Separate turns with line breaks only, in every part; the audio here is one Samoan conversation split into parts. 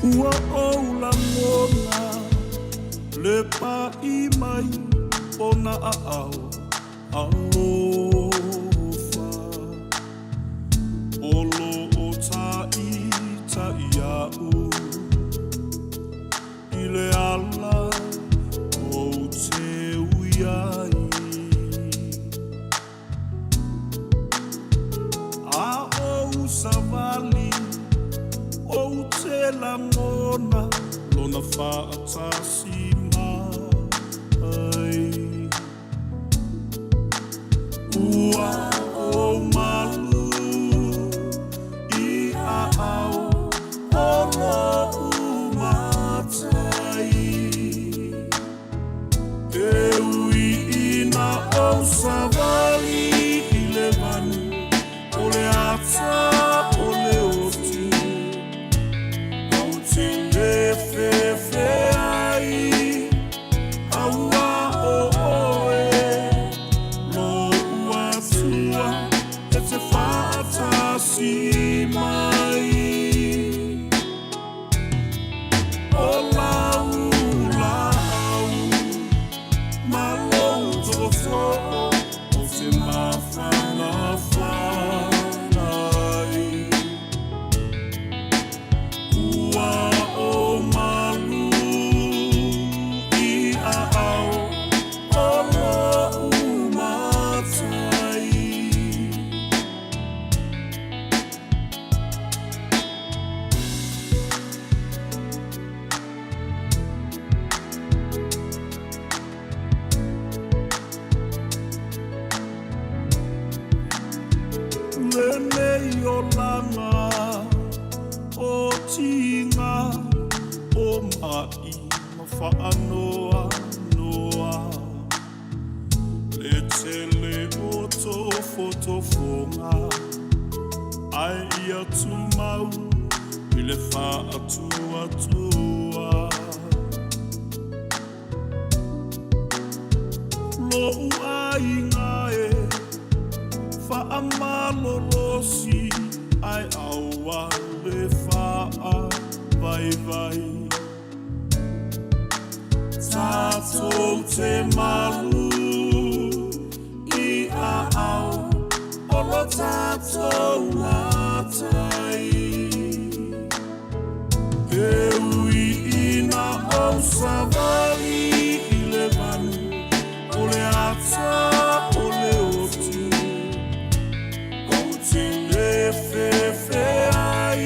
Ua ou lagona le pa'i mai ona aao alofa o lo o tāita'i iaʻu i le ala ou te ui ai. A ou savali ou te lagona lona faatasi mai. Ua ou malu i aao o loʻu Matai. E ui ina ou savali i le manu o le ata o le oti, ou te le fefe ai, auā o oe loʻu Atua e te faatasi mai. O lau laau ma lou tootoo ou te mafanafana ai. Ua ou malu i aao o loʻu Matai. Lenei olaga o tiga o maʻi ma faanoanoa, le tele o tofotofoga, ae ia tumau i le faatuatua. Loʻu aiga e faamalolosi ae aua le faavaivai. Tatou te malu i aao o lo tatou Matai. E ui ina ou savali i le manu o le ata o le oti, ou te le fefe ai,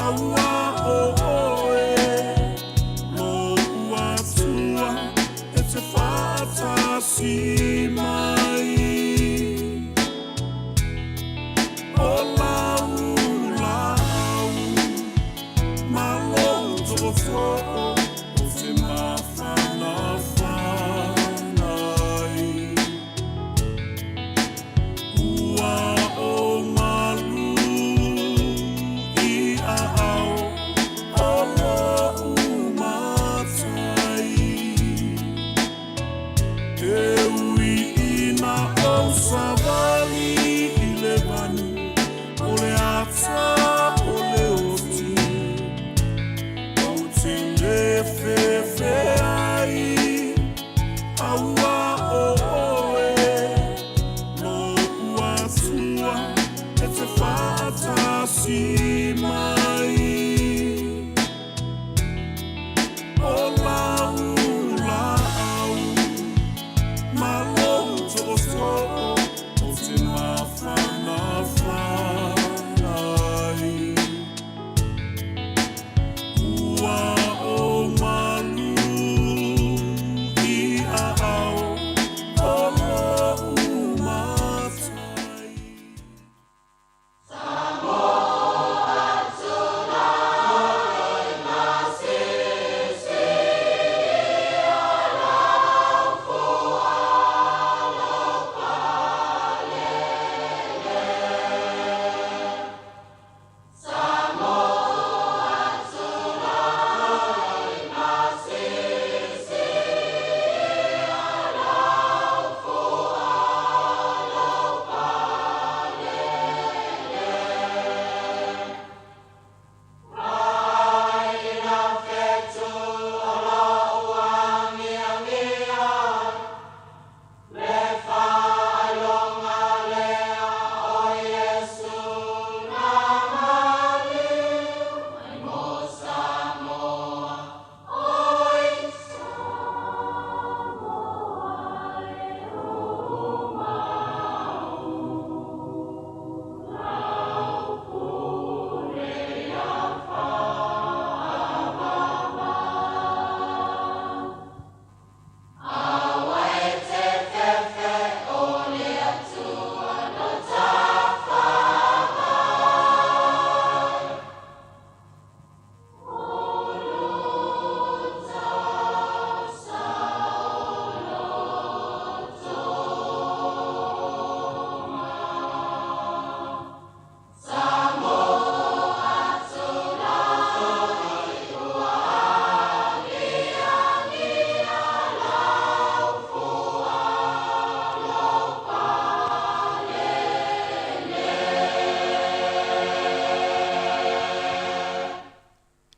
auā o oe loʻu Atua e te faatasi mai. O lau laau ma lou tootoo ou te mafanafana ai. Ua ou malu i aao o loʻu Matai. E ui ina ou savali i le manu o le ata o le oti, ou te le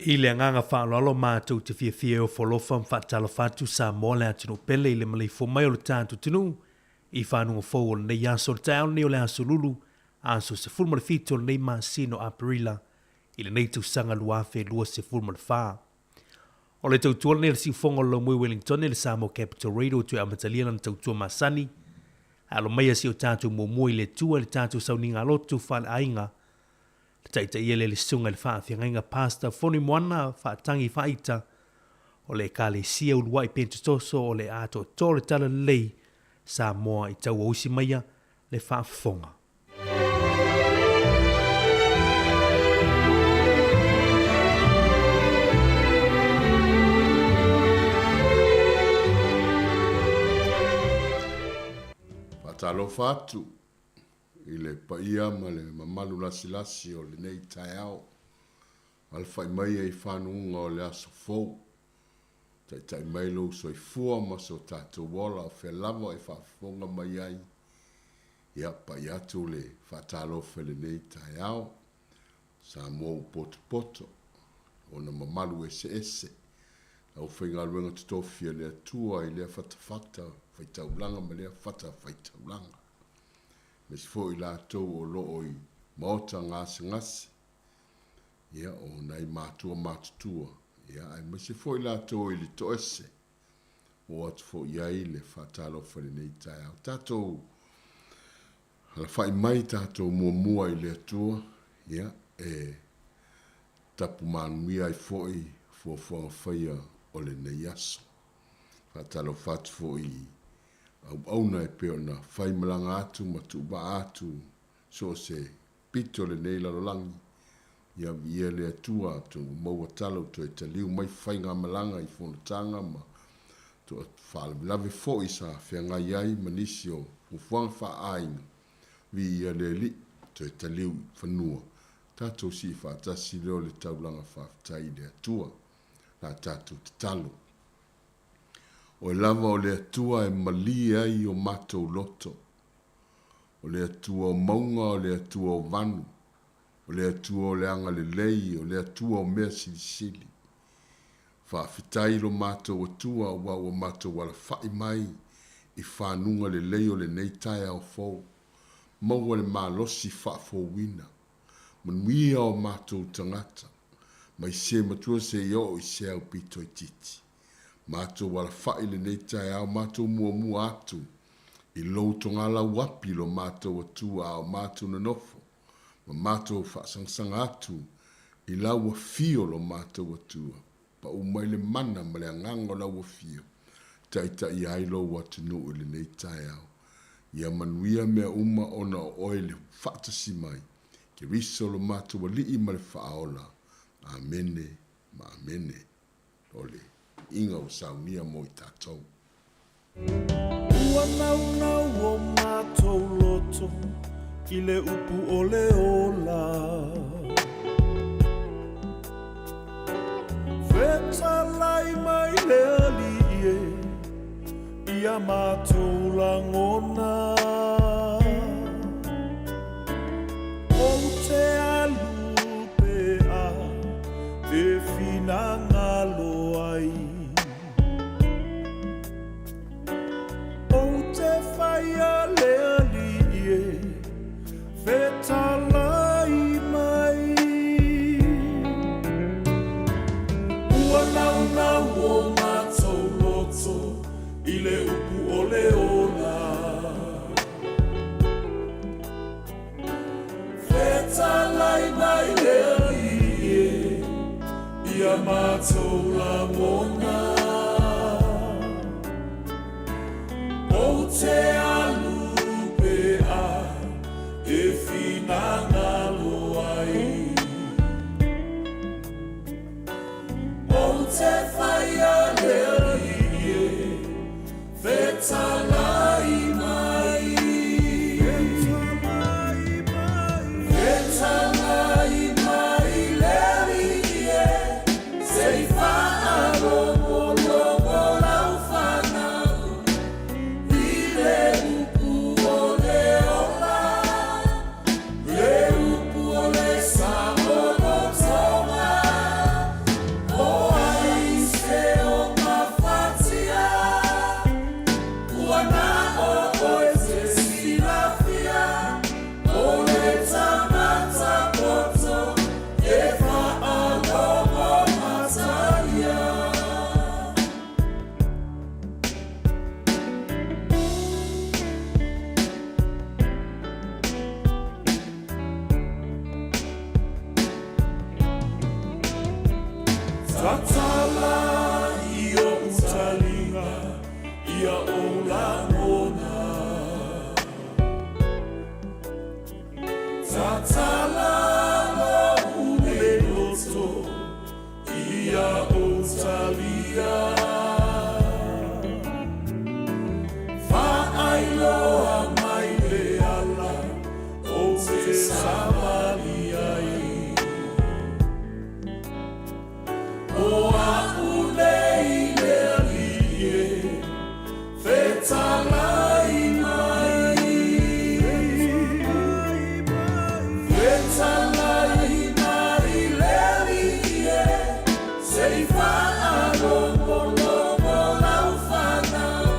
I le agaga faaaloalo matou te fiafia e ofo alofa ma faatalofa atu Samoa le atunuu pele i le maleifua mai o le tatou atunuu i fanuga fou o lenei aso. O le taeao lenei o le aso Lulu, aso 17 o lenei masina o Aperila i lenei tausaga 2024. O le tautua lenei a le siufofoga o le Laumui Wellington i le Samoa Capital Radio ua toe amatalia lana tautua masani. Ae alo maia si o tatou muamua i le Atua i le tatou sauniga lotu faaleaiga. Le taitaia lea i le Susuga i le Faafeagaiga Pastor Foni Moana Faatagi Faaita o le Ekalesia Uluai Penetotoso o le atoatoa o le Talalelei Samoa i tauausi maia le faafofoga.
Faatalofa atu i le paia ma le mamalu lasilasi o lenei taeao, alafai mai ai fanuuga o le aso fou. Taitai mai lou soifua ma so tatou ola o fea lava e faafofoga mai ai. Ia, pai atu le faatalofa i lenei taeao. Samoa ua potopoto, ona mamalu eseese. Le aufaigaluega totofi a le Atua i lea fatafata faitaulaga ma lea fata faitaulaga. Aemaise foi i latou o lo o i maota gasegase, ia, o nai matua matutua, ia, aemaise foi latou i le toese, oo atu foi i ai le faatalofa i lenei taeao. Tatou alafai mai tatou muamua i le Atua, ia, e tapu manuia ai foi fuafuaga faia o lenei aso. Faatalofa atu foi i auauna e pei ona faimalaga atu ma tuuvaa atu so o se pito o lenei lalolagi, ia viia le Atua atonu ua maua tala ua toe taliu mai faigamalaga i fonotaga ma faalavelave foi sa feagai ai ma nisi o fuafuaga faaaiga, viia le Alii, toe taliu i fanua, tatou sii faatasi lea o le taulaga faafetai i le Atua. La tatou tatalo. Oe lava o le Atua e malie ai o matou loto. O le Atua o mauga, o le Atua o vanu, o le Atua o le agalelei, o le Atua o mea silisili. Faafetai i lo matou Atua aua ua matou alafai mai i fanuga lelei o lenei taeao fou. Maua le malosi faafouina. Manuia o matou tagata, mai se matua seia oo i se aupito itiiti. Matou alafai lenei taeao, matou muamua atu i lou togalau api lo matou Atua a o matou nonofo ma matou faasangasaga atu i lau afio lo matou Atua, pau mai le mana ma le agaga o lau afio, taitaia ai lou atunuu i lenei taeao. Ia manuia mea uma ona o oe le faatasi mai, Keriso lo matou Alii ma le Faaola. Amene ma amene. O le iiga ua saunia mo i tatou.
Ua naunau o matou loto i le upu o le ola. Fetalai mai le Alii e ia matou lagona. Ou te alu pea e finagalo ai. Ou te whaia le Alii e fetalai mai. Ua naunau o matou loto i le upu o le ola. Fetalai mai le Alii e ia matou lagona. Ou te alu pea e finagalo ai. Ou te whaia le Alii e fetalai mai. Fetalai mai le Alii e, se i faalogologo lau fanau i le upu o le ola, le upu o le saolotoga. Tatala i ou taliga ia ou lagona. Tatala lou nei loto ia ou talia. Faailoa mai le ala ou te savali ai. O a'u nei le Alii e, fetalai mai. Fetalai mai le Alii e, se i faalogologo lau fanau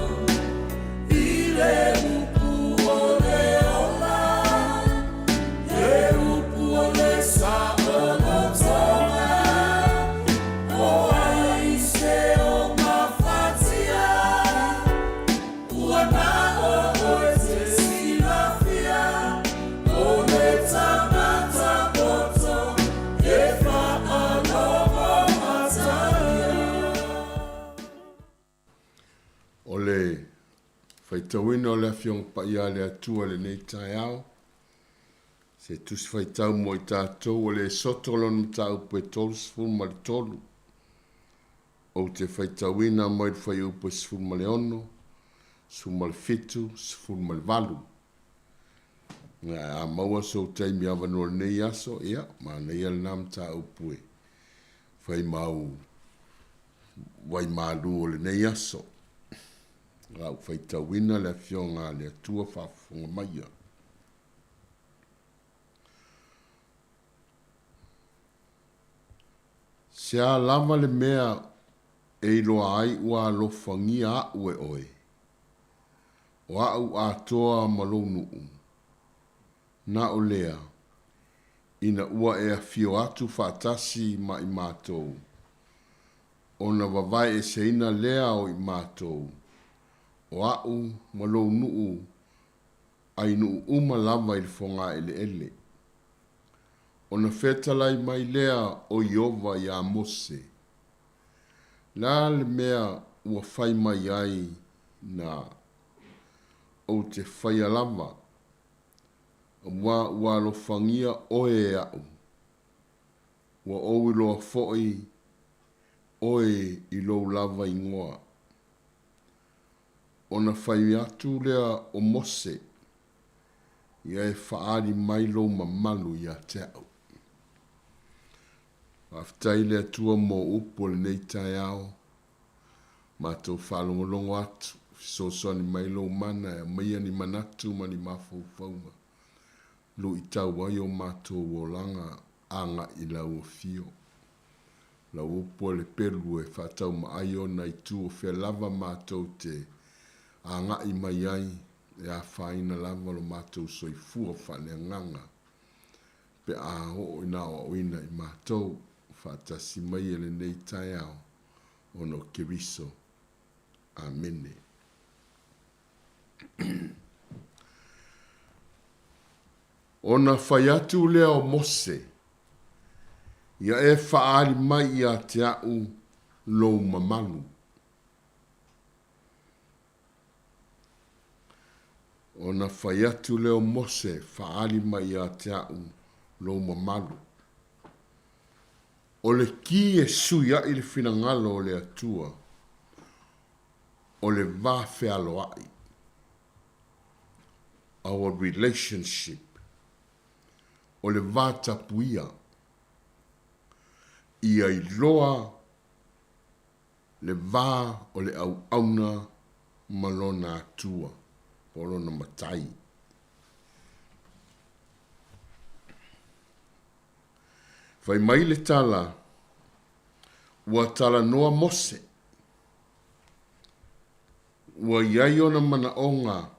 i le upu o le ola, le upu o le saolotoga. O ai se o gafatia, ua na o oe te silafia, o le tagata poto e faalogo mataia.
O le faitauina o le Afioga Paia a le Atua i lenei taeao, se tusi faitau mo i tatou o le Esoto lona mataupu e 33. Ou te faitauina mai le fuaiupu e 16, 17, 18. A maua sou taimi avanoa i lenei aso, ia, manaia lena mataupu e fai ma au waimalu o lenei aso. O la ou faitauina le Afioga a le Atua faafofoga maia. Se a lava le mea e iloa ai ua alofagia a'u e oe, o a'u atoa ma lou nuu, na o lea, ina ua e afio atu faatasi ma i matou, ona vavaeeseina lea o i matou, o a'u ma lou nuu ai nuu uma lava i le fogaeleele. Ona fetalai mai lea o Ieova iā Mose, Le a le mea ua fai mai ai na, ou te faia lava, auā ua alofagia oe e a'u, ua ou iloa foʻi oe i lou lava igoa. Ona fai atu lea o Mose, Ia e faaali mai lou mamalu ia te a'u. Faafetai i le Atua mo upu o lenei taeao. Matou faalogologo atu, fesoasoani mai lou mana e aumaia ni manatu ma ni mafaufauga luitau ai o matou olaga agai i lau afio. Lau upu o le pelu e faataumaai ona itu o fea lava matou te agai mai ai e afaina lava lo matou soifua faaleagaga pe a oo ina aoaoina i matou faatasi mai e lenei taeao ona o Keriso. Amene. Ona fai atu lea o Mose, Ia e faaali mai ia te a'u lou mamalu. Ona fai atu lea o Mose, Faaali mai ia te a'u lou mamalu. O le ki e sui a'i le finagalo o le Atua, o le va fealoa'i, our relationship, o le va tapuia, ia iloa le va o le auauna ma lona Atua, po o lona Matai. Fai mai le tala, Ua talanoa Mose, ua i ai ona manaoga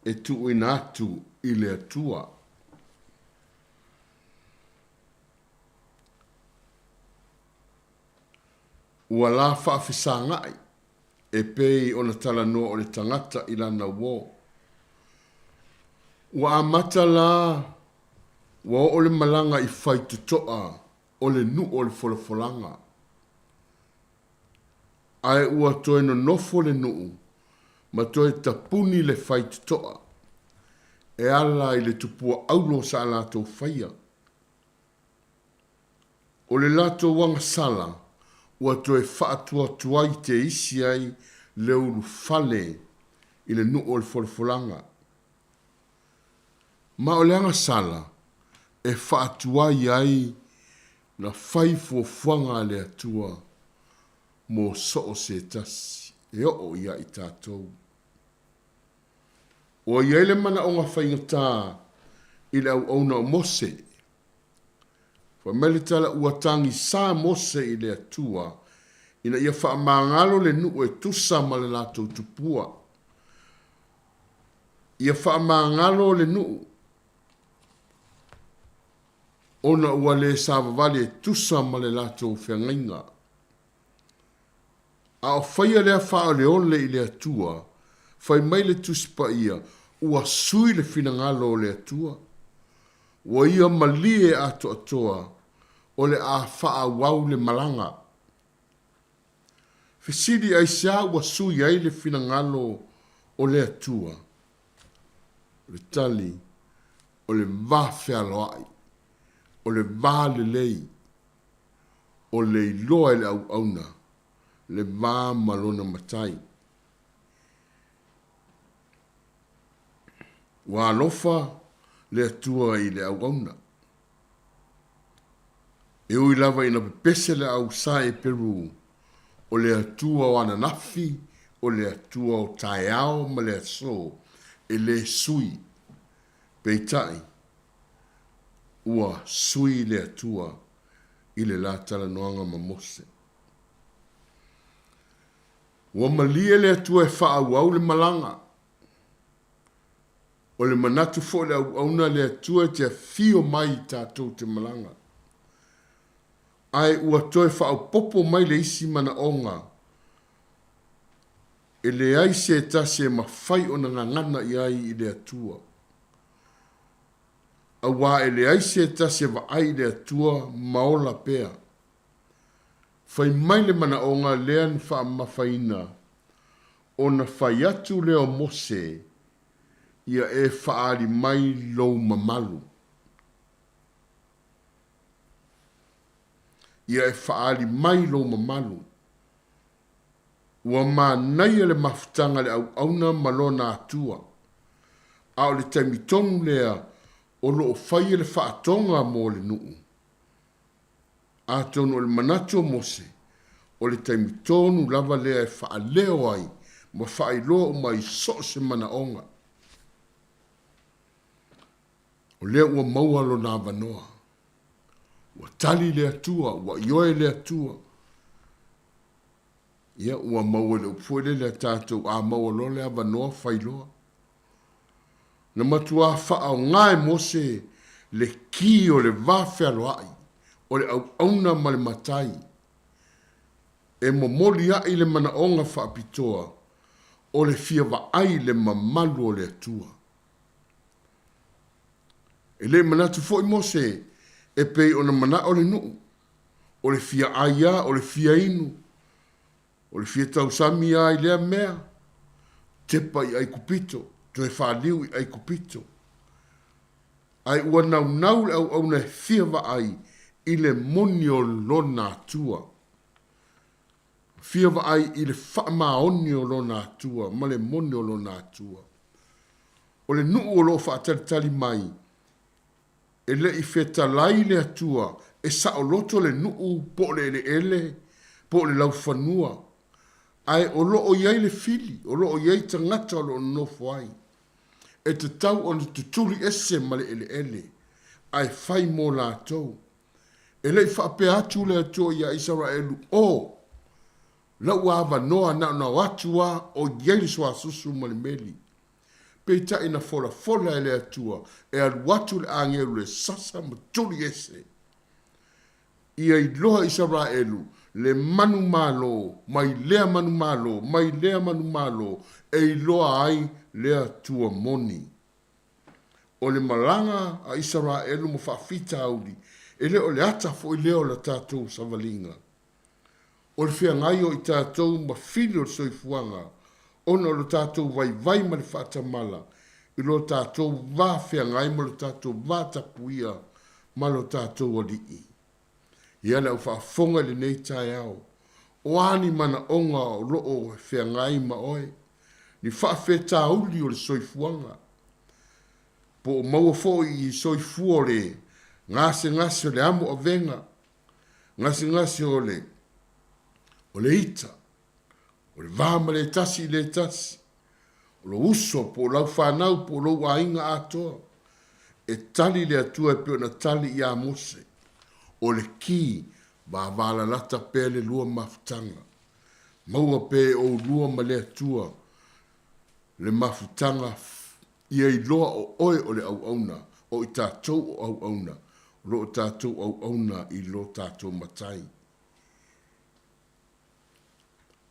e tuuina atu i le Atua. Ua la faafesagaʻi e pei ona talanoa o le tagata i lana uō. Ua amata la ua oo le malaga i Faitotoa o le nuu o le folafolaga. Ae ua toe nonofo le nuu ma toe tapuni le faitotoa e ala i le tupua aulo sa latou faia. O le latou agasala ua toe faatuatuai teisi ai le ulufale i le nuu o le folafolaga. Ma o le agasala e faatuai ai na fai fuafuaga a le Atua mo so o se tasi e oo ia i tatou. Ua i ai le manaoga faigata i le auauna o Mose. Fai mai le tala ua tagisa Mose i le Atua ina ia faamagalo le nuu e tusa ma le latou tupua. Ia faamagalo le nuu ona ua le savavali e tusa ma le latou feagaiga. A o faia lea faaoleole i le Atua, fai mai le Tusi Paia, ua sui le finagalo o le Atua. Ua ia malie atoatoa, o le a faaauau le malaga. Fesili aisea ua sui ai le finagalo o le Atua? O le tali, o le va fealoai, o le va lelei, o le iloa e le auauna le va ma lona Matai. Ua alofa le Atua i le auauna. E ui lava ina pepese le au Saeperu, o le Atua o ananafi, o le Atua o taeao ma le aso, e lē sui. Peitai, ua sui le Atua i le la talanoaga ma Mose. Ua malie le Atua e faaauau le malaga. O le manatu foi o le auauna le Atua e te afio mai tatou te malaga. Ae ua toe faaopoopo mai le isi manaoga e leai se tasi e mafai ona gagana i ai i le Atua. Auā e leai se tasi e vaai i le Atua ma ola pea. Fai mai le manaoga lea na faamamafaina, ona fai atu lea o Mose, Ia e faaali mai lou mamalu. Ia e faaali mai lou mamalu. Ua manaia le mafutaga a le auauna ma lona Atua. A o le taimi tonu lea o lo o faia le faatoga mo le nuu. Atonu o le manatu o Mose, o le taimi tonu lava lea e faaleo ai ma faailoa uma ai so o se manaoga. O lea ua maua lona avanoa. Ua tali le Atua, ua ioe le Atua. Ia, ua maua i le upu foi lele a tatou, a maua loa le avanoa, fai loa. Na matuā faaaoga e Mose le ki o le va fealoai, o le auauna ma le matai, e momoli aʻi le manaoga faapitoa o le fia vaai i le mamalu o le Atua. E le manatu foi Mose e pei ona manao le nuu, o le fia ʻai a, o le fia inu, O le fia tausami a i lea mea, tepa i Aikupito, toe faaliu i Aikupito. Ae ua naunau le auauna e fia vaai i le moni o lona Atua. Fia vaai i le faamaoni o lona Atua ma le moni o lona Atua. O le nuu o lo o faatalitali mai, E le i fetalai le Atua e saoloto le nuu po o le eleele po o le laufanua, ae o lo o i ai le fili, o lo o i ai tagata o lo o nonofo ai. E tatau ona tutuli ese ma le eleele, ae fai mo latou. E le i faapea atu le Atua iā Isaraelu, O lau avanoa na ona o atu a o i ai le suasusu ma le meli. Peitai na folafola e le Atua e alu atu le agelu le sasa ma tuli ese. Ia iloa Isaraelu le manumalo mai lea manumalo mai lea manumalo e iloa ai le Atua moni. O le malaga a Isaraelu ma faafitauli e le o le ata foi lea o la tatou savaliga. O le feagai o i tatou ma fili o le soifuaga ona o lo tatou vaivai ma le faatamala i lo tatou va feagai ma lo tatou va tapuia ma lo tatou Alii. Ia le au faafofoga i lenei taeao, o a ni manaoga o lo o feagai ma oe, ni faafetauli o le soifuaga, po o maua foi i soifua o le gasegase o le amo avega, gasegase o le o le ita, o le va ma le tasi i le tasi, o lou uso po o lau fanau po o lou aiga atoa. E tali le Atua e pei ona tali iā Mose, o le ki vavalalata pea le lua mafutaga. Maua pea e oulua ma le Atua le mafutaga ia iloa o oe o le auauna, o i tatou o auauna, o lo o tatou auauna i lo tatou Matai.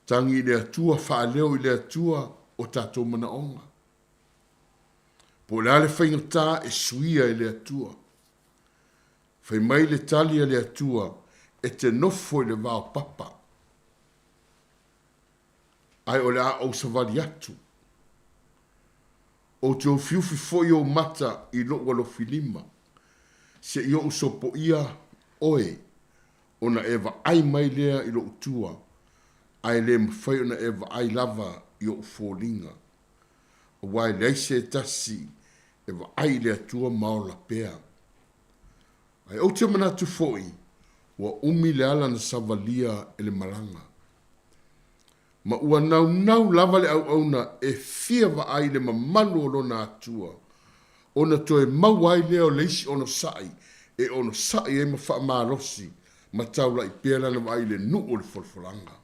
Tagi i le Atua, faaleo i le Atua o tatou manaoga. Po o le a le faigata e suia e le Atua. Fai mai le tali a le Atua, e te nofo i le vao papa, ae o le a ou savali atu. Ou te ufiufi foi ou mata i lou alofilima, se i ou sopoia oe, ona e vaai mai lea i lou tua, ae le mafai ona e vaai lava i ou foliga. Aua e leai se tasi e vaai i le Atua ma ola pea. Ae ou te manatu foi, ua umi le ala na savalia e le malaga. Ma ua naunau lava le auauna e fia vaai i le mamalu o lona Atua, ona toe maua ai lea o le isi onosai e onosai ai ma faamalosi ma taulai pea lana vaai i le nuu o le folafolaga.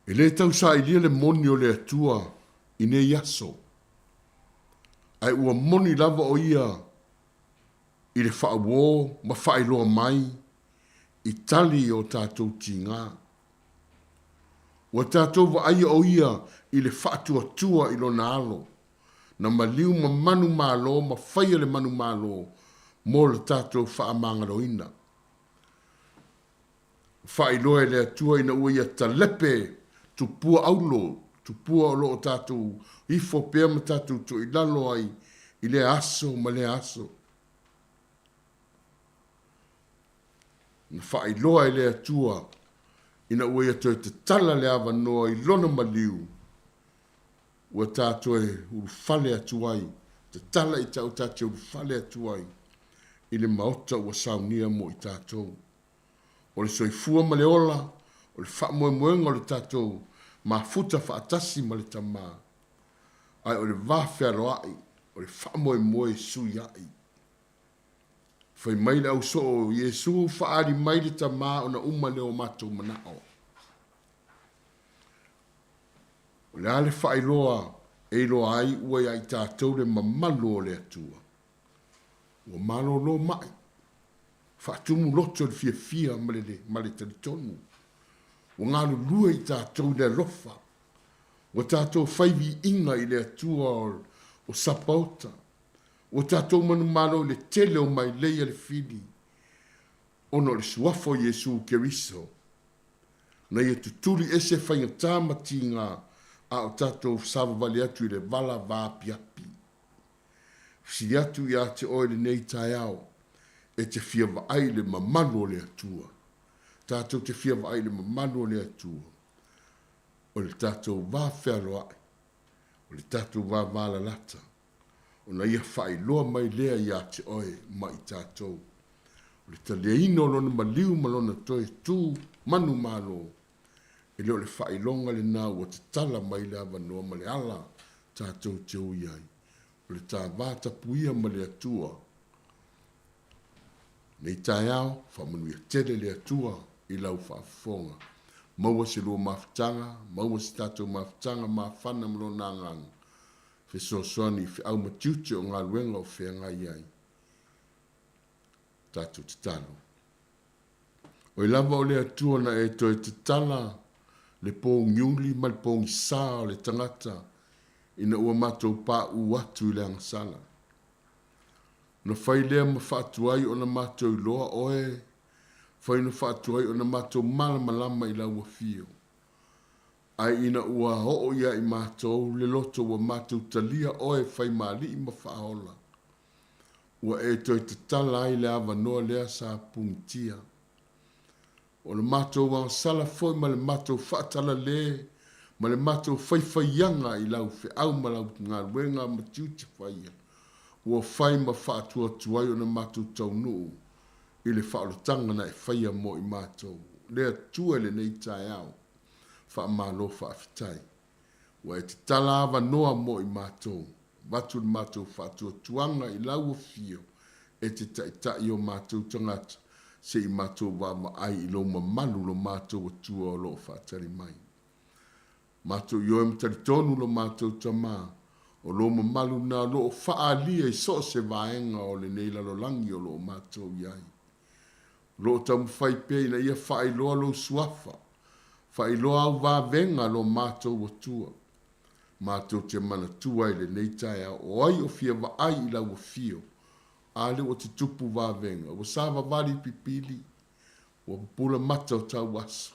E le tau sailia le moni o le Atua i nei aso, ae ua moni lava o ia i le faauō ma faailoa mai i tali i o tatou tigā. Ua tatou vaaia o ia i le faatuatua i lona alo, na maliu ma manumalo ma faia le manumalo mo le tatou faamagaloina. Faailoa e le Atua ina ua ia talepe tupua aulo, tupua o lo o tatou ifo pea ma tatou toilalo ai i lea aso ma lea aso. Na faailoa e le Atua ina ua ia toe tatala le avanoa i lona maliu ua ta toe ulufale atu ai, tatala i tau ta te ulufale atu ai i le maota ua saunia mo i tatou. O le soifua ma le ola, o le faamoemoega o le tatou mafuta faatasi ma le Tama, ae o le va fealoai, o le faamoemoe e suiai. Fai mai le ausoo o Iesu, Faaali mai le Tama ona uma lea o matou manao. O le a le faailoa e iloa ai ua ia i tatou le mamalu o le Atua? Ua malolo mai, faatumu loto i le fiafia ma le, ma le talitonu. Ua galulue i tatou i le alofa. Ua tatou fai viiga i le Atua o, o Sapaota. Ua tatou manumalo i le tele o mailei a le fili, ona o le suafa o Iesu Keriso. Na ia tutuli ese faigata ma tiga a o tatou savavali atu i le vala vaapiapi. Fesili atu ia te oe lenei taeao, e te fia vaai i le mamalu o le Atua. Tatou te fia vaai i le mamalu o le Atua. O le tatou va fealoai, o le tatou vavalalata, ona ia faailoa mai lea ia te oe ma i tatou. O le taliaina o lona maliu ma lona toe tu manumalo, e le o le faailoga lena ua tatala mai le avanoa ma le ala tatou te ui ai. O le ta va tapuia ma le Atua. Nei taeao, faamanuia tele le Atua i lau faafofoga. Maua se lua mafutaga, maua se tatou mafutaga mafana ma Lona Agaga, fesoasoani i feau ma tiute o galuega o feagai ai. Tatou tatalo. Oi lava o le Atua na e toe tatala le pogiuli ma le pogisa o le tagata. ina ua matou paʻū atu i le agasala. Na fai lea ma faatuai ona matou iloa oe, fai na faatuai ona matou malamalama i lau afio. Ae ina ua oo ia i matou le loto ua matou talia oe e fai ma Alii ma Faaola, ua e toe tatala ai le avanoa lea sa pugitia. O le matou agasala foi ma le matou faatalale ma le matou faifaiaga i lau feau ma lau galuega ma tiute faia, ua fai ma faatuatuai ona matou taunuu i le faaolataga na e faia mo i matou. Le Atua i lenei taeao, faamalo faafetai. Ua e tatala avanoa mo i matou, avatu le matou faatuatuaga i lau afio e te taitai o matou tagata, se i matou vaavaai i lou mamalu lo matou Atua o lo o faatali mai. Matou ioe ma talitonu lo matou Tama, o lou mamalu lena o lo o faaalia i so o se vaega o lenei lalolagi o lo o matou i ai. O lo o taumafai pea ina ia faailoa lou suafa, faailoa au vavega lo matou Atua. Matou te manatua ai i lenei taeao, o ai o fia vaai i lau afio, a lea ua tutupu vavega, ua savavali pipili, ua pupula mata o tauaso,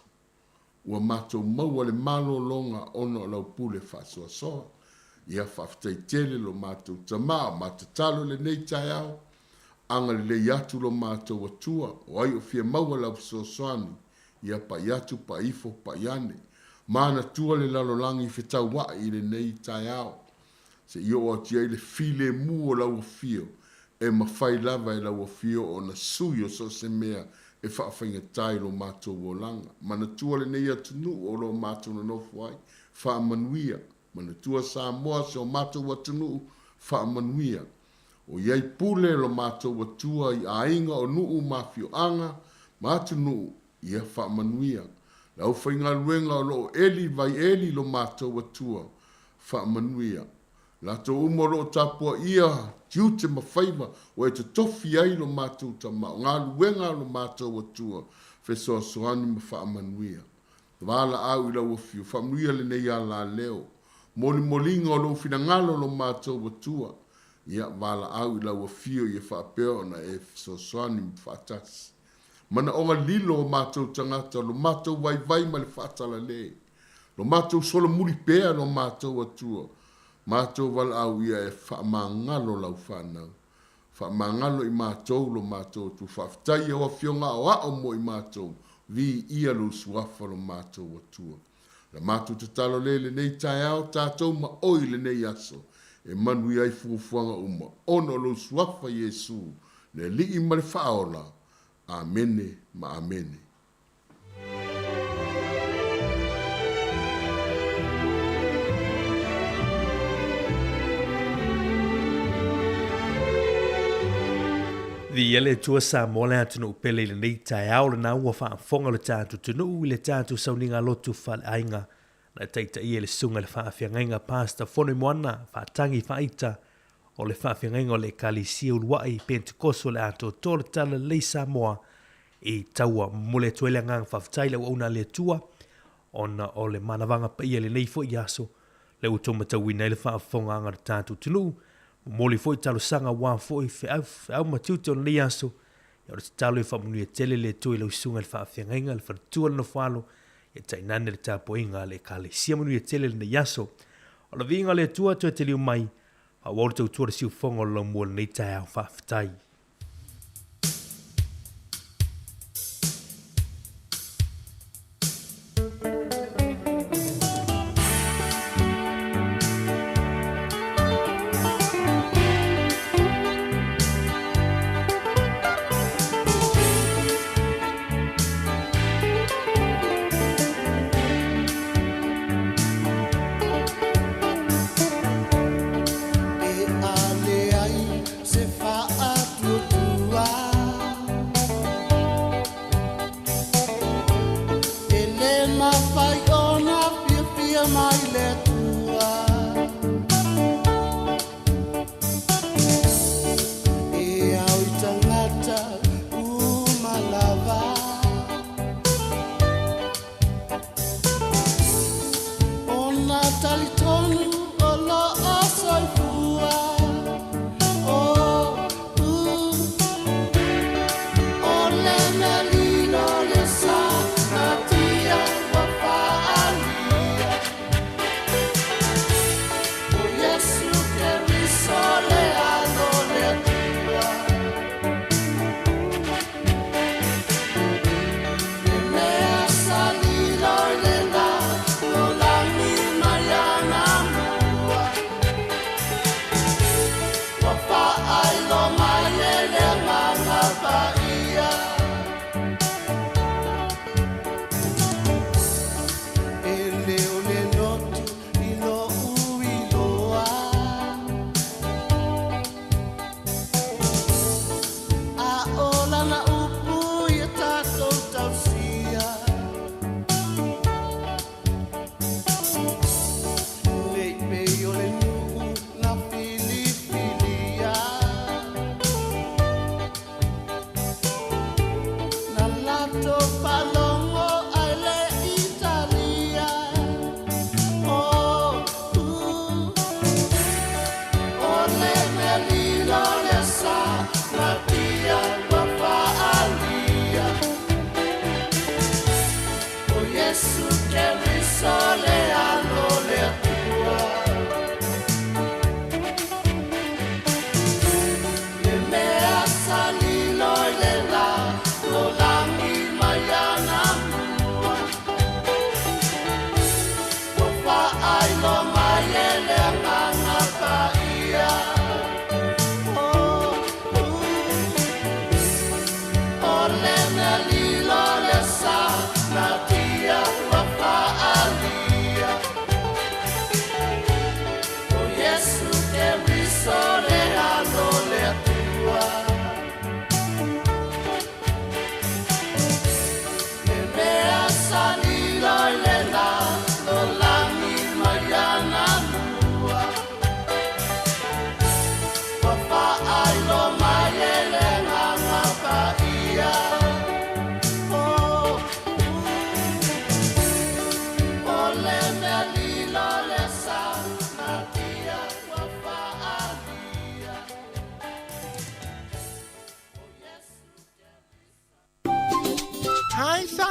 ua matou maua le malologa ona o lau pule faasoasoa. Ia faafetai tele lo matou Tama, o ma tatalo i lenei taeao, agalelei atu lo matou Atua, o ai o fia maua lau fesoasoani, ia pai atu, pai ifo, pai ane. Manatua le lalolagi fetaua'i i lenei taeao, se i oo atu i ai le filemu o lau afio, e mafai lava e lau afio ona sui o so o se mea e faafaigata i lo matou olaga. Manatua lenei atunuu o lo o matou nonofo ai, faamanuia. Manatua Samoa, si o matou atunuu, faamanuia. O i ai pule lo matou Atua i aiga o nuu ma afioaga ma atunuu, ia faamanuia. Le aufaigaluega o lo o eli vai eli lo matou Atua, faamanuia. Latou uma o lo o tapuaia tiute ma faiva ua e totofi ai lo matou Tama, o galuega a lo matou Atua, fesoasoani ma faamanuia. Valaau i lau afio, faamanuia lenei alaleo, molimoliga o lou finagalo lo matou Atua, ia valaau i lau afio ia faapea ona e fesoasoani ma faatasi. Manaoga lilo o matou tagata, lo matou vaivai ma le faatalale, lo matou solomuli pea lo matou Atua, matou valaau ia e faamagalo lau fanau. Faamagalo i matou lo matou Atua. Faafetai i au afioga aoao mo i matou, viia lou suafa lo matou Atua. La matou tatalo lea i lenei taeao, tatou ma oe i lenei aso, e manuia ai fuafuaga uma, ona o lou suafa Iesu, le Alii ma le Faaola. Amene ma amene.
Viia le Atua Samoa le atunuu pele i lenei taeao lena ua faafofoga lo tatou atunuu i le tatou sauniga lotu faaleaiga na taitaia e le susuga i le faafeagaiga Pastor Fonoimoana Faatagi Faaita o le faafeagaiga o le Ekalesia Ulua'i Pentekoso o le Atoatoa o le Talalelei Samoa i taua. Momoli atu ai le agaga faafetai i le auauna a le Atua ona o le manavaga paia i lenei foi aso lea ua outou matauina ai le faafofogaaga a le tatou atunuu. Momoli foi talosaga aua foi feau, feau ma tiute o lenei aso. Ia o le tatalo ia faamanuia tele le Atua i lau susuga i le faafeagaiga, le faletua, le nofoalo, ia tainane le tapuaiga a le Ekalesia. Manuia tele lenei aso. O le viiga o le Atua toe taliu mai, faaauau le tautua i le siufofoga o le laumua i lenei taeao. Faafetai.
E ale ai se faatuatua E le mafai ona fiafia mai le Atua E ao i tagata uma lava Ona talitonu o lo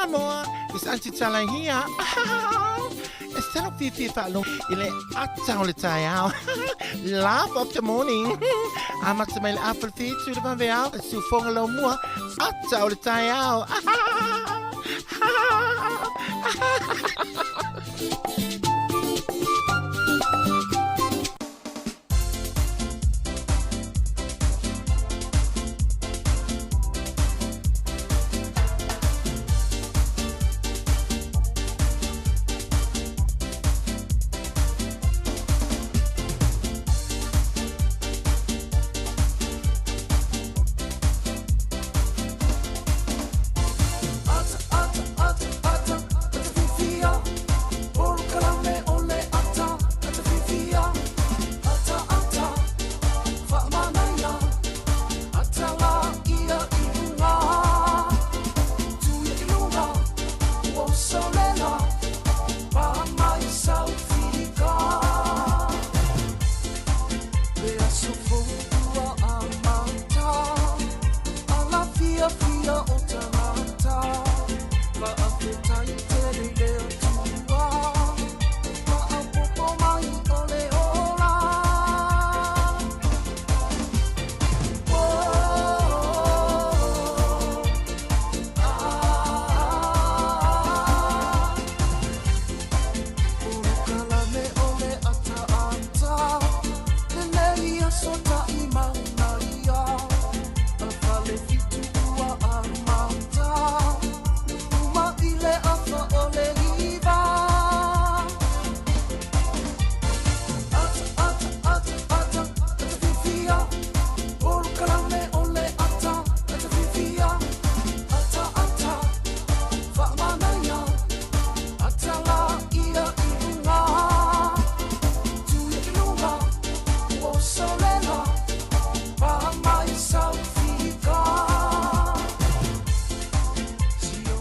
Samoa, it's Aunty Tala here. E se lou fiafia e faalogo i le ata o le taeao. Laugh of the morning. Amata mai le afa le fitu le vaveao, le siufoga lau mua, ata o le taeao.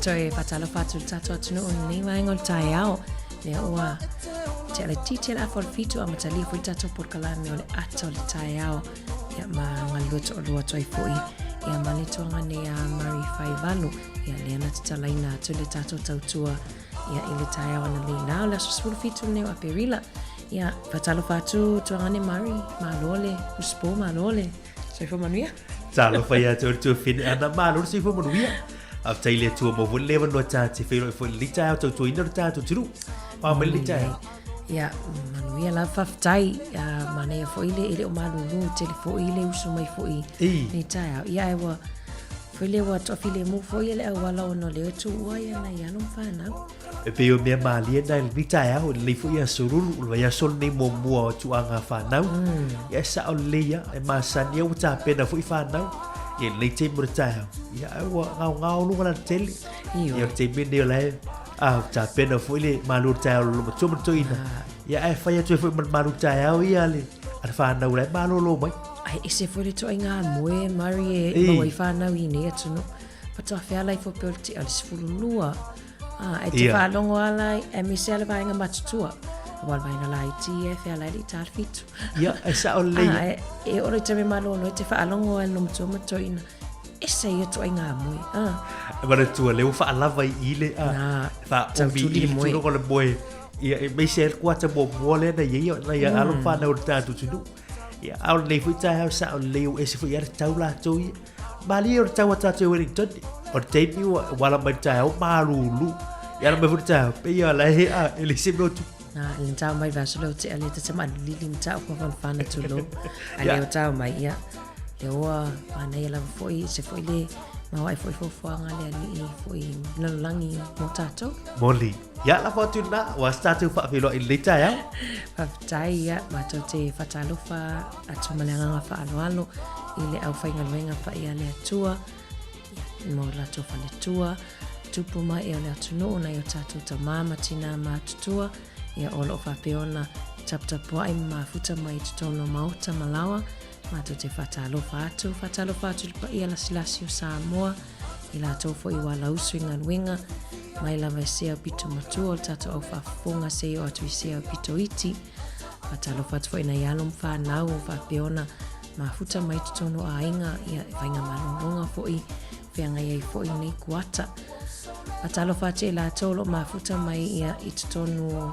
Toe faatalofa atu i le tatou atunuu i lenei vaega o le taeao. Lea ua tea le titi le afa o le fitu amatalia foi le tatou polokalame o le ata o le taeao. Ia ma galulue toalua atu ai foi ia ma le tuaga nei a Mari Faivalu. Ia lea na tatalaina atu le tatou tautua ia i le taeao ananei la o le aso 17 lenei o Aperila. Ia faatalofa atu tuagane Mari, malo le usupo, malo le soifua manuia.
Talofa ia te oe le tuafine ana, malo le soifua manuia. Faafetai i le Atua mo foi le avanoa ta te feiloai foi i lenei taeao tautuaina lo tatou atunuu. Pao mai lenei taeao.
Ia, manuia lava faafetai. Uh, manaia foi le e le o malulu tele foi le usu mai foi lenei taeao. Ia, ae ua foi le ua toafilemu foi le auala ona o lea e tuua ia nai alo ma fanau.
E pei o mea malie na i lenei taeao, i lenei foi aso lulu, o le vaiaso lenei muamua o tuaga fanau. Ia e sao lelei lava, e masani au ua tapena foi fanau. Ia i lenei taimi o le taeao, ia ae ua gaogao luga lana tele. Ia o le taimi lenei o la e a tapena foi le malu o le taeao o le matua ma le toeaina. Ia ae fai atu ai foi ma le malu taeao ia a le a le fanau la e malolo mai.
Ae ese foi le ituaiga moe Mari e maua ai fanau i nei atunuu. Faatoa fealai foi pei o le tea o le 12. Ah, e te yeah. faalogo ala aemaise lava le vaega matutua. Aua le vaega laiti e fealai le i ta le fitu.
Ia, e sao lelei.
Ah, e, e oo i taimi malolo e te faalogo ai le matua ma toeaina. Ese ia ituaiga moe. Ah.
E manatua lea ua faalava i i le a. Na, faaomi i le tulaga o le moe. Ia, aemaise ai le kuata muamua lea na i ai na ia alo fanau o le tatou atunuu. Ia, a o lenei foi taeao sao lelei ua ese foi lava le tau latou ia. Malie o le tau a tātou i Wellington, o le taimi ua ua ala mai le taeao malulu. Ia ala mai foi le taeao, pei a la e a, e leai se mea o tupu.
Na, le tau mai vaso leo te ale te tama lili ma tau kwa whanwhana tulou. A leo tau mai, ia. Le oa, manaia lava foi, se foi le, maoae foi fuafuaga a le Alii foi lalolagi mo tātou.
Moli. Ia, lafo atu i lena, ua se tātou faafeiloai i lenei taeao.
Faafetai, ia, matou te faatalofa atu ma le agaga faaaloalo i le aufaigaluega paia a le Atua, ia, ma o latou faletua, tupu mai e o le atunuu nai o tatou tamā ma tinā matutua, ia, o lo o faapea ona taputapuai ma mafuta mai i totonu o maota ma laoa, matou te faatalofa atu, faatalofa atu i le paia lasilasi o Samoa, i latou foi ua alausu i galuega, mai lava i se aupito matua o le tatou au faafofoga seia oo atu i se aupito iti. Faatalofa atu foi i nai alo ma fanau o faapea ona mafuta mai totonu o aiga, ia, e faiga malologa foi, feagai ai foi lenei kuata. Faatalofa atu i latou o lo o mafuta mai ia i totonu o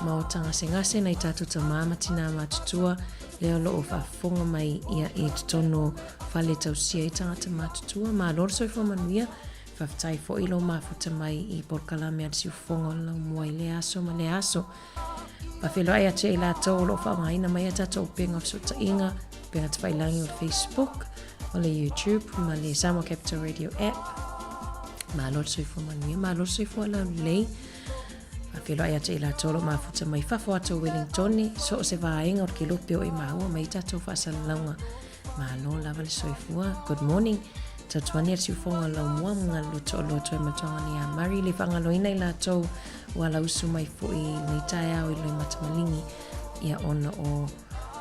maota gasegase nai tatou tamā ma tinā matutua lea o lo o faafofoga mai ia i totonu o fale tausia i tagata matutua. Malo le soifua manuia. Faafetai foi i lou mafuta mai i polokalame a le Siufofoga o le Laumua i lea aso ma lea aso. Faafeiloai atu i latou o lo o faaaogaina mai a tatou upega o fesootaiga, upega tafailagi o le Facebook, o le YouTube ma le Samoa Capital Radio app. Malo le soifua manuia, malo le soifua laulelei. Faafeiloai atu i latou o lo o mafuta mai fafo atu o Wellingtone, so o se vaega o le kelope o e maua mai tatou faasalalauga. Malo lava le soifua. Good morning. Tautuani a le siufoga o Laumua ma galulue toalua Toematoga nei a Mari le faagaloina i latou ua lausu mai foi i lenei taeao i Loimata Maligi ia ona o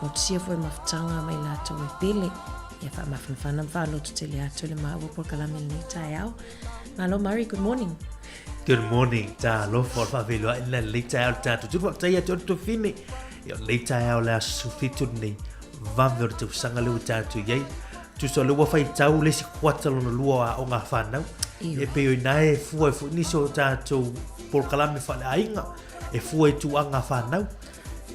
motusia foi mafutaga mai latou e pele ia faamafanafana ma faalototele atu le maua polokalame i lenei taeao. Malo Mari, good morning.
Good morning, talofa o le faafeiloai lena i lenei taeao i le tatou tulu. Faafetai atu le Tofine. Ia o lenei taeao le aso 17 lenei, vave o le tausaga lea ua tatou i ai. Tusa o lea ua faitau le isi kuata lona lua o aoga a fanau. E pei o ina e fua ai foi nisi o tatou polokalame faaleaiga, e fua i tulaga a fanau.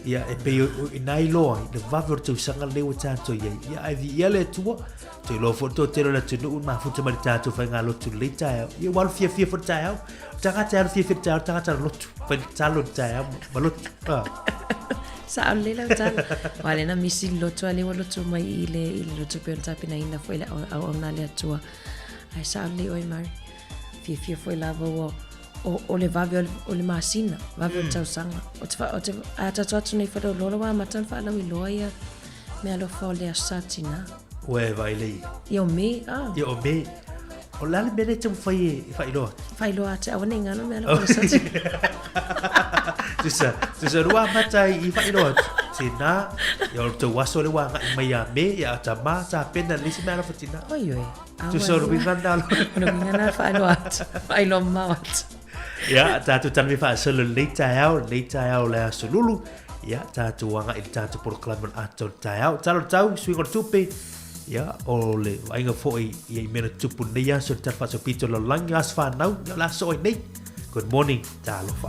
Ia, e pei o ina iloa ai le vave o le tausaga lenei ua tatou i ai. Ia, ae viia le Atua, te iloa foi le toatele o le atunuu i mafuta mai le tatou faigalotu i lenei taeao. Ia, ua alu fiafia foi le taeao. O tagata e alu fiafia i le taeao, o tagata lotu. Fai le talo i le taeao ma lotu. Ah.
Sao lelei lau tala. Aua lea na misi le lotu a lea ua lotu mai i le, i le lotu pei ona tapenaina foi le auauna a le Atua. Ae sao lelei oe Mari. Fiafia foi lava ua o, o le vave o le, o le masina, vave o le tausaga. O te, o te, a tatou atu nei faleoloa ua amata ona faalauiloa ia meaalofa o le Aso Sa Tinā.
Ua e vaai lei.
Ia o Me, ah.
Ia o Me. O le a le mea lea e taumafai e faailoa atu?
Faailoa atu, aua ne i galo meaalofa o le Aso Sa Tinā.
Tusa, tusa ua amata i faailoa atu. Tinā, ia o le tou aso lea ua agai mai ia Me, ia tamā, tapena le isi meaalofa tinā.
Oi, oi.
Tusa o le uiga lena.
O le uiga lena faailoa atu, faailoa mamao atu.
Ia, tatou talanoa faasolo i lenei taeao, lenei taeao o le aso Lulu. Ia, tatou agai i le tatou polokalame o le ata o le taeao. Tala o le tau, suiga o le tupe. Ia, o le vaaiga foi ia i mea na tutupu i lenei aso, le Tala Faasolopito o le Lalolagi, aso fanau, ia o le aso oi nei. Good morning, talofa.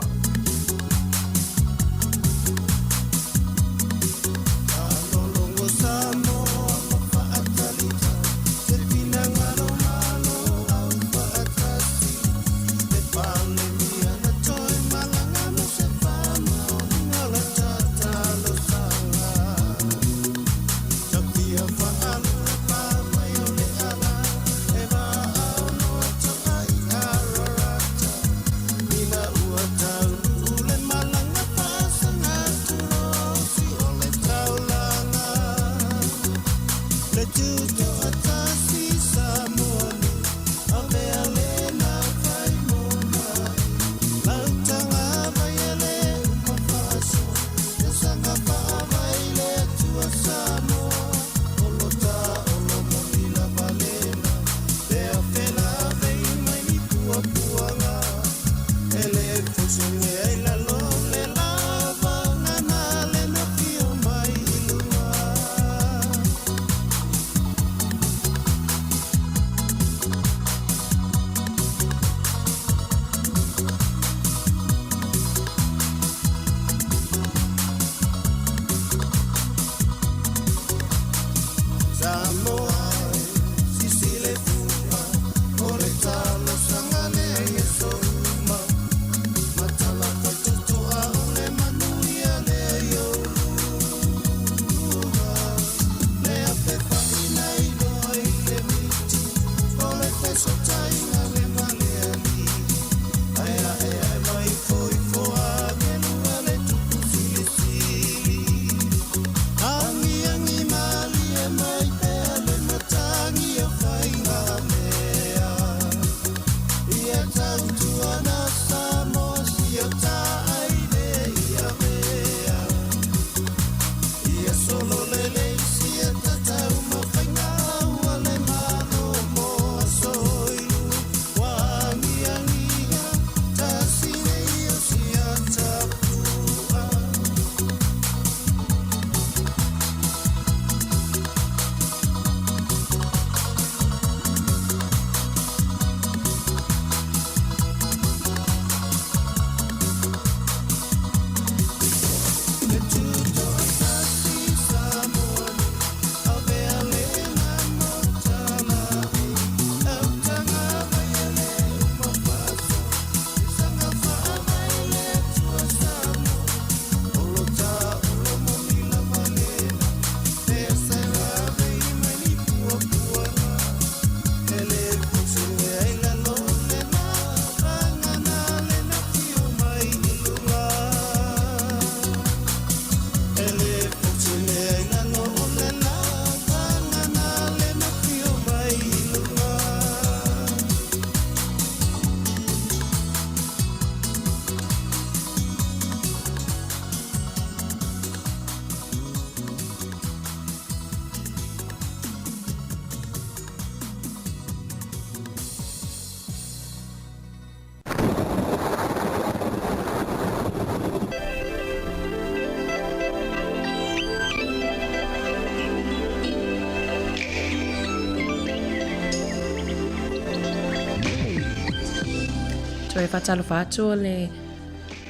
Toe faatalofa atu o le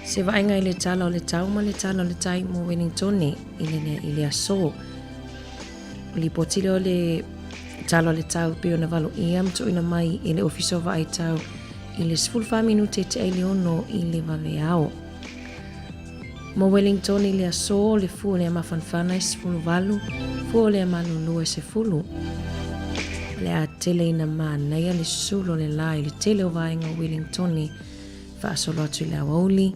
se vaaiga i le tala o le tau ma le tala o le tai mo Wellingtone i le, i le aso. Lipoti lea o le tala o le tau pei ona valoia ma tuuina mai e le Ofisa o Vaai Tau i le 14 minute te ai le 6 i le vaveao. Mo Wellington i le aso, le fua o le mafanafana e 18, fua o le malulu e 10. O le a tele ina manaia le susulu o le la i le tele o vaega o Wellington faasolo atu i le aoauli,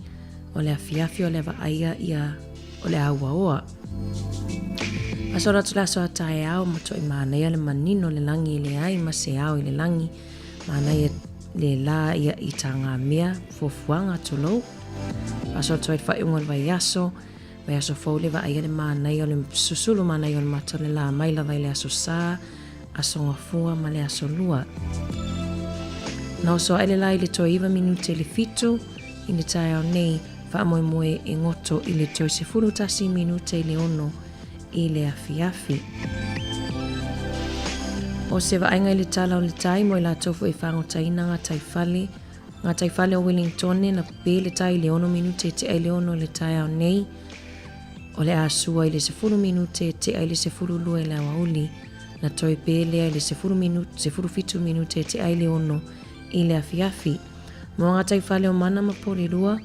o le afiafi o le vaaia ia o le auaoa. Faasolo atu le aso a taeao, matuai manaia le manino o le lagi e leai ma se ao i le lagi. Manaia le la ia i Tagamea, fuafuaga, tulou. Faasolo atu ai le faaiuga o le vaiaso, vaiaso fou le vaaia le manaia o le susulu manaia o le mata o le la mai lava i le aso Sa, aso Gafua ma le aso Lua. Na oso ae le la i le toe 9 minute i le 7 i le taeao nei, faamoemoe e goto i le toe 11 minute i le 6 i le afiafi. O se vaaiga i le tala o le tai mo i latou foi e fagotaina gataifale, gataifale o Wellingtone na pē le tai i le 6 minute e tea i le 6 i le taeao nei, o le a sua i le 10 minute e tea i le 12 i le aoauli, na toe pē lea i le 10 minute, 17 minute e tea i le 6 i le afiafi. Mo gataifale o Mana ma Porirua,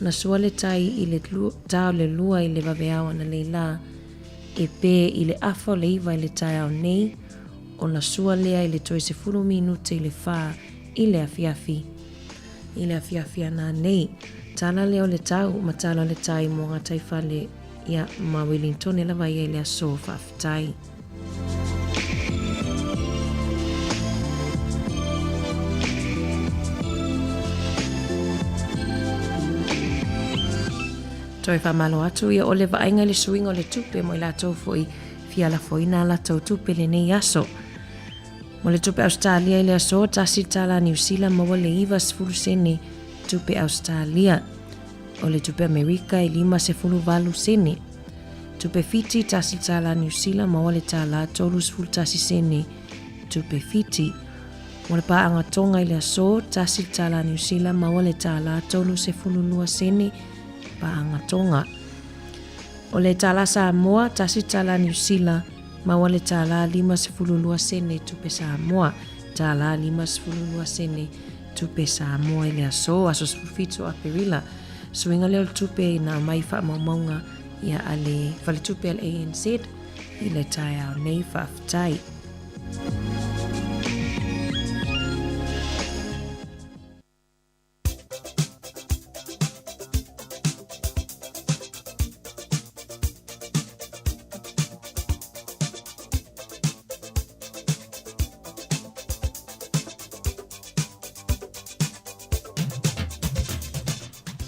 na sua le tai i le ta o le 2 i le vaveao analeila, e pē i le afa o le 9 i le taeao nei, ona sua lea i le toe 10 minute i le 4 i le afiafi. I le afiafi ana nei, tala lea o le tau ma tala o le tai mo gataifale ia ma Wellingtone lava ia i le aso faafetai. Toe faamalo atu ia o le vaaiga i le suiga o le tupe mo i latou foi fia lafoina a latou tupe lenei aso. Mo le tupe Ausetalia i le aso, tasi le tālā Niu Sila maua le 90 sene tupe Ausetalia. O le tupe Amerika e 58 sene. Tupe Fiti, tasi le tālā Niu Sila maua le tālā 31 sene tupe Fiti. Mo le pāanga Tonga i le aso, tasi le tālā Niu Sila maua le tālā 32 sene pāanga Tonga. O le tālā Samoa, tasi le tālā Niu Sila maua le tālā 52 sene tupe Samoa. Tālā 52 sene tupe Samoa i le aso, aso 17 o Aperila. Suiga lea o le tupe ina aumai faamaumauga ia a le faletupe a le ANZ i le taeao nei. Faafetai.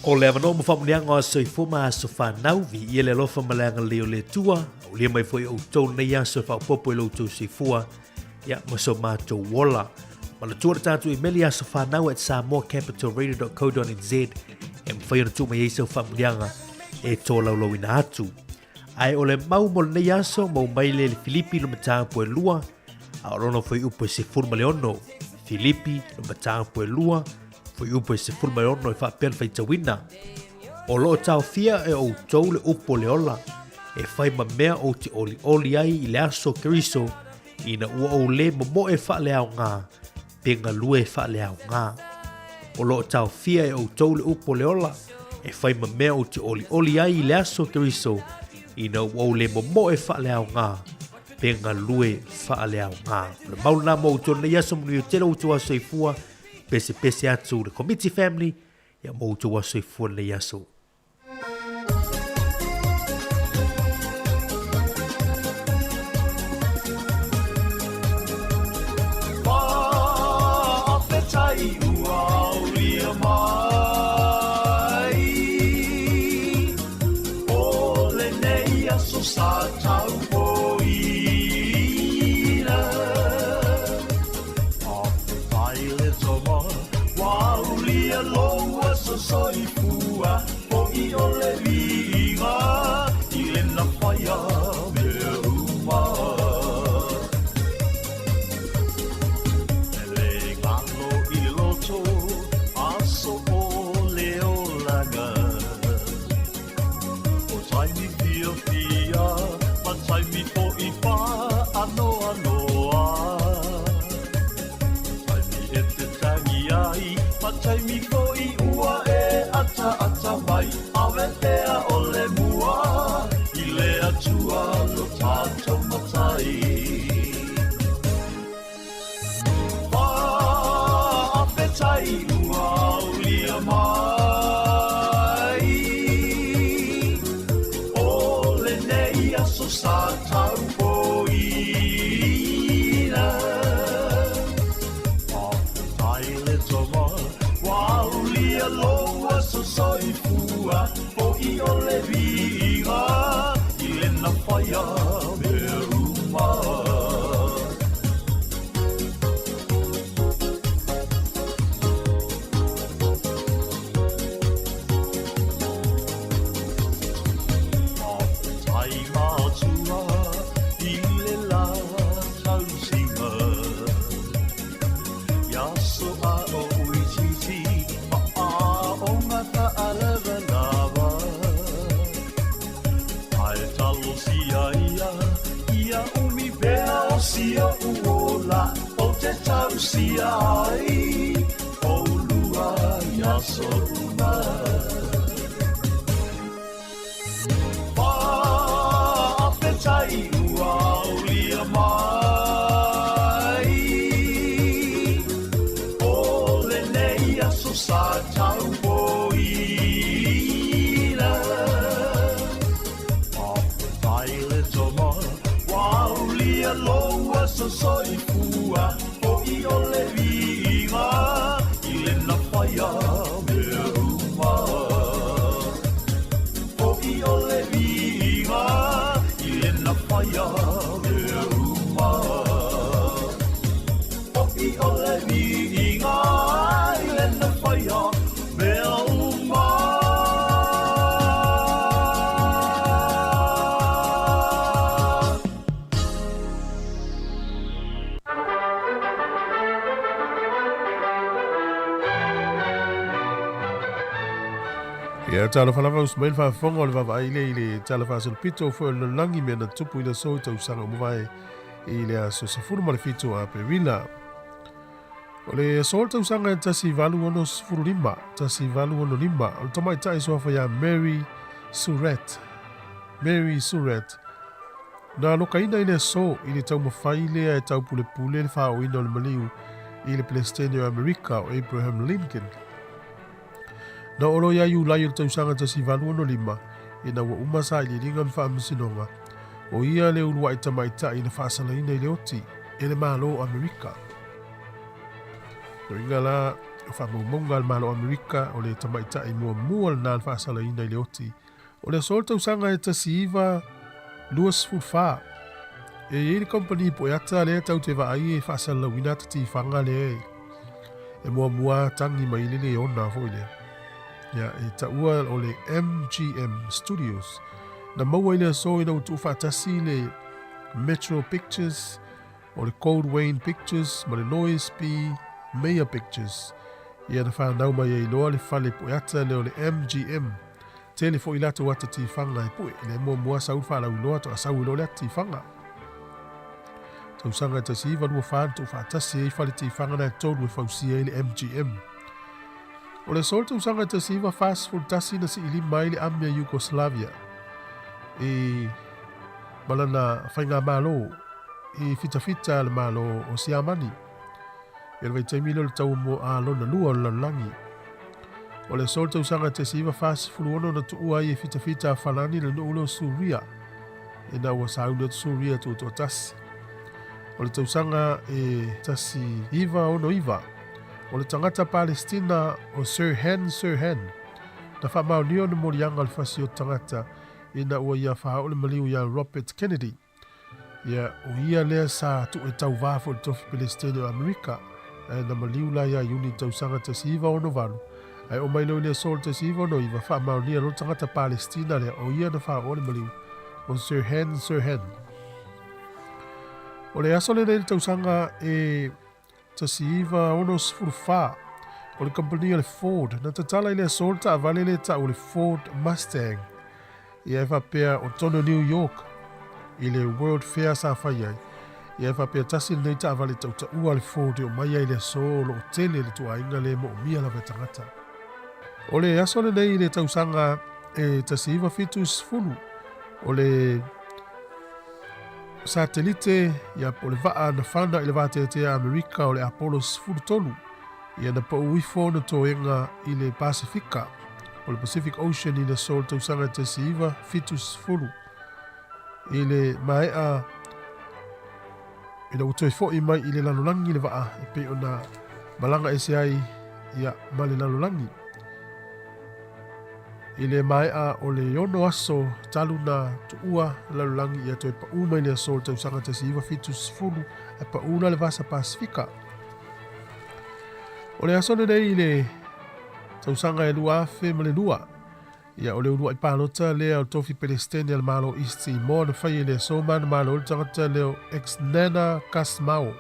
O le avanoa ma faamanuiaga o aso soifua ma aso fanau, viia le alofa ma le agalelei o le Atua, aulia mai foi outou nei aso e faaopoopo i lo outou soifua, ia ma so matou ola. Manatua le tatou imeli aso fanau at samoacapitalradio.co.nz e mafai ona tuu mai ai sau faamanuiaga e tolaulauina atu. Ae o le mau mo lenei aso, mau mai le le Filipi le mataupu e 2, a o lona fuaiupu e 16. Filipi le mataupu e 2, fuaiupu e 16 e faapea le faitauina. O lo o taofia e outou le upu o le ola, e fai ma mea ou te olioli ai i le aso o Keriso, ina ua ou lē momoe faaleaoga pe galue faaleaoga. O lo o taofia e outou le upu o le ola, e fai ma mea ou te olioli ai i le aso o Keriso, ina ua ou lē momoe faaleaoga pe galue faaleaoga. O le mau lena mo outou i lenei aso, manuia tele outou aso soifua, pesepese atu le Komiti Family, ia mo outou aso soifua i lenei aso.
fiafia Ma taimi fo'i whaanoanoa Taimi e te tangi ai Ma taimi fo'i ua e ataata mai Ave pea o le mua I le Atua lo tatou matai Faafetai ua aulia mai O lenei aso sa taupoina Faafetai le Tama ua aulia lou aso soifua Fo'i o le viiga i lena faia mea uma. Faafetai Matua i le la tausiga I aso a o itiiti ma aoga faalavalava Ae talosia ia, ia umi pea o si o'u ola Ou te tausia ai oulua i aso uma. Faafetai ua aulia mai O lenei aso sa taupoina Faafetai le Tama ua aulia lou aso soifua Fo'i o le viiga i lena faia mea uma Fo'i o le viiga i lena faia mea uma Fo'i o le viiga i lena faia mea uma.
Ia, talofa lava usu mai le faafofoga o le vaavaai lea i le Tala Faasolopito foi o le Lalolagi mea na tupu i le aso i tausaga ua mavae i le aso 17 o Aperila. O le aso o le tausaga e 1865, 1865, o le tamaitai suafa ia Mary Surratt, Mary Surratt, na alokaina i le aso i le taumafai lea e taupulepule le faaooina o le maliu i le Peresetene o Amerika o Abraham Lincoln. Na oo loa ia Iulai o le tausaga 1865, ina ua uma sailiiliga ma faamasinoga, o ia le uluai tamaitai na faasalaina i le oti e le Malo o Amerika. Lona uiga la, o faamaumauga a le Malo o Amerika o le tamaitai muamua lena na faasalaina i le oti. O le aso o le tausaga e 1924, e i ai le kamupani pueata lea tatou te vaai e faasalalauina ata tifaga lea e muamua tagi mai le leona foi lea. Ia, e taua o le MGM Studios. Na maua i le aso ina ua tuufaatasi le Metro Pictures, o le Goldwain Pictures ma le Louis B. Mayer Pictures. Ia na whanau mai ai loa le fale pueata lea o le MGM. Tele foi latou ata tifaga e pue, le muamua sau le faalauiloa toa sau i loa le ata tifaga. Tausaga e 1924 na tuufaatasi ai fale tifaga na e tolu e fausia ai le MGM. O le aso o le tausaga e 1941 na siilima ai le ami a Yugoslavia i ma lana faigamalo i fitafita a le Malo o Siamani. I le vaitaimi lea o le taua mua a lona lua o le lalolagi. O le aso o le tausaga e 1946 na tuua ai e fitafita a Falani le nuu lea o Suria, ina ua sauni atu Suria tutoatasi. O le tausaga e 1969, o le tagata Palestina o Sirhan Sirhan na faamaonia ona moliaga o le fasi o tagata ina ua ia faaoo le maliu ia Robert Kennedy. Ia, o ia lea sa tuu e tauvā foi i le tofi Peresetene o Amerika, ae na maliu la ia Iuni i le tausaga 1968, ae oo mai loa i le aso o le 1969, faamaonia loa le tagata Palestina lea, o ia na faaooa le maliu, o Sirhan Sirhan. O le aso lenei i le tausaga e 1964, o le kamupani a le Ford na tatala i le aso le taavale lea e tau o le Ford Mustang. Ia e faapea o totonu o New York i le World Fair sa fai ai, ia e faapea tasi lenei taavale tautaua a le Ford e omai ai i le aso o lo o tele le tuaiga le moomia lava e tagata. O le aso lenei i le tausaga e 1970, o le satelite ia po o le vaa na fana i le vateatea Amerika o le Apollo 13, ia na pau ifo na toega i le Pasifika, o le Pacific Ocean i le aso o le tausaga e 1970. I le maea ina ua toe fo'i mai i le lalolagi le vaa e pei ona malaga ese ai ia ma le lalolagi. I le maea o le ono aso talu na tuua lalolagi ia toe pa'u mai le aso o le tausaga 1970 ae pa'u la le Vasa Pasifika. O le aso lenei i le tausaga e 2002, Ia, o le uluai palota lea o le tofi Pelestene a le Malo o East Timor na faia i le aso ma na malo ai le tagata lea o Xnana Gusmao.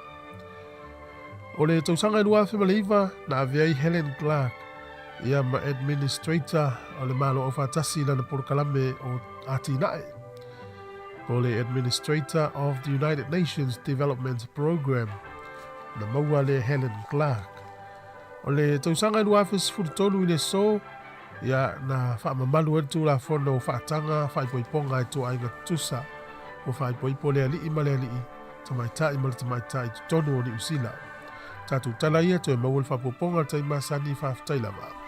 O le tausaga e 2009 na ave ai Helen Clark ia ma Administrator o le Malo Aufaatasi i lana polokalame o atinae po le Administrator of the United Nations Development Programme na maua le Helen Clark. O le tausaga e 2013 i le aso Ia, na faamamalu ai le Tulafono o Faataga Faaipoipoga e Tuaaiga Tutusa, ua faaipoipo le alii ma le alii, tamaitai ma le tamaitai i totonu o Niu Sila. Tatou tala ia toe maua le faaopoopoga o le taimi masani, faafetai lava.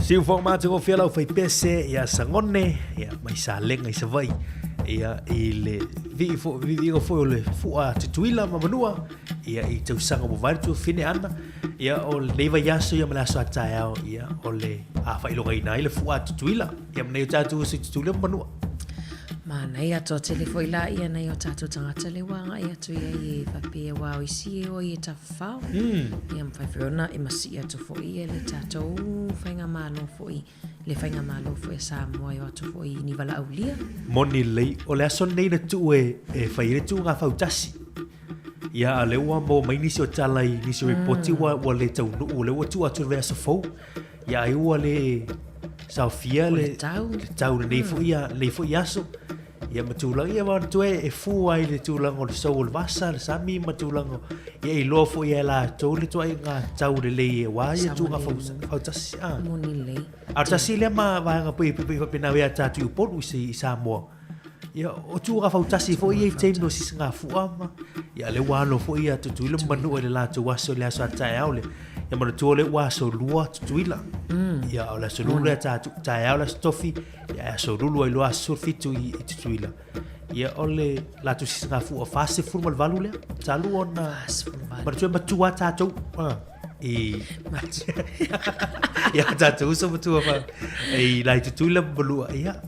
Siufoga matagofie lau faipese ia Sagone ia mai Salega i Savaii ia i le vii foi viiviiga foi o le fua Tutuila ma Manua ia i tausaga ua mavae le tuafafine Ana ia o lenei vaiaso ia ma le aso a taeao ia o le a faailogaina ai le fua Tutuila ia ma nai o tatou uso i Tutuila ma Manua.
Manaia toatele foi la ia nai o tatou tagata lea ua agai atu i ai e faapea aua o isi e o ai e tafafao. Ia mafai foi ona e masii atu foi ia le tatou faigamalo foi, le faigamalo foi a Samoa e o atu foi i ni valaaulia.
Moni lelei, o le aso lenei na tuu e e fai ai le tuuga fautasi. Ia a o lea ua maua mai nisi o tala i nisi o ripoti ua ua le taunuu, o lea ua tuu atu i le vaiaso fou. Ia ai ua le saofia le tau, le tau lenei foi ia lenei foi aso. Ia ma tulaga ia manatua e fua ai le tulaga o le sou o le vasa, le sami ma tulaga ia e iloa foi e latou le ituaiga tau lelei aua ia tuuga fautasi. Ah.
Moni lelei.
A o le tasi lea ma vaega pei pei faapena ia tatou i Upolu i Samoa. Ia o tuuga fautasi foi ia i taimi o sisigafua ma ia lea ua alo foi ia Tutuila ma Manua i le latou aso i le aso a taeao lea. Ia manatua lea ua aso lua Tutuila. Ia o le aso lulu lea taeao le aso tofi, ia aso lulu ai loa aso 17 i Tutuila. Ia o le latou sisigafua 48 lea. Talu ona manatua e matua tatou. I ia tatou uso matua fa i lai Tutuila ma Manua ia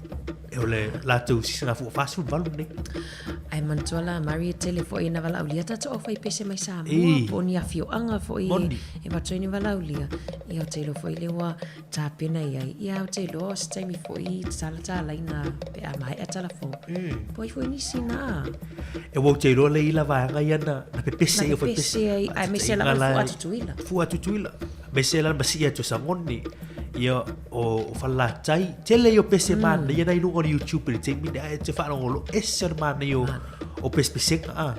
e o le latou sisigafua 48 nei.
Ae manatua la Mari e tele foi ina valaaulia tatou aufaipese mai Samoa po o ni afioaga foi e avatu ai ni valaaulia. Ia ou te iloa foi lea ua tapena i ai. Ia ou te iloa o se taimi foi tatala talaina pe a maea tala fou. Po o ai foi nisi na.
E ua ou te iloa le ila vaega ia na pepese ai aufaipese.
Na pepese ai, aemaise lava le fua Tutuila.
Fua Tutuila. Aemaise la masii atu o Sagone. Ia o Falelatai. Tele ia o pese manaia na i luga o le YouTube i le taimi lenei, ae e te faalogo loa, ese o le manaia o, o pesepesega. Ah.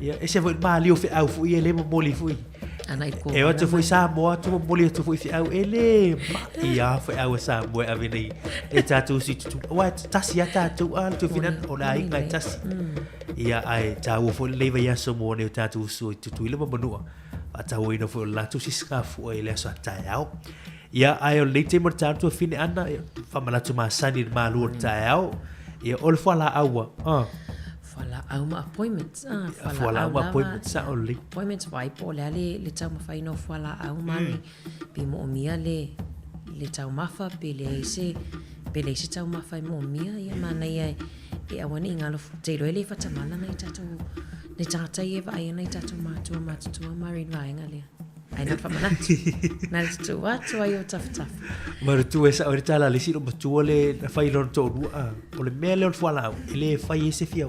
Ia, ese foi le malie o feau foi ia e le momoli foi.
Ana i
E o atu foi Samoa atu momoli atu foi feau e le mai lava feau a Samoa e ave nei e tatou uso i Tutuila. Aua e tasi lava tatou a le tuafina o le aiga e tasi. Ia ae taua foi lenei vaiaso mo nai o tatou uso i Tutuila ma Manua. Faatauaina foi o le latou sisigafua i le aso a taeao. Ia, ae o lenei taimi o le taeao tuafine Ana, ia, faamanatu masani i le malu o le taeao. Ia, o le fualaau ua, ah.
Fualaau ma appointments, ah,
fualaau, fualaau ma appointments, sao lelei.
Appointments, vaai po o le a le, le taumafaina o fualaau mari, pe moomia le, le taumafa, pe leai se, pe leai se taumafa e moomia, ia manaia e, e aua ne i galo, te iloa e le faatamala nai tatou, nai tagata ia e vaai ai nai tatou matua matutua mari i le vaega lea. Ai na whamanatu. Na le tutu atu ai o tafatafa.
Manatua e sao ai le tala a le isi loomatua le na fai i lona toalua a. O le mea lea o le fualaau, e le fai ai se fia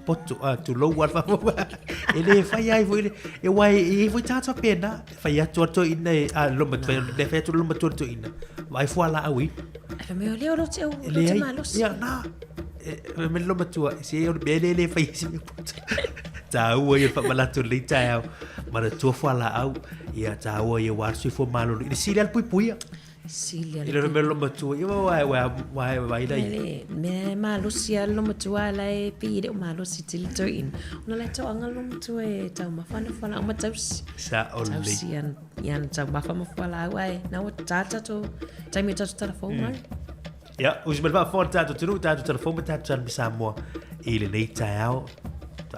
poto, a, tulou a le faafofoga. E le fai ai foi le, e aua e i ai foi tagata faapena, e fai atu lava le toeaina e, a, le loomatua, le fai atu le loomatua i le toeaina, vaai fualaau e inu.
Ai fai mai, o lea o lo te au, lo te malosi.
Ia, na, e, fai mai le loomatua, se o le mea lea e le fai ai se mea poto. Taua ia o le faamanatu i lenei taeao. Manatua fualaau, ia taua ia aua le soifua maloloina. Sili lava le puipuia.
Sili lava
le puipuia. I le mea loomatua, ia ua ua ua vaai la
ia. Mea malosi lava le loomatua la e pei e le o malosi tele toeaina. Ona la e toaga le loomatua e taumafa ana fualaau ma tausi.
Sao lelei.
Tausi i ana taumafa ma fualaau ae na ua tā tatou taimi o tatou tala fou mai.
Ia, usi mai le faafofoga a le tatou atunuu, tatou tala fou ma tatou tala ma Samoa i lenei taeao.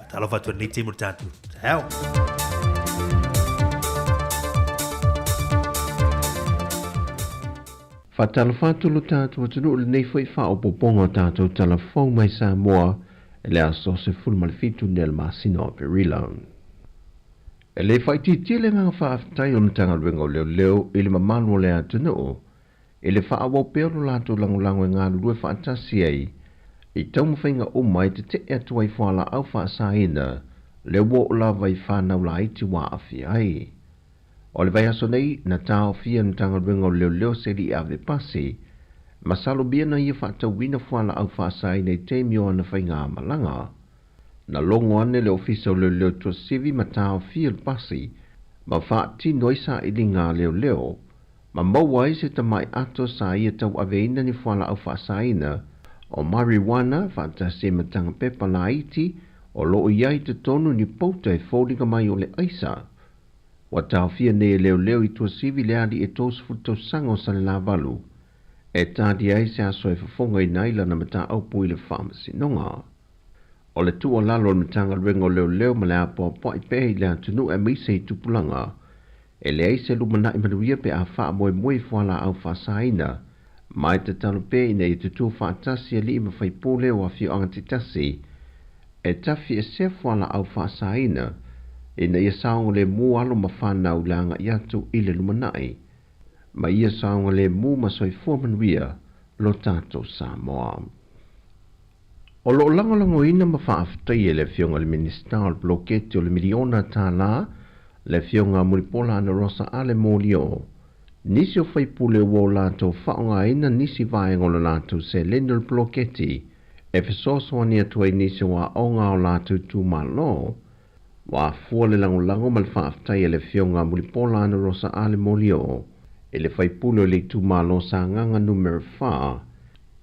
Talofa atu i lenei taimi o le tatou taeao.
Faatalofa atu lo tatou atunuu i lenei foi faaopoopoga o tatou tala fou mai Samoa i le aso 17 nei o le masina o Aperila. E le faaitiitia le agaga faafetai o le Matagaluega o Leoleo i le mamalu o le atunuu i le faaauau pea o lo latou lagolago e galulue faatasi ai i taumafaiga uma e tetee atu ai fualaau faasaina lea ua oo lava i fanau laiti ua aafia ai. O le vaiaso nei, na taofia e le Matagaluega o Leoleo se alii ave pasi, masalomia na ia faatauina fualaau faasaina i taimi o ana faigamalaga. Na logo ane le Ofisa o Leoleo Tuasivi ma taofia le pasi ma faatino ai sailiga a leoleo ma maua ai se tamai ato sa ia tauaveina ni fualaau faasaina o marijuana faatasi ai ma taga pepa laiti. O loo i ai i totonu ni pouta e foliga mai o le aisa. Ua taofia nei e leoleo i Tuasivi le alii e 30 tausaga o Salelavalu e talia ai se aso e fofogaina ai lana mataupu i le faamasinoga. O le tuualalo a le Matagaluega o Leoleo ma le apoapoai pea i le atunuu aemaise i tupulaga, e leai se lumanai manuia pe a faamoemoe i fualaau faasaina, ma e tatalo pea ina ia tutū faatasi alii ma faipule o afioaga taitasi e tafiesea fualaau faasaina ina ia saogalemu alo ma fanau i le agai atu i le lumanai, ma ia saogalemu ma soifua manuia lo tatou Samoa. O lo o lagolagoina ma faafetaia e le Afioga i le Minisita o le Poloketi o le Miliona Tala, le Afioga Mulipola Anarosa Ale Molio, nisi o faipule ua o latou faaaogaina nisi vaega o le latou seleni o le poloketi e fesoasoani atu ai nisi o aoga a o latou itumalo. Ua afua le lagolago ma le faafetai a le Afioga Mulipola Anarosa Ale Molio i le faipule o le itumalo Sagaga Numera 4,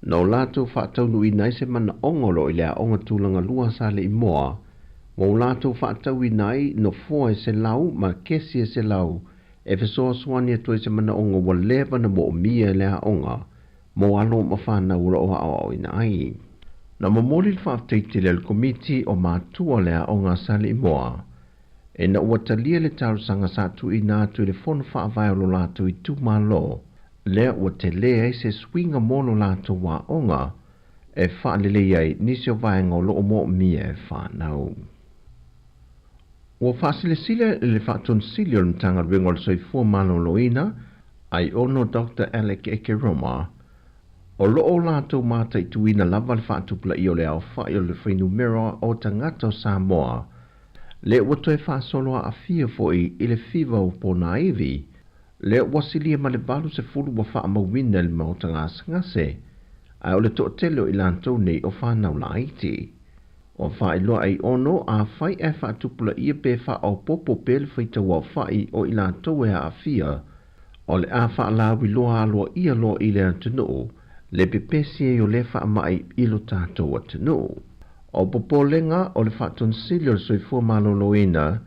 na o latou faataunuuina ai se manaoga o lo o i le aoga tulaga lua sa Saleimoa, ua o latou faatauina ai nofoa e 100 ma kesi e 100 e fesoasoani atu ai se manaoga ua leva ona moomia e le aoga mo alo ma fanau o lo o aoaoina ai. Na momoli le faafetai tele a le Komiti o Matua o le Aoga a Saleimoa ina ua talia le talosaga sa tuuina atu i le Fono Faavae o lo latou itumalo, lea ua tele ai se suiga mo lo latou aoga e faalelei ai nisi o vaega o lo o moomia e fanau. Ua faasilasila e le Faatonusili o le Matagaluega o le Soifua Maloloina, Aiono Doctor Alec Ekeroma, o lo o latou mataituina lava le faatupulaia o le aofai o le fuainumera o tagata o Samoa, lea ua toe faasolo aafia foi i le fiva o ponaivi, lea ua silia ma le 80 ua faamauina i le maota gasegase, ae o le toatele o i latou nei o fanau laiti. Ua faailoa Aiono afai ae faatupulaia pe faaopoopo pea le faitauaofai o i latou e aafia, o le a faalauiloa aloaia loa i le atunuu le pepesi ai o lea faamai i lo tatou atunuu. O popolega o le Faatonusili o le Soifua Maloloina,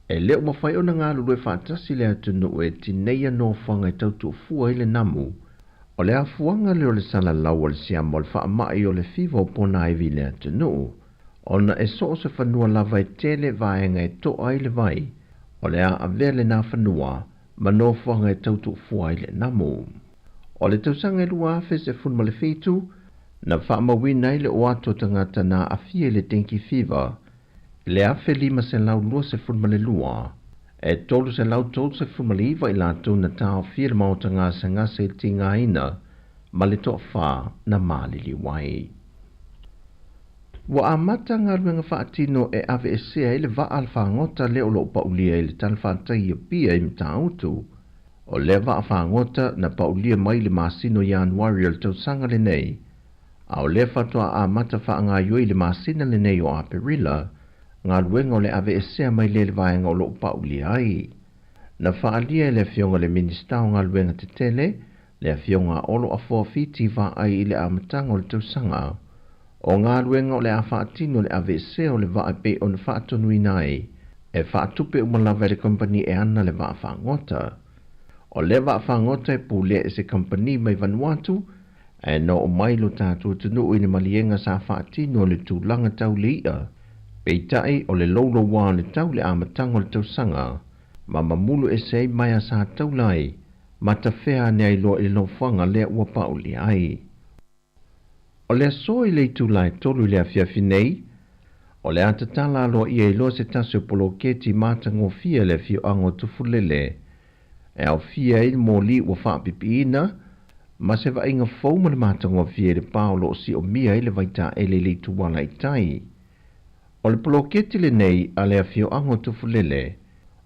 e le o mafai ona galulue faatasi le atunuu e tineia nofoaga e tau tuufua ai le namu. O le afuaga lea o le salalau o le siama o le faamai o le fiva o ponaivi i le atunuu, ona e so o se fanua lava e tele vaega e toa ai le vai, o le a avea lena fanua ma nofoaga e tau tuufua ai le namu. O le tausaga e 2017, na faamauina ai le o atu o tagata na aafia i le dengue fever i le 1522, e 339 i latou na taofia i le maota gasegase i le tigaina ma le toafa na maliliu ai. Ua amata galuega faatino e aveesea ai le vaa a le fagota lea o lo o paulia i le talafatai i Apia i Matautu. O lea vaa fagota na paulia mai i le masina o Ianuari o le tausaga lenei, a o lea faatoa amata faagaoioi i le masina lenei o Aperila galuega o le aveesea mai lea i le vaega o lo o paulia ai. Na faaalia e le Afioga i le Minisita o Galuega Tetele, le Afioga a Olo Afoa Fiti Vaai i le amataga o le tausaga, o galuega o le a faatino le aveesea o le vaa e pei ona faatonuina ai, e faatupe uma lava e le kamupani e ana le vaa fagota. O lea vaa fagota e pulea e se kamupani mai Vanuatu, ae na oo mai lo tatou atunuu i le maliega sa faatino i le tulaga tau le i'a, peitai o le louloua o le tau le amataga o le tausaga, ma mamulu ese ai maea sa taula ai, ma tafea ane ai loa i le nofoaga lea ua paulia ai. O le aso i le itula e 3 i le afiafi nei, o le a tatala aloaia ai loa se tasi o poloketi matagofie a le afioaga o Tufulele, e aofia ai le moli ua faapipiina ma se vaaiga fou ma le matagofie i le pa o lo o siomia ai le vaitaele i le ituala i tai. O le poloketi lenei a le afioaga o Tufulele,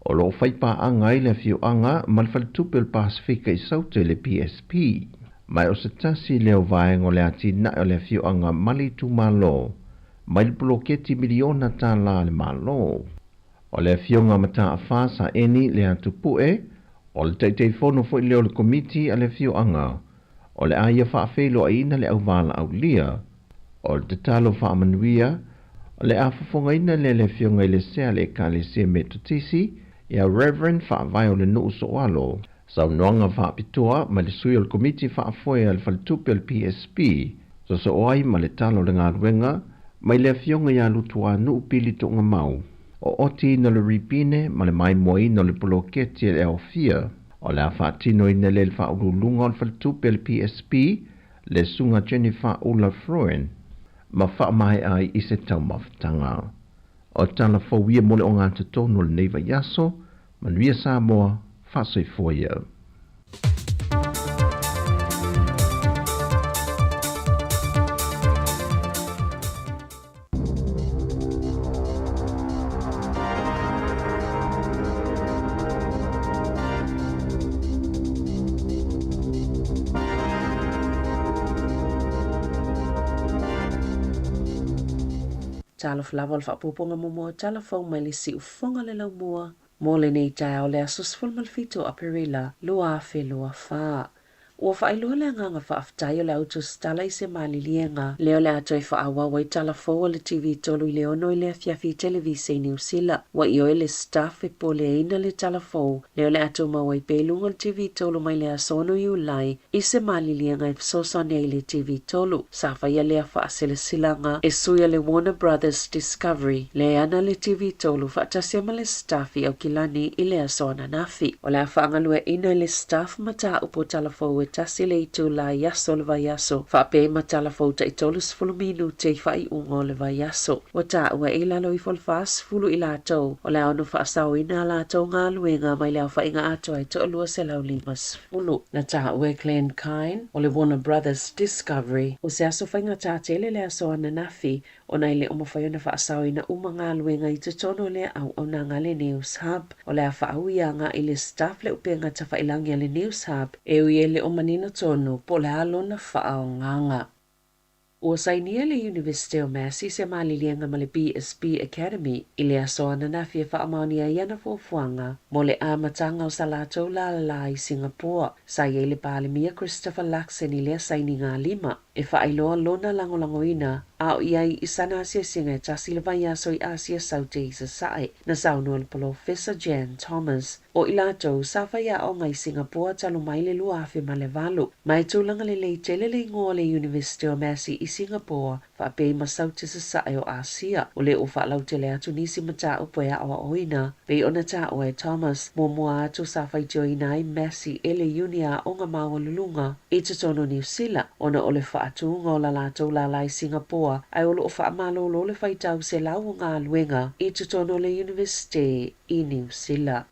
o lo o faipaaga ai le afioaga ma le Faletupe o le Pasefika i Sauta i le PSP. Ma o se tasi lea o vaega o le atinae o le afioaga ma le itumalo mai le poloketi miliona tala a le Malo. O le Afioga Mataafa Saeni Leatupue, o le Taitaifono foi lea o le Komiti a le afioaga, o le a ia faafeiloaiina le auvalaaulia. O le tatalo faamanuia, O le a fofogaina lea le afioga i le sea le Ekalesia Metotisi, ia Reverend Faavae o le Nuu Soalo. Saunoaga faapitoa mai le sui o le Komiti Faafoe a le Faletupe o le PSP, sosoo ai ma le tala o le galuega mai le afioga ia Lutuanuu Pili Tuugamau. O otiina o le ripine ma le maimoaina o le poloketi e aofia, o le a faatinoina lea e le Faauluuluga o le Faletupe a le PSP, le Susuga Jennifer Ula Fruin, ma faamaea ai i se taumafataga. O tala fou ia mo le ogatotonu o lenei vaiaso, manuia Samoa, faasoifua ia.
Talofa lava o le faapuapuaga muamua o tala fou mai le siufofoga o le laumua mo lenei taeao o le aso 17 o Aperila 2024. Ua faailoa le agaga faafetai o le au tusitala i se maliliega lea o le a toe faaauau ai tala fou a le TV 3 i le 6 i le afiafi i televise i Niu Sila. Ua ioe le staff e poleaina le tala fou lea o le a tumau ai pea i luga o le TV 3 mai le aso 6 Iulai i se maliliega e fesoasoani ai i le TV 3. Sa faia lea faaseleselaga e sui a le Warner Brothers Discovery lea e ana le TV 3 faatasi ai ma le staff i Aukilani i le aso ananafi. O le a faagalueaiina e le staff mataupu o tala fou e tasi le itula i aso o le vaiaso, faapea i matala fou tai 30 minute i faaiuga o le vaiaso. Ua taua e i lalo ifo o le 40 i latou o le a ono faasaoina a latou galuega mai le aofaiga atoa e toalua 150. Na taua e Glenn Kyne o le Warner Brothers Discovery, o se aso faigata tele le aso ananafi ona e le o mafai ona faasaoina uma galuega i totonu o lea auaunaga a le News Hub. O le a faaui agai le staff le upega tafailagi a le News Hub e ui e le o manino tonu po o le a lona faaogaga. Ua sainia le Iunivesite o Massey se maliliega ma le BSB Academy i le aso ananafi e faamaonia ai ana fuafuaga mo le amataga o sa latou lalā i Singapore. Sa i ai le Palemia Christopher Luxon i lea sainiga lima e faailoa lona lagolagoina a o i ai i sana asiasiga e tasi le vaiaso i Asia Saute i Sasae. Na saunoa le Polofesa Jan Thomas, o i latou sa fai aoga i Singapore talu mai le 2008, ma e tulaga lelei tele le igoa o le Iunivesite o Massey i Singapore faapea i ma Saute Sasae o Asia. O lea ua faalautele atu nisi mataupu e aoaoina pei ona taua e Thomas, muamua atu sa faitioina ai Massey e le iuni aoga maualuluga i totonu o Niu Sila ona o le faatuga o la latou lālā i Singapore ae o lo o faamalolo le faitau selau o galuega i totonu o le Iunivesite i Niu Sila.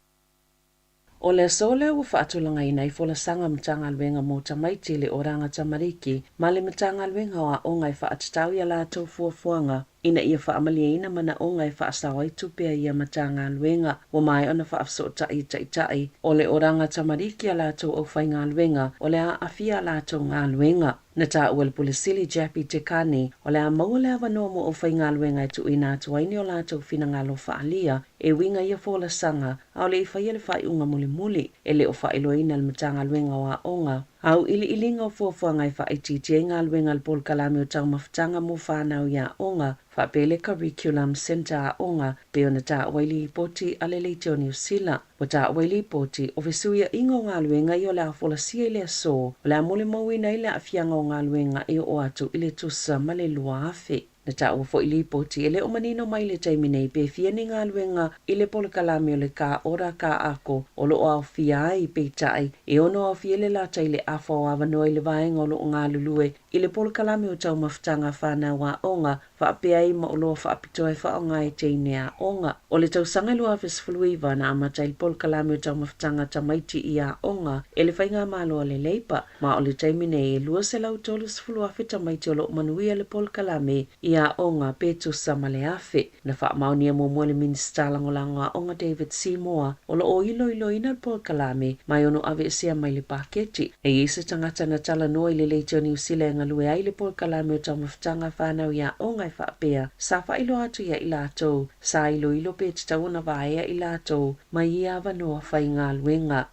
O le aso lea ua faatulagaina ai folasaga Matagaluega mo Tamaiti le Oranga Tamariki ma le Matagaluega o Aoga e faatatau i a latou fuafuaga ina ia faamalieina manaoga e faasao ai tupe a ia Matagaluega. Ua maea ona faafesootai i taitai o le Oranga Tamariki a latou aufaigaluega o le a aafia a latou galuega. Na taua e le Pule Sili Jappy Tekani, o le a maua le avanoa mo aufaigaluega e tuuina atu ai ni o latou finagalo faaalia e uiga ia folasaga a o le i faia le faaiuga mulimuli. E le o faailoaina e le Matagaluega o Aoga auiliiliga o fuafuaga e faaitiitia ai galuega a le Polokalame o Taumafataga mo Fanau i Aoga faapea le Curriculum Centre Aoga pei ona taua i lipoti a le Leitio Niu Sila. Ua taua i lipoti, o fesuiaiga o galuega ia o le a folasia i le aso, o le a molimauina ai le aafiaga o galuega e oo atu i le tusa ma le 2,000. Na taua foi i lipoti, e le o manino mai i le taimi nei pe fia ni galuega i le polokalame o le Ka Ora Ka Ako o lo o aofia ai, peitai, e ono aofia le lata i le afa o avanoa i le vaega o lo o galulue i le polokalame o taumafataga fanau aoga faapea ai ma oloa faapitoa e faaaoga e teine aoga. O le tausaga e 2019 na amata ai le polokalame o taumafataga tamaiti i aoga e le Faigamalo a le Labour, ma o le taimi nei e 230,000 tamaiti o lo o manuia le polokalame i aoga pe tusa ma le 1,000. Na faamaonia muamua e le Minisita Lagolago Aoga David Seymour o lo o iloiloina le polokalame ma e ono aveesea mai le paketi. E i ai se tagata na talanoa i le Leitio Niu Sila e galue ai le polokalame o taumafataga fanau i aoga e faapea, sa faailoa atu ia i latou, sa iloilo pe tatau ona vaea i latou mai ia avanoa faigaluega.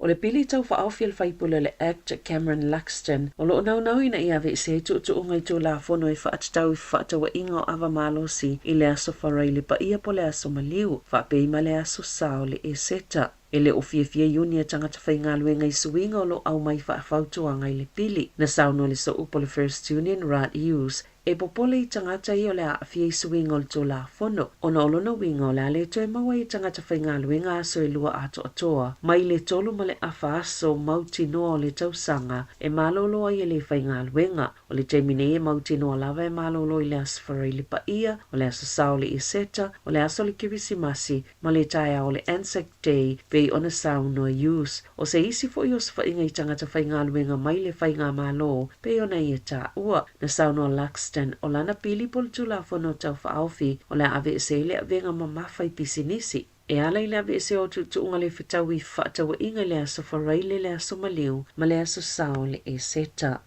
O le Pili Tau Faaofi a le Faipule o le Act Cameron Luxton o lo o naunau ina ia aveesea ai tuutuuga i Tulafono e faatatau i fefaatauaiga o ava malosi i le Aso Faraile Paia po le Aso Maliu faapea ai ma le Aso Sa o le Eseta. E le o fiafia iuni a tagata faigaluega i suiga o lo o aumai faafautuaga i le pili. Na saunoa le sooupu o le First Union Rod Hughes E popole i tagata ia o le a aafia i suiga o le Tulafono, ona o lona uiga o le a le toe maua ai e tagata faigaluega aso e lua atoatoa mai le 3.5 aso mautinoa o le tausaga e malolo ai e le faigaluega. O le taimi nei e mautinoa lava e malolo i le Aso Faraile Paia, o le Aso Sa o le Iseta, o le aso o le Kerisimasi, ma le taeao o le Anzac Day, pei ona saunoa Hughes. O se isi foi osofaiga i tagata faigaluega mai le faigamalo, pei ona ia taua. Na saunoa Luxton, o lana pili po o le Tulafono Tau Faaofi o le a aveese ai le avega mamafa i pisinisi, e ala i le aveese o tuutuuga le fetaui fefaatauaiga i le Aso Faraile, le Aso Maliu ma le Aso Sa o le Eseta.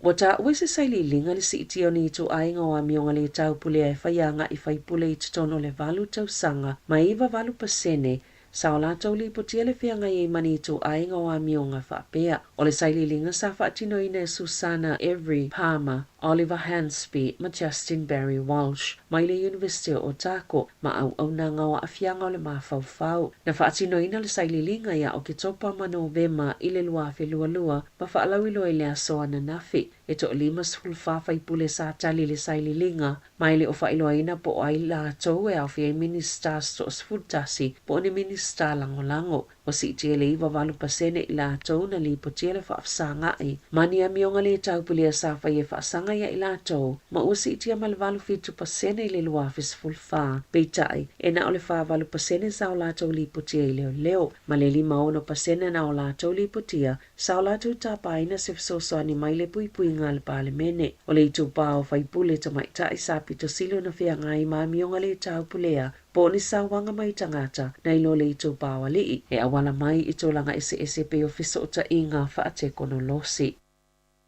Ua taua i se sailiiliga le siitia o ni ituaiga o amioga lē taupulea e fai agai faipule i totonu o le valu tausaga ma e 98% sa o latou lipotia le feagai ai ma ni ituaiga o amioga faapea. O le sailiiliga sa faatinoina e Susana Every Palmer, Oliver Hansby ma Justin Barry Walsh mai le Iunivesite o Otago ma auaunaga o aafiaga o le mafaufau. Na faatinoina le sailiiliga ia Oketopa ma Novema i le 2022 ma faalauiloa i le aso ananafi. E toa-54 faipule sa tali i le sailiiliga, ma e le o faailoaina po o ai latou e aofia ai Minisita se toa-11 po o ni Minisita lagolago. Ua siitia le 98% i latou na lipotia le faafesaga'i ma ni amioga lē taupulea sa faia e faasaga ia i latou, ma ua siitia ma le 87% i le 2014. Peitai, e na o le 48% sa o latou lipotia i leoleo, ma le 56% na o latou lipotia Sa o latou tapaina se fesoasoani mai le puipuiga a le Palemene. O le itupa o faipule tamaitai sa pito sili ona feagai ma amioga le taupulea po o ni sauaga mai tagata nai lo le itupa o alii e auala mai i tulaga eseese pei o fesootaiga faatekonolosi.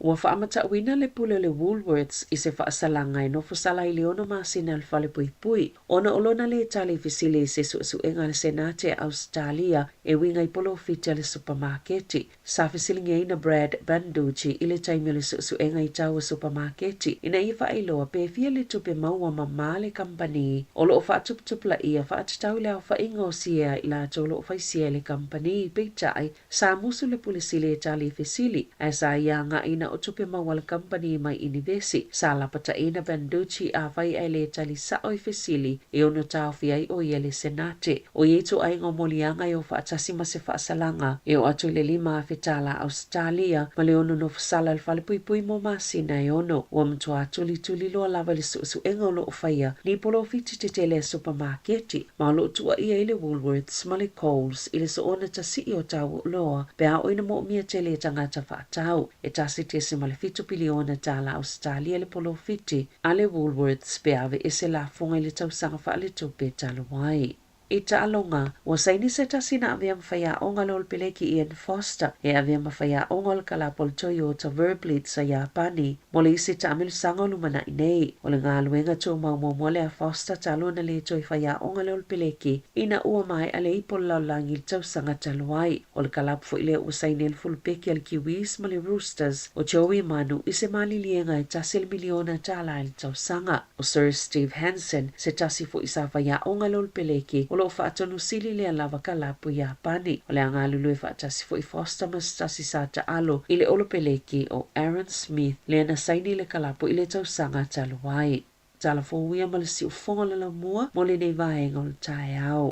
Ua faamatauina le pule o le Woolworths i se faasalaga e nofo sala i le ono masina a le falepuipui ona o lona lē tali i fesili i se suesuega a le Senate a Ausetalia e uiga i polofiti a le supamaketi. Sa fesiligiaina Brad Banducci i le taimi o le suesuega i tau o supamaketi ina ia faailoa pe fia le tupe maua mamā le kamupani o lo o faatuputupulaia faatatau i le aofaiga o siea i latou o lo o fai siea i le kamupani. Peitai, Sa musu le Pule Sili e tali i fesili, ae sa ia agai na o tupe maua a le kamupani mai Inivesi. Sa lapataina Banducci afai ae le tali sao i fesili e ono taofi ai o ia le Senate. O ia ituaiga o moliaga e o faatasi ma se faasalaga e oo atu i le 5,000 tala Ausetalia ma le ono nofosala i le falepuipui mo masina e ono. Ua matua tulituli loa lava i le suesuega o lo o faia ni polofiti tetele a supamaketi ma o lo o tuuaia ai le Woolworths ma le Coles i le soona tasii o tau oloa pe a oo ina moomia tele e tagata faatau. E 1.7 piliona tala Ausetalia le polofiti a le Woolworths pe a aveese lafoga i le tausaga faaletupe talu ai. I taaloga, ua saini se tasi na avea ma faiaoga le Olopeleki Ian Foster e avea ma faiaoga o le kalapu o le Toyota Verblitz a Iapani mo le isi taamilosaga o lumanai nei. O le galuega tumau muamua lea a Foster talu ona le toe faiaoga le Olopeleki ina ua maea le ipo o le lalolagi i le tausaga talu ai. O le kalapu foi lea ua saini ai le fulupeki a le Kiwis ma le Roosters o Joey Manu i se maliliega e tasi le miliona tala i le tausaga. O Sir Steve Hansen, se tasi foi sa faiaoga le Olopeleki, o lo o faatonu sili lea lava kalapu Iapani. O le a galulue faatasi foi Foster ma se tasi sa taalo i le Olopeleki o Aaron Smith lea na saini le kalapu i le tausaga talu ai. Tala fou ia ma le siufofoga o le laumua mo lenei vaega o le taeao.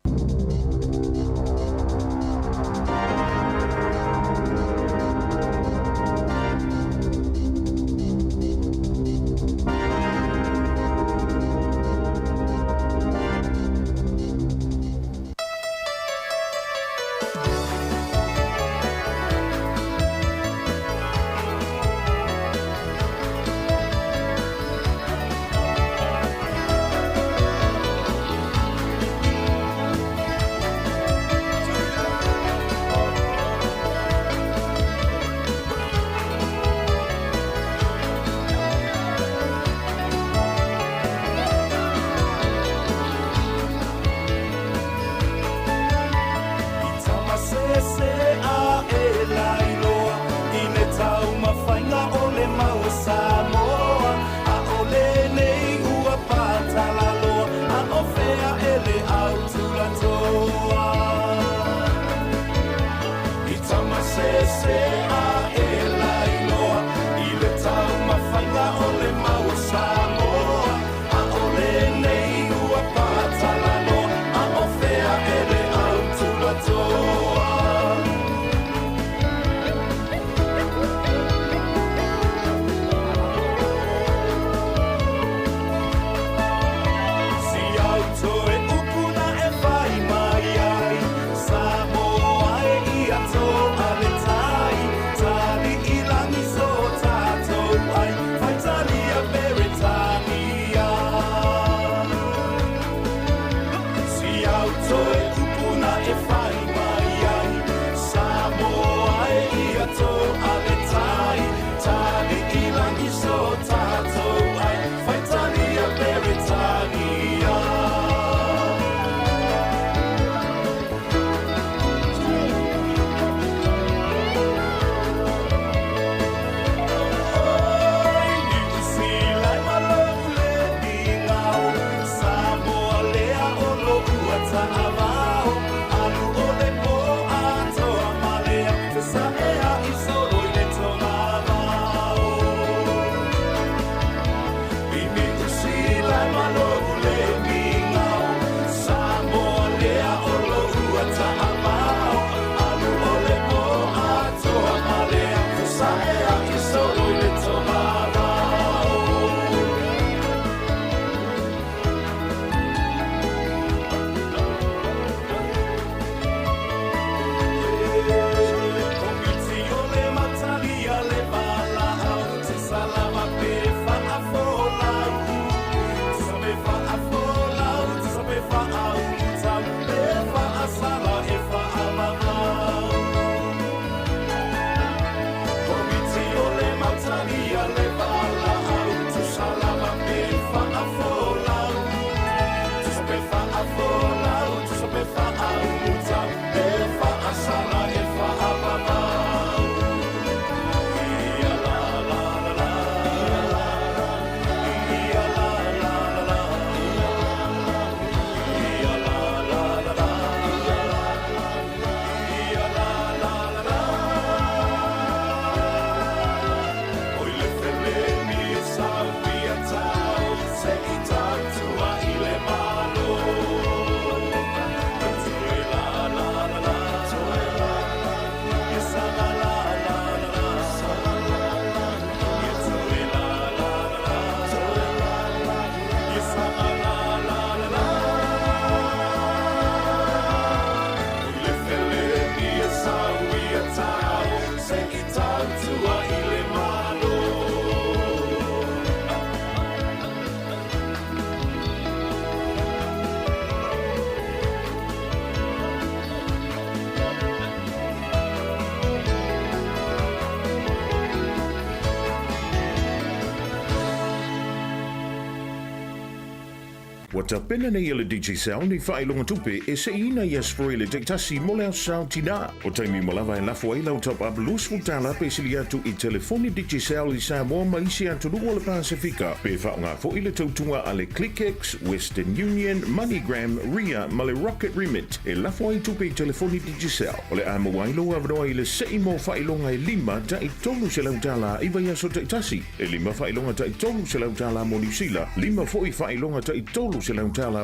Ua tapena nei e le Digicel ni faailoga tupe e seiina i Aso Faraile taitasi mo le Aso Sa o Tinā. O taimi uma lava e lafo ai lau top up $20 pe sili atu i telefoni Digicel i Samoa ma isi atunuu o le Pasefika, pe faaaoga foi le tautuga a le ClickX, Western Union, MoneyGram, Ria ma le Rocket Remit e lafo ai tupe i telefoni Digicel. O le a maua ai lou avanoa i le sei mo faailoga e lima ta'i $300 i vaiaso taitasi. E lima faailoga ta'i $300 mo Niu Sila, lima foi faailoga ta'i $300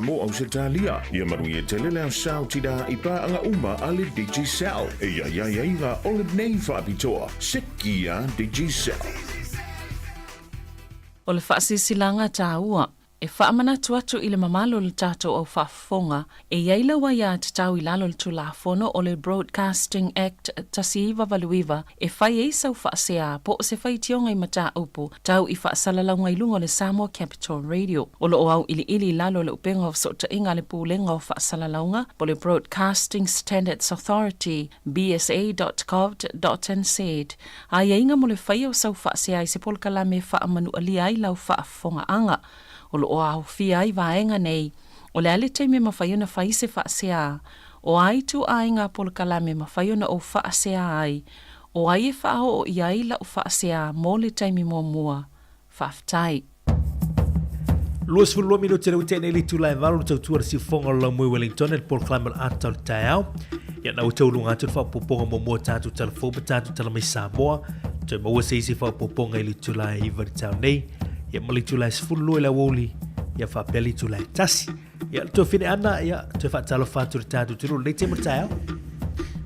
mo Ausetalia. Ia manuia tele le aso sao tinā i paaga uma a le Digicel. E i ai aiaiga o lenei faapitoa. Sekia Digicel.
O le faasilasilaga taua E faamanatu atu i le mamalu o le tatou au faafofoga, e i ai lau aiatatau i lalo o le Tulafono o le Broadcasting Act 1989 e fai ai sau faasea po o se faitioga i mataupu tau i faasalalauga i luga o le Samoa Capital Radio. O lo o auiliili i lalo o le upega o fesootaiga a le Pulega o Faasalalauga po o le Broadcasting Standards Authority, bsa.govt.nz, aiaiga mo le faia o sau faasea i se polokalame e faamanualia ai lau faafofogaaga. O lo o aofia ai vaega nei, o le a le taimi e mafai ona fai se faasea, o a ituaiga polokalame e mafai ona ou faasea ai, o ai e faaoo i ai lau faasea mo le taimi muamua. Faafetai.
22 minute le ua nei le itula e valo le tautua le siufoga o le laumui Wellington le polokalame o le ata o le taeao. Ia na ua tauluga atu le faaopoopoga muamua tatou tala fou ma tatou tala mai Samoa. Toe maua se isi faaopoopoga i le itula e 9 i le taeao nei. Ia ma le itula e 12 i le aoauli. Ia faapea le itula e 1. Ia le tuafine Ana, ia toe faatalofa atu i le tatou atunuu i lenei taimi o le taeao.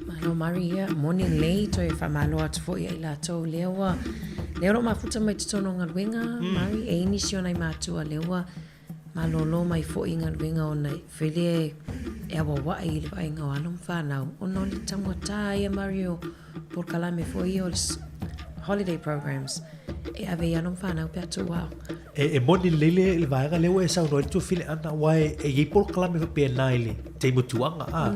Malo Mari, ia moni lelei toe faamalo atu foi ia i latou lea ua lea o lo o mafuta mai totonu o galuega Mari, e i ai nisi o nai matua lea ua malolo mai foi i galuega ona e fele e auauai i le vaaiga o alo ma fanau ona o le taugata ia Mari o polokalame foi ia o le holiday programs e ave i alo ma fanau pe a tuu aoga.
E, e moni lelei le, le vaega lea ua e saunoa ai le tuafile ana, aua e, e i ai polokalame faapena i le taimi o tuaga, a.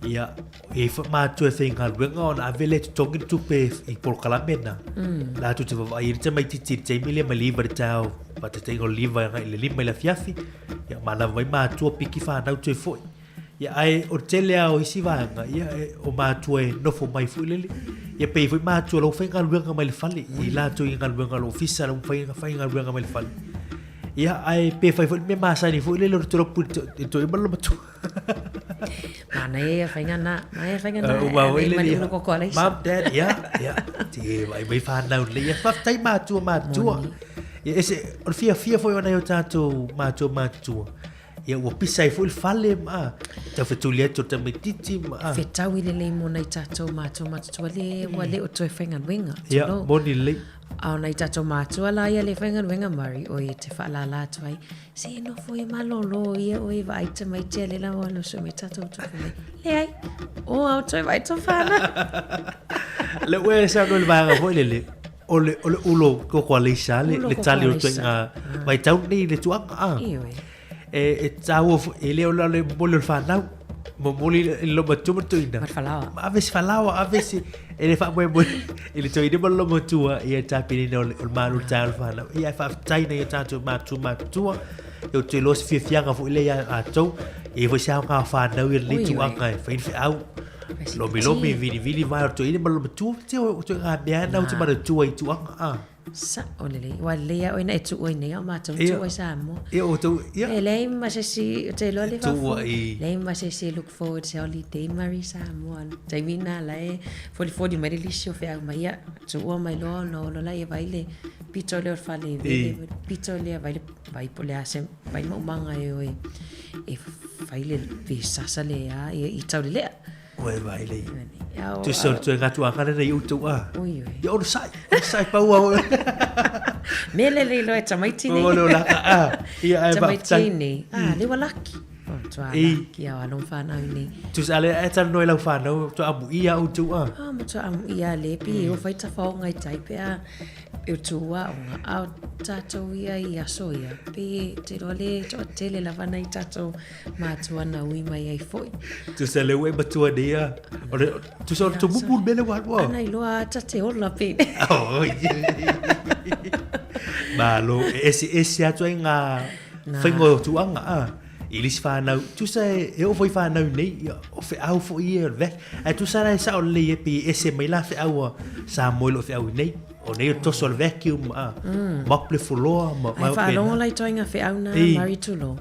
Ia, e i ai matua e faigaluega ona ave lea e totogi le tupe i polokalame na. Latou te vaavaai ai le tamaitiiti i le taimi lea mai le 9 i le taeao, faataitaiga o le 9 agai i le 5 i le afiafi, ia manava mai matua piki fanau toe foi. Ia, ae o le tele lava o isi vaega, ia, e, o matua e nofo mai foi lele. Ia pei foi matua lau faigaluega mai le fale, i latou i galuega o le ofisa lau faigaluega mai le fale. Ia, ae pe fai foi le mea masani foi lele o le tolopu i le toeaina ma le matua.
Manaia ia faiga na, manaia faiga na. Uma foi lele.
Mom, dad, ia, ia. Te vaai mai whanau lelei. Ia, faafetai matua matua. Ia, ese, o le fiafia foi o nai o tātou matua matua. Ia ua pisa ai foi le fale ma tau fetuli atu o le tamaititi ma a.
Fetaui lelei mo nai tatou matua matutua le ua le o toe faigaluega.
Ia, moni lelei.
A o nai tatou matua la ia le faigaluega Mari o e te faalala atu ai, se nofo ia malolo ia oe vaai tamaiti a le la ua loso mai tatou tupu mai. Leai, o au toe vaai tō whānau.
Le ua e saunoa i le vaega foi lele, o le, o le ulo koko a leisa, le, le tali o le ngā vaitau nei le tuaga. Ah. E, e tāua, e leo la le momoli o le whanau, momoli i le loma tua ma tuina.
Ma falaoa.
Ma ave se falaoa, ave se, e le whaamoemoe, i le tuina ma le loma tua, ia tāpinina o le, o le malu le tā o le whanau. Ia e whaafetai nei o tātou mātua mātua, e o te loa se fiafiaga foi le ia ātou, e foi se ao ngā whanau i le tuaga e whain wheau. Lomilomi, vilivili vai o toeaina ma lona matua, te o toe ngā mea na o te manatua i tuaga, a.
Sa'o lelei, ua lelei a oe na e tuua i nei, a o matou tuua i Samoa.
Ia, o tou, ia.
E leai ma se isi, ou te iloa le faafofoga. Tuua i. Leai ma se isi e look forward i se holiday mari Samoa. Taimi na la e folifoli mai le lisi o feau mai, ia, tuua mai loa ona olo laia vai le pito lea o le fale vele, pito lea vai le, vai po o le a se, vai maumaga e o e, e fai le vesasa le a ia i taulelea.
Oi vai le. Tu so tu nga tu anga nei u tu a. Oi oi. Ia ora sai, ora sai pau au.
Me le le loe tamaiti
nei. O lo la a. Ia ai
ba. Tamaiti nei. Ah, le walaki. O tua laki au alon whanau nei.
Tu sa le e tanu noi lau whanau, tu amu ia u tu a.
Ah, mo tu amu ia le pi o whai tawhaonga i tai pe a. E tuua o nga ao tatou ia i aso ia, pe te roa le toatele lava nai tatou matua na ui mai ai foi.
Tusa le ue matua nei a, o le, tusa o le tumumu le mele wa.
Ana iloa ata te ola pe.
Malo, e ese ese atu ai ngā, Faiga o tuaga a. I le isi fanau, tusa e oo foi i fanau nei, ia, o feau foi ia o le vac. Ae tusa la e sao lelei e pei e ese mai la feau a Samoa i loo feau i nei. O nei o le toso o le vacuum, a, mop le fuloa ma
Ai faalogo la i toaiga feau na Mari Tulo.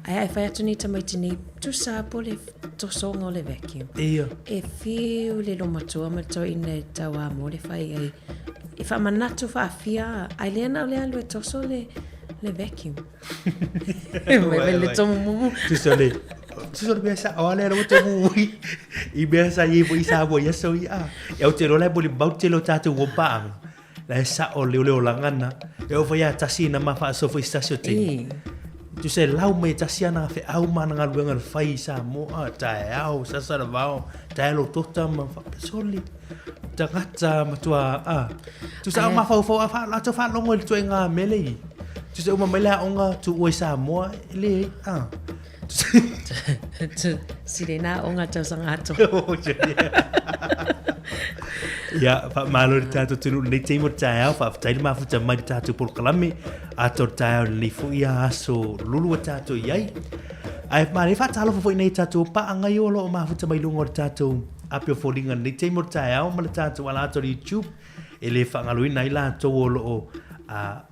Ai ai fai atu nei tamaiti nei, tusa po le tosoga o le vacuum.
Ia.
E fiu le lomatua ma le toeaina e tauā mo le fai ai. E faamanatu faafia, ai lea na o le alu e toso le, le vacuum. Mai mai le tomumu.
Tusa le, tusa le mea sa, o ale ua tomumu i, i mea sa i foi sa mo ia so ia. E au te lola e moli mau te lo tātou o paanga. La e sa o leo leo langana. E o foi a tasi na ma whaaso foi stasio te. Tusa e lau mai tasi ana fe au mana ngā luenga le whai sa moa, tae au, sasa le vao, tae lo tota ma whapesoli. Tagata matua a. Tusa au mafaufau a wha, lato wha longo i le tuenga mele i. Tusa uma mai le aonga tu ua i Samoa, e le, a.
Sirena o ngā tausaga atoa.
Ia, wha malo le tātou tunu nei teimo te taeao, whaafetai le mafuta mai le tātou polokalame, ato le taeao le nei fo ia aso lulu a tātou i ai. Ai, mā le whaatalofa foi nei tātou paanga i o lo o mafuta mai lunga o le tātou ape o foliga nei teimo le taeao ma le tātou ala ato le YouTube, e le whaangaloina ai lātou o lo o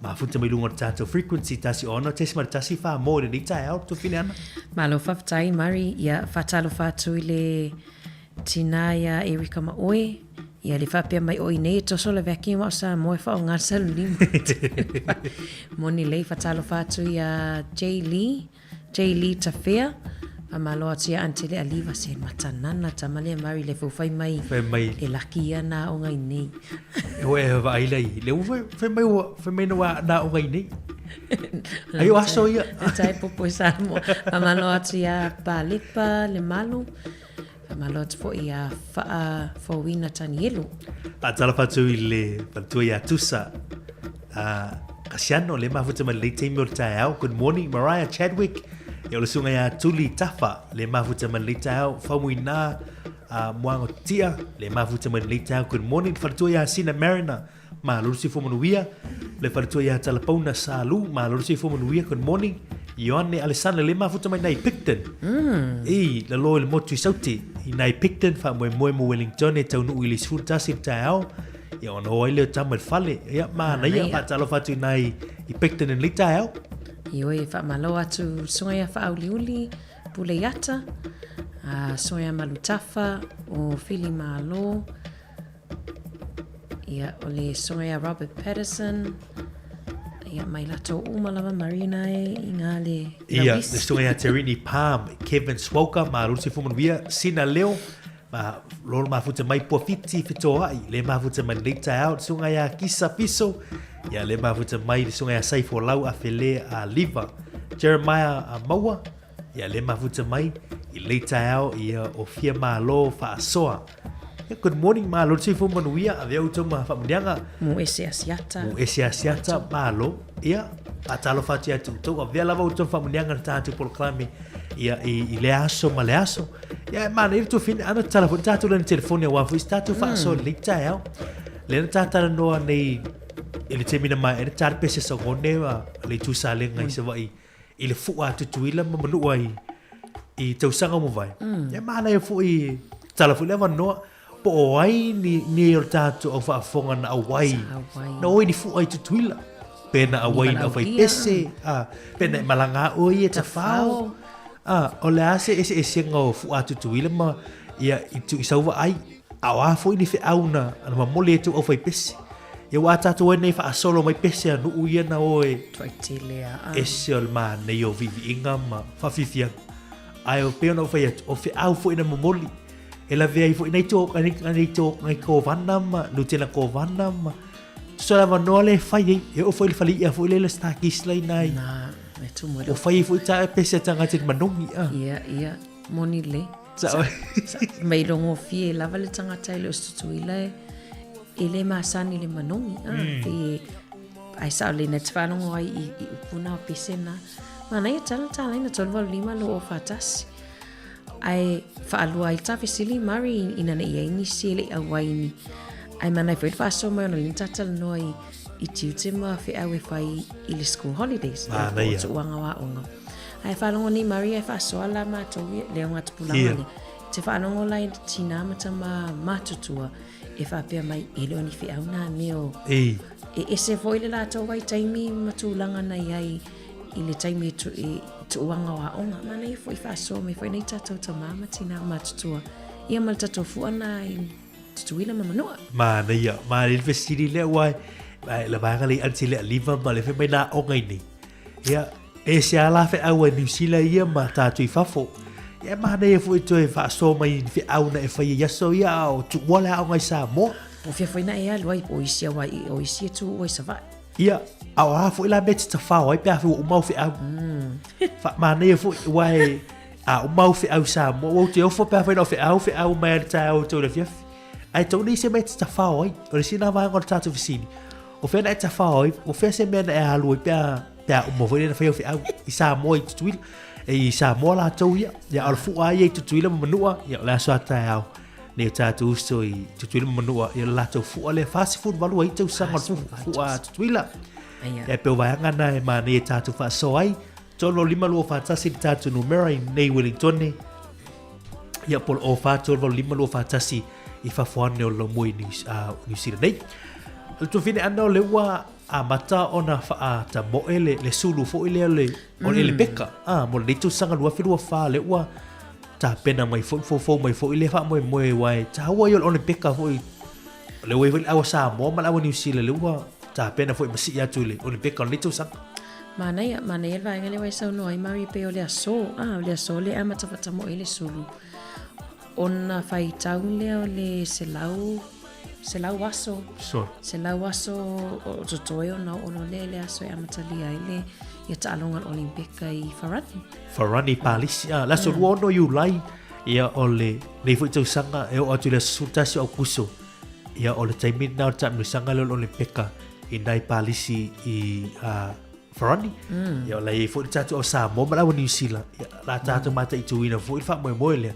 mafuta mai lunga o le tātou frequency 106.1 wha mō le nei taeao, tō ana.
Malo whawhetai, Mari, ia whaatalofa atu i le tinā ia Erika Maoe, ia le whaapea mai o i nei e toso le vacuum o sa moe wha o ngā salu lima. Moni lei whaatalofa atu ia Jay Lee, Jay Lee Tawhea, whamalo atu ia Aunty Le Aliva se matanana tama lea Mari le fau mai,
Whai mai.
e laki ia nā o ngai nei.
E hoa e hawa ai lai. Le u whai mai ua, whai mai na nā o ngai nei. Ai o aso ia.
Tai popo i Samoa. Whamalo atu ia Palepa le malu. Whamalo atu fo ia Whaa Fowina Tanielu.
Whaatalofa atu i le whanatua ia Tusa. Kasiano, le mafuta mai le taimi o le taeao. Good morning, Mariah Chadwick. E o le sunga ia Tuli Tafa, le mafuta mai le taeao. Whamui nā Moango Tia, le mafuta mai le taeao. Good morning, whanatua ia Sina Mariner. Ma lolo si fo manuia. Le whanatua ia Talapauna Salu. Ma lolo si fo manuia. Good morning. Ioane Alessandra, le mafuta mai nai Picton. I, la lo i le motu i Sauti. I nai Picton, wha moe moe mo Wellington, e tau nuu i le sifuru tasi le taeao. Ia ona o ai leo tama i le fale. Ia, ma na ia, wha talo whatu i nai i Picton in le taeao.
I oi, wha malo atu sunga ia whaauliuli, pule iata, sunga ia Malutafa, o Fili Malo, ia, o le sunga ia Robert Patterson, ia, mai lato uma lava Marina e i ngā le
Ia, le sunga ia Terini Palm, Kevin Swoka, ma Rusi Fumanuia, Sina Leo, ma lolo mafuta mai Puafiti Fitoai, le mafuta mai le taeao, le sunga ia Kisa Fiso, ia le mafuta mai le sunga ia Saifo Lau a Fele a Liva, Jeremiah a Maua, ia le mafuta mai i le taeao ia o Fia Malo Whaasoa. Ia, good morning, malo le soifua manuia, avea outou ma faamuniaga.
Mo ese asiata.
Mo ese asiata, malo. Ia, faatalofa atu ia te outou, avea lava outou ma faamuniaga le tātou polokalame ia i le aso ma le aso. Ia, e manaia le tuafine, ana tatala foi le tātou lena telefoni aua foi se tātou faasoa i lenei taeao. Lea na tātalanoa nei i le taimi na maea ai le tā le pese sagone a le itu salega i Savaii i le fua a Tutuila ma Manua i tausaga ua mavae. Ia manaia foi tatala foi le avanoa po o ai ni ni o le tātou au faafofoga na auai na oi ni fua i Tutuila. Pe na auai na fai pese, a, pe na e malaga oi e tafao. A, o le a se eseesega o fua a Tutuila ma ia i tu i sau vaai. A o a foi ni feau na na mamoli e tou au fai pese. Ia ua a tātou ai nei faasolo mai pese a nuu ia na o e
Tuaitele a.
Ese o le manaia o viiviiga ma faafiafiaga. Ae o pei ona ou fai atu, o feau foi na momoli. E lavea ai foi nai to, nai, nai to, nai kovana ma Lutena Kovana ma tusa le avanoa lea e fai ai. E oo foi i le fale i'a foi lea le Starkist la ina i.
Na, e tumu
e Ua fai ai foi ta pese a tagata i le manogi a.
Ia, ia, moni lelei.
Sa,
sa, mai logofie lava le tagata e le o se Tutuila e, e le masani i le manogi. A, e, ai sao le na te faalogo ai i, i upu na o pese na. Manaia tala talaina 385 241. Ae faalua ai le ta fesili Mari ina ne i ai nisi e le i auai ni. Ae manaia foi le faasoa mai ona lea na ta talanoa i. i tiute ma feau e fai i le school holidays,
po
o tuuaga o aoga. Ae faalogo nei Maria e faasoa la matou ia, le augatupulaga lea. Te faalogo la i tinā ma tama matutua e faapea mai e le o ni feau nā mea o
E
ese foi le latou vaitaimi ma tulaga na i ai i le taimi e tu, i tuuaga o aoga. Manaia foi faasoa mai foi nei tatou tama ma tinā matutua ia ma le tatou fua na i Tutuila ma Manua.
Manaia, manaia le fesili lea aua e le vaega lea i Aunty Lea Liva ma le fai mai nā aoga i nei. Ia, e se a la feau ai Niu Sila ia ma tātou i fafo. Ia, e manaia foi toe faasoa mai i ni feau na e faia i aso ia a o tuua le aoga i Samoa.
Po o fea foi na e alu ai, po o isi aua o isi e tuua i Savaii.
Ia, a o a foi la mea e te tafao ai pe afai ua uma au feau. Manaia foi, aua e, a uma au feau i Samoa, ua ou te ofo pe afai na o feau, feau mai lava i le taeao e tau i le afiafi. Ae tau nei se mea e te tafao ai. O le isi lena vaega o le tatou fesili, o fea na e tafao ai, o fea se mea na e alu ai pe a, pe a uma foi lea na fai au feau i Samoa i Tutuila. E i Samoa latou ia, ia o le fua ia i Tutuila ma Manua, ia o le aso a taeao. Nei o tatou uso i Tutuila ma Manua, ia o le latou fua lea, 48 ai tausaga o le fua a Tutuila. Ia e pei o vaega na e manaia e tatou faasoa ai. 3 5 2 4 1 le tatou numera i nei Wellingtone. Ia po o le 04 3 8 5 2 4 1 i fafo ane o le laumua i New, New Zealand nei. O le tuafine ana o le ua amata ona faatamoe le, le sulu foi lea le, o le Elebeka. Ah, mo lenei tausaga 2024 le ua tapena mai foi, foufou mai foi le faamoemoe aua e taua ia o le Olympica foi. O le ua i foi le aua Samoa ma le aua New Zealand le ua tapena foi ma sii atu i le Olympica o lenei tausaga.
Manaia, manaia le vaega lea ua e saunoa ai Mary pei o le aso, ah, o le aso lea e amata faatamoe ai le sulu. Ona faitau lea o le 100, 100 aso.
Sure.
100 aso o totoe ona oo loa lea i le aso e amatalia ai le ia taaloga o le Olympica i Farani.
Farani Palisi, ah, le aso 26 Iulai, ia o le nei foi tausaga e oo atu i le aso 11 o Aukuso. Ia o le taimi lena o le taamilosaga lea o le Olympica i nai Palisi i Farani. Ia o la e i ai foi le tatou au Samoa ma le au Niu Sila. Ia la tatou mataituina foi le faamoemoe lea.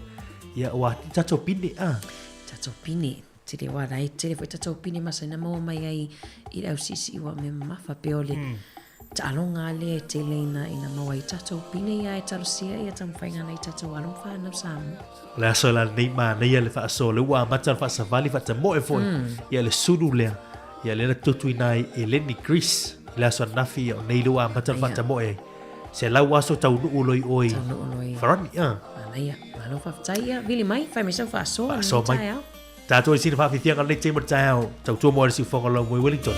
Ia ua tatou pine ah.
Tatou pine. Tele wa la e tele foi tatou pine masani na maua mai ai i le ausiisii ua mea mamafa pei o le taaloga lea e tele ina ina maua ai tatou pine ia e talosia ia taumafaiga a nai tatou alo ma fanau Samoa.
O le aso la lenei manaia le faasoa lea ua amata ona faasavali faatamoe foi ia le sulu lea ia lea na tutuina ai e Lenny Greece i le aso ananafi ia o nei lea ua amata ona faatamoe ai. 100 aso taunuu loa i o i Farani.
Manaia. Malo faafetai ia. Vili mai, fai mai sau faasoa
lenei taeao. Tatou i sina faafiafiaga lenei taimi o le taeao. Tautua mo le siufoga lau moe Wellington.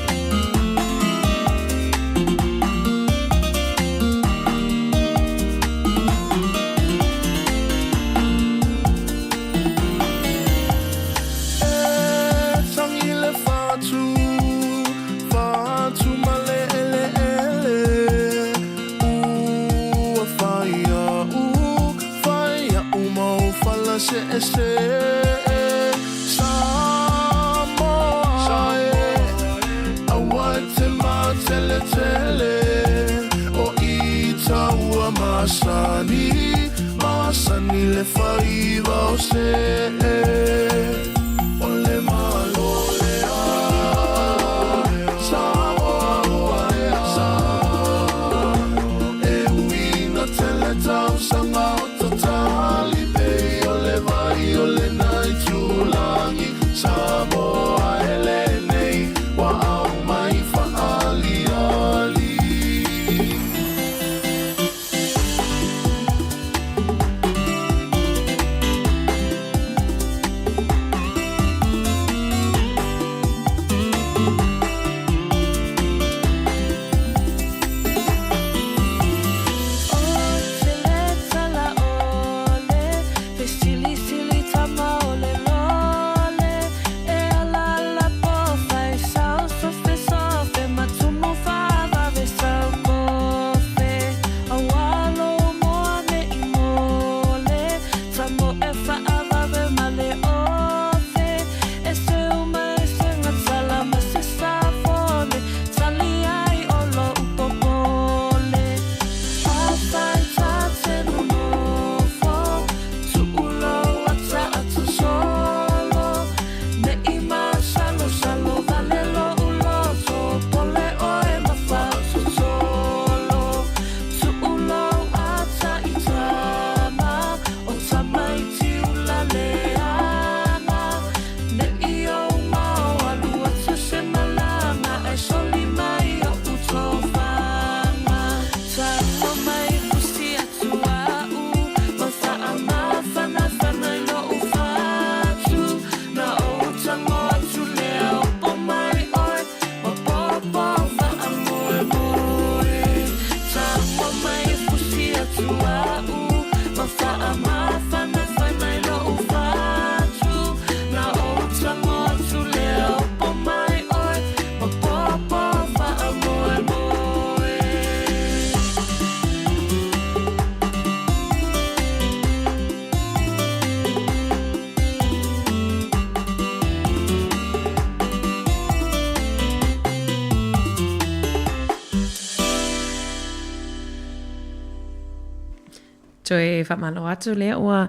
Toe faamalo atu lea ua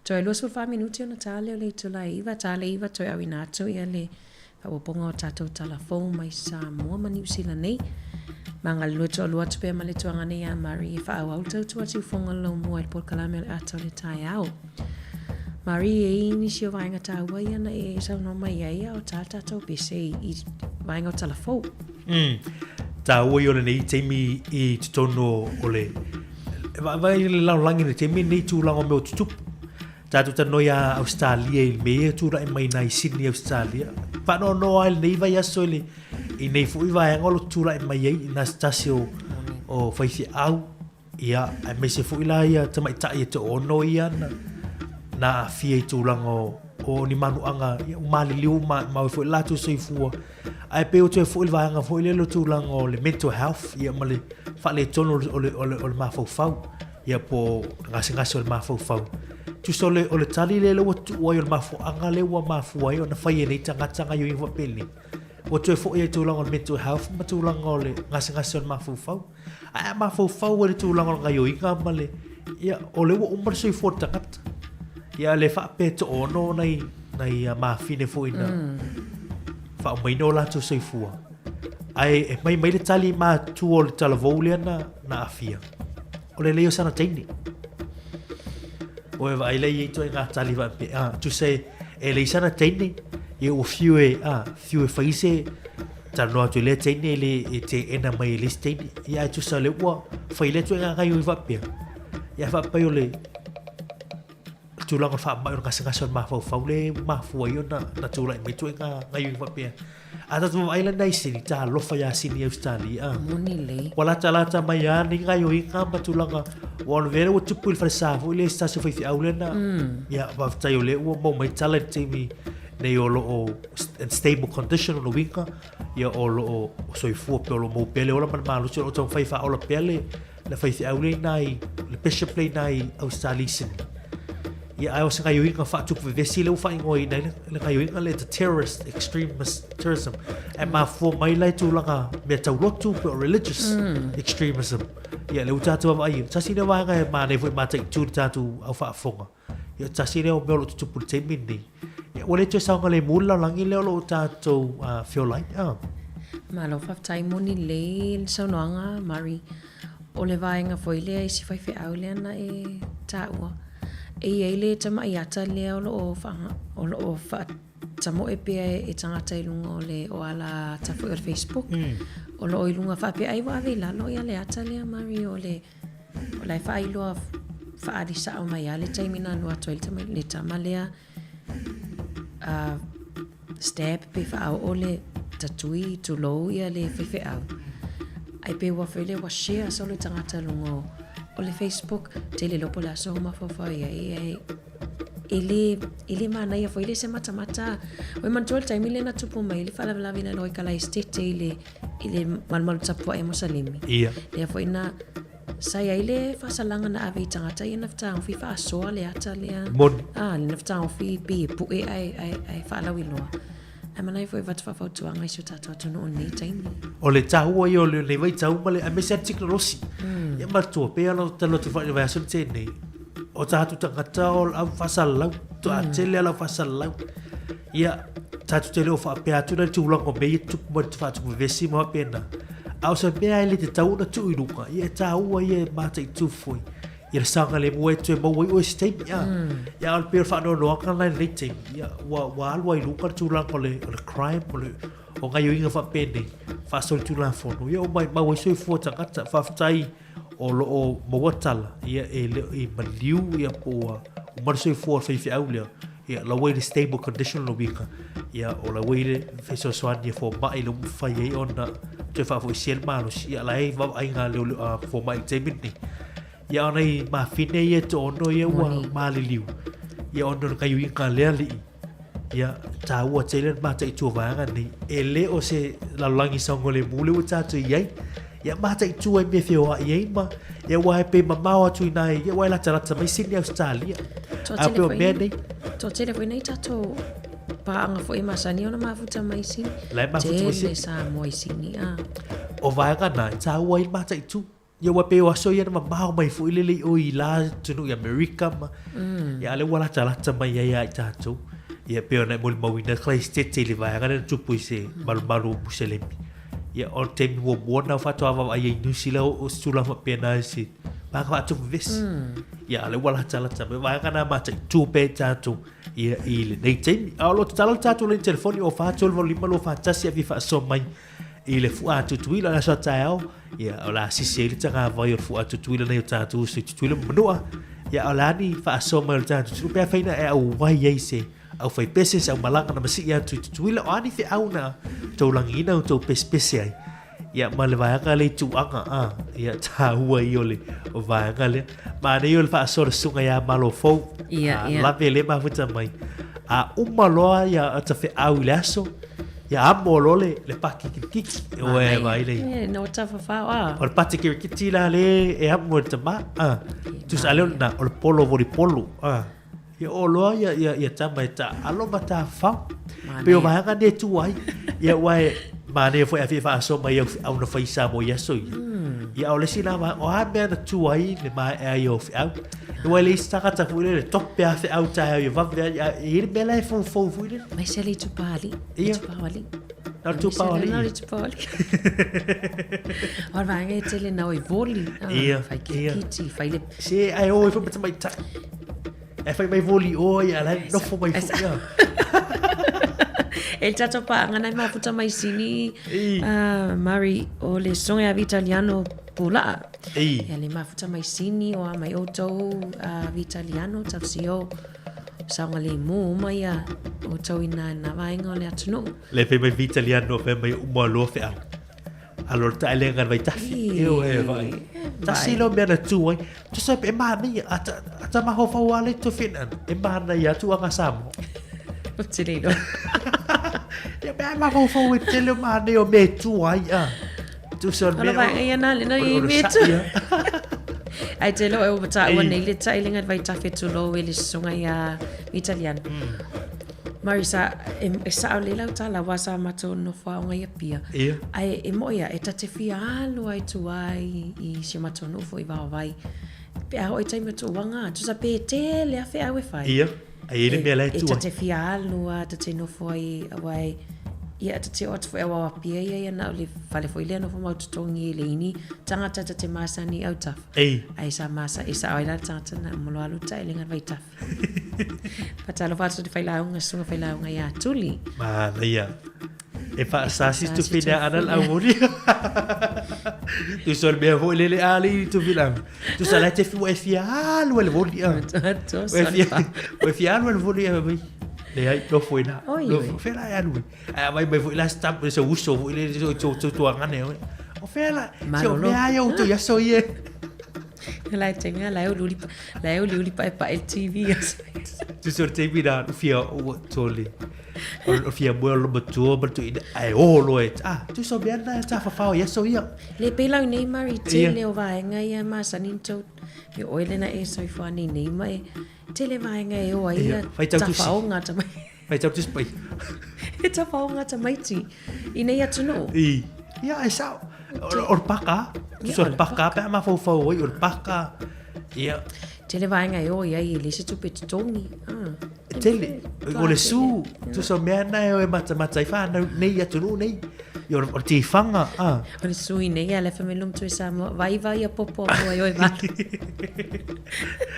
toe 24 minute ona ta lea o le itula e 9, ta le 9 toe auina atu ia le faaopoopoga o tatou tala fou mai Samoa ma Niu Sila nei. Ma galulue toalua atu pea ma le tuaga nei ia Marie e faaauau le tautua siufoga o le laumua i le polokalame o le ata o le taeao. Marie, e i ai nisi o vaega taua ia na e saunoa mai ai a o tā tatou pese i vaega o tala fou.
Taua ia o lenei taimi i totonu o le vaai i le lalolagi i le taimi lenei i tulaga o mea o tutupu. Tatou talanoa ia Ausetalia i le mea ia tulai mai nai Sydney Ausetalia. Faanoanoa ai lenei vaiaso i le i nei foi vaega o lo o tulai mai ai na se tasi o o faifeau ia aemaise foi la ia tamaitai e toaono ia na na aafia i tulaga o o ni manuaga ia ua maliliu ma ma foi latou soifua. Ae pei ua toe foi le vaega foi lea le tulaga o le mental health ia ma le faaletonu o le, o le, o le mafaufau ia po o le gasegase o le mafaufau. Tusa o le, o le tali lea ua tuu ai o le mafuaaga lea ua mafua ai ona fai e nei tagata gaoioiga faapenei. Ua toe foi ai i tulaga o le mental health ma tulaga o le gasegase o le mafaufau. Ae a mafaufau ai i le tulaga o le gaoioiga ma le, ia, o lea ua uma le soifua o le tagata. Ia le faapea e toaono nai, nai mafine foi na faaumaina o latou soifua. Ae e mai mai le tali matua o le talavou lea na, na aafia. O le lei o sana teine. Ua e vaai lea i ai ituaiga tali faapea, ah, tusa e, e lei sana teine, ia ua fiu e, ah, fiu e fai se, talanoa atu i lea teine e le e teena mai e le isi teine. Ia ae tusa o lea ua fai lea ituaiga gaoioi faapea. Ia faapai o le tulaga o le faamai o le gasegase o le mafaufau lea ua mafua ai ona na tulai mai ituaiga gaoioiga faapea. A tatou vaai la nai Sini, talofa iā Sini Ausetalia.
Moni lelei.
Ua latalata mai lava nei gaoioiga ma tulaga, ua o le mea lea ua tupu i le falesa foi lea i se tasi o faifeau lea na, ia faafetai o lea ua maua mai tala i le taimi nei o lo o in stable condition lona uiga, ia o lo o soifua pea o lo o maua pea le ola ma le malosi o lo o taumafai e faaola pea le le faifeau lea i ina i le bishop lea i ina i Ausetalia i Sydney. Ia ae o se gaoioiga faatupu vevesi lea ua faaigoaina ai le gaoioiga lea the terrorist extremist terrorism. Ae mafua mai la i tulaga mea taulotu pe o religious extremism. Ia lea ua tatou vaavaai ai. Tasi lea vaega e manaia foi e mataitu le tatou au faafofoga. Ia tasi lea o mea o lo o tutupu i le taimi lenei. Ia ua le toe saogalemu le lalolagi lea o lo o tatou feola ai.
Malo faafetai moni lelei le saunoaga Murray. O le vaega foi lea i si faifeau lea na e taua, e i ai le tamai ata lea o lo o o lo o faatamoe pea e tagata i luga o le o ala ata foi o le Facebook. O lo o i luga faapea ai ua ave i lalo ia le ata lea Murray o le o la e faailoa faaali sao mai lava le taimi na alu atu ai le tamai le tama lea stab pe faaoo le tatui tulou ia le faifeau ai pe ua foi lea ua share solo i tagata luga o, o le Facebook tele lopo le aso mafaufau ia ai e le e le manaia foi le se matamata oi manatua le taimi lea na tupu mai le faalavelave na loi kala estete i le i le malumalu tapuai a Mosalemi
ia
lea foi na Sa i ai le faasalaga na ave i tagata ia na fetagofi faasoa le ata lea.
Moni.
Ah, le na fetagofi pei e pue ae, ae, ae faalauiloa. Ae manaia foi avatu faafautuaga i si o tatou atunuu i lenei taimi.
O le taua ia o lenei vaitau ma le aemaise lava le tekonolosi. Ia manatua pei lava ona talanoa atu i le vaiaso na tea nei, o tatou tagata o le au faasalalau, faatoa tele lava le au faasalalau. Ia, tatou te le o faapea atu la i le tulaga o mea ia e tutupu mai le faatupu vevesi ma faapena. A o se mea e le tatau ona tuu i luga, ia e taua ia e mataitu foi. Ia le saogalemu e toe maua ai oe i se taimi. A, ia, a o le pei o le faanoanoaga lena i lenei taimi, ia, ua, ua alu ai i luga le tulaga o le, o le crime, o le, o gaoioiga faapenei, faasolitulafono, ia ua maumau ai soifua o tagata. Faafetai o lo o maua tala, ia, e le o i maliu, ia, po ua uma le soifua o le faifeau lea, ia, la ua i le stable condition lona uiga, ia, o la ua i le fesoasoani a fomai lea ua mafai ai ona toe faafoisia le malosi, ia, la e vaavaaiga a le fomai i le taimi lenei. Ia, o nai mafine ia e toaono ia ua maliliu, ia, ona o le gaoioiga a le alii, Ia, taua tele le mataitu o vaega nei. E le o se lalolagi saogalemu lea ua tatou i ai. Ia, mataitu ai mea feoai ai ma, ia aua e pei mamao atu i nai, ia aua e latalata mai Sydney Ausetalia. A pei o mea nei.
Toatele foi nei tatou paaga foi e masani ona mafuta mai Sydney.
La e mafuta mai
Sydney. Tele Samoa i Sydney, a.
O vaega na, e taua ai le mataitu. Ia ua pei o aso ia na mamao mai foi lele i o i la atunuu i Amerika ma ia a lea ua latalata mai ai ia i tatou. Ia pei ona e molimauina Karaisitete i le vaega lea na tupu i se malumalu o Muselemi. Ia o le taimi muamua lena faatoa vaavaai ai i Niu Sila o se tulaga faapena i se vaega faatufuvesi. Ia a lea ua latalata mai vaega na mataitu pea i tatou ia i lenei taimi. A o lo o tatala le tatou laini telefoni o 4 3 8 5 2 4 1 e fia faasoa mai i le fua Tutuila le aso a taeao, ia, o le a sisi ai le tagavai o le fua Tutuila nei o tatou uso i Tutuila ma Manua. Ia, o le a ni faasoa mai o le tatou atunuu pe afai na e auai ai se aufaipese, se aumalaga na masii atu i Tutuila, o a ni feau na tou lagiina o tou pesepese ai. Ia, ma le vaega le ituaga, a, ia, tāua ia o le o vaega lea. Manaia o le faasoa le susuga ia Malofou.
Ia, ia.
Lave le mafuta mai. A uma loa ia ata feau i le aso, Ia amo loa le, le paki kirikiti. O e vai le.
E, no ta whawhao a.
O le pati kirikiti la le e amo e le tama. Ah. Tusa ale na, o le polo voli polo. Ah. Ia o loa ia, ia, ia tama e ta alo ma ta whao. Pe o vaega ne tu ai. Ia wae, manaia foi a fia faasoa mai au feau na fai Samoa i aso ia. Ia o le isi la vaega, o a mea na tu ai le maea ai o feau. Ia wae le isi tagata foi lele, tope a feau taeao ia vave ai, a e i ai le mea la e foufou foi lele.
Mai se le itupa alii.
Ia.
Itupa o alii.
Na o le itupa o alii.
Na o le itupa o alii. O le vaega e tele na o i voli. Ah,
Ia,
Fai kirikiti, fai le...
Se ai o e foi ma tamaitai. E fai mai voli o ia la e nofo mai foi ia.
E le tatou paaga nai mafuta mai sini
I.
ah, Mari o le susuga ia Vitaliano Pulaa.
I.
Ia le mafuta mai sini o a mai outou ah, Vitaliano tausi o saogalemu uma ia outou i na, na vaega o le atunuu.
Le fai mai Vitaliano fai mai uma loa feau. Alo le taelega le vaitafi. E o e vai. Tasi lo mea na tu ai. Tusa e manaia. A ta, a ta mafaufau a le tu whina. E manaia atu anga Samoa.
O te leilo.
Ia mea mafaufau e tele o manaia o mea e tu ai. A. Tusa o le
Ola
mea.
vai ia na le na i
o le
me
sa
tu.
ia.
Ai te lo e o ta ua
Ei.
nei le taelega le vaitafi tulou e le susuga ia Vitaliano. Marisa, e, e sao lelei lau tala, aua sa matou nofo aoga i Apia.
Ia.
Ae e mo'i a, e ta te fia alu ai tua i, i si o matou nuu foi i Vaovai. Pe a oo i taimi o tuuaga, tusa pe tele a feau e fai.
Ia, ai e le mea la e
E
tua.
ta te fia alu a, ta te nofo ai, aua e, ia ta te oo atu foi aua o Apia ia ia na o le fale foi lea nofo mau totogi e le ini tagata ta te masani i autafa.
Ei.
Ae sa masa, e sao ai la le tagata na uma loa alu taelega le vaitafe. Faatalofa atu i le failauga, susuga failauga ia Tuli.
Manaia. E faasasi tufina ana le aumoni. Tusa o le mea foi lele a le tufina. Tusa la te fiu e fia alu e le voli a. Ua e fia alu e le voli a mai. Le ai nofo ina.
Oi,
Nofo fela e alu. Ai mai mai foi la stamp se uso foi le so so tuangane. O fela. Se o
Malolo.
mea ai o tu yaso ie.
La e tenga la e uliuli la e uliuli paepae le TV aso.
Tusa o le taimi na fia o tole. O fia moe o le matua ma le tuuina ae o loa e ah tusa o mea na e tafafao i aso ia.
Le pei lau nei Mari
Ia.
tele o vaega ia masani na tou e oe lena e soifua nei nei ma e tele vaega e o ai
Ia,
ia
faitau tusi.
tafaoga tamai
Faitau tusi pai.
e tafaoga tamaiti i nei atunuu.
I. Ia e sao. O le paka. Tusa o le paka pe a mafaufau ai o le paka. Ia.
Tele vaega e o i ai e le se tupe totogi. Ah.
Tele. O le su. Tusa o mea na e o e matamata ai whanau nei atunuu nei. Ia o le tiwhanga. Ah.
O le sui nei a le whamelum tui Samoa. Vai vai a popo a mua i oi valu.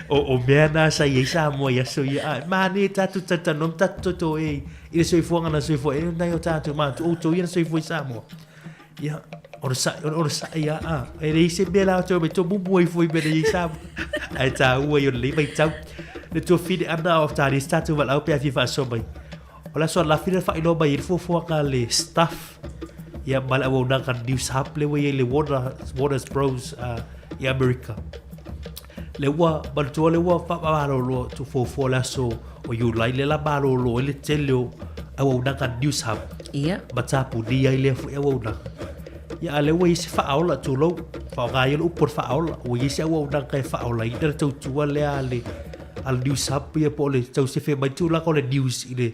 O, o mea na sa i ai Samoa i aso ia. Ah, mani e tātou tatanom tātou toto e i le soifuaga na soifua e nai o tātou mātu. O tau ia na soifua i Samoa. Ia, o le sa'i, o le sa'i a, a. E leai se mea la o mai tō mumu ai foi mea nei i Samoa. Ai tāua i o le lei vaitau. Le tuafine ana o tāne se tātou valaau pe a fia faasoa mai. O le aso ananafi na faailoa mai ai le fuafuaga a le staff. Ia ma le auaunaga News Hub lea ua i ai le Warner, Warner Bros i Amerika. Le ua manatua le ua faamalolo tu fuafua le aso o Iulai lea la malolo ai le tele o auaunaga News Hub.
Ia.
Ma tapunia ai lea foi auaunaga. Ia a lea ua i ai se faaola tulou, faaaoga ai le upu o le faaola, ua i ai se auaunaga e faaolaina le tautua lea a le a le News Hub ia po o le tausefe mai tulaga o le news i le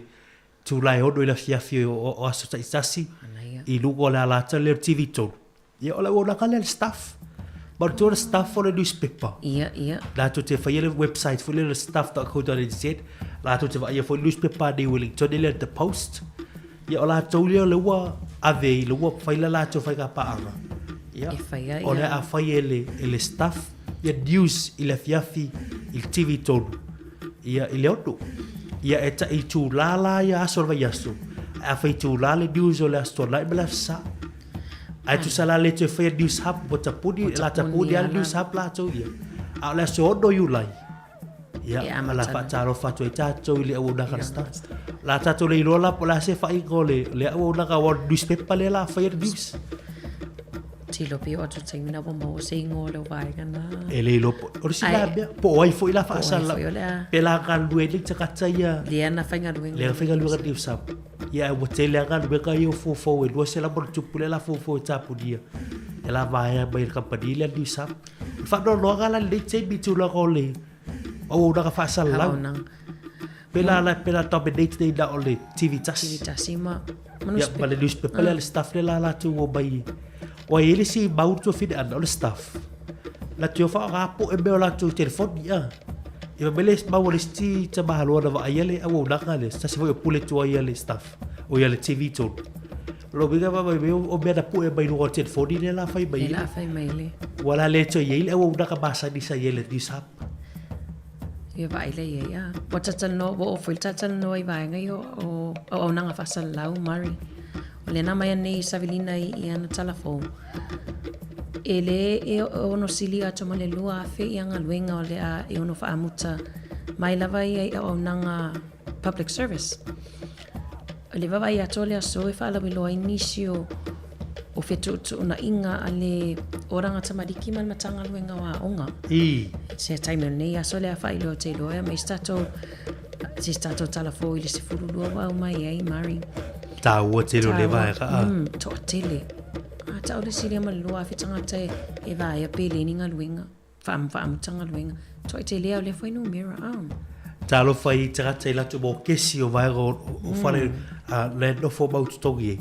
itula e 6 i le afiafi o, o aso taitasi i luga o le alata lea o le TV3. Ia o le auaunaga lea a le staff. Ma o le tua staff o le newspaper.
Ia, ia.
Latou te faia le website foi lea le staff.co.nz. Latou te vaaia foi le newspaper a nei Wellington lea The Post. Ia o latou lea o lea ua ave i le ua fai le latou faigapaaga. Ia,
E fai ai,
o le
ia.
a fai e le, e le staff ia news i le afiafi i le TV tonu. Ia i le 6. Ia e tai itulā la ia aso o le vaiaso. Ae a fai itulā le news o le Aso Toonai ma le Aso Sa. Ae tusa la le toe faia news hub ua tapuni, la tapuni lava le news hub latou ia. A o le aso 6 Iulai, ia,
E
o le a
amata.
faatalofa atu ai tatou i le auaunaga a le staff. O le a tatou le iloa la po o le a se faaiga o le, le auaunaga aua o le newspaper lea o le a faia le news.
Tilo pei o atu taimi na ua maua se igoa o le vaega na.
E le iloa po, o le isi la mea, po o ai foi la faasalalau.
Po o ai foi o le a.
Pe la galulue ai nei tagata ia.
Lea na faigaluega.
Lea na faigaluega news hub. Ia ae ua tele lava galuega ia o foufou e 200 ma ona tupu lea la foufou e tapunia. E la vaea mai e le kamupani lea news hub. O le faanoanoaga la i lenei taimi i tulaga o le auaunaga faasalalau.
Auaunaga.
Pe la la pe la dominate nei na o le TV tasi.
TV tasi ma ma
Ia, ma le newspaper lea le staff lea la latou o mai. Ua i ai le isi mau le tuafine ana o le staff. Latou o faaaoga poe mea o latou telefoni a. Ia fai mai le mau a le isi tamāloa na vaaia le auaunaga lea, se tasi foi o pule tuai a le staff, o ia le TV tonu. O lona uiga fai mai o mea na pue mai luga o le telefoni lea la fai mai
Lea la fai mai le.
Ua la le toe i ai le auaunaga masani sa i ai le News Hub.
Ia vaai lea i ai a. Ua talatalanoa, ua oo foi le talatalanoa i vaega ia o auaunaga faasalalau, Murray. O lea na aumai nei savilina i ana tala fou, e le e ono silia atu ma le 2,000 ia galuega o le a e ono faamuta mai lava ia i auaunaga public service. O le vaavaai atu o le aso e faalauiloa ai nisi o o fetuutuunaiga a le Oranga Tamariki ma le Matagaluega o Aoga.
I.
Se taimi o lenei aso le a faailoa te iloa e aumai se tatou se isi tatou tala fou i le 12 ua aumai ai Murray.
Taua tele o le vaega a.
Toatele. A tau le silia ma le 2,000 tagata e, e vaea pe le ni galuega, faamuta galuega. Toai tele au lea fuainumera a.
Talofa i tagata i latou mau kesi o vaega o fale le nofo mau totogi ai.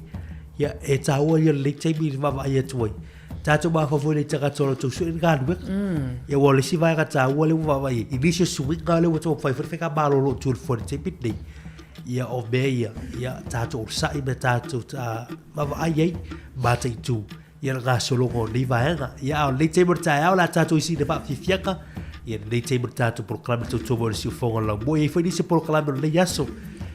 Ia, e taua ia lenei taimi i le vaavaai atu ai. Tatou mafaufau i tagata o latou sue ni galuega. Ia ua o le isi vaega taua lea ua vaavaai ai. I nisi o suiga lea ua taumafai foi le faigamalo o lo o tu i le taimi lenei. Ia o mea ia, ia tatou onosai ma tatou vaavaai ai, mataitu ia le gasologa o nei vaega. Ia a o lenei taimi o le taeao o le a tatou isi i le faafiafiaga. Ia lenei taimi o le tatou polokalame tautua mai o le siufofoga o le laumua. E i ai foi nisi o polokalame o lenei aso,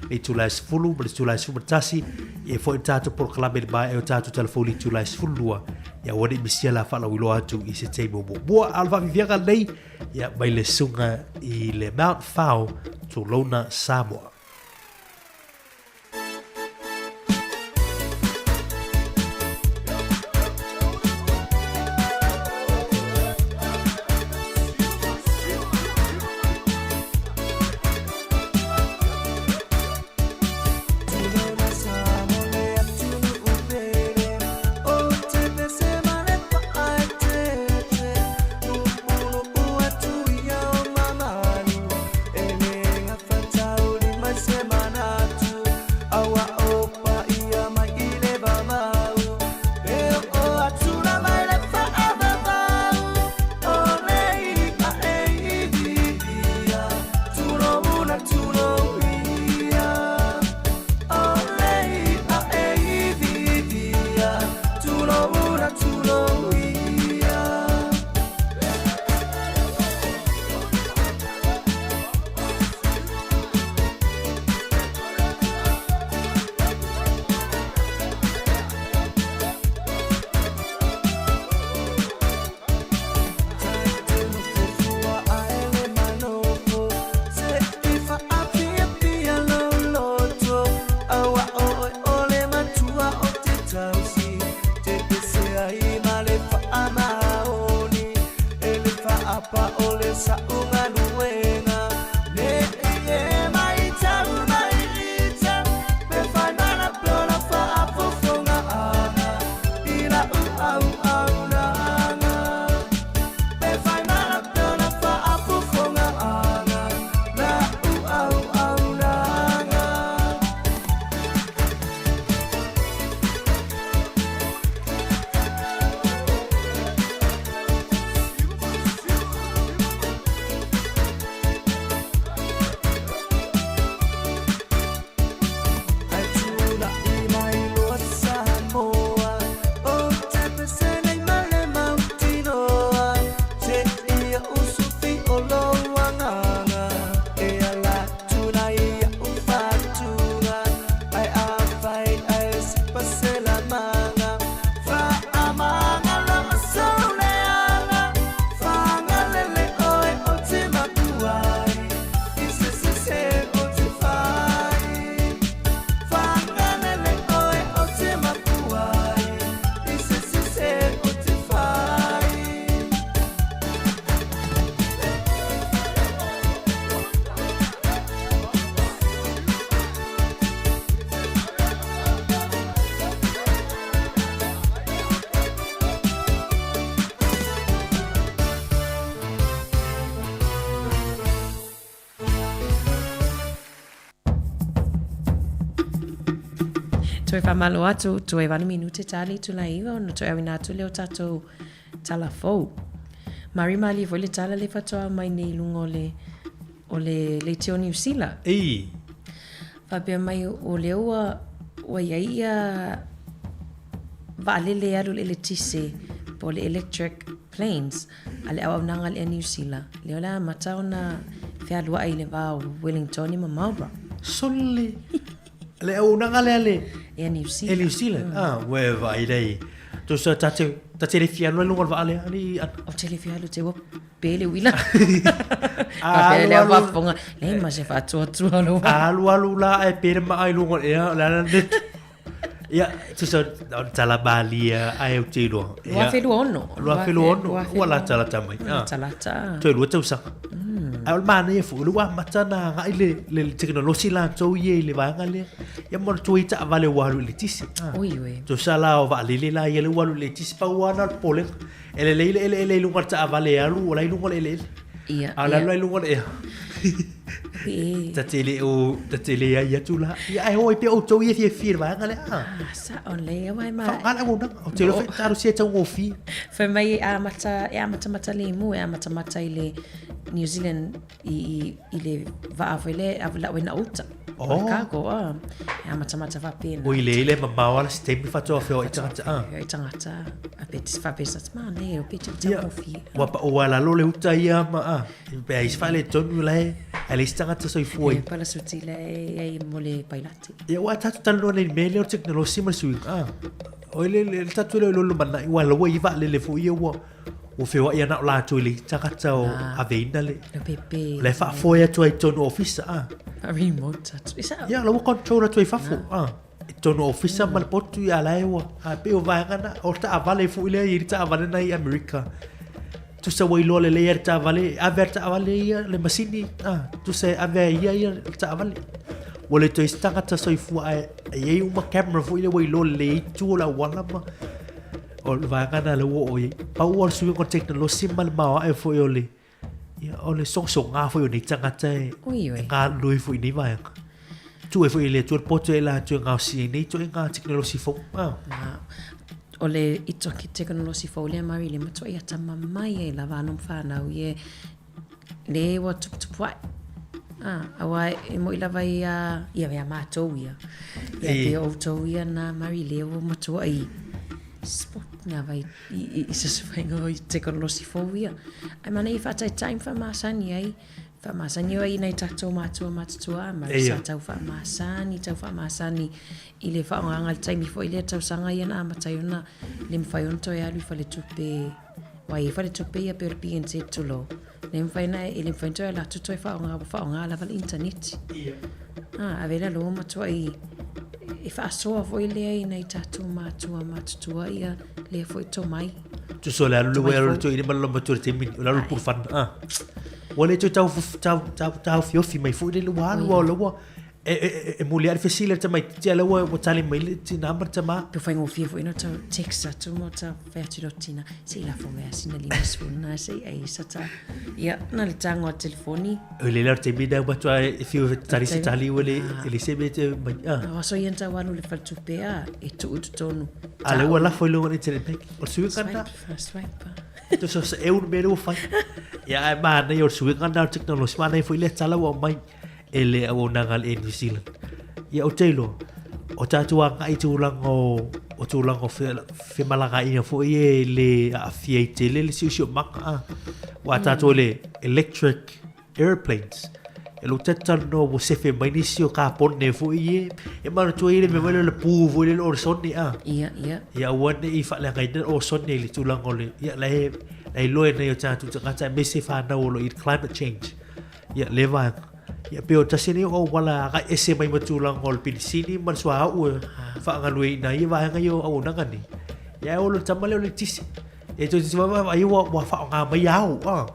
le itula e 10 ma le itula e 11, e i ai foi le tatou polokalame i le maea o tatou talafou i le itula e 12. Ia aua ne i misia la faalauiloa atu i se taimi o muamua. A o le faafiafiaga lenei, ia mai le susuga i le Mount Fao, tulouna Samoa.
Toe faamalo atu, toe 8 minute ta le itula e 9 ona toe auina atu lea o tatou tala fou. Mari malie foi le tala le faatoa mai nei i luga o le o le leitio o Niu Sila.
Ei.
Faapea mai o lea ua ua i ai ia vaalele e alu i le eletise po o le electric planes a le auaunaga a le Air New Sila, lea o le a amata ona fealuai i le va o Wellingtone ma Marlborough.
Sole! Le auaunaga lea le
Air New Zealand.
Air New Zealand. Ah, ua e vaai lea i. Tusa ta te ta te le fia alu ai luga o le vaa lea, alii Ana.
Ou te le fia alu te ua pe le uila. Faapea lea faafofoga, leai ma se faatuatua lou vaa.
Alu alu la ae pe le maa i luga o le ea, o le a le net. Ia, tusa o le tala malie ae ou te iloa.
2026.
2026, ua latalata mai.
Latalata.
Toe 2 tausaga. Ae o le manaia foi, o lea ua amata ona agai le, le, le tekonolosi latou ia i le vaega lea. Ia ma le tuai taavale ua alu i le eletise.
Oi, oi.
Tusa la o vaalele la ia lea ua alu i le eletise, pau lava na o le popolega. E lelei le eleele i luga o le taavale e alu, o la e i luga o le eleele.
Ia,
A o le alu la i luga o le ea.
E.
Ta te le o, ta te le ai atu la. Ia ae o ai pea outou ia e fiafia i le vaega lea.
Ah, sao lelei aua e ma.
Faaaoga le auaunaga. Ou te iloa foi talosia e taugofie.
Fai mai e amata, e amatamata lemu, e amatamata i le New Zealand i, i, i le vaa foi lea e lau ai na uta.
Oh.
O le cargo, ah. E amatamata faapena.
Oi le ile mamao ala se taimi faatoa feoai tagata. Ah.
Feoai tagata. A pe te faapea sa manaia, o pe te taugofie.
Ua pa ua lalo le uta ia ma ah. Pe ai se faaletonu la e, ai le isi tagata soifua
i. E palasuti la e ai mo le pailate.
Ia ua tatou talanoa nei i le mea lea o le tekonolosi ma le suiga. Ah. O le le tatou le lumanai ua laua i vaalele foi ia ua ua feoai ana o latou i le tagata o aveina le
pepe.
Le faafoe atu ai i totonu o ofisa. Ah.
Remote atu. Isa.
Ia la ua control atu ai fafo. Ah. I totonu o ofisa ma le potu ia la e ua. Ah, pei o vaega na o le taavale foi lea i le taavale na i Amerika. Tusa ua iloa lelei e le taavale, ave a le taavale ia le masini, ah, tusa e ave ai ia ia le taavale. Ua le toe se tagata soifua ae e i ai uma camera foi lea ua iloa lelei ai tu o le auala ma o le vaega na lea ua oo i ai. Pau o le suiga o le tekonolosi ma le maoae foi o le ia, o le sogasoga foi o nei tagata e,
Oi, oi.
e galulue foi i nei vaega. Tuu ai foi e le Atua le poto e latou e gaosi ai nei ituaiga tekonolosi fou. Ah.
Ah, o le itoki tekonolosi fou lea Mari le matuai atamamai ai lava alo ma fanau ia le ua tuputupu ae. Ah, aua e moi lava ia ia ia matou ia. Ia
E.
pe outou ia na Mari le ua matuai spot nga vai i i, i se faiga o i tekonolosi fou ia. Ai mana i whaataitai ma whaamasani ai. Whaamasani ai nei tatou matua matutua ma
Eia.
sa tau whaamasani, tau whaamasani i le whaongaanga le taimi foi lea tausaga ia na amata ai ona le mawhai ona toe alu i faletupe wai i faletupe ia pe o le BNZ tulo. Le mawhai na e le mawhai toe ala atu toe whaonga, whaonga lava le internet.
Ia.
Ah, ave la lo matua i e whaasoa foi lea i nei tatou matua matutua ia lea foi tomai.
Tusa o le alu le
Tomai
ua alu
fou.
le toe i le malolo matua i le taimi o le alu le pulufana. Ah. Ua le toe tau tau tau taofiofi mai foi le ua alu o le ua e e e e muli ae le fesili a le tamaitiiti a lea ua ua tali mai le tinā ma le tamā.
Pe faigofie foi ona tau text atu ma tau fai atu i lou tina, se i lafo mai a sina 50 na se i ai sa ta. Ia, na le tago a telefoni.
O le lea o le taimi lea ua matua e fiu e tali se tali ua le e le se mea e te mai. Ah.
O aso ia na tau alu i le faletupe a, e tuu i totonu.
A lea ua lafo i luga o le internet banking. O le suiga lena.
Swipe, swipe.
Tusa o se eu le mea lea ua fai. Ia ae manaia o le suiga lena o le tekonolosi, manaia foi lea tala ua aumai e le auaunaga a le Air New Zealand. Ia ou te iloa, o tatou agai i tulaga o, o tulaga o femalagaaiga foi e le aafia ai tele le siosiomaga. A. Aua tatou le electric aeroplanes. E lou talanoa ua sefe mai nisi o kapone foi e, e manatua ai le mea foi lea o le pu foi lea o le osone. A.
Ia, ia.
Ia aua ne i faaleagaina le osone i le tulaga o le, ia la e, la e iloa e nai o tatou tagata aemaise fanau o lo o i le climate change. Ia lea vaega. Ia pei o tasi lenei o auala agai ese mai ma tulaga o le penisini ma le suauu e faagalueina ai ia vaega ia o auaunaga nei. Ia ae o le tama lea o le eletise. E toe titi vaai ua ua faaaoga mai ao. Ah.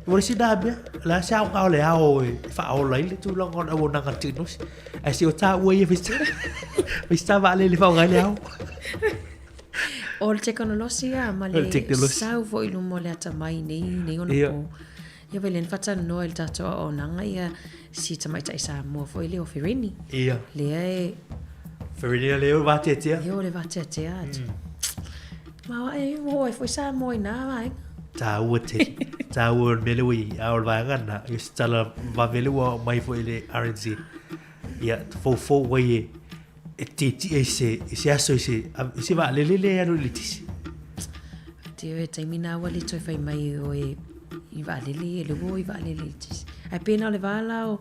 Ua le sina mea, o le a se aoga o le ao e faaola ai le tulaga o le auaunaga a le tekonolosi. Ae se o taua ia fai se vaalele faaaoga ai le ao.
O le tekonolosi a ma
O le
le
tekonolosi.
sau foi i luma o le atamai nei nei ona
Ia.
po. Ia wai lea na faatalanoa i le tatou auaunaga ia si tamaitai Samoa foi lea o Fereni.
Ia.
Lea e
Ferenina le o vateatea.
E o le vateatea atu. Ma wa e o ai foi Samoa i nā vaega.
Tāua te, tāua o le mea lea ua i ai, a o le vaega lena, i se tala vave lea ua aumai foi e le RNZ, ia, foufou ai e, e tietie i se, i se aso i se, i se vaalele lea e alu i le tisi.
Te e taimi nā ua le toe fai mai o e i vaalele e le ua i vaalele i tisi. Ai pēnā o le vā la o,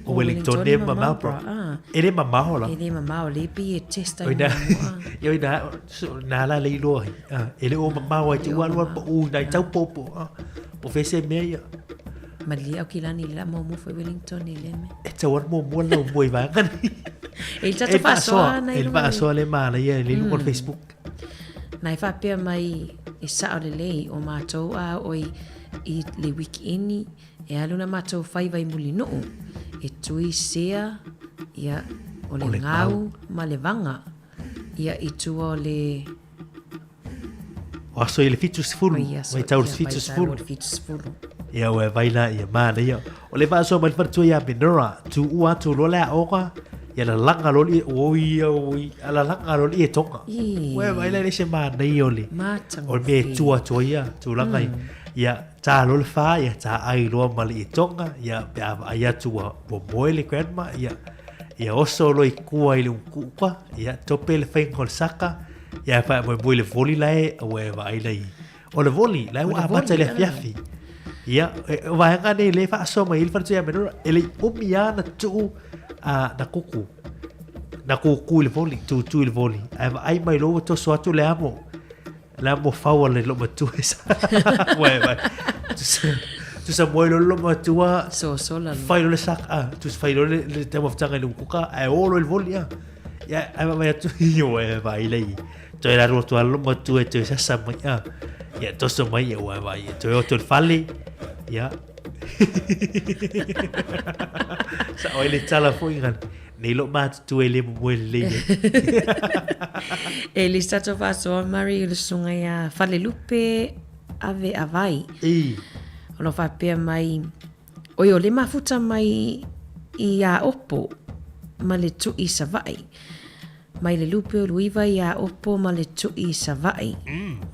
o Wellington e ma Marlborough. Ah. E le mamao la.
E le mamao, le pi e test ai mua.
Oi nā, nā la le iloa hi. Ah, e le o mamao ai te ua lua po u nai tau popo. Ah, po fese mea ia.
Malie Aukilani le la muamua foi Wellington i le mea.
E tau ana muamua lau mua i vaega nei.
E le tatou faasoa
na i luga. E le faasoa le manaia i luga o le Facebook.
Na e faapea mai e sao lelei o matou a oi i le weekend e alu na matou faiva i Mulinuu e tui sea ia o le gau ma le vaga ia i tua o le
O aso i le 70, mai tau le 70. Ia ua vai la ia manaia. O le faasoa mai le faletua ia Minora, tuua atu loa le aoga, ia lalaga loa le o ia oi, a lalaga loa le ie tonga. Ua vai la e le se manaia o le o le mea e tua atu ai ia tulaga ia. Ia tā loa le whā, ia tā ai loa ma le ie tonga, ia pe a vaai atu ua moe le grandma, ia ia oso loa i kua i le ukuka, ia tope le whainga o le saka, Ia e moemoe i le voli la e, ua e vaai la i. O le voli, la e ua amata i le afiafi. Ia, o vaega nei le faasoa mai ai le faletua ia Menora, e le i umi lava na tuu a, na kuku. Na kuku i le voli, tūtū i le voli. Ae vaai mai loa ua toso atu le amo. Le amo fau a le loomatua e sa. Ua e vaai. Tusa, tusa moe loa le loomatua.
Sosola
loa. Fai loa le saka, ah, tusa fai loa le, le taumafataga i le ukuka, ae o loa i le voli, ah. Ia, ai vaai atu i o e vaai lei. Toe raru atu alo matua e toe sasa mai. Ah. Ia, toso mai ia ua vaai. Toe o toe fale. Ia. Sa oi le tala foi ngana. Nei lo matutu e le momoe lelei ai.
E le tatou faasoa Mary o le susuga ia Falelupe Ave Avai.
I.
O lo faapea mai Oi o le mafuta mai i Aopo ma le tui Savaʻi. Mai le lupe o Luiva i Aopo ma le tui Savaʻi.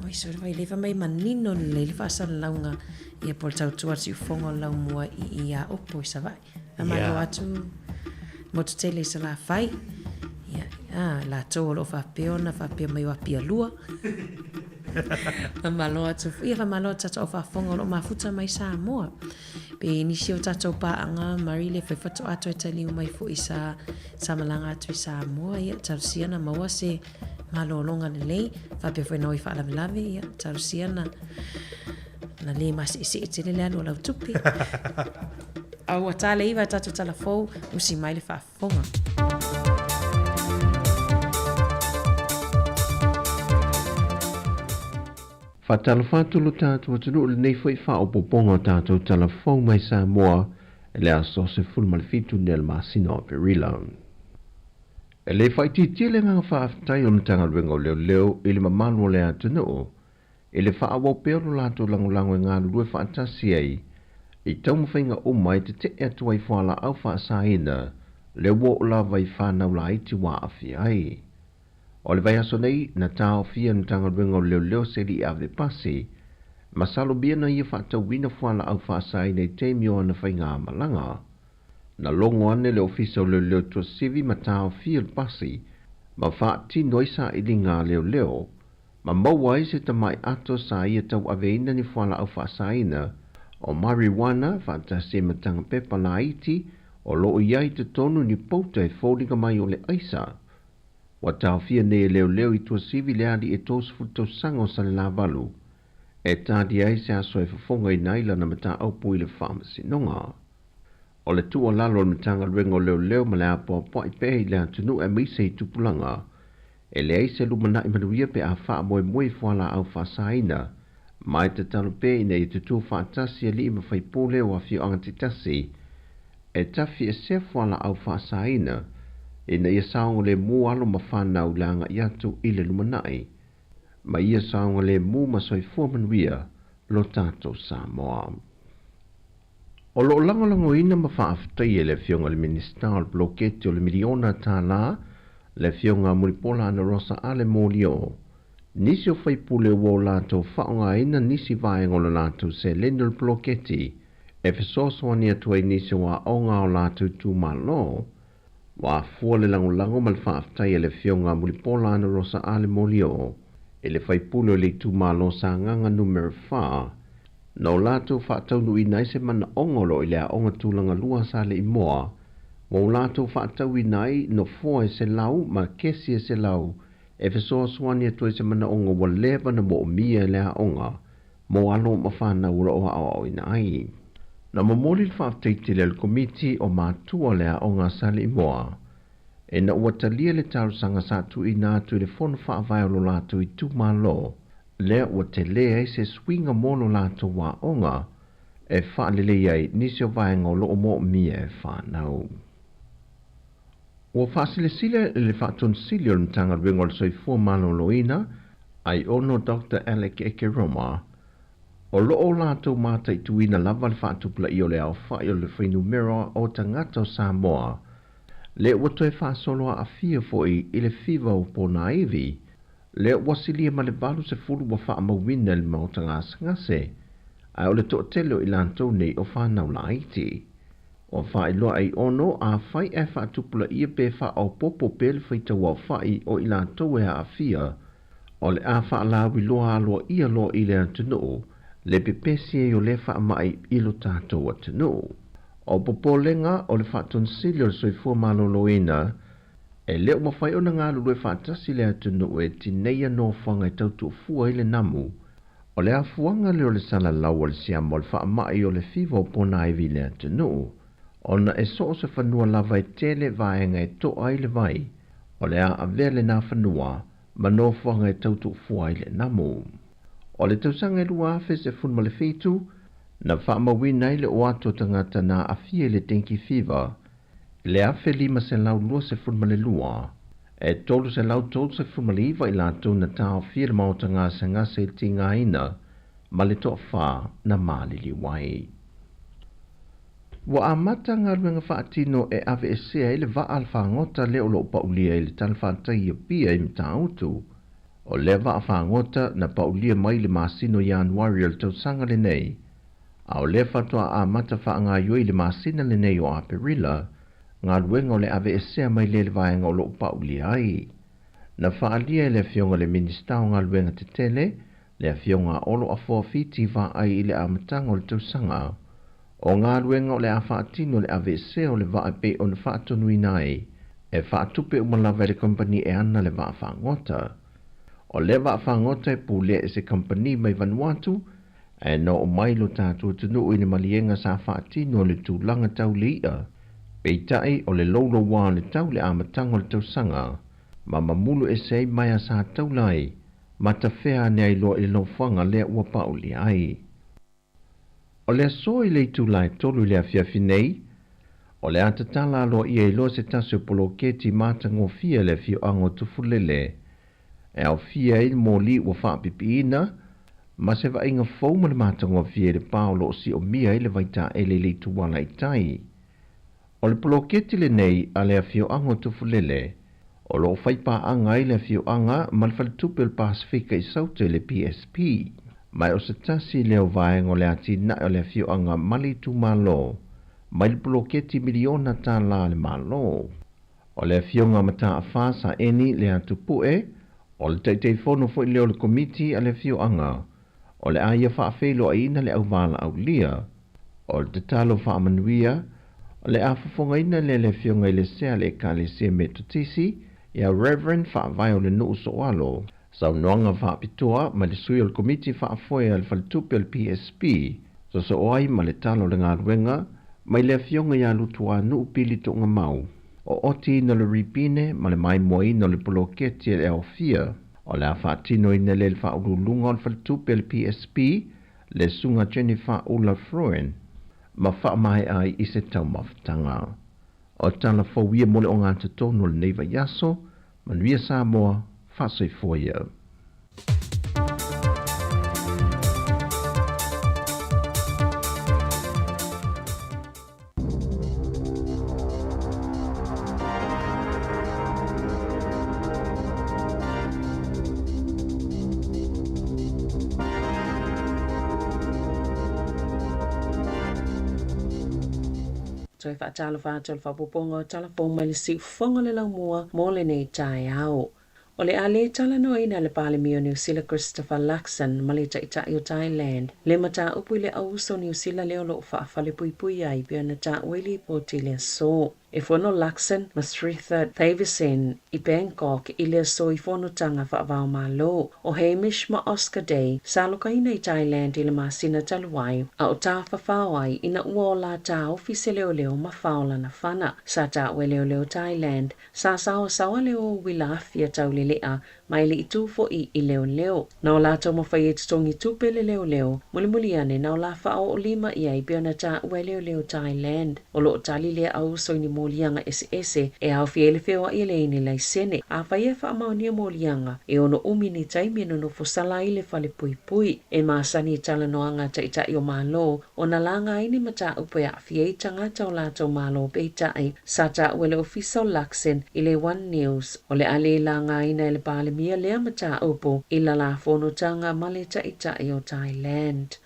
Oi sorry vai leva mai manino lelei le faasalalauga ia po o le tautua le siufofoga o le laumua i i Aopo i Savaʻi. A malo atu motu tele i Salafai. Ia, a, latou o lo o faapea ona faapea mai o Apia lua. Faamalo atu, ia faamalo atu tatou au faafofoga o lo o mafuta mai Samoa. Pe nisi o tatou paaga Murray le fai faatoa toe taliu mai foi sa sa malaga atu i Samoa, ia talosia na maua se malologa lelei, faapea foi na o i faalavelave, ia talosia na na le maseesee tele le alu o lau tupe. A ua ta le iva e tatou tala fou, usi mai le faafofoga.
Faatalofa atu lo tatou atunuu i lenei foi faaopoopoga o tatou tala fou mai Samoa i le aso 17 nei o le masina o Aperila. E le faaitiitia le agaga faafetai o le Matagaluega o Leoleo i le mamalu o le atunuu i le faaauau pea o lo latou lagolago e galulue faatasi ai i taumafaiga uma e tetee atu ai fualaau faasaina lea ua oo lava i fanau laiti ua aafia ai. O le vaiaso nei, na taofia e le Matagaluega o Leoleo se alii ave pasi, masalo bia na ia faatauina fualaau faasaina i taimi o ana faigamalaga. Na logo ane le Ofisa o Leoleo Tuasivi ma taofia le pasi ma faatino ai sailiga a leoleo ma maua ai se tamai ato sa ia tauaveina ni fualaau faasaina o marijuana faatasi ai ma taga pepa laiti o lo o i ai i totonu ni pouta e foliga mai o le aisa. Ua taofia nei e leoleo i Tuasivi le alii e 30 tausaga o Salelavalu e talia ai se aso e fofogaina ai lana mataupu i le faamasinoga. O le tuualalo a le Matagaluega o Leoleo ma le apoapoai pea i le atunuu aemaise i tupulaga, e leai se lumanai manuia pe a faamoemoe i fualaau faasaina, ma e tatalo pea ina ia tutū faatasi alii ma faipule o afioaga taitasi e tafiesea fualaau faasaina ina ia saogalemu alo ma fanau i le agai atu i le lumanai, ma ia saogalemu ma soifua manuia lo tatou Samoa. O lo o lagolagoina ma faafetaia e le Afioga i le Minisita o le poloketi o le miliona tala Le Afioga Mulipola Anarosa Ale Molioo, nisi o faipule ua o latou faaaogaina nisi vaega o le latou seleni o le poloketi e fesoasoani atu ai i nisi o aoga a o latou itumalo. Ua afua le lagolago ma le faafetai a le Afioga Mulipola Anarosa Ale Molioo i le faipule o le itumalo Sagaga Numera 4 na o latou faataunuuina ai se manaoga o lo o i le Aoga Tulaga Lua a Saleimoa ua o latou faatauina ai nofoa e 100 ma kesi e 100 e fesoasoani atu ai se manaoga ua leva ona moomia e le aoga mo alo ma fanau o lo o aoaoina ai. Na momoli le faafetai tele a le Komiti o Matua o le Aoga a Saleimoa ina ua talia le talosaga sa tuuina atu i le Fono Faavae o lo latou itumalo lea ua tele ai se suiga mo lo latou aoga e faalelei ai nisi o vaega o lo o moomia e fanau. Ua faasilasila e le Faatonusili o le Matagaluega o le Soifua Maloloina, Aiono Doctor Alec Ekeroma, o lo o latou mataituina lava le faatupulaia o le aofai o le fuainumera o tagata o Samoa, lea ua toe faasolo aafia foi i le fiva o ponaivi, lea ua silia ma le 80 ua faamauina i le maota gasegase, ae o le toatele o i latou nei o fanau laiti. Ua faailoa Aiono afai ae faatupulaia pe faaopoopo pea le faitauaofai o i latou e aafia, o le a faalauiloa aloaia loa i le atunuu le pepesi ai o lea faamai i lo tatou atunuu. O popolega o le Faatonisili o le Soifua Maloloina, e le o mafai ona galulue faatasi le atunuu e tineia nofoaga e tau tuufua ai le namu. O le afuaga lea o le salalau o le siama o le faamai o le fiva o ponaivi i le atunuu, ona e so o se fanua lava e tele vaega e toa ai le vai, o le a avea lena fanua ma nofoaga e tau tuufua ai le namu. O le tausaga e 2017, na faamauina ai le o atu o tagata na aafia i le dengue fever i le 1522, e 339 i latou na taofia i le maota gasegase i le tigaina ma le toafa na maliliu ai. Ua amata galuega faatino e aveesea ai le vaa a le fagota lea o lo o paulia i le talafatai i Apia i Matautu. O lea vaa fagota na paulia mai i le masina o Ianuari o le tausaga lenei, a o lea faatoa amata faagaoioi i le masina lenei o Aperila galuega o le aveesea mai lea i le vaega o lo o paulia ai. Na faaalia e le Afioga i le Minisita o Galuega Tetele, le Afioga a Olo Afoa Fiti Vaai i le amataga o le tausaga, o galuega o le a faatino le aveesea o le vaa e pei ona faatonuina ai, e faatupe uma lava e le kamupani e ana le vaa fagota. O lea vaa fagota e pulea e se kamupani mai Vanuatu, ae na oo mai lo tatou atunuu i le maliega sa faatino i le tulaga tau le i'a, peitai o le louloua o le tau i le amataga o le tausaga, ma mamulu ese ai maea sa taula ai, ma tafea ane ai loa i le nofoaga lea ua paulia ai. O le aso i le itula e tolu i le afiafi nei, o le a tatala aloaia ai loa se tasi o poloketi matagofie a le afioaga o Tufulele, e aofia ai le moli ua faapipiina ma se vaaiga fou ma le matagofie i le pa o lo o siomia ai le vaitaele i le ituala i tai. O le poloketi lenei a le afioaga o Tufulele, o lo o fai paaga ai le afioaga ma le Faletupe o le Pasefika i Sauta i le PSP. Ma o se tasi lea o vaega o le atinae o le afioaga ma le itumalo mai le poloketi miliona tālā a le Malo. O le Afioga Mataafa Saeni Leatupue, o le Taitaifono foi lea o le Komiti a le Afioaga, o le a ia faafeiloaiina le auvalaaulia. O le tatalo faamanuia, o le a fofogaina lea e le Afioga i le Sea a le Ekalesia Metotisi, ia Rev. Faavae o le Nuu Soalo. Saunoaga faapitoa mai le sui o le Komiti Faafoe a le Faletupe o le PSP, sosoo ai ma le tala o le galuega mai le Afioga ia Lutuanuu Pili Togamau, o otiina o le ripine ma le maimoaina o le poloketi e aofia, o le a faatinoina lea e le Faauluuluga o le Faletupe a le PSP, le Susuga Jennifer Ula Fruin, ma faamaea ai i se taumafataga. O tala fou ia mo le ogatotonu o lenei vaiaso, Manuia Samoa, faasoifua ia.
Toe faatalofa atu i le faaopoopoga o Tala Fou mai le Siufofoga o le Laumua mo lenei taeao. O le a lē talanoaina e le Palemia o Niu Sila Christopher Luxon ma le Taitai o Thailand le mataupu i le auuso o Niu Sila lea o lo o faafalepuipui ai pei ona taua i lipoti i le aso. E fono Luxon ma Srettha Thavisin i Bangkok i le aso i fonotaga faava-o-Malo. O Hamish ma Oscar Day sa alokaina i Thailand i le masina talu ai, a o tafafao ai ina ua ola taofi se leoleo ma fao lana fana. Sa taua e leoleo Thailand Sa saosaoa le o uila afi a Taulelea ma e le i tu foʻi i leoleo. Na o latou mafai e totogi tupe le leoleo, mulimuli ane na o la faaoolima i ai pei ona taua e leoleo Thailand. O lo o tali lea auuso i ni moliaga eseese e aofia ai le feoai e leai ni laisene. Afai e faamaonia moliaga, e ono umi ni taimi e nonofo sala ai le fale puipui. E masani i talanoaga a Taitai o Malo ona laga ai ni mataupu e aafia ai tagata o latou malo peitai sa taua e le Ofisa o Luxon i le One News o le a le lagaina e le Palemia lea mataupu i lala fonotaga ma le Taitai o Thailand.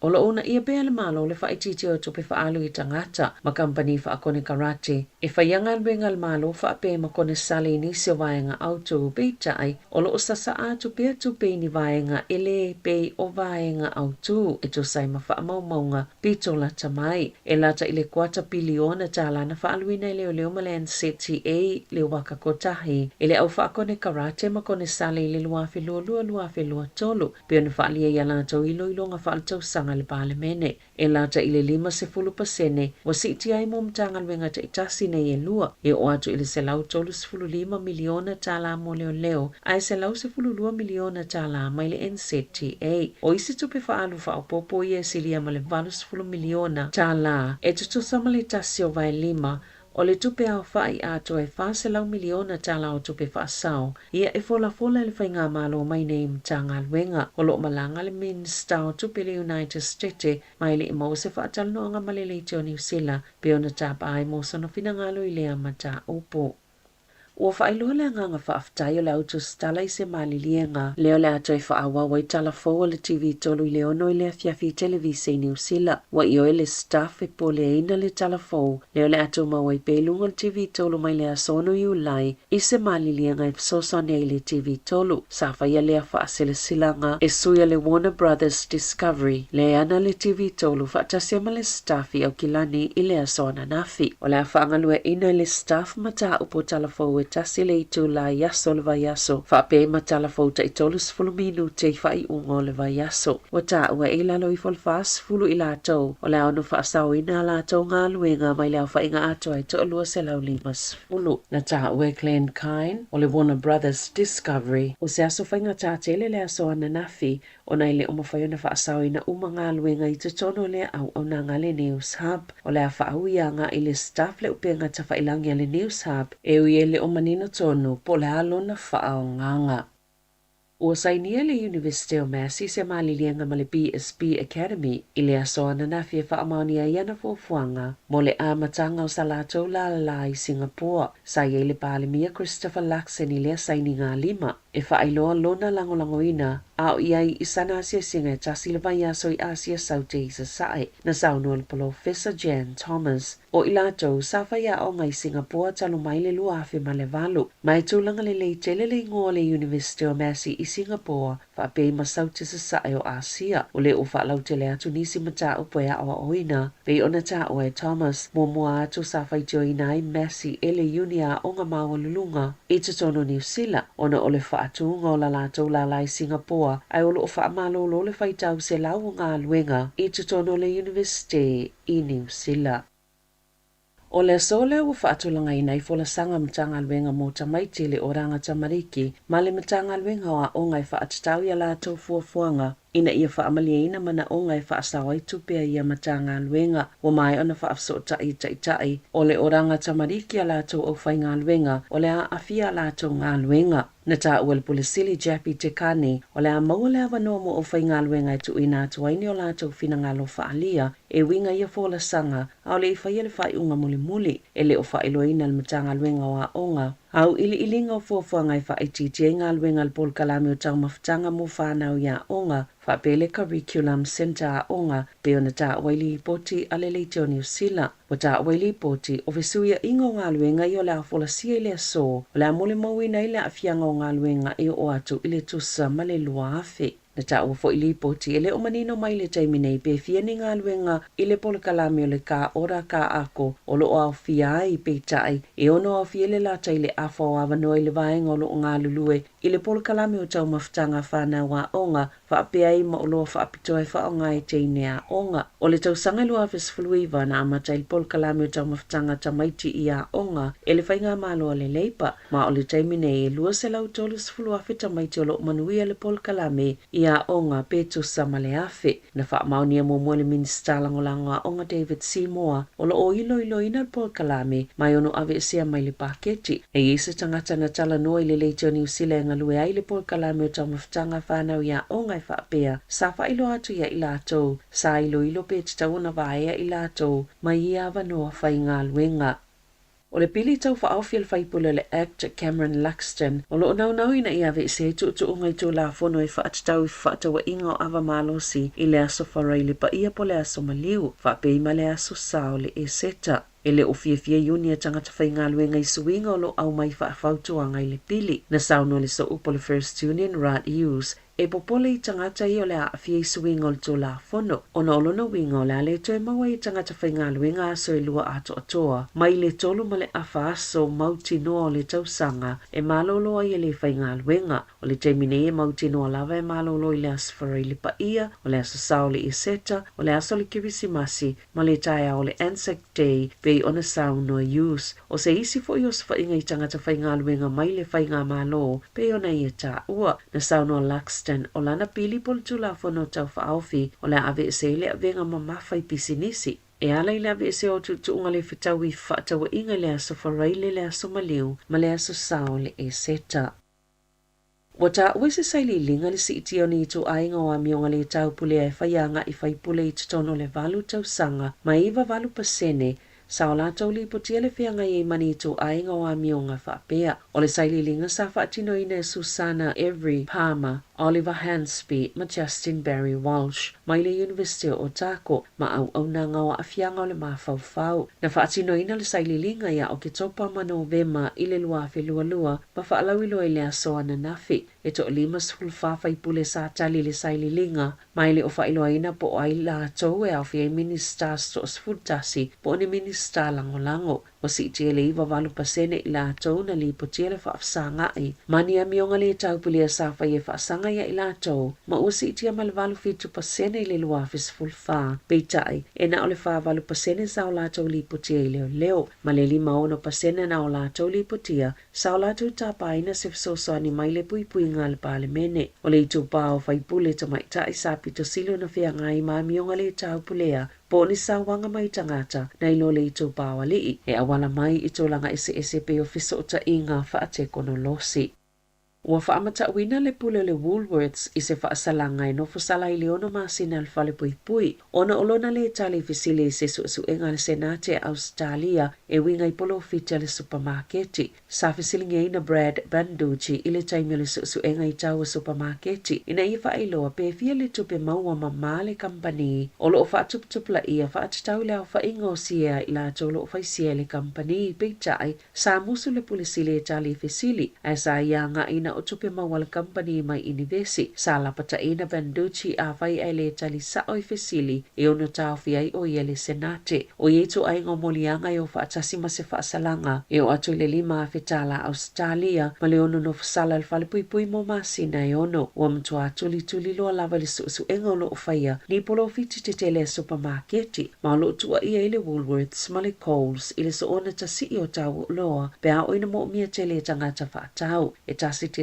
O lo o uunaia pea e le Malo le faaitiitia o tupe faaalu i tagata ma kamupani faakonekarate e faia galuega a le Malo faapea ma konesale i nisi o vaega autu, peitai o lo o sasaa atu pea tupe i ni vaega e lē pei o vaega autū e tusa ai ma faamaumauga pito lata mai. E lata i le kuata piliona tālā na faaaluina e leoleo ma le NZTA le waka kotahi i le au faakonekarate ma konesale i le 2022, 2023 pei ona faaalia i a latou iloiloga faaletausaga i le Palemene. E lata i le 50% ua siitia ai mo Matagaluega taitasi nei e lua, e oo atu i le $135 miliona tālā mo leoleo ae $112 miliona tālā mai le NZTA. O isi tupe faaalu faaopoopo ia e silia ma le $80 miliona tālā e tutusa ma le tasi o vaelima O le tupe aofai atoa e $400 miliona tala o tupe faasao ia e folafola e le Faigamalo mai nei Matagaluega. O lo o malaga le Minisita o Tupe i le United Stete ma e le i maua se faatalanoaga ma le Leitio o Niu Sila pei ona tapa ai mo sona finagalo i lea mataupu. Ua faailoa le agaga faafetai o le au tusitala i se maliliega lea o le a toe faaauau ai tala fou a le TV 3 i le 6 i le afiafi i televise i Niu Sila. Ua ioe le staff e poleaina le tala fou lea o le a tumau ai pea i luga o le TV 3 mai le aso 6 Iulai i se maliliega e fesoasoani ai i le TV 3. Sa faia lea faasilasilaga e sui a le Warner Brothers Discovery lea e ana le TV 3 faatasi ai ma le staff i Aukilani i le aso ananafi. O le a faagalueaiina e le staff mataupu o tala fou e tasi le itula i aso o le vaiaso, faapea i matala fou tai 30 minute i faaiuga o le vaiaso. Ua taua e i lalo ifo o le 40 i latou o le a ono faasaoina a latou galuega mai le aofaiga atoa e 250. Na taua e Glen Kyne o le Warner Brothers Discovery, o se aso faigata tele le aso ananafi ona e le o mafai ona faasaoina uma galuega i totonu o lea auaunaga a le News Hub. O le a faaui agai i le staff le upega tafailagi a le News Hub e ui e le o manino tonu po o le a lona faaaogaga. Ua sainia e le Iunivesite o Massey se maliliega ma le BSB Academy i le aso ananafi e faamaonia ai ana fuafuaga mo le amataga o sa latou lalā i Singapore. Sa i ai le Palemia Christopher Luxon i lea sainiga lima e faailoa lona lagolagoina a o i ai i sana asiasiga e tasi le vaiaso i Asia Saute i Sasae. Na saunoa le Polofesa Jan Thomas, o i latou sa fai aoga i Singapoa talu mai le 2008, ma e tulaga lelei tele le igoa o le Iunivesite o Massey i Singapoa faapea i ma Saute Sasae o Asia. O lea ua faalautele atu nisi mataupu e aoaoina pei ona taua e Thomas, muamua atu sa faitioina ai Massey e le Iuni Aoga Maualuluga i totonu o Niu Sila ona o le faatuga o la latou lālā i Singapoa ae o lo o faamalōlō le faitau selau o galuega i totonu o le Iunivesite i Niu Sila. O le aso lea ua faatulagaina ai folasaga Matagaluega mo Tamaiti le Oranga Tamariki ma le Matagaluega o Aoga e faatatau i a latou fuafuaga ina ia faamalieina manaoga e faasao ai tupe a ia Matagaluega. Ua maea ona faafesootai i Taitai o le Oranga Tamariki a latou aufaigaluega o le a aafia a latou galuega. Na taua e le Pule Sili Jappy Tekani, o le a maua le avanoa mo aufaigaluega e tuuina atu ai ni o latou finagalo faaalia e uiga i ia folasaga a o le i faia le faaiuga mulimuli. E le o faailoaina e le Matagaluega o Aoga. Auiliiliga o fuafuaga e faaitiitia ai galuega a le Polokalame o Taumafataga mo Fanau i Aoga faapea le Curriculum Centre Aoga pei ona taua i lipoti a le Leitio Niu Sila. Ua taua i lipoti, o fesuiaiga o galuega ia o le a folasia i le aso, o le a molimauina ai le aafiaga o galuega e oo atu i le tusa ma le 2,000. Na taua foi i lipoti, e le o manino mai i le taimi nei pe fia ni galuega i le polokalame o le Ka Ora Ka Ako o lo o aofia ai, peitai, e ono aofia le lata i le afa o avanoa i le vaega o lo o galulue i le polokalame o taumafataga fanau aoga faapea ai ma oloa faapitoa e faaaoga e teine aoga. O le tausaga e 2019 na amata ai le polokalame o taumafataga tamaiti i aoga e le Faigamalo a le Leipa, ma o le taimi nei e 230,000 tamaiti o lo o manuia le polokalame i aoga pe tusa ma le 1,000. Na faamaonia muamua e le Minisita Lagolago Aoga David Seymour o lo o iloiloina le polokalame ma e ono aveesea mai le paketi. E i ai se tagata na talanoa i le Leitio Niu Sila e galue ai le polokalame o taumafataga fanau i aoga e faapea, sa faailoa atu ia i latou, sa iloilo pe tatau ona vaea i latou mai ia avanoa faigaluega. O le pili tau faaofi a le faipule o le Act, Cameron Luxton, o lo o naunau ina ia aveese ai tuutuuga i Tulafono e faatatau i fefaatauaiga o ava malosi i le Aso Faraile paia po o le Aso Maliu, faapea ai ma le Aso Sa o le Eseta. E le o fiafia iuni a tagata faigaluega i suiga o lo o aumai faafautuaga i le pili. Na saunoa le sooupu o le First Union, Rod Hughes, E popole i tagata ia o le a aafia i suiga o le Tulafono, ona o lona uiga o le a le toe maua ai e tagata faigaluega aso e lua atoatoa mai le tolu ma le afa aso mautinoa o le tausaga e malolo ai e le faigaluega. O le taimi nei e mautinoa lava e malolo i le Aso Faraile Paia, o le Aso Sa o le Iseta, o le Aso o le Kerisimasi, ma le taeao o le Anzac Day pei ona saunoa Hughes. O se isi foi osofaiga i tagata faigaluega mai le faigamalo pei ona ia taua. Na saunoa Luxton, o lana pili po o le Tulafono Tau Faaofi o le a aveese ai le avega mamafa i pisinisi. E ala i le aveesea o tuutuuga le fetaui fefaatauaiga i le Aso Faraile, le Aso Maliu ma le Aso Sa o le Eseta. Ua taua i se sailiiliga le siitia o ni ituaiga o amioga le taupulea e fai agai faipule i totonu o le valu tausaga ma e 98% sa o latou lipotia le feagai ai ma ni ituaiga o amioga faapea. O le sailiiliga sa faatinoina e Susana Every Palmer, Oliver Hansby ma Justin Barry Walsh mai le Iunivesite o Otago ma auaunaga o aafiaga o le mafaufau. Na faatinoina le sailiiliga ia Oketopa ma Novema i le 2022 ma faalauiloa i le aso ananafi. E toa-54 faipule sa tali i le sailiiliga, ma e le o faailoaina po o ai latou e aofia ai Minisita se toa-11 po o ni Minisita lagolago. Ua siitia i le 98% i latou na lipotia le faafesagaai ma ni amioga le taupulia sa fai e faasaga ia i latou, ma ua siitia ma le 87% i le 2014. Peitai, e na o le 48% sa o latou lipotia i leoleo, ma le 56% na o latou lipotia Sa o latou tapaina se fesoasoani mai le puipuiga a le Palemene. O le itupa o faipule tamaitai sa pito sili ona feagai ma amioga le taupulea po o ni sauaga mai tagata nai lo le itupa o alii e auala mai i tulaga eseese pei o fesootaiga faatekonolosi. Ua faamatauina le pule o le Woolworths i se faasalaga e nofo sala i le ono masina a le falepuipui ona o lona lē tali i fesili i se suesuega a le Senate a Ausetalia e uiga i polofiti a le supamaketi. Sa fesiligiaina Brad Banducci i le taimi o le suesuega i tau o supamaketi ina ia faailoa pe fia le tupe maua mamā le kamupani o lo o faatuputupulaia faatatau i le aofaiga o siea i latou o lo o fai siea i le kamupani. Peitai, Sa musu le Pule Sili e tali i fesili, ae sa ia agai na o tupe maua a le kamupani mai Inivesi. Sa lapataina Banducci afai ae le tali sao i fesili e ono taofi ai o ia le Senate. O ia ituaiga o moliaga e o faatasi ma se faasalaga e oo atu i le 5,000 tala Ausetalia ma le ono nofosala i le falepuipui mo masina e ono. Ua matua tulituli loa lava i le suesuega o lo o faia ni polofiti tetele a supamaketi ma o lo o tuuaia ai le Woolworths ma le Coles i le soona tasii o tau oloa pe a oo ina moomia tele e tagata faatau. E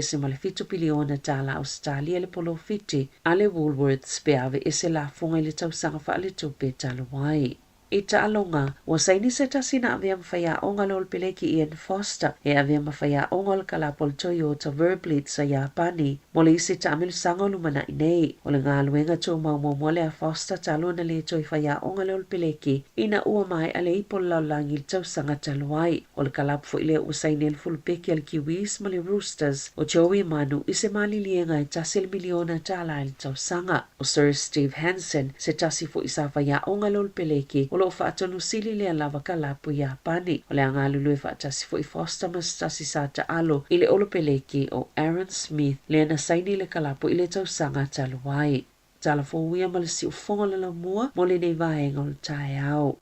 1.7 piliona tala Ausetalia le polofiti a le Woolworths pe a aveese lafoga i le tausaga faaletupe talu ai. I taaloga, ua saini se tasi na avea ma faiaoga le Olopeleki Ian Foster e avea ma faiaoga o le kalapu a le Toyota Verblitz a Iapani mo le isi taamilosaga o lumanai nei. O le galuega tumau muamua lea a Foster talu ona le toe faiaoga le Olopeleki ina ua maea le ipu o le lalolagi i le tausaga talu ai. O le kalapu foi lea ua saini ai le fulupeki a le Kiwis ma le Roosters o Joey Manu i se maliliega e $1 miliona i le tausaga. O Sir Steve Hansen, se tasi foi sa faiaoga i le Olopeleki, o lo o faatonusili lea lava kalapu i Iapani. O le a galulue faatasi foi Foster ma se tasi sa taalo i le Olopeleki o Aaron Smith, lea na saini i le kalapu i le tausaga talu ai. Tala fou ia ma le siufofoga o le laumua mo lenei vaega o le taeao.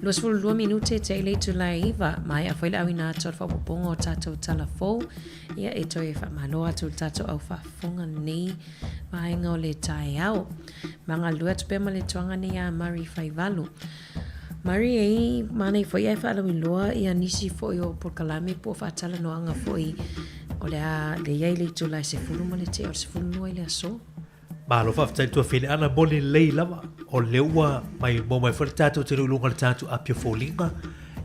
22 minute te i le itula e 9, maea foi le auina atu o le faaopoopoga o tatou tala fou. Ia e toe faamalo atu i le tatou au faafofoga lenei vaega o le taeao. Ma galulue atu pea ma le tuaga nei a Murray Faivalu. Murray e i manaia foi ae faalauiloa ia nisi foi o polokalame po o faatalanoaga foi o le a le i ai le itula e 10 ma le tea o le 12 i le aso.
Malo faafetai tuafine ana moni lelei lava o lea ua mai mo mai foi le tatou tele i luga o le tatou api o foliga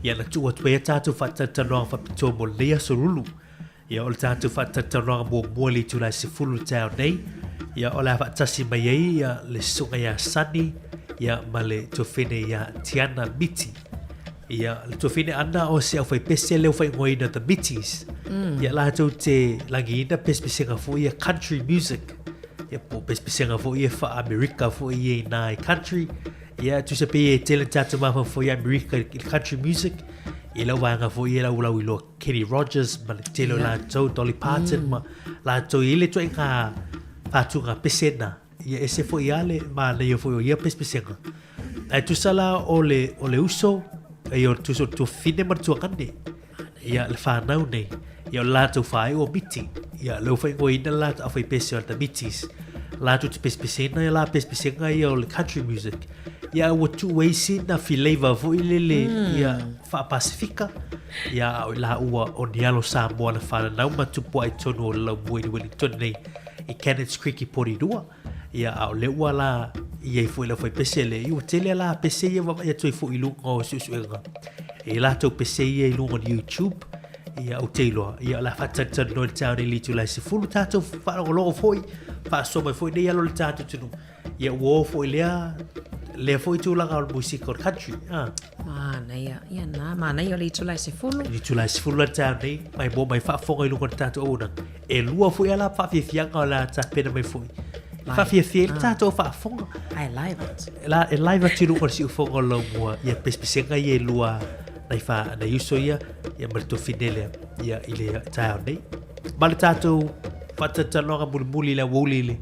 ia na tuu atu ai a tatou faatalatalanoaga faapitoa mo lenei aso lulu ia o le tatou faatalatalanoaga muamua i le itula e 10 i le taeao nei ia o le a faatasi mai ai ia le susuga ia Sunny ia ma le tuafine ia Tiana Miti ia le tuafine ana o se aufaipese lea ua faaigoaina The Mitties ia latou te lagiina pesepesega foi ia country music ia po o pesepesega foi ia faa-Amerika foi ia inā i country ia tusa pei e tele tatou mafaufau ia Amerika i le country music i lau vaega foi ia lau lau iloa Kenny Rogers ma le tele o latou Dolly Parton ma latou i le ituaiga faatuga pese na ia ese foi lava le manaia foi o ia pesepesega. Ae tusa la o le, o le uso, ia o le tusa o le tuafafine ma le tuagane, ia le whanau nei, ia o le latou whaeu o Miti, ia le whaingoina le latou awhai pese o le Mitis, latou te pesepesena ia la pesepesega ia o le country music, ia ua tuu ai sina fileva foi lele, ia faa-Pasifika, ia a o i la ua o ni alo Samoa na whananau ma tupu ai tonu o le laumua i Wellington nei, i Cannons Creek i Porirua, ia a o lea ua la i ai foi le aufaipese lea, ia ua tele la pese ia vaavaai atu ai foi i luga o suesuega. E i latou pese ia i luga o le YouTube, ia ou te iloa, ia o le a faatalitali noa i le taeao nei i le itula e 10, tatou faalogologo foi, faasoa mai foi nei alo i le tatou atunuu. Ia ua o foi lea, lea foi tulaga o le musika o le country. Ah.
Manaia, ia nā, manaia o le itula e 10.
I le itula e 10 la le taeao nei, mai mo mai faafofoga i luga o le tatou auaunaga. E lua foi a la faafiafiaga o le a tapena mai foi. Faafiafia ai le tatou faafofoga.
Ai live atu.
La, e live atu i luga o le siufofoga o Laumua, ia pesepesega ia e lua nai, wha, nai uso ia, ia ma le tuafine lea, ia i le taeao nei. Ma le tatou faatalatalanoaga mulimuli i le aoauli i le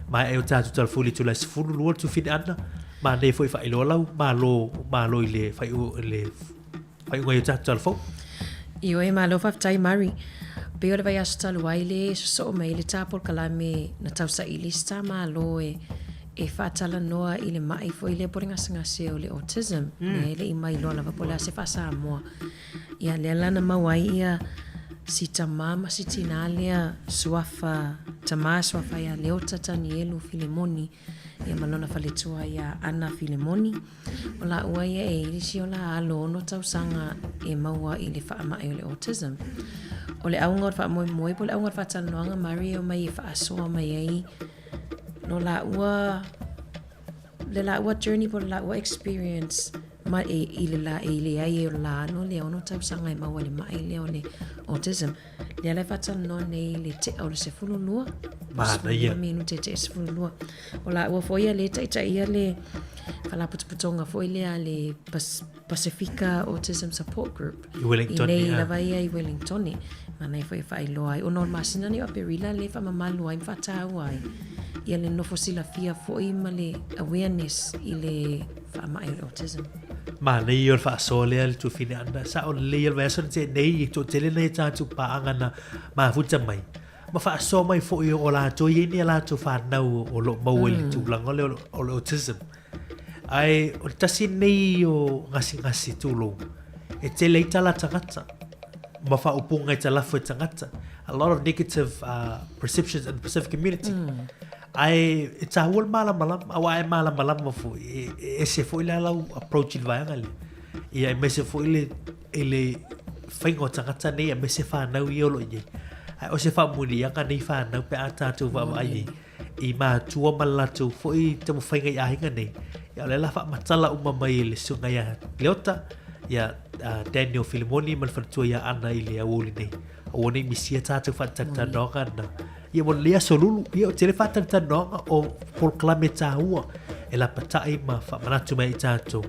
maea o tatou talafou i le itula e 12 le tuafine Anna, manaia foi faailoa lau malo, malo i le faaiu, le faaiuga ai o tatou talafou.
Ioe, malo faafetai Murray. Pei o le vaiaso talu ai le sosoo mai ai le ta polokalame na tausaili se ta malo e e faatalanoa i le ma'i foi lea po o le gasegase o le autism, mm. lea e le i mailoa lava po o le a se faa-Samoa. Ia, lea la na maua ai ia si tamā ma si tinā lea suafa, tamā suafa ia Leota Tanielu Filemoni, ia ma lona faletua ia Ana Filemoni. O lāua ia e i le isi o la alo ono tausaga e maua i le faamai o le autism. O le auga o le faamoemoe po o le auga o le faatalanoaga Murray e omai e faasoa mai ai no lāua le lāua journey po o le lāua experience ma e i le la e i le ai e o le la alo lea ono tausaga e maua i le ma'i lea o le autism. Lea la e faatalanoa nei i le tea o le 12.
Manaia.
Minute tea 12. O lāua foi ia lea e taitaia le faalapotopotoga foi lea a le Pasifika Autism Support Group.
I Wellington.
I nei lava ia i Wellington. Manaia foi e faailoa ai. Ona o le masina nei o Aperila lea e faamamalu ai ma faataua ai ia le nofo silafia foi ma le awareness i le faamai o le autism.
Manaia ia o le faasoa lea le tuafine Anna. Sao lelei ia le vaiaso na tea nei, e toatele nai a tatou paaga na mafuta mai. Ma faasoa mai foi o latou e i ai ni a latou fanau o lo o maua i le tulaga lea o le autism. Ae o le tasi lenei o gasegase tulou, e tele ai tala tagata ma faaupuga e talafo e tagata. A lot of negative perceptions in the Pacific community. Ae e tāua le mālamalama, aua a e mālamalama foi, e ese foi la lau approach i le vaega lea. Ia aemaise foi le i le faiga o tagata nei aemaise whanau ia o lo o i ai. Ae o se faamuliaga nei whanau pe a tatou vaavaai ai i matua ma le latou foi taumafaiga i aiga nei. Ia o lea la faamatala uma mai e le susuga ia Leota, ia Daniel Filimoni ma le faletua ia Ana i le aoauli nei. Aua nei misia tatou faatalatalanoaga na. Ia mo lenei aso lulu, ia o tele faatalatalanoaga o polokalame taua e lapatai ma faamanatu mai ai tatou.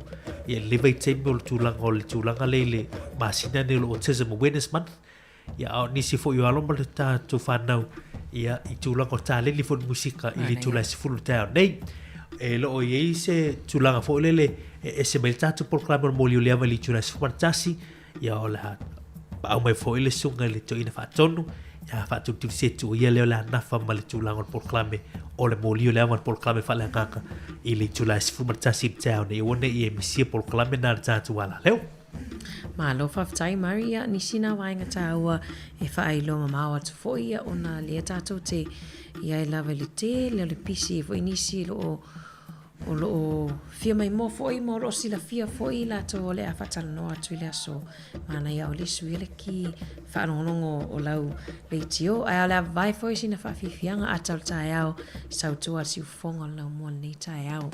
Ia lenei vaitaimi o le tulaga o le tulaga lea i le masina nei o le Autism Awareness Month. Ia a o nisi foi o alo ma le tatou whanau ia i tulaga o taleni foi le musika i le itula e 10 i le taeao nei. E le o i ai se tulaga foi lele e ese mai le tatou polokalame o le moli o le ava i le itula e 11, ia o le a paau mai foi le susuga i le toeaina faatonu, ia faatulituli se tuu ia lea o le a nafa ma le tulaga o le polokalame o le moli o le ava, le polokalame faaleagaga i le itula e 11 i le taeao nei, aua ne i e misia polokalame na a le tatou alaleo.
Malo faafetai Murray, ia nisi na vaega taua e faailoa mamao atu foi ia ona lea tatou te iai lava i le tele o le pisi foi nisi o loo o lo o fia maimoa foi ma o lo o silafia foi i latou o le a faatalanoa atu i le aso manaia o le sui le ki faalogologo o lau leitio ae o le a vavae foi sina faafiafiaga ata o le taeao sautua le siufofoga o le laumua lenei taeao.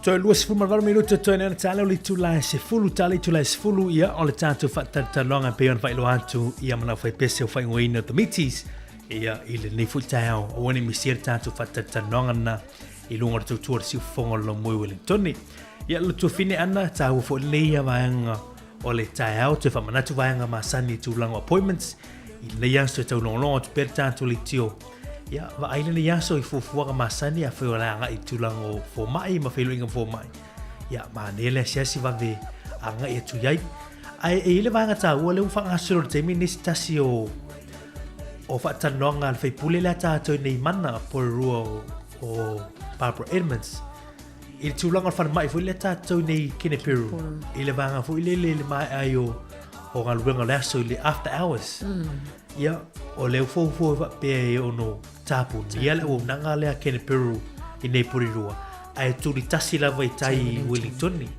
Toe 28 minute toe nei ona tala o le itula e 10, tala itula e 10, ia o le tatou faatalatalanoaga e pei ona faailoa atu ia ma lau faipese o faaigoaina o The Meaties, ia i lenei foi taeao. Aua ne i misia le tatou faatalatalanoaga lena i luga o le tautua o le siufofoga o le Laumoi Ueligitone. Ia le tuafine Ana, taua foi lenei ia vaega o le taeao, toe faamanatu vaega masani i tulaga o appointments i lenei aso e taulogologo atu pea le tatou leitio. Ia, vaai lenei aso i fuafuaga masani afai o le agai i tulaga o fomai ma feiloaiga ma fomai. Ia, manaia le asiasi vave agai atu i ai. Ae e i ai le vaega taua lea ua faagasolo i le taimi lenei se tasi o o faatalanoaga a le faipule lea tatou i nei mana Porirua o, o Barbara Edmonds i le tulaga o le falemai foi lea tatou i nei Keneperu i le vaega foi lele i le maea ai o o galuega o le aso i le after hours. Ia, o lea ua fuafua faapea e ono tapunia le auaunaga lea a Keneperu i nei Porirua, ae tuli tasi lava i tai i Wellingtoni.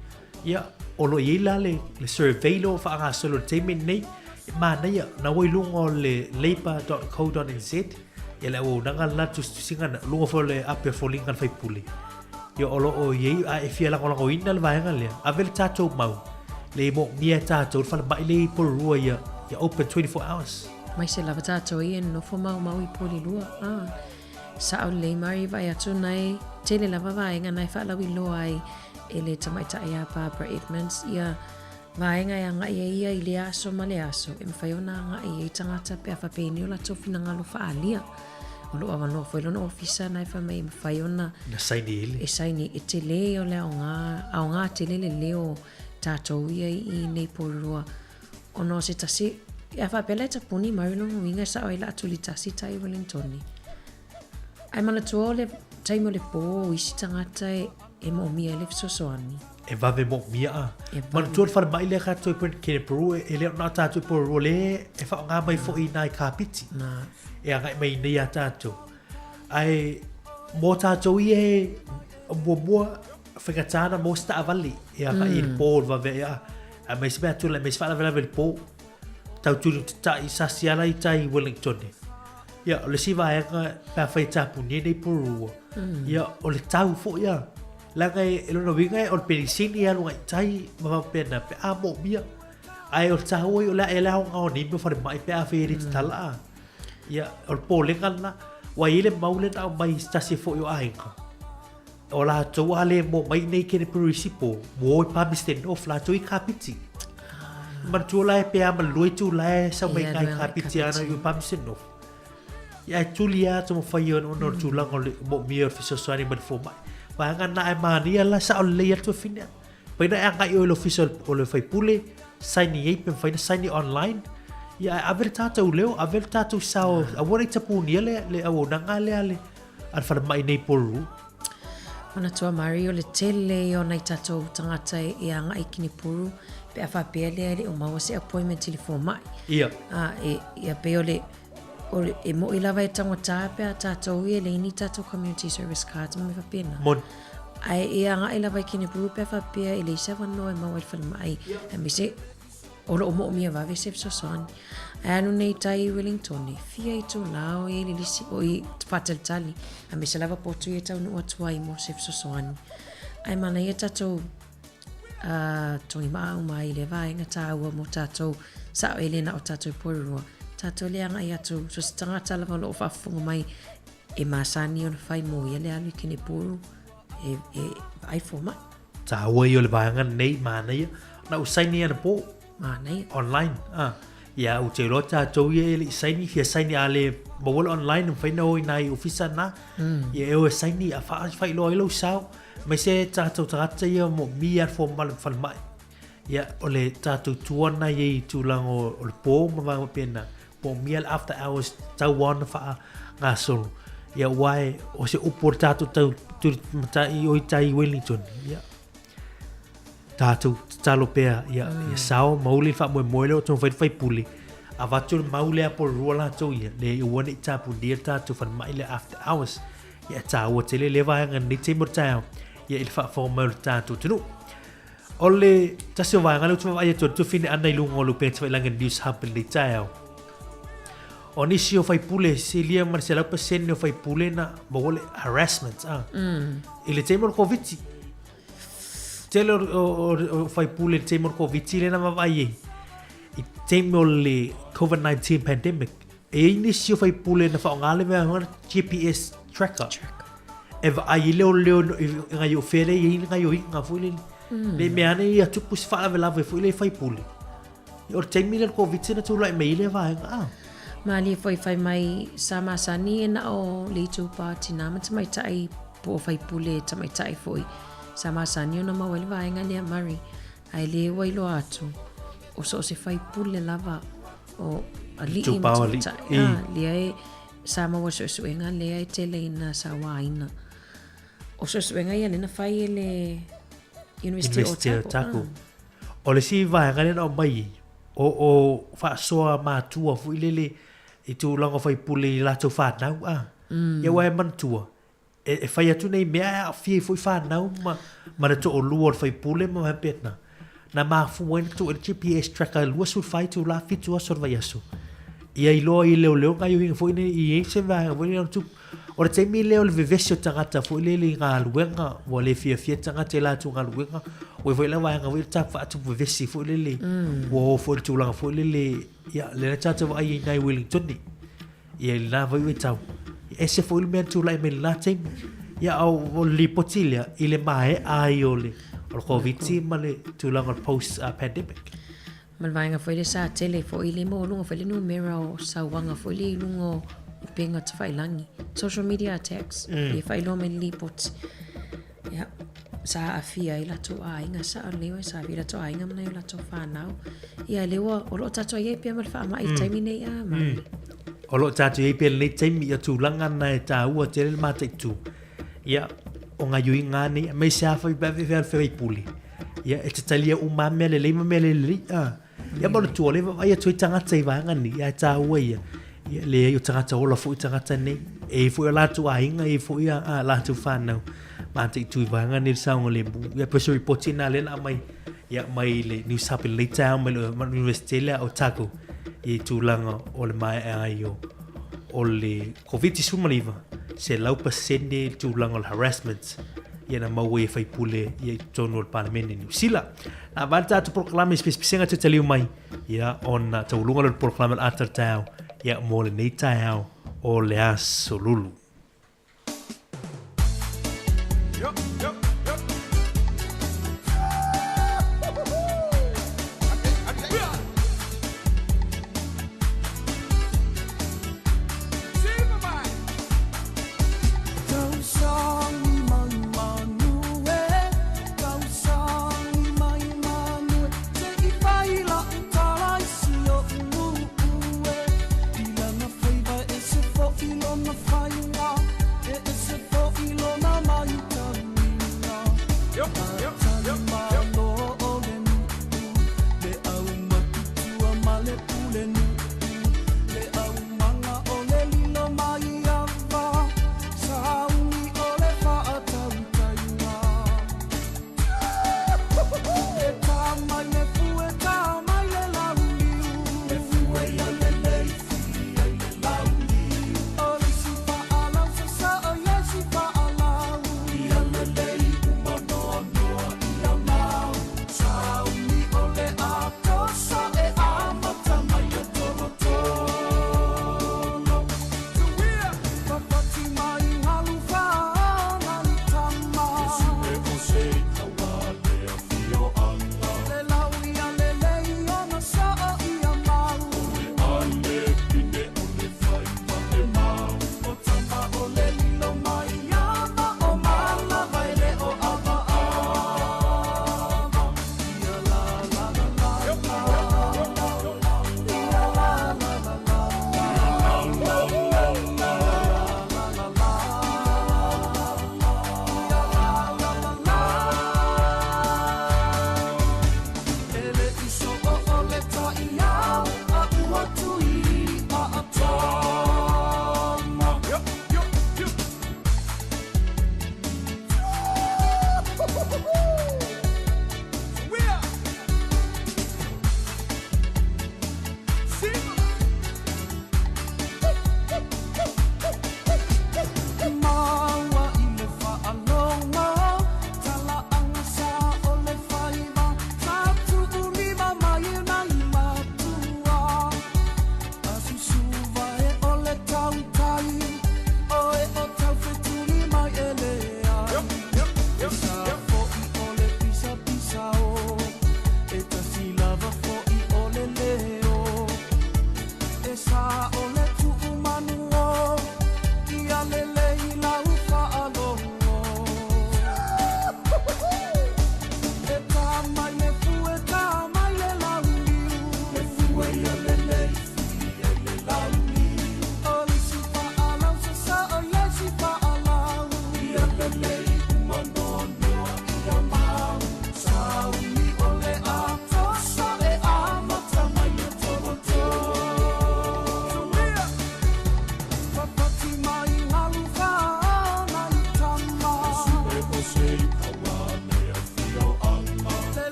Ia, o lo o i ai la le, le survey lea ua faagasolo i le taimi lenei, e manaia, na ua i luga o le labour.co.nz, ia le auaunaga lena, le tusitusiga lena, luga foi o le ape o foliga a le faipule. Ia, o lo o i ai, a e fia lagolagoina le vaega lea, ave le tatou mau, le moomia e tatou le falemai lea i Porirua ia, ia open 24 hours.
Mai se lava tatou ia e nonofo maumau i Porirua. Ah, sao lelei Mari, vaai atu na e tele lava vaega na e faalauiloa ai e le tamaitai a Barbara Edmonds ia vaega e agai ai ia i lea aso ma le aso e mafai ona agai ai tagata pe a faapea o latou finagalo faaalia. O loo avanoa foi lona ofisa na e fai mai e mafai ona
Na saini i le.
E saini e tele o le aoga, aoga tele le leo o tatou ia i nei Porirua ona o se tasi a faapea la e tapuni mai lona uiga e sao ai la a tulitasi tai Wellingtoni. Ae manatua o le taimi o le pō o isi tagata e, e moomia ai le fesoasoani.
E vave moomia a. E vave. Manatua le falemai lea tatou i Kenepuru e, e le o na o tatou i Porirua le e faaaoga mai foi i nai kapiti.
Na.
E agai mai nei a tatou. Ae mō tatou ia e muamua faigata ana mo se taavale e agai i le pō le vave ai a. Aemaise mea atu aemaise faalavelave i le pō. Tau tuli tatai sasi ala i tai i Wellington. Ia, o le isi vaega pe afai e tapunia nei Porirua, ia, o le tau foi a. Leaga e, e lona uiga o le penisini e alu agai i tai ma faapena pe a moomia. Ae o le taua ia o le a e le aoga o nei mea o falemai pe afai e le tatala a. Ia, o le popolega lena, ua i ai le mau lea na aumai i se tasi foi o aiga. O latou a le mo mai nei kene purisipo, mo o i Palmerston North, latou i Kapiti. Manatua la e pe a ma le lua itula e sau mai kai Kapiti ana i Palmerston North. Ia e tuli a taumafai ona o le tulaga o le moomia o le fesoasoani mai le fomai. Vaega na e manaia la sao lelei atu e Pai na e agai oe i le ofisa o le faipule, saini ai pe mafai ona saini online. Ia ae ave le tatou leo, ave le tatou sao, aua ne i tapunia le, le auaunaga lea a le, a le falemai nei i Porirua.
Manatua Mari o le tele ia o nai tatou tagata e agai i Kenepuru pe a faapea lea e le o maua se appointment i le fomai.
Ia.
A, e, ia pei o le, o le, e mo'i lava e taugata pe a tatou ia e leai ni tatou community service cards ma mea faapena.
Moni.
Ae e agai lava i Kenepuru pe a faapea e leai se avanoa e maua ai le falemai, aemaise o lo o moomia vave se fesoasoani. Ae alu nei tai i Wellington, e fia itula o i ai le lisi, o i faatalitali, aemaise lava potu ia e taunuu atu ai mo se fesoasoani. Ae manaia tatou uh, togimaa uma ai i le vaega tāua mo tatou sao e le na o tatou Porirua. Tatou le agai atu, so se tagata lava o lo o faafofoga mai E masani ona fai mo ia le alu i Kenepuru e, e vaai fomai.
Tāua ia o le vaega nei, manaia. Na ou saini anapo.
Manaia.
Online. Ah. Ia, ou te iloa tatou ia e le i saini, fia saini a le maua le online, mafai na o i nai ofisa na. Ia e o e saini a wha, whailoa ai lou sao. Aemaise tatou tagata ia mo mi a le falemai. Ia, o le tatou tuana ia i tulaga o le pō ma vaega faapena. Po o mia le after hours tau ona faagasolo. Ia aua e o se upu o le tatou tau tuli matai o i tai i Wellington. Ia tatou tatalo pea ia, ia sao mauli le faamoemoe lea o taumafai le faipule. Avatu le mau lea Porirua latou ia, le aua ne i tapunia le tatou falemai lea after hours. Ia e taua tele lea vaega i lenei taimi o le taeao ia i le faafofoga mai o le tatou atunuu. O le tasi o vaega lea ou te vaavaai atu ai le tuafine Ana i luga o le upega tafailagi a News Hub i lenei taeao. O nisi o faipule, silia ma le 100% o faipule na maua le harassment, ah. I le taimi o le Koviti. Tele o faipule i le taimi o le Koviti lea na vaavaai ai i taimi o le COVID-19 pandemic, e i ai nisi o faipule na faaaoga le mea foi lea GPS tracker e vaai ai leoleo i nai o fea lea e i ai le gaoioiga foi lele. Ne i mea ane ia tupu se faalavelave foi lea i faipule. O le taimi lea o le Koviti na tulai mai ai lea vaega. Ah.
Malie foi fai mai sa masani e na o le itupa o tinā ma tamaitai po o faipule tamaitai foi sa masani ona maua ai le vaega lea Murray ae le ua iloa atu o so o se faipule lava o alii ma tamaitai ah, lea e sa maua suesuega lea e tele ina sauaina. O suesuega ia lea na fai e le University o
Otago. Otago. Ah. O le isi vaega lea na aumai ai, o faasoa matua foi lele i tulaga o faipule i latou fanau a. Ia aua e manatua, e fai atu nei mea ae aafia ai foi fanau ma le toalua o le faipule ma faapena. Na mafua ai ona tuu ai le GPS tracker e 24 itula, 7 aso o le vaiaso. Ia iloa i leoleo gaoioiga foi nei i ai se vaega foi lea ona tupu. O le taimi lea o le vevesi o tagata foi lele i galuega, ua le fiafia tagata i latou galuega, ua i ai foi la vaega foi lea faatupu vevesi foi lele, ua o foi i le tulaga foi lele, ia lea tatou te vaai ai i ina i Wellington. Ia i lena foi vaitau, e ese foi le mea na tulai mai i lena taimi. Ia a o le lipoti lea i le maea ai o le Koviti ma le tulaga o le post pandemic.
Ma le vaega foi lea sa tele foi le maualuga foi le numera o sauaga foi lea i luga o upega tafailagi, social media attacks, ia faailoa mai le lipoti. Ia, sa aafia ai latou aiga, sao lelei oe, sa aafia ai latou aiga ma nai o latou fanau. Ia, lea ua, o lo o tatou i ai pea ma le faamai i le taimi nei, a, Murray.
O lo o tatou i ai pea i lenei taimi, ia tulaga na e taua tele le mataitu. Ia, o gaoioiga lava nei, aemaise lava foi pe a faapefea le faipule, ia, e te talia uma lava mea lelei ma mea le lelei. A. Ia manatua, o lea e vaavaai atu ai tagata i vaega nei, ae taua ia, ia leai o tagata ola foi tagata nei. E i ai foi o latou aiga, e i ai foi a latou fanau mataitu i vaega nei o le saogalemu. Ia pei o se ripoti lena lea na aumai ia mai le News Hub i lenei taeao mai le University lea o Otago i tulaga o le maea ai o le Koviti-19, 100% le tulaga o le harassment ia na maua ai e faipule ia i totonu o le Palemene Niu Sila. Na vae le tatou polokalame i se pisapisiga toe taliu mai, ia ona taualuga lea o le polokalame o le ata o le taeao, ia mo lenei taeao o le Aso Lulu.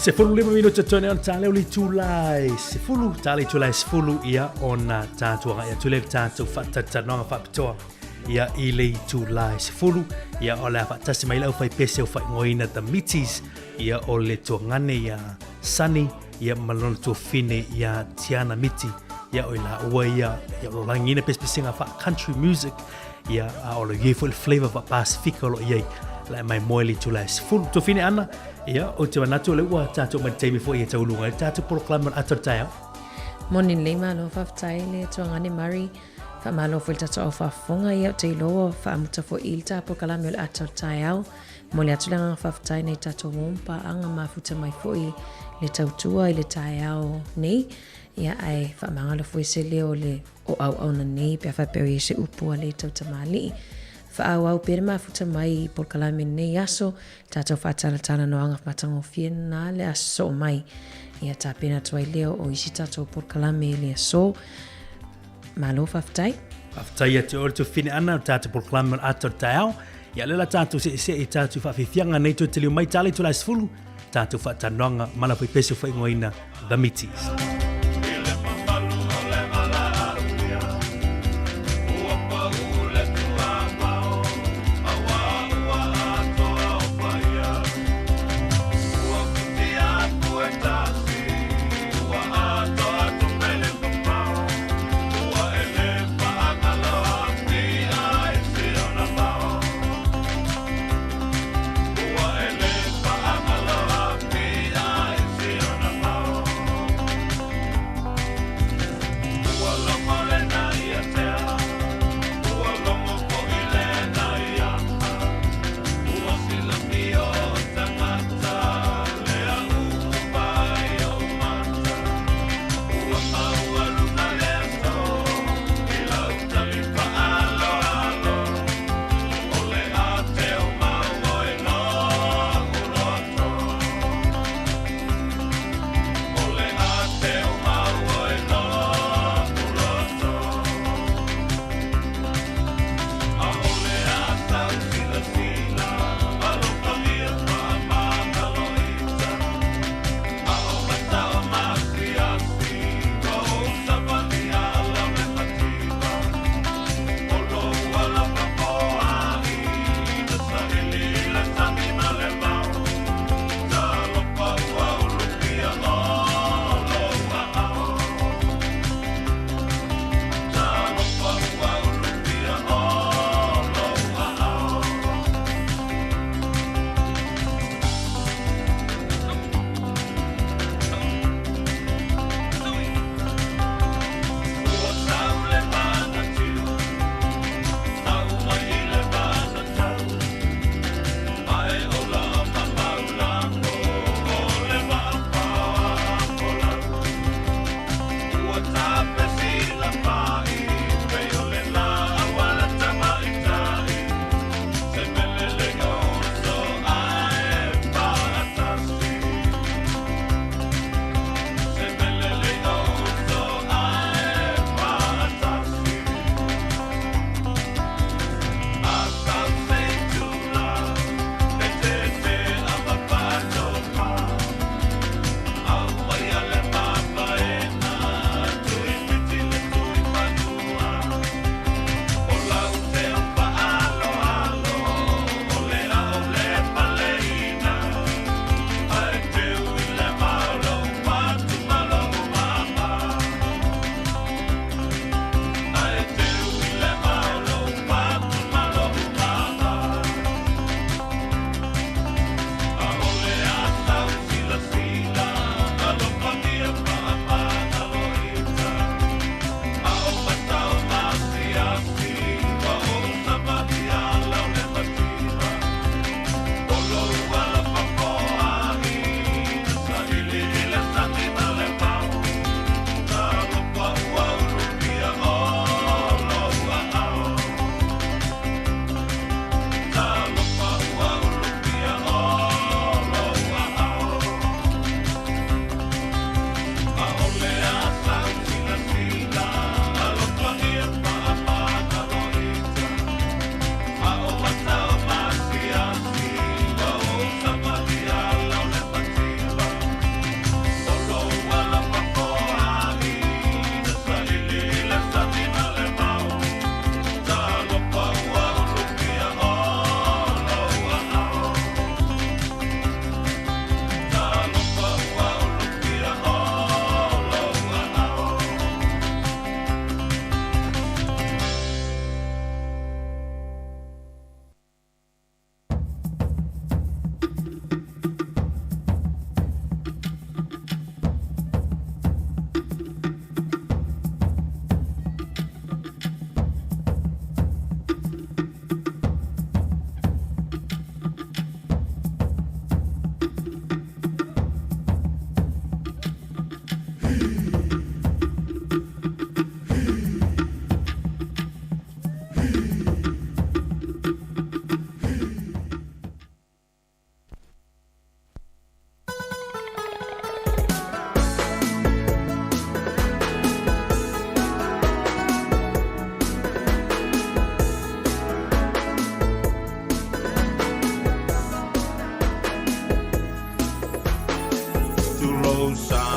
15 minute tone on tale o le itula e 10, tale itula e 10 ia ona tātou agai atu le tātou faatatatanoaga faapitoa ia i le itula e 10 ia o le a faatasi mai le aufaipese o faaigoaina The Mitis ia o le tuagane ia Sunny ia ma lona tuafine ia Tiana Miti ia o i laua ia ia o lo lagiina pesepesega faa-country music ia a o lo i ai foi le flavor faa-Pasifika o lo o i ai la e maimoa i le itula e 10. Tuafine Ana, ia ou te manatu o lea ua tatou mai le taimi foi e tauluga ai le tatou polokalame o le ata o le taeao.
Moni lelei malo faafetai le tuagane Murray. Faamalo foi le tatou au faafofoga ia ou te iloa ua faamuta foi i le ta polokalame o le ata o le taeao. Momoli atu le agaga faafetai nai tatou uo ma paaga mafuta mai foi le tautua i le taeao nei. Ia ae faamagalo foi se leo o le o auauna nei pe a faapea o i ai se upu a le tautamalii. Faaauau pea le mafuta mai i polokalame lenei aso, tatou faatalatalanoaga matagofie na le aso soo mai. Ia tapena atu ai lea o isi tatou polokalame i le aso. Malo faafetai.
Faafetai ia te oe le tuafafine Ana o le tatou polokalame o le ata o le taeao. Ia lea la tatou seesee i tatou faafiafiaga nei toe taliu mai tala i itula e 10, tatou faatalanoaga ma la faipese o faaigoaina The Mitis.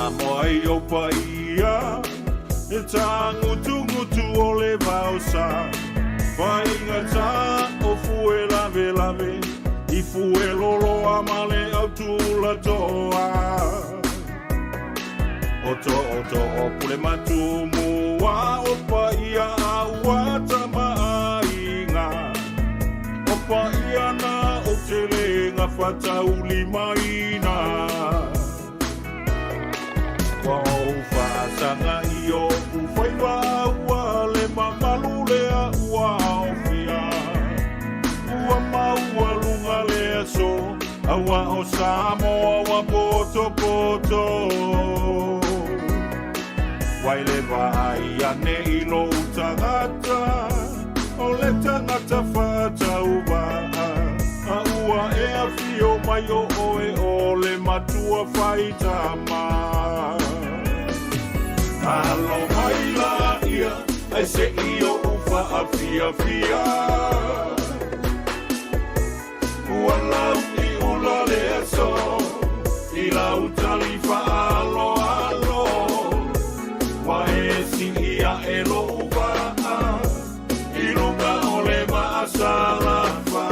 Samoa i ou paia E tāgutugutu o le vaosa Faigata o fue lavelave I fue loloa ma le autulatoa O tootoo pule matumua o paia a ua tamaaiga O paia na o te le gafataulimaina Ua ou faasaga i oʻu faiva ua le mamalu lea ua aofia Ua maualuga le aso auā o Samoa ua potopoto Wai le vaai ane i lou tagata O le tagata faatauvaa A ua e afio mai o oe o le matua faitama Alo mai laia ae se'i oʻu faafiafia Ua lauiula le aso i lau tali faaaloalo Ua e sii aʻe loʻu vaa i luga o le vaa salafa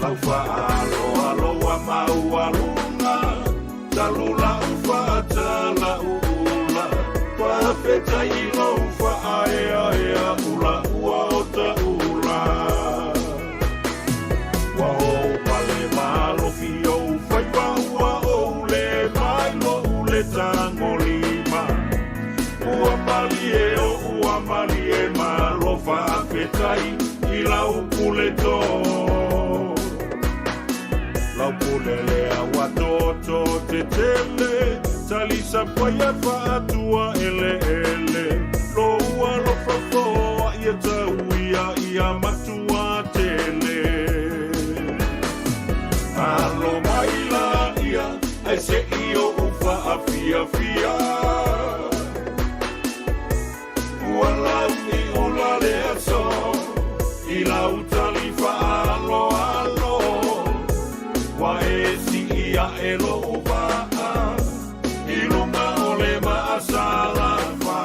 Lau faaaloalo ua maualuga talu lau faatalauula Faafetai i lou faaeaea ula ua o taula Ua ou pale malofi ou faiva ua ou le mai loʻu le tagolima Ua malie oʻu ua malie malo faafetai i lau pule tō Lau pule lea ua toto tetele Talisa paia faatua eleele Lou alofa foai e tauia ia matua tele Alo mai laia ae se'i oʻu faafiafia Ua lauiula le aso i lau tali faaaloalo Ua e sii aʻe loʻu vaa i luga o le vaa salafa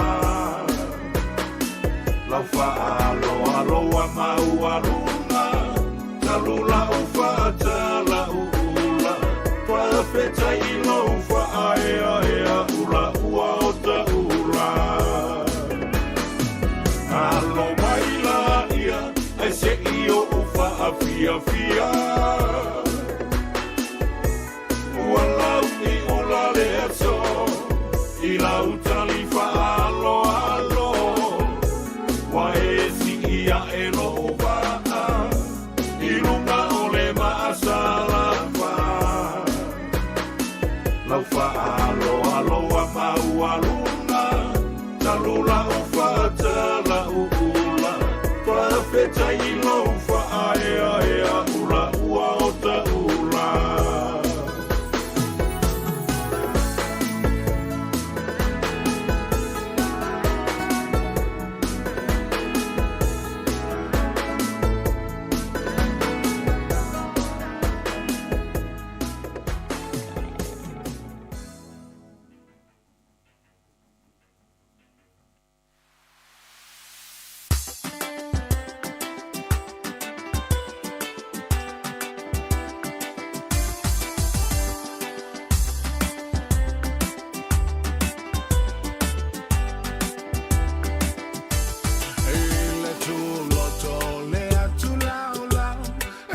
Lau faaaloalo ua maualuga talu lau faatalauula Faafetai i lou faaeaea ula ua o taula Alo mai laia ae se'i oʻu faafiafia Ua lauiula le aso i lau tali faaaloalo Ua e sii aʻe loʻu vaa i luga o le vaa salafa Lau faaaloalo ua maualuga talu lau faatalauula Faafetai i lou faaeaea ula ua o taula
I le tuloto le atu laolao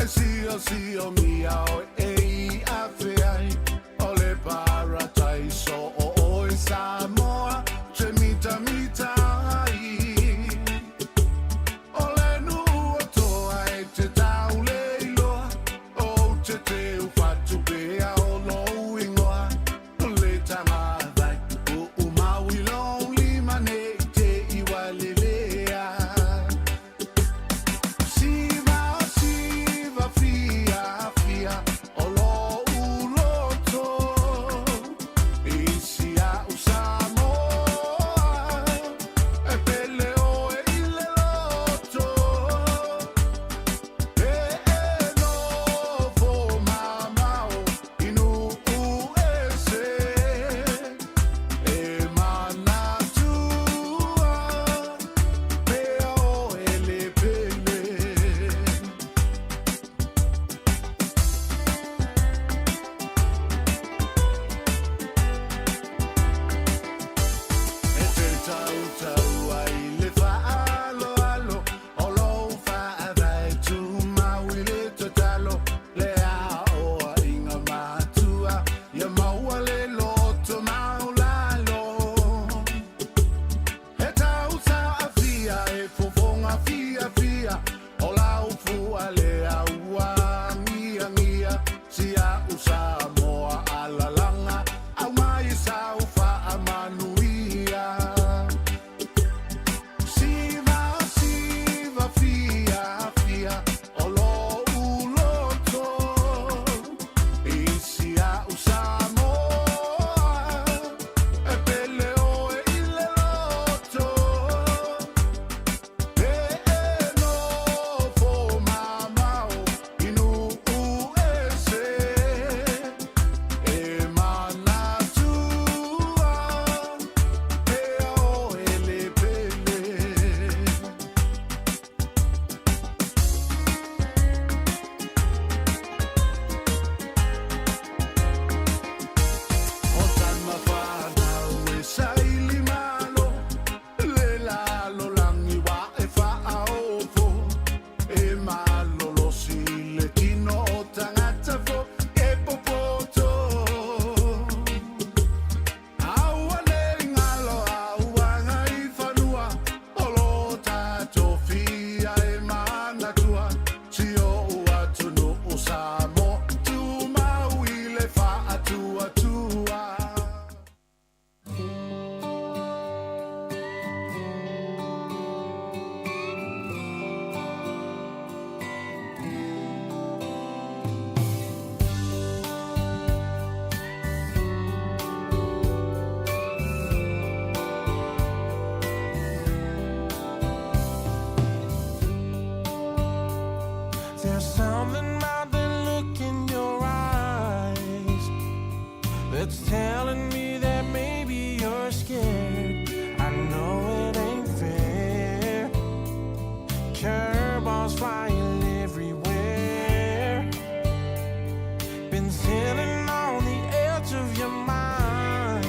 e siosio mia oe e i afe ai o le parataiso o oe Samoa te mitamita ai. O le nuu o toa e te taule iloa o te teu fatupea o lou ingoa le tamavai o umau i lou lima nei te iwa lelea. Siva o siva fia fia o lou loto i si au sa There's something about the look in your eyes that's telling me that maybe you're scared. I know it ain't fair. Curveballs flying everywhere. Been sitting on the edge of your mind.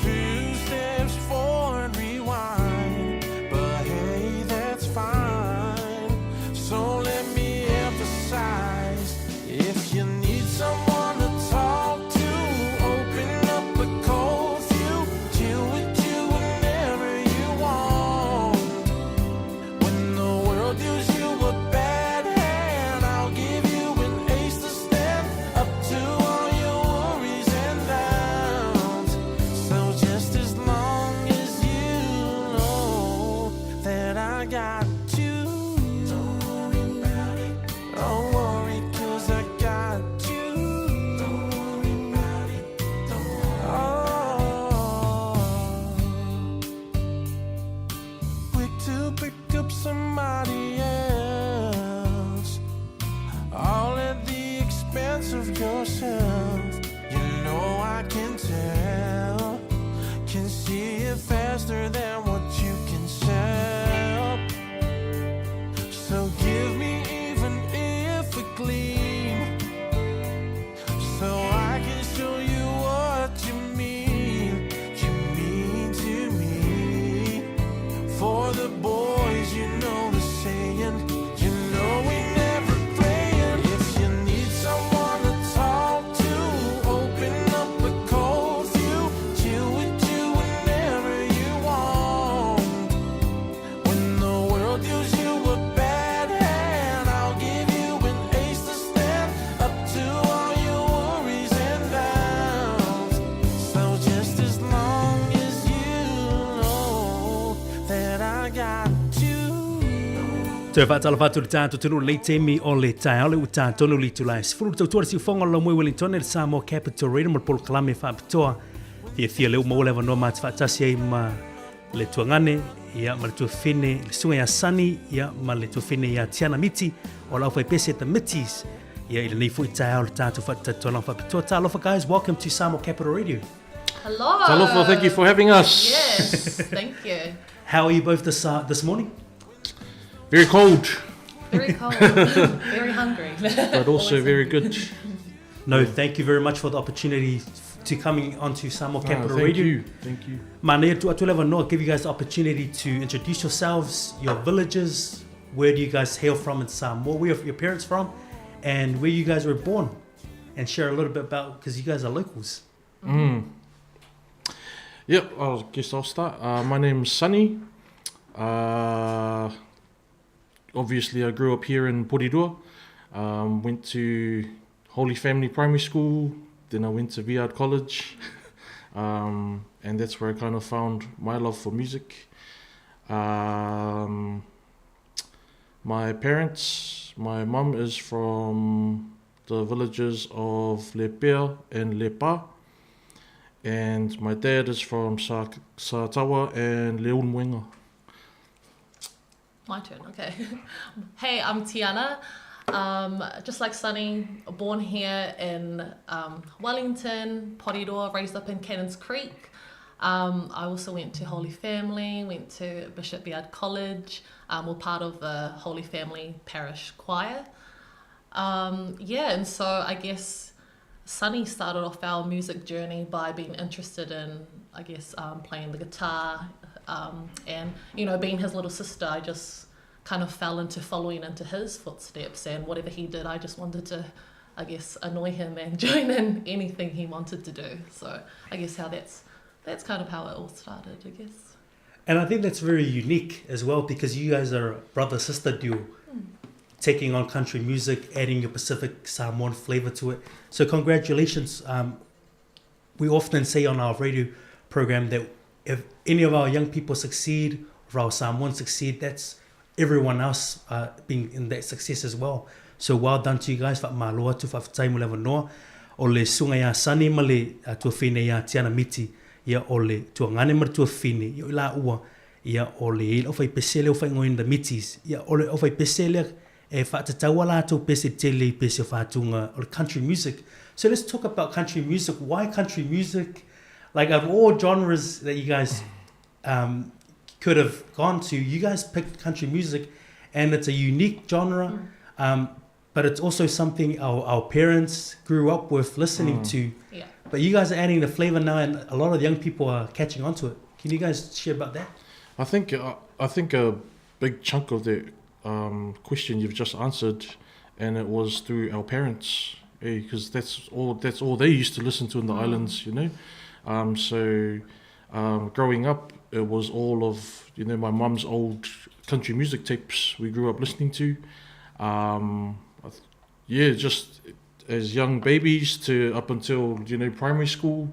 Two steps forward, rewind. But hey, that's fine. So let me emphasize if you need someone to talk to, open up a cold few, chill with you whenever you want. When the world deals you a bad hand, I'll give you an ace to stand up to all your worries and downs. So just as long as you know that I got you. Don't worry about it. Don't worry, 'cause I got you. Don't worry about it. Don't worry. Oh. Quick to pick up somebody else, all at the expense of yourself. You know I can tell, can see it faster than what you can sell. So give me even if a gleam, so I can show you what you mean. You mean to me. For the boys, you know the saying. You know we never playing. If you need someone to talk to, open up a cold few, chill with you whenever you want. When the world deals you a bad hand, I'll give you an ace to stand up to all your worries and downs. So just as long as you know that I got you.
Toe faatalofa atu i le tatou atunuu i lenei taimi o le taeao lea ua tatonu le itula e 10 le tautua le siufofoga o le Laumua i Wellington e le Samoa Capital Radio ma le polokalame faapitoa fiafia lea ua maua le avanoa ma te faatasi ai ma le tuagane ia ma le tuafine le susuga ia Sunny ia ma le tuafine ia Tiana Miti o le aufaipese The Mitties ia i lenei foi taeao le tatou faatatuanao faapitoa. Talofa guys, welcome to Samoa Capital Radio.
Hello.
Talofa, thank you for having us.
Yes, thank you.
How are you both this, this morning?
Very cold.
Very cold. Very hungry.
But also very good.
No, thank you very much for the opportunity to coming onto Samoa Capital
thank
Radio.
you, thank you.
Manaia tu atu le avanoa, give you guys the opportunity to introduce yourselves, your villages, where do you guys hail from in Samoa, where are your parents from, and where you guys were born, and share a little bit about, because you guys are locals.
Yep, I guess I'll start. My name's Sunny. Obviously, I grew up here in Porirua. Went to Holy Family Primary School, then I went to Viard College, and that's where I kind of found my love for music. My parents, my mum is from the villages of Lepea and Lepa, and my dad is from Satawa and Leulumoega.
My turn, okay. Hey, I'm Tiana. Just like Sunny, born here in Wellington, Porirua, raised up in Cannons Creek. I also went to Holy Family, went to Bishop Viard College, were part of the Holy Family Parish Choir. And so I guess Sunny started off our music journey by being interested in, I guess, playing the guitar, and, you know, being his little sister, I just kind of fell into following into his footsteps, and whatever he did, I just wanted to, I guess, annoy him and join in anything he wanted to do. So I guess how that's kind of how it all started, I guess.
And I think that's very unique as well, because you guys are a brother-sister duo, taking on country music, adding your Pacific Samoan flavor to it. So congratulations. We often say on our radio program that if any of our young people succeed, or our Samoans succeed, that's everyone else being in that success as well. So well done to you guys. Whaamalo atu, whaafetai mo le avanoa. O le susuga ia Sunny ma le tuafine ia Tiana Miti, ia o le tuagane ma le tuafine, ia o i la ua, ia o le ila o whaipese lea o whaingoina the Mitis, ia o le o whaipese lea e faatatau a latou pese tele i pese o faatuga o le country music. So let's talk about country music. Why country music? Like of all genres that you guys um, could have gone to, you guys picked country music and it's a unique genre. Um, but it's also something our, our parents grew up with listening mm. to.
Yeah.
But you guys are adding the flavor now, and a lot of young people are catching on to it. Can you guys share about that?
I think uh, I think a big chunk of the um, question you've just answered, and it was through our parents, because eh, that's all that's all they used to listen to in the mm. islands, you know. Um, so um, growing up, it was all of you know my mum's old country music tapes we grew up listening to. Um, yeah, just as young babies to up until you know primary school.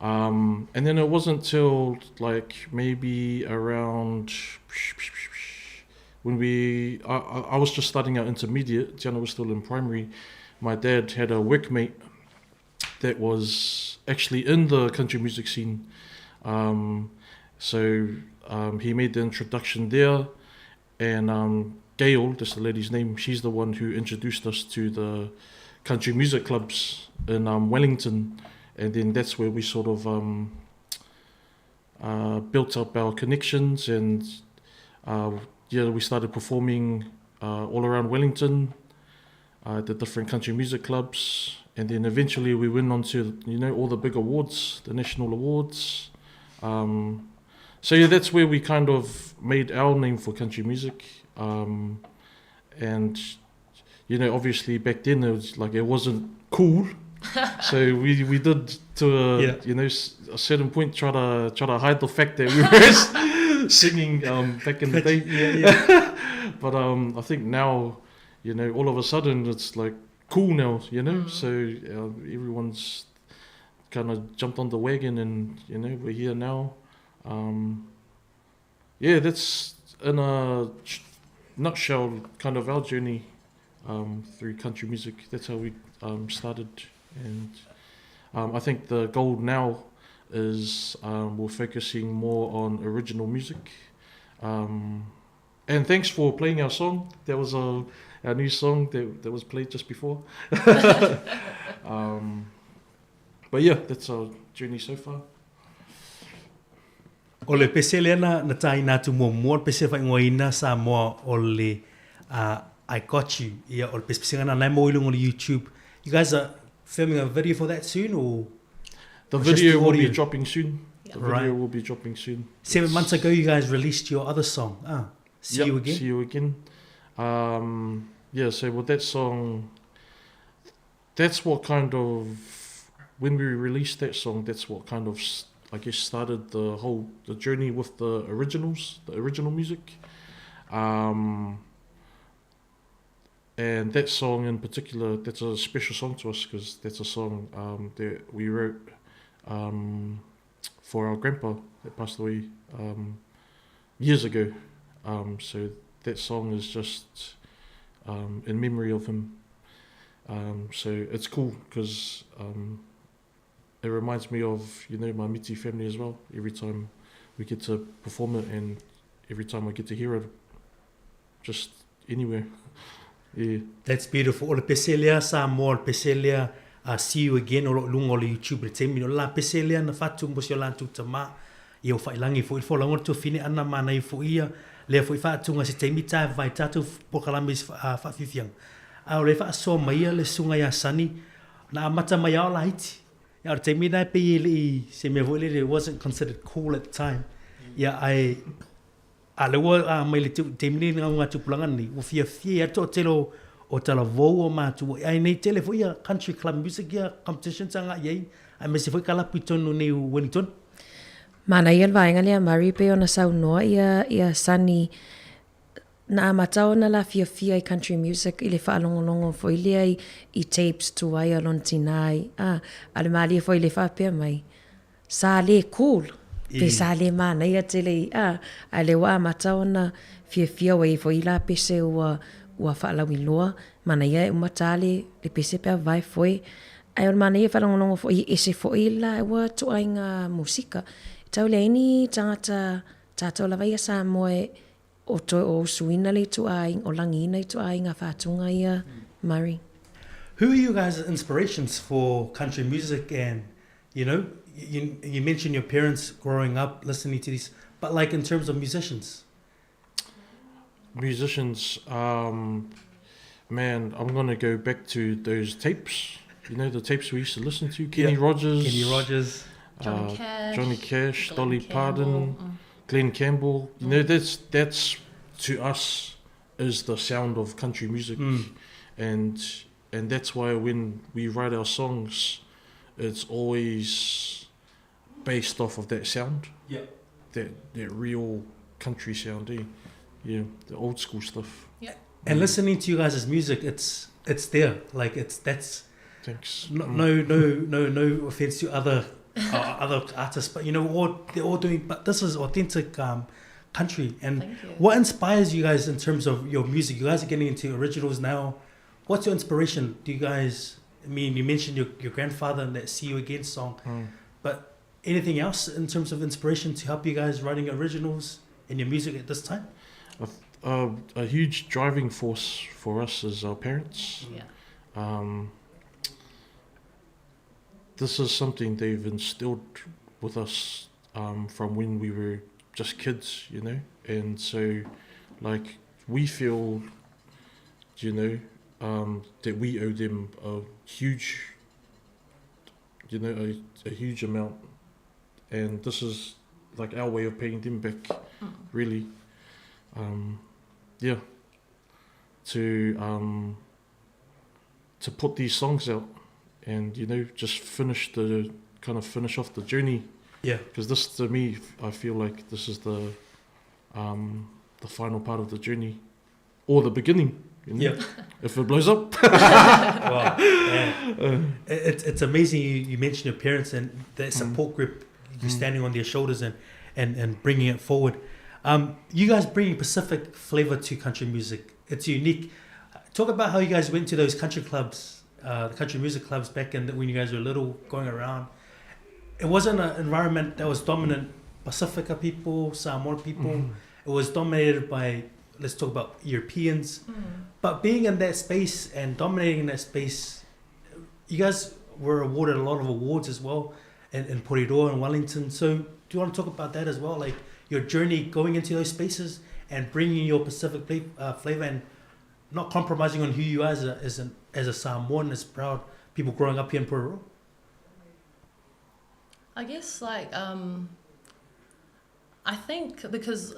Um, and then it wasn't till like maybe around when we I, I was just starting out intermediate. Tiana was still in primary. My dad had a workmate that was actually in the country music scene. Um, so um, he made the introduction there, and um, Gail, that's the lady's name, she's the one who introduced us to the country music clubs in um, Wellington, and then that's where we sort of um, uh, built up our connections and uh, yeah, we started performing uh, all around Wellington, uh, the different country music clubs, and then eventually we went on to you know all the big awards, the national awards. Um, so yeah, that's where we kind of made our name for country music. Um, and you know, obviously back then it was like it wasn't cool. so we we did to a, yeah. you know a certain point try to try to hide the fact that we were singing um, back in the day.
Yeah, yeah.
but um, I think now, you know, all of a sudden it's like cool now, you know. Mm. So uh, everyone's kind of jumped on the wagon, and you know we're here now. Um, yeah, that's in a nutshell kind of our journey um, through country music. That's how we um, started, and um, I think the goal now is um, we're focusing more on original music. Um, and thanks for playing our song. That was a, our new song that, that was played just before. um, but yeah, that's our journey so far.
O le pese lea na, na tāina atu muamua, o le pese whaingoaina Samoa o le uh, I Got You. Ia, o le pesepesega na nai mo i lunga o le YouTube. You guys are filming a video for that soon or?
The video will be dropping soon. The video right. will be dropping soon.
Seven it's... months ago, you guys released your other song. Ah, See yep, You Again.
See You Again. Um, yeah, so with that song, that's what kind of, when we released that song, that's what kind of, I guess, started the whole, the journey with the originals, the original music. Um, and that song in particular, that's a special song to us because that's a song um, that we wrote um, for our grandpa that passed away um, years ago. Um, so that song is just um, in memory of him. Um, so it's cool because um, it reminds me of you know my Miti family as well. Every time we get to perform it and every time I get to hear it, just anywhere. Yeah.
That's beautiful. O le pese lea Samoa, o le pese lea uh, See You Again o lo lunga o le YouTube le taimi. O le la pese lea na whatu mo si o lātou tamā. Ia o whailangi fo i fo lango tu fine ana mana i fo ia. Lea fo i whaatunga se taimi tā vai tātou pokalame uh, whaafifianga. A o le whaasoa mai ia le sunga ia Sani. Na amata mai ao la iti. Ia o le taimi nā pe i le i se mea foi lele, it wasn't considered cool at the time. Ia ai A le ua a mai le taimi nei ngā ngā tupulaga nei, ua fiafia ia toatele o, o talavou o mātua. Ai nei tele foi ia country club music ia competitions a ngā iai, aemaise foi kalapu i tonu nei o Wellington.
Manaia le vaega lea Murray pei ona saunoa ia ia Sonny na amata ona la fiafia i country music i le faalogologo foi lea i i tapes tuai a lona tina i a a le malie foi le faapea mai Sa le cool, pe sa le manaia tele i a, a le ua amata ona fiafia ua i foi la pese ua ua faalauiloa, manaia e uma ta le le pese pe a vae foe. Ae o le manaia e faalogologo foi e ese foi la ua tuaiga musika. Tau leai ni tagata tatou lava ia Samoa e. O toe o usuina le ituaiga, o lagiina ituaiga faatuga ia, Murray.
Who are you guys' inspirations for country music and you know you you mentioned your parents growing up listening to these but like in terms of musicians?
Musicians, um, man, I'm gonna go back to those tapes. You know the tapes we used to listen to, Kenny
Yeah.
Rogers,
Kenny Rogers.
Johnny Cash,
Johnny Cash,
Glen
Dolly
Campbell,
Parton,
mm.
Glenn Campbell. You know that's that's to us is the sound of country music,
Mm.
and and that's why when we write our songs, it's always based off of that sound.
Yeah.
That that real country sound, eh? Yeah, the old school stuff.
Yeah.
And listening to you guys' music, it's it's there. Like it's that's
Thanks.
No
Mm.
no no no, no offense to other other artists, but you know all they're all doing. But this is authentic country. And
Thank you.
what inspires you guys in terms of your music? You guys are getting into originals now. What's your inspiration? Do you guys? I mean, you mentioned your, your grandfather and that "See You Again" song,
Mm.
but anything else in terms of inspiration to help you guys writing originals and your music at this time?
A, a, a huge driving force for us is our parents.
Yeah.
This is something they've instilled with us from when we were just kids, you know? And so, like, we feel, you know, that we owe them a huge, you know, a huge amount. And this is, like, our way of paying them back, really. Yeah. To put these songs out and, you know, just finish the, kind of finish off the journey.
Yeah.
Because this, to me, I feel like this is the final part of the journey, or the beginning. You know?
Yeah.
If it blows up.
Wow. Yeah. It's amazing you mentioned your parents and that support group, you standing on their shoulders and, and bringing it forward. You guys bringing Pacific flavor to country music. It's unique. Talk about how you guys went to those country clubs, the country music clubs back in the, when you guys were little, going around. It wasn't an environment that was dominant Pacifica people, Samoan people.
Mm.
It was dominated by, let's talk about Europeans.
Mm.
But being in that space and dominating that space, you guys were awarded a lot of awards as well in Porirua and Wellington. So do you want to talk about that as well? Like your journey going into those spaces and bringing your Pacific flavor and not compromising on who you are as a Samoan, as proud people growing up here in Porirua?
I guess, like, I think because,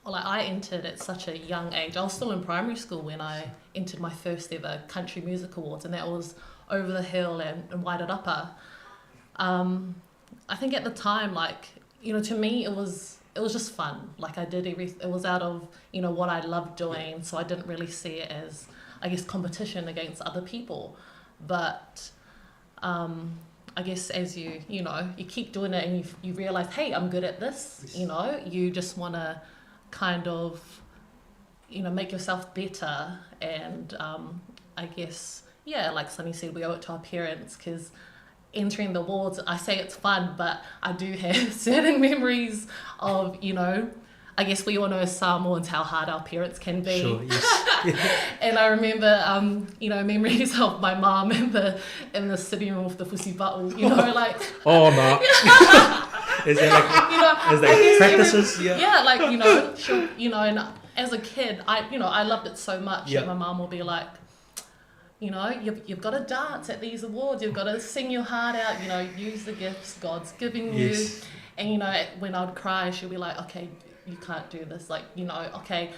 like, I entered at such a young age. I was still in primary school when I entered my first ever country music awards, and that was Over the Hill and Wairarapa. I think at the time, like, you know, to me it was just fun. Like, I did everything. It was out of, you know, what I loved doing, so I didn't really see it as, I guess, competition against other people. But I guess as you know, you keep doing it and you realise, hey, I'm good at this, you know, you just want to kind of, you know, make yourself better. And I guess, yeah, like Sonny said, we owe it to our parents, because entering the awards, I say it's fun, but I do have certain memories of, you know, I guess we all know as Samoans how hard our parents can be.
Sure, yes.
And I remember, you know, memories of my mum in the sitting room with the fusi ba'u, you know, like...
Oh, no.
Is that like,
you know,
is that practices? Yeah.
Yeah, like, you know, she'll, you know, and as a kid, I loved it so much
yeah.
that my mum will be like, you know, you've got to dance at these awards, you've got to sing your heart out, you know, use the gifts God's giving you.
Yes.
And, you know, when I'd cry, she'll be like, okay, you can't do this, like, you know, okay,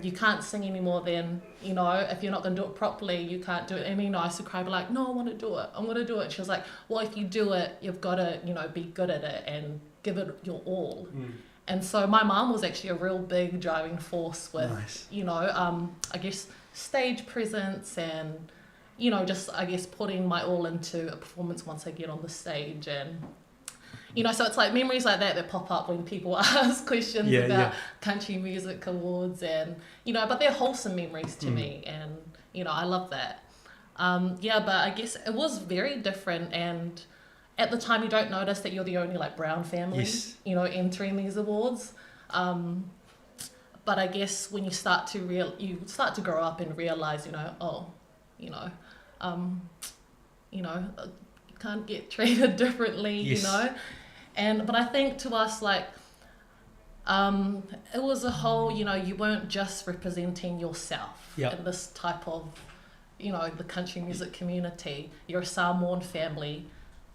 you can't sing anymore then, you know, if you're not going to do it properly, you can't do it. And, you know, I used to cry, be like, no, I want to do it, I'm going to do it. She was like, well, if you do it, you've got to, you know, be good at it and give it your all.
Mm.
And so my mum was actually a real big driving force with,
nice.
you know, I guess stage presence and, you know, just, I guess, putting my all into a performance once I get on the stage. And, you know, so it's like memories like that that pop up when people ask questions about country music awards and, you know, but they're wholesome memories to me, and, you know, I love that. Yeah, but I guess it was very different, and at the time you don't notice that you're the only, like, brown family,
yes.
you know, entering these awards. But I guess when you start to real, you start to grow up and realize, you know, oh, you know, you know, you can't get treated differently,
Yes.
you know. And but I think to us, like, it was a whole, you know, you weren't just representing yourself
Yep.
in this type of, you know, the country music community. You're a Samoan family,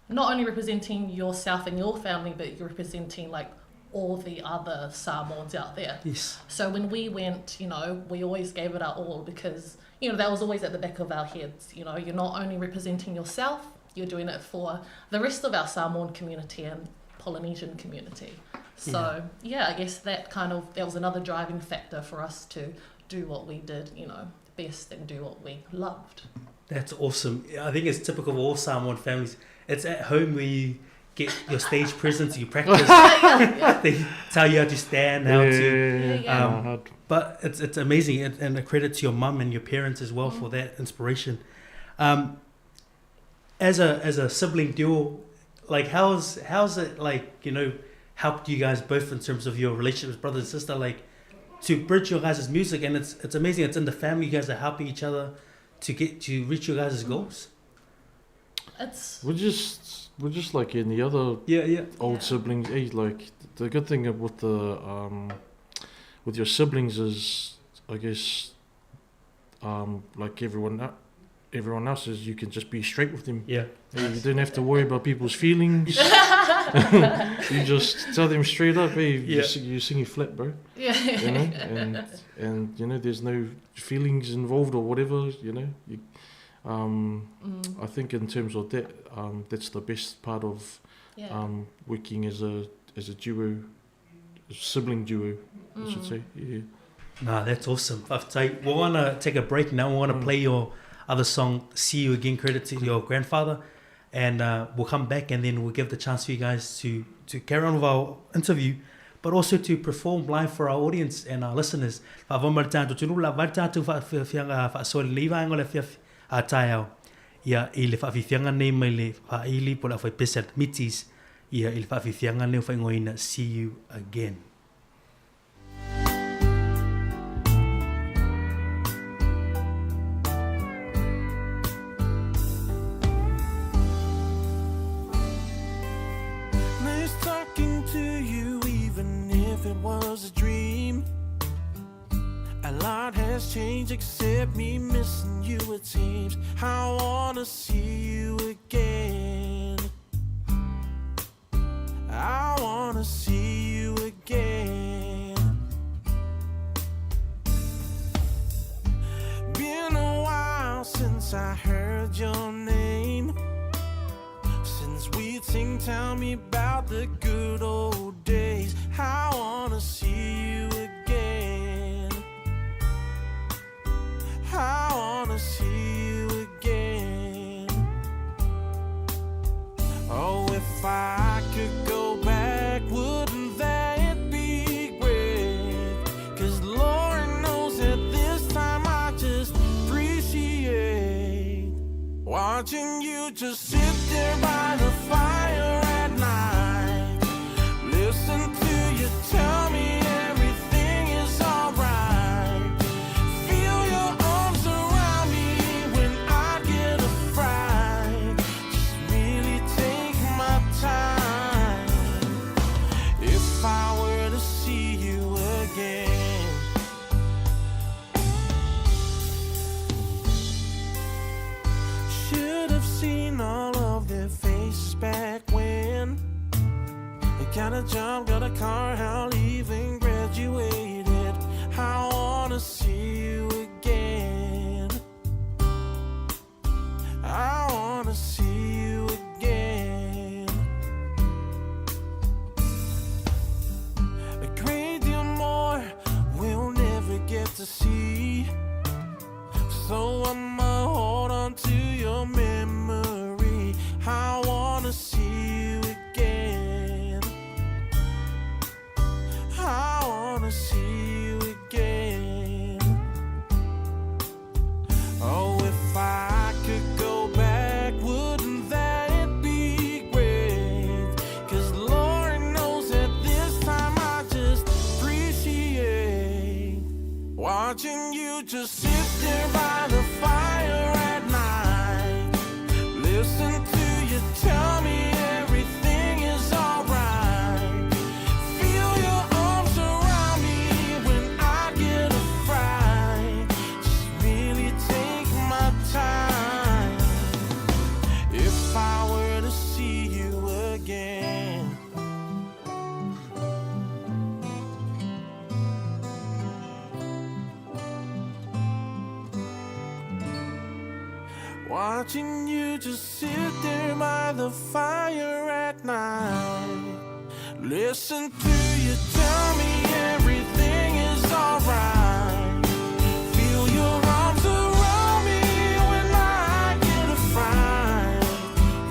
not only representing yourself and your family, but you're representing like all the other Samoans out there.
Yes.
So when we went, you know, we always gave it our all because, you know, that was always at the back of our heads. You know, you're not only representing yourself, you're doing it for the rest of our Samoan community and Polynesian community. So, yeah, I guess that kind of, that was another driving factor for us to do what we did, you know, best and do what we loved.
That's awesome. I think it's typical of all Samoan families. It's at home where you get your stage presence, you practice. They tell you how to stand, how to.
Yeah, yeah.
But it's amazing, and a credit to your mum and your parents as well for that inspiration. As a sibling duo, like how's it like, you know, helped you guys both in terms of your relationship as brother and sister, like to bridge your guys' music? And it's amazing. It's in the family. You guys are helping each other to get to reach your guys' goals.
It's
We're just like any other old siblings. Like the good thing with the with your siblings is, I guess, like everyone else is, you can just be straight with them.
Yeah.
Hey, you don't have to worry about people's feelings. You just tell them straight up, hey, you sing flat, bro.
Yeah.
You know, and you know, there's no feelings involved or whatever, you know. You, I think in terms of that, that's the best part of working as a duo, a sibling duo, I should say. Yeah.
Nah, that's awesome. We want to take a break now. We want to play your other song, See You Again, credit to your grandfather, and we'll come back and then we'll give the chance for you guys to carry on with our interview, but also to perform live for our audience and our listeners. Ia i le whaafifianga nei mai le whaili po la whai pesa mitis, ia i le whaafifianga nei whaingoina See You Again.
Nice talking to you, even if it was a dream. A lot has changed except me missing you, it seems. I wanna see you again. I wanna see you again. Been a while since I heard your name. Since we'd sing, tell me about the good old days. I wanna see you again. I wanna see you again. Oh, if I could go back, wouldn't that be great? 'Cause Lord knows at this time I just appreciate watching you just sit there by the fire at night. Listen to you tell me everything is alright. Feel your arms around me when I get a fright. Just really take my time. If I were to see you again. Should have seen all of their faces back when. I got a job, got a car, hell, even graduated. I wanna see you again. I wanna see you again. A great deal more we'll never get to see. So I'ma hold on to your memory. I wanna see you again. I wanna see you again. Watching you just sit there by the fire at night. Listen to you tell me everything is alright. Feel your arms around me when I get a fright. Just really take my time. If I were to see you again. Watching you just sit there by the fire at night. Listen to you tell me everything is alright. Feel your arms around me when I get a fright.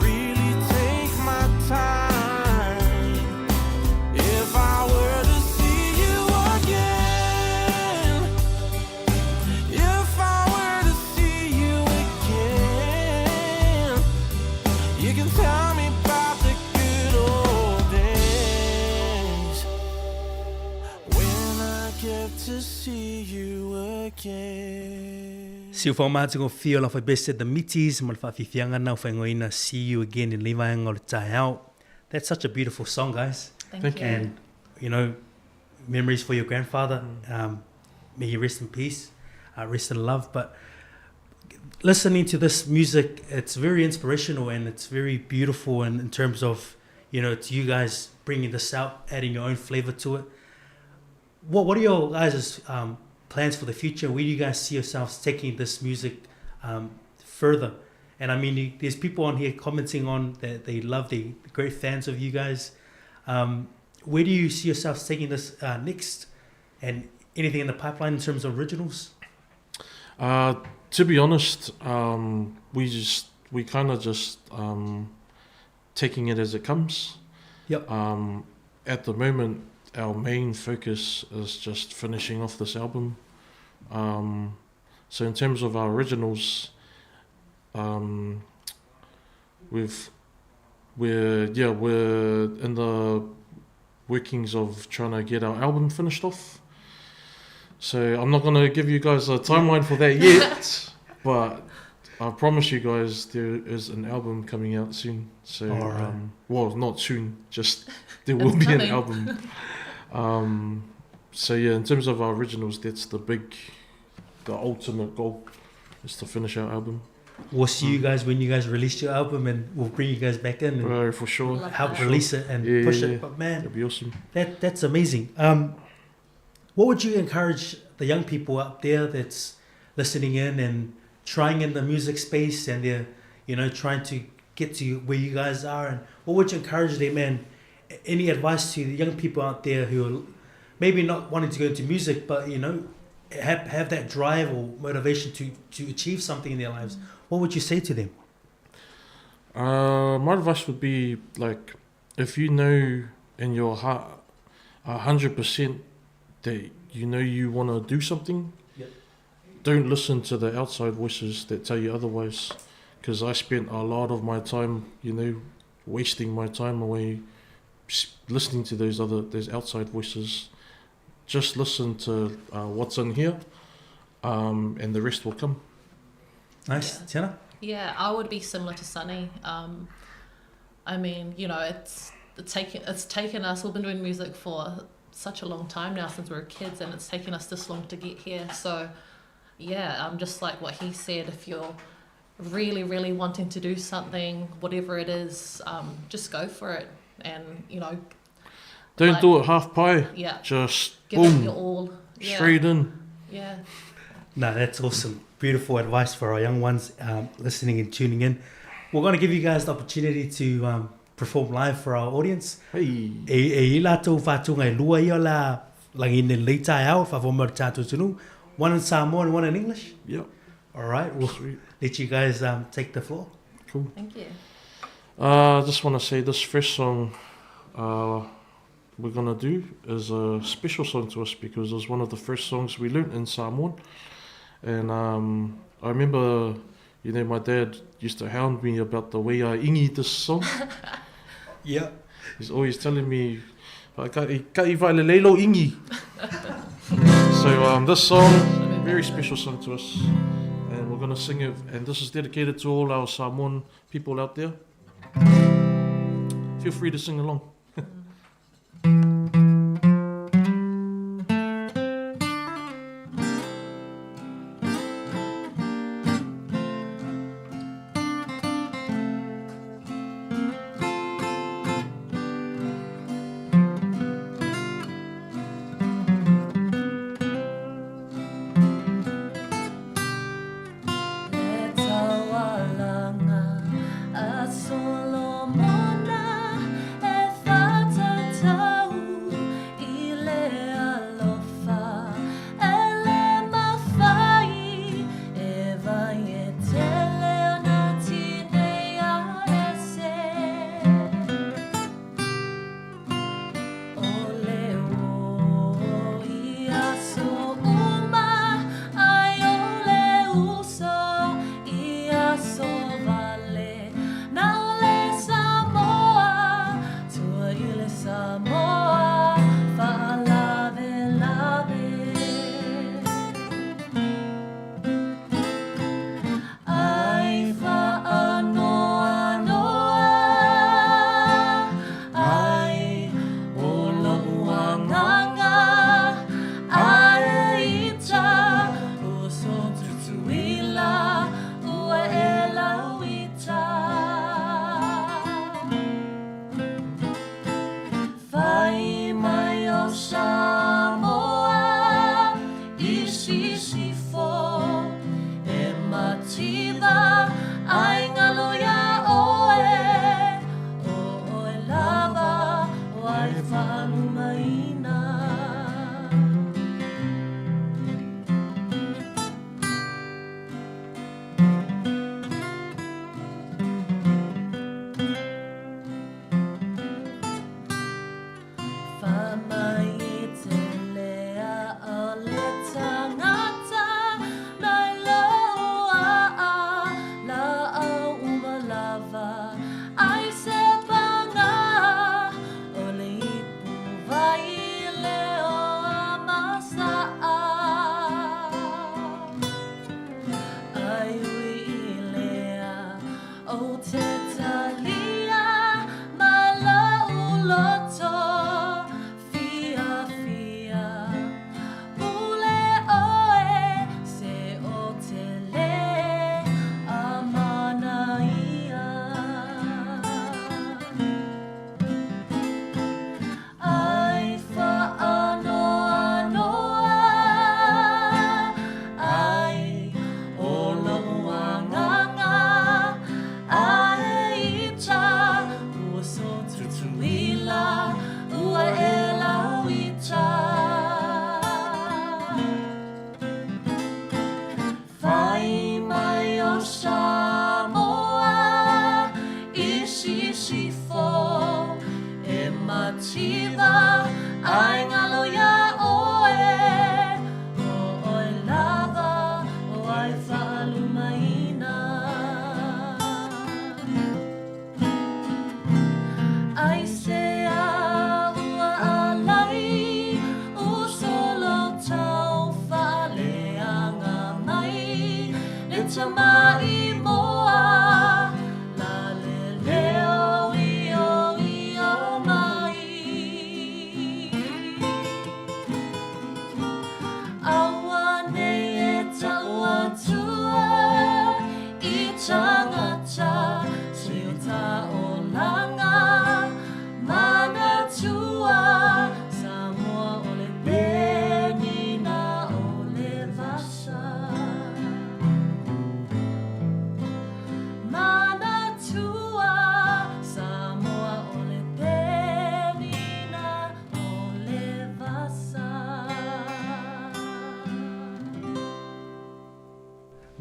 Really take my time. If I were to see you again. If I were to see you again, you can tell me about the good old days when I get to see you again.
Siufoga matagofie o le aufaipese The Mitis ma le faafiafiaga na faigoaina See You Again i lenei vaega o le taeao. That's such a beautiful song, guys.
Thank Thank you.
And, you know, memories for your grandfather. May he rest in peace, rest in love. But listening to this music, it's very inspirational and it's very beautiful in terms of, you know, it's you guys bringing this out, adding your own flavor to it. What are your guys' plans for the future? Where do you guys see yourselves taking this music further? And I mean, there's people on here commenting on that they love, they're great fans of you guys. Where do you see yourselves taking this next? And anything in the pipeline in terms of originals?
To be honest, we kind of just taking it as it comes. At the moment, our main focus is just finishing off this album. So in terms of our originals, we're in the workings of trying to get our album finished off. So I'm not going to give you guys a timeline for that yet, but I promise you guys there is an album coming out soon.
All right.
Well, not soon, just there will
It's
be an
coming.
album. In terms of our originals, that's the ultimate goal, is to finish our album.
We'll see you guys when you guys release your album, and we'll bring you guys back in and
Bro, for sure.
Love
help
that.
release it and push it. But man,
That'd be awesome.
That's amazing. What would you encourage the young people out there that's listening in and trying in the music space, and they're trying to get to where you guys are? And what would you encourage them, and any advice to the young people out there who are maybe not wanting to go into music, but have that drive or motivation to achieve something in their lives? What would you say to them?
My advice would be, if you know in your heart 100% that you know you want to do something, don't listen to the outside voices that tell you otherwise. Because I spent a lot of my time, wasting my time away listening to those outside voices. Just listen to what's in here, and the rest will come.
Nice. Tiana?
Yeah, I would be similar to Sonny. It's taken us, we've been doing music for such a long time now since we were kids, and it's taken us this long to get here. I'm just like what he said, if you're really, really wanting to do something, whatever it is, just go for it.
Don't do it half pie. Just
Give it
boom.
your all. Yeah.
Straight in.
No, that's awesome. Beautiful advice for our young ones listening and tuning in. We're going to give you guys the opportunity to perform live for our audience.
Hey.
E, e i lātou whātūnga e lua ia la langi ne lei tai au, wha mo tātou tunu. One in Samoan, one in English.
Yep.
All right, we'll
Sweet.
let you guys take the floor.
Cool.
Thank you.
I just want to say this first song we're going to do is a special song to us because it was one of the first songs we learnt in Samoan. And I remember, my dad used to hound me about the way I ingi this song. He's always telling me, ka i vai le leilo ingi. So this song Very special song to us. And we're going to sing it, and this is dedicated to all our Samoan people out there. Feel free to sing along.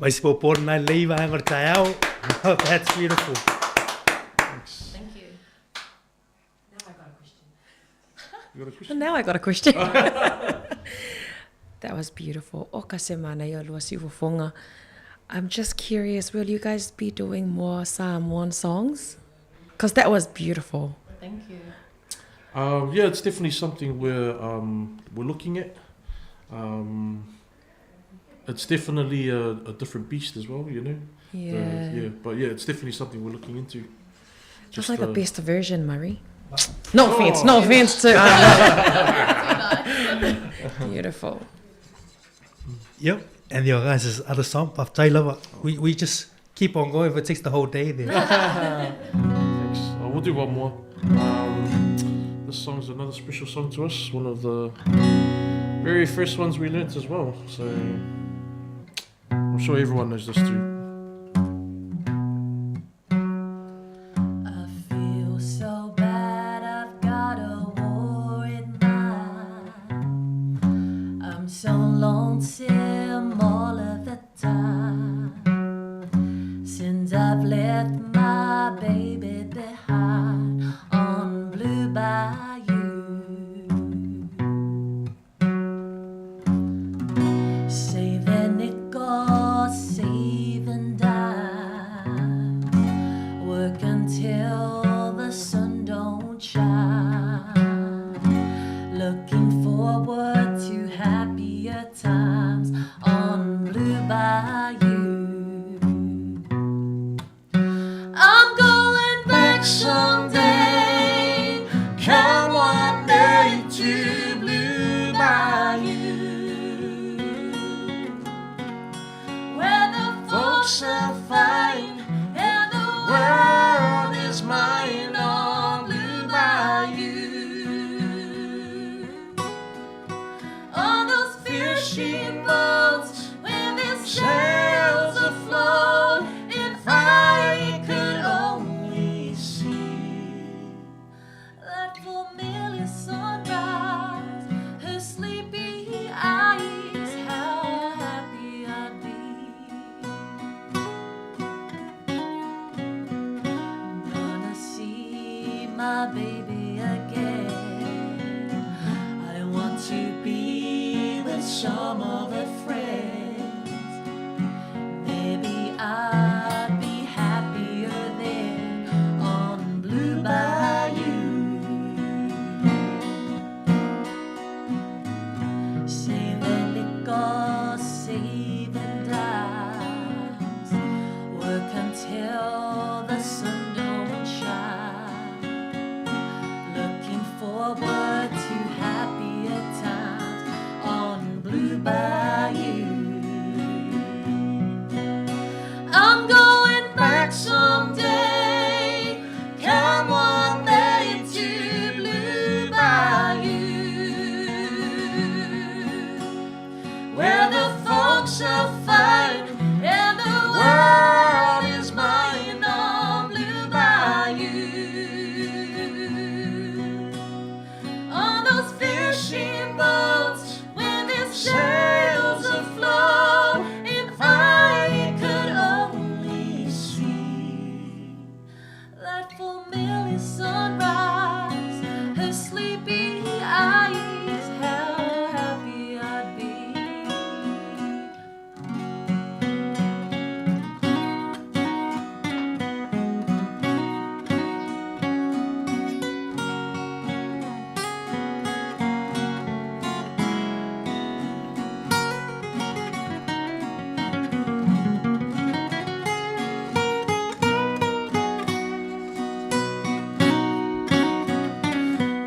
Mai se pōpō nā lei vaega o le taeao. That's beautiful.
Thanks. Thank you.
Now I got a question. You got a question? Now I got a question. That was beautiful. O ka se mana ia lua siufofoga. I'm just curious, will you guys be doing more Samoan songs? Because that was beautiful.
Thank you.
Um, yeah, it's definitely something we're, um, we're looking at. Um, It's definitely a, a different beast as well, you know.
Yeah.
The, yeah, but yeah, it's definitely something we're looking into.
Just like the best version, Murray. No offense, no offense to. Beautiful.
Yep. And the guys' is other song, Faafetai lava. We, we just keep on going if it takes the whole day then.
Thanks. Oh, we'll do one more. Um, this song's another special song to us, one of the very first ones we learnt as well. So I'm sure everyone knows this too.
I feel so bad, I've got a worried mind. I'm so lonesome all of the time. Since I've left my baby behind on Blue Bayou. Saving nickels, saving dimes. Work until the sun don't shine. Looking forward to happier times on Blue Bayou. I'm going back someday.
Come one day to Blue Bayou,
Where the
folks are fine
and the
world is mine on Blue Bayou.
On those fishing boats with their sails afloat, if
I could only see
that familiar sunrise, her sleepy eyes, how happy I'd be. Gonna see my baby again. I want to be with some of her friends. Maybe I'd be happier then on Blue Bayou. Saving nickels, saving dimes. Work until the sun don't shine. Looking forward to happier times on Blue Bayou. I'm going back someday. Come one day to Blue Bayou,
where the folks are fine
and the
world is mine on Blue Bayou.
On those fishing boats with their sails afloat, if I could only see that familiar sunrise, her sleepy eyes, how happy I'd be.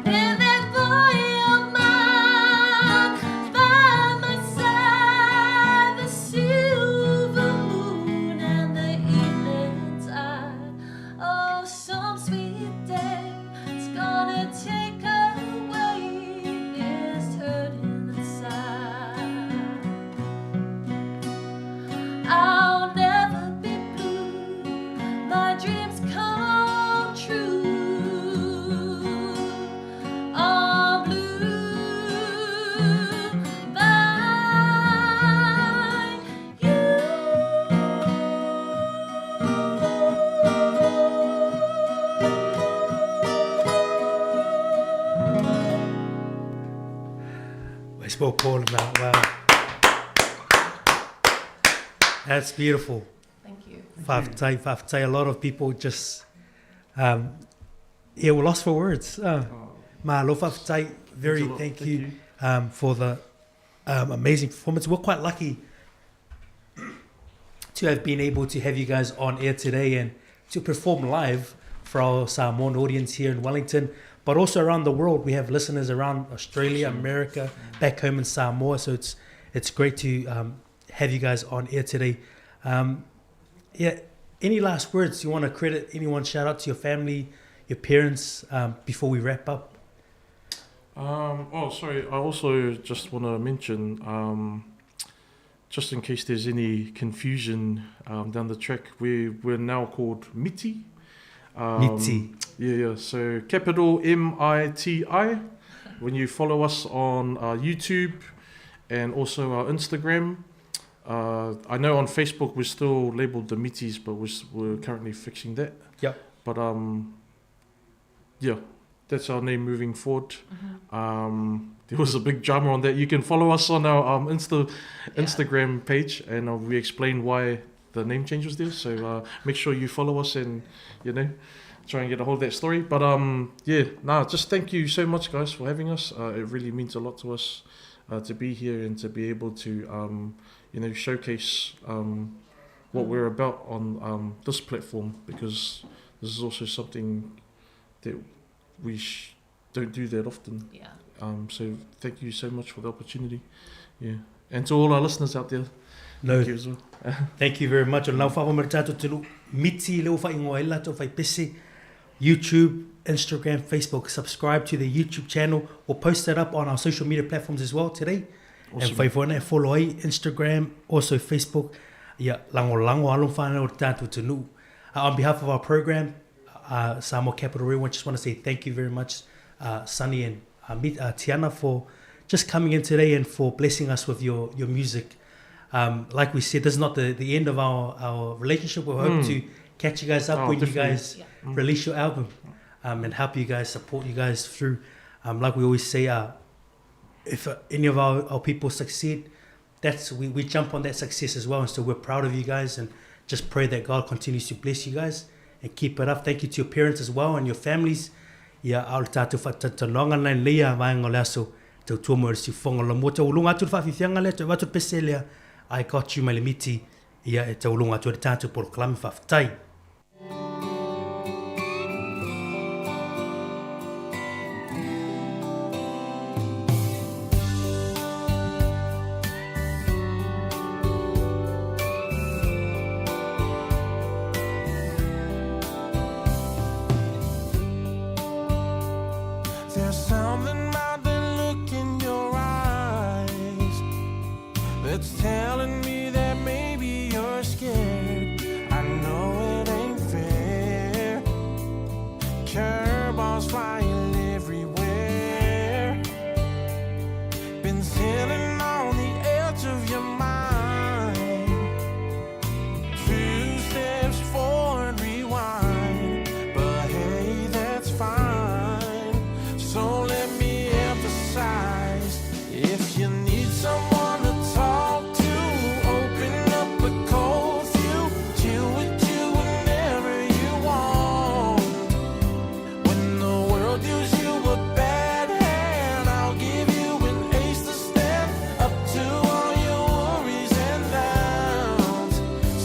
With that boy of mine by my side, the silver moon and the evening tide. Oh, some sweet day it's gonna take away this hurting inside. I'll never be blue. My dreams come true. All blue by
I spoke Paul about wow. That's beautiful.
Thank you.
Faafetai, faafetai. A lot of people just, um, yeah, we're lost for words. Uh, Malo faafetai. Very
Thanks a lot.
thank,
Thank
you,
you.
Um, for the um, amazing performance. We're quite lucky to have been able to have you guys on air today and to perform live for our Samoan audience here in Wellington, but also around the world. We have listeners around Australia, America, back home in Samoa. So it's it's great to have you guys on air today. Yeah, any last words you want to credit anyone? Shout out to your family, your parents before we wrap up.
Oh, sorry. I also just want to mention, just in case there's any confusion down the track, we're now called Miti.
Miti.
Yeah, yeah. So capital M-I-T-I. When you follow us on YouTube and also our Instagram. I know on Facebook we're still labeled the Mitis, but we're currently fixing that.
Yep.
But yeah, that's our name moving forward. There was a big drama on that. You can follow us on our Instagram page, and we explain why the name change was there. So make sure you follow us and try and get a hold of that story. But yeah, nah, just thank you so much, guys, for having us. It really means a lot to us to be here and to be able to showcase what we're about on this platform, because this is also something that we don't do that often. So thank you so much for the opportunity. Yeah. And to all our listeners out there,
No,
thank you as well.
Thank you very much. O lau whawa mara tātou te lu miti le ofa ingoa ila tō whai pese. YouTube, Instagram, Facebook. Subscribe to the YouTube channel. We'll post that up on our social media platforms as well today.
Awesome.
And whai whana e follow ai Instagram, also Facebook. Ia, lango lango alo whana o tātou te nu. On behalf of our program, Samoa Capital Radio, I just want to say thank you very much, Sonny and Tiana, for just coming in today and for blessing us with your music. Like we said, this is not the end of our relationship. We hope to catch you guys up
Oh,
when you
definitely.
guys release your album and help you guys, support you guys through. Like we always say, if any of our people succeed, we jump on that success as well. And so we're proud of you guys and just pray that God continues to bless you guys and keep it up. Thank you to your parents as well and your families. Ia, ao le tātou whatatanonga nei leia vaenga o le aso, tau tua mo si whonga la mo tau ulunga atu le whawhiwhianga lea, tau atu le pese lea, I got you mai le miti, ia e tau ulunga atu le tātou porokalame whawhitai.
There's something about the look in your eyes that's telling me that maybe you're scared. I know it ain't fair. Curveballs flying everywhere. Been sitting on the edge of your mind. 2 steps forward, rewind. But hey, that's fine. So let me emphasize, if you need someone to talk to, open up a cold few, chill with you whenever you want. When the world deals you a bad hand, I'll give you an ace to stand up to all your worries and downs.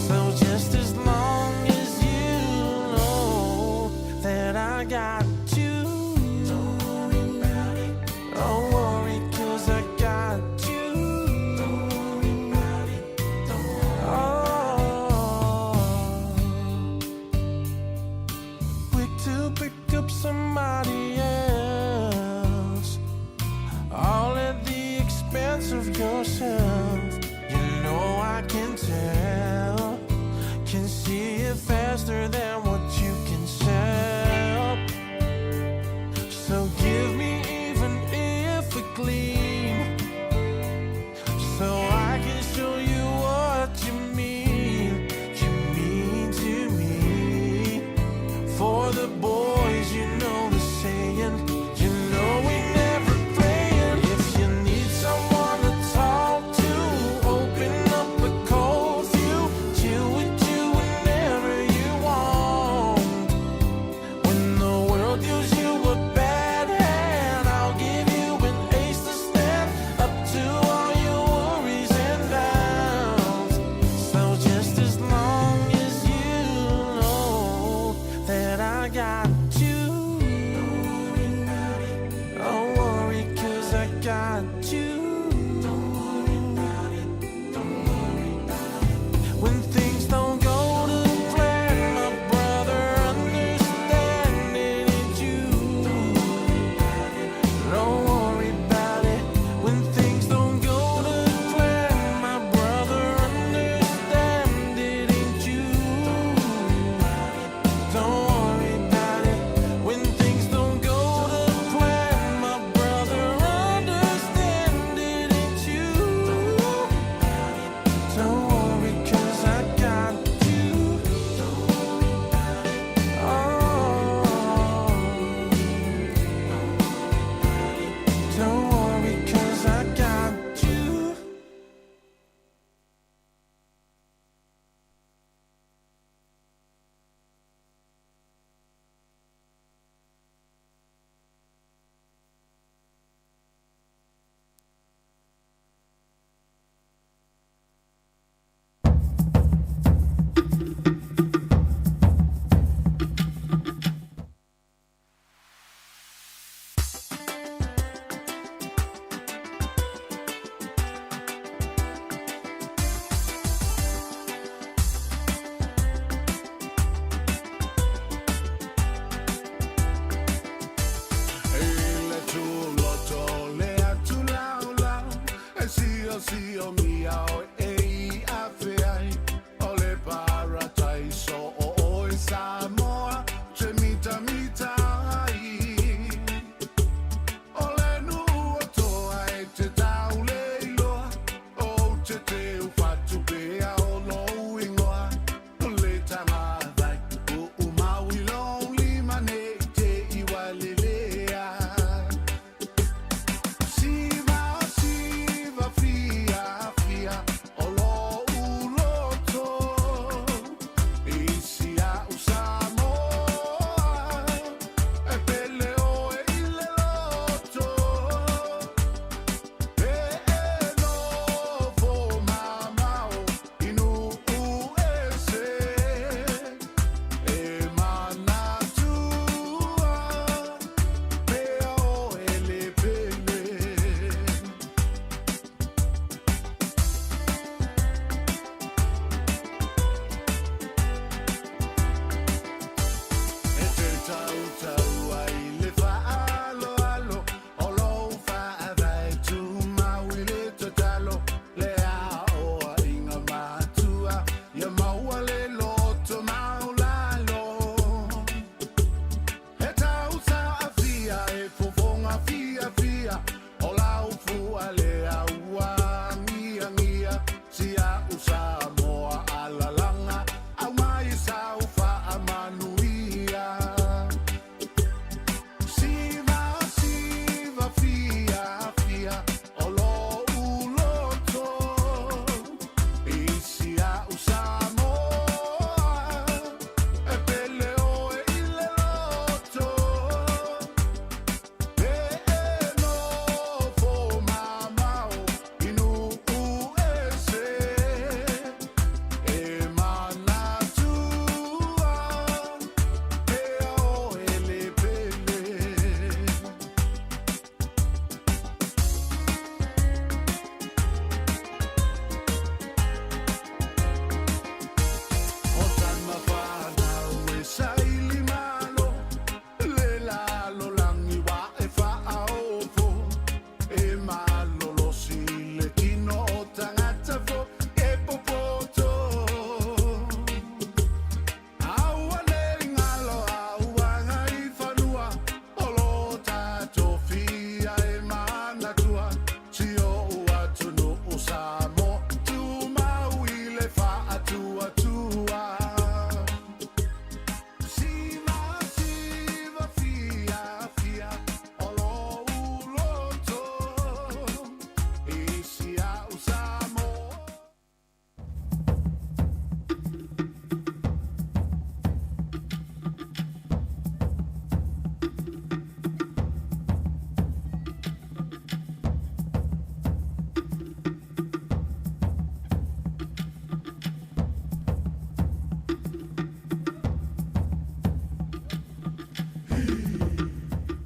So just as long as you know that I got you. Don't worry about it. Don't worry, 'cause I got you. Don't worry about it. Don't worry. Oh. Quick to pick up somebody else, all at the expense of yourself. You know I can tell, can see it faster than what you can sell. So give me even if a gleam, so I can show you what you mean. You mean to me. For the boys, you know the saying. You know we never playing. If you need someone to talk to, open up a cold few, chill with you whenever you want.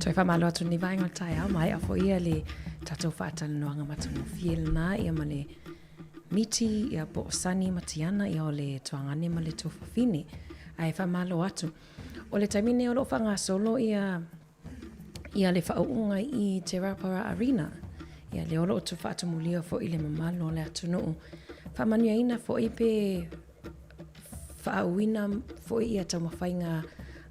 Toe faamalo atu lenei vaega o le taeao, maea foi ia le tatou faatalanoaga matagofie lena ia ma le Miti ia po o Sani ma Tiana ia o le tuagane ma le tuafafine. Ae faamalo atu. O le taimi nei o lo o faagasolo ia ia le faauuga i Te Rauparaha Arena. Ia lea o lo o faatumulia foi le mamalu o le atunuu. Faamanuiaina foi pe faaauina foi ia taumafaiga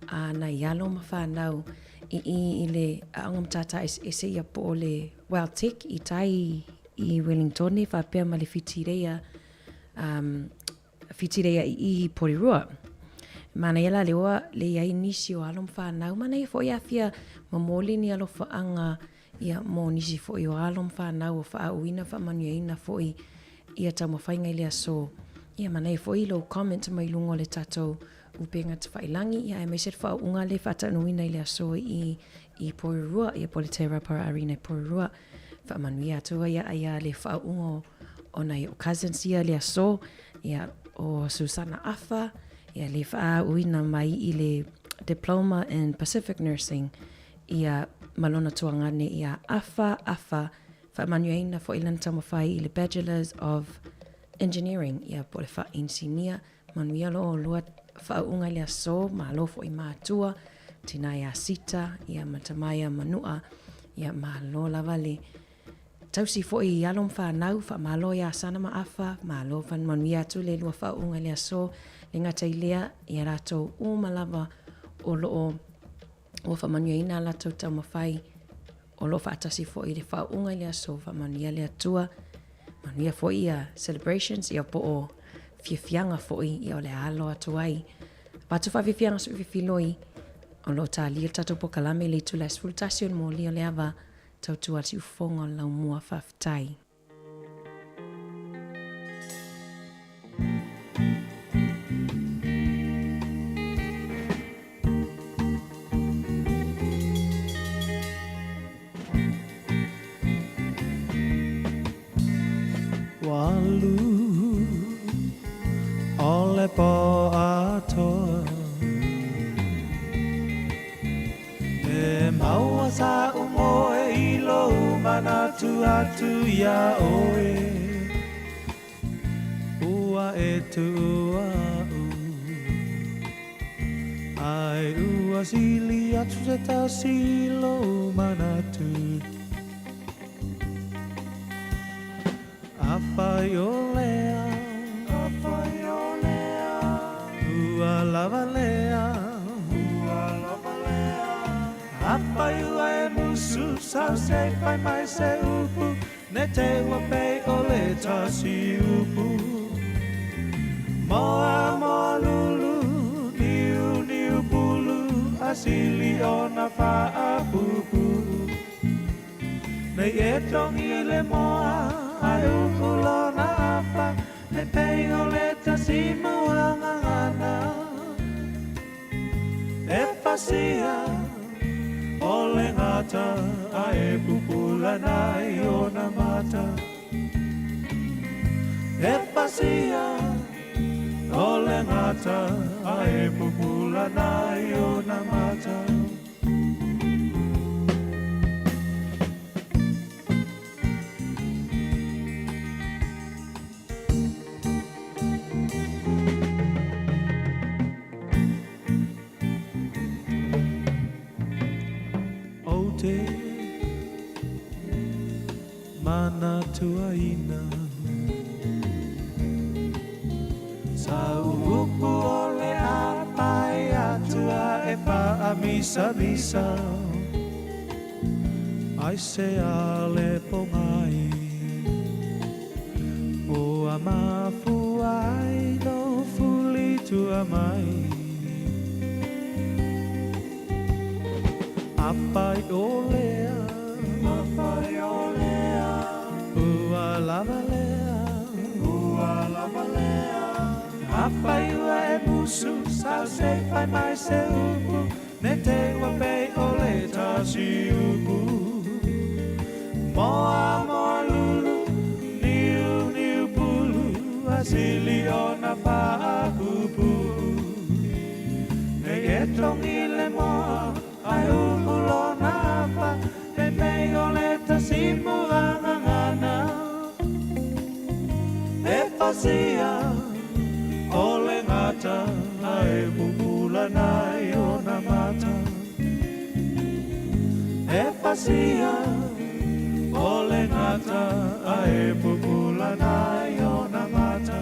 a nai alo ma fanau i i i le Aoga Matata Eseese ia po o le WelTec i tai i Wellingtone faapea ma le Whitireia um, Whitireia i i Porirua. Manaia la le oa le iai nisi o alo ma fanau, manaia foi a fia momoli ni alofaaga ia mo nisi foi o alo ma fanau o faaauina faamanuiaina foi ia taumafaiga i le aso. Ia manaia foi lou comment mai luga o le tatou upega tafailagi, ia aemaise le faauuga le faataunuuina i le aso i i Porirua, ia po o le Te Rauparaha Arena i Porirua. Faamanuia atu ai ia le faauuga o o nai o cousins ia le aso, ia o Susana Afa, ia le faaauuina mai i le Diploma in Pacific Nursing, ia ma lona tuagane ia Afa Afa, faamanuiaina foi lana taumafai i le Bachelors of Engineering, ia po o le faa-inisinia, manuia lo olua faauuga i le aso, malo foi matua, tina ia Sita, ia ma tama ia Manua, ia malo lava le tausi foi i alo ma fanau, faamalo ia Sana ma Afa, malo manuia atu le lua faauuga i le aso, le gata i lea, ia latou uma lava o lo o Ua faamanuiaina a latou taumafai o lo o faatasi foi i le faauuga i le aso faamanuia le Atua. Manuia foi ia celebrations ia po o fiafiaga foi ia o le alo atu ai. Avatu faafiafiaga sui fifiloi o lo o talia le tatou pokalame i le itula e 11 o le molia o le ava tautua a le siufofoga o le laumua. Faafetai.
Walu o le pō atoa E maua sa'u moe i lou manatu atu iā ʻoe Ua e tuʻu aʻu Ai ua sili atu se tasi i lou manatu Afai o lea Afai o lea Ua lava lea Ua lava lea Afai ua e musu sau se i fai mai se upu Ne te ua pei o le tasi upu Moa moa lulu Niu niu pulu A sili ona faapupu Nei e togi le moa Ae uku lona afa Ne pei o le tasi mauangagana E pasia o le gata Ae pupula nai ona mata E pasia o le gata Ae pupula nai ona mata Ou te manatuaina Sa upu o le a pae atu a e faamisamisa Ai se a le pogai Ua mafua ai lou fuli tua mai Afai o lea Afai o lea Ua lava lea Ua lava lea Afai ua e musu sau se i fai mai se upu Ne te ua pei o le tasi upu Moa moa lulu Niu niu pulu A sili ona faapupu Nei e togi le moa Ae upu lona fasia o le gata ae pupula nai ona mata. E fasia o le gata ae pupula nai ona mata.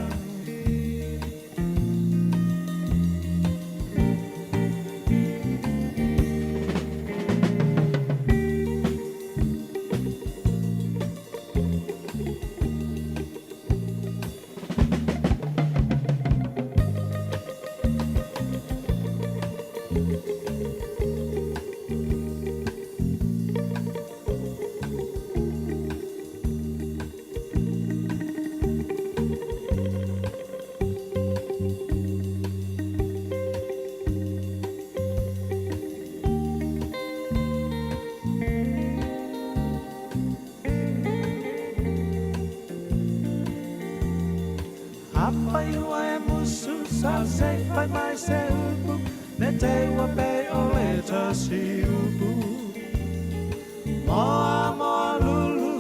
Afai ua e musu sa se fai mai se upu, ne te ua pe o le tasi upu. Moa moa lulu,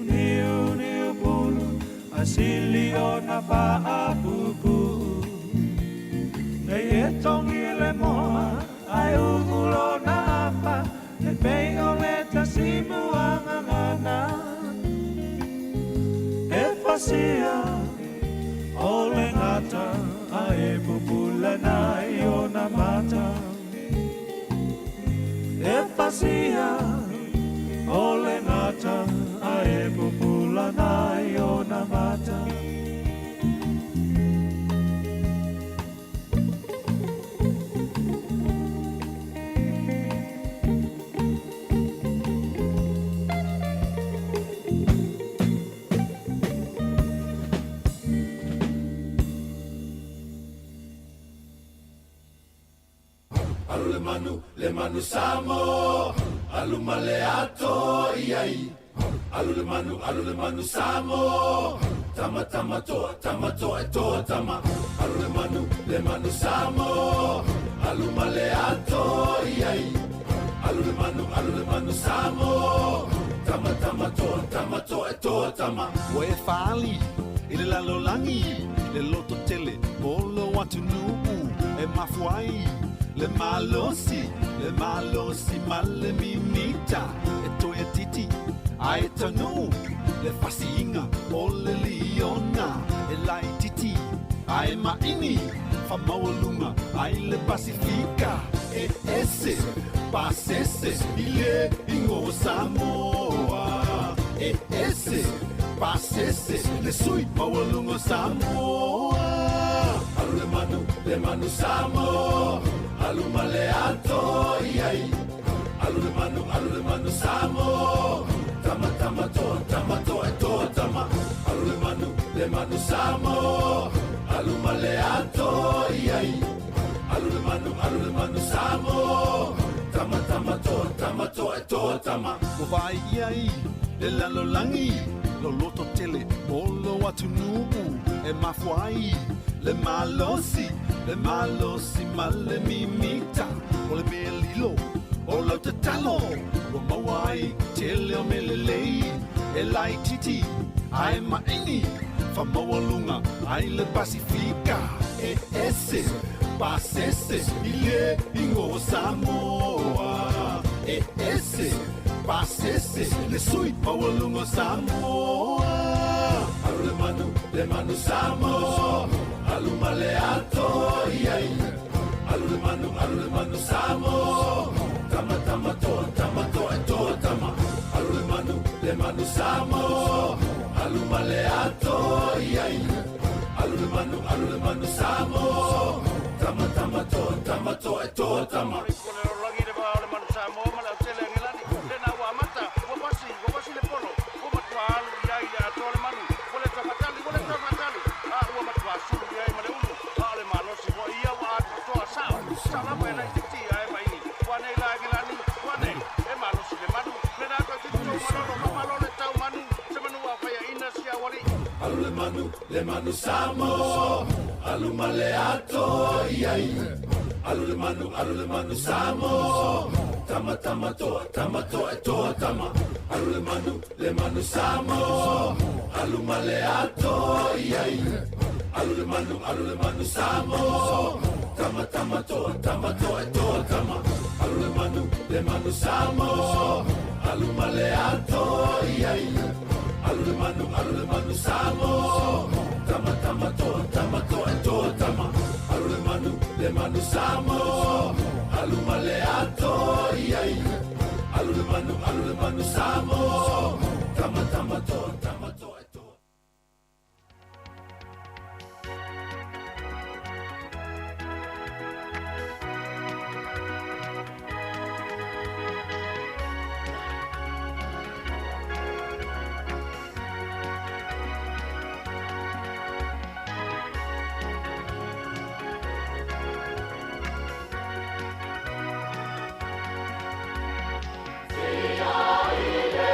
niu niu pulu, a sili o na faapupu. Nei e tongi le moa, ai u'u lona afa, e pei o le tasi muagagana. E fasia o le gata ae pupula nai ona mata. E fasia o le gata ae pupula nai ona mata.
Alu le manu, le manu Samo, alu male ato iai. Alu le manu, alu le manu Samo, tama tama toa, tama toa e toa tama. Alu le manu, le manu Samo, alu male ato iai. Alu le manu, alu le manu Samo, tama tama toa, tama toa e toa tama.
Ua e faali i le lalolagi le loto tele mo lou atunuu e mafua ai le malosi, le malosi ma le mimita e toe titi ae taunuu le fasiiga o le liona e laititi ae maini famaualuga ai le Pasifika e ese pasese i le igoa o Samoa e ese pasese le sui maualuga o Samoa.
Alu le manu, le manu Samo, alu male ato iai. Alu le manu, alu le manu Samo, tama tama toa, tama toa e toa tama. Alu le manu, le manu Samo, alu male ato iai. Alu le manu, alu le manu Samo, tama tama toa, tama toa e toa tama.
Ua vaai ai le lalolagi lo loto tele mo lou atunuu e mafua ai le malosi, le malosi ma le mimita o le mea lilo o lau tatalo ua maua ai tele o mea lelei e laititi ae maini famaualuga ai le Pasifika e ese pasese i le igoa o Samoa e ese pasese le sui maualuga o Samoa.
Alu le manu, le manu Samo, alu male ato iai. Alu le manu, alu le manu Samo, tama tama toa, tama toa e toa tama. Alu le manu, le manu Samo, alu male ato iai. Alu le manu, alu le manu Samo, tama tama toa, tama toa e toa tama. Alu le manu, le manu Samo, alu male ato iai. Alu le manu, alu le manu Samo, Tama tama toa, tama toa e toa tama. Alu le manu, le manu Samoa. Alu ma le atoa iai. Alu le manu, alu le manu Samoa. Tama tama toa, tama toa e toa tama. Alu le manu, le manu Samoa. Alu ma le atoa iai. Alu le manu, alu le manu Samoa. Tama tama toa, tama toa e toa tama. Alu le manu, le manu Samoa. Alu ma le atoa iai. Alu le manu, alu le manu Samoa. Tama tama toa, tama toa e toa.
Sia i le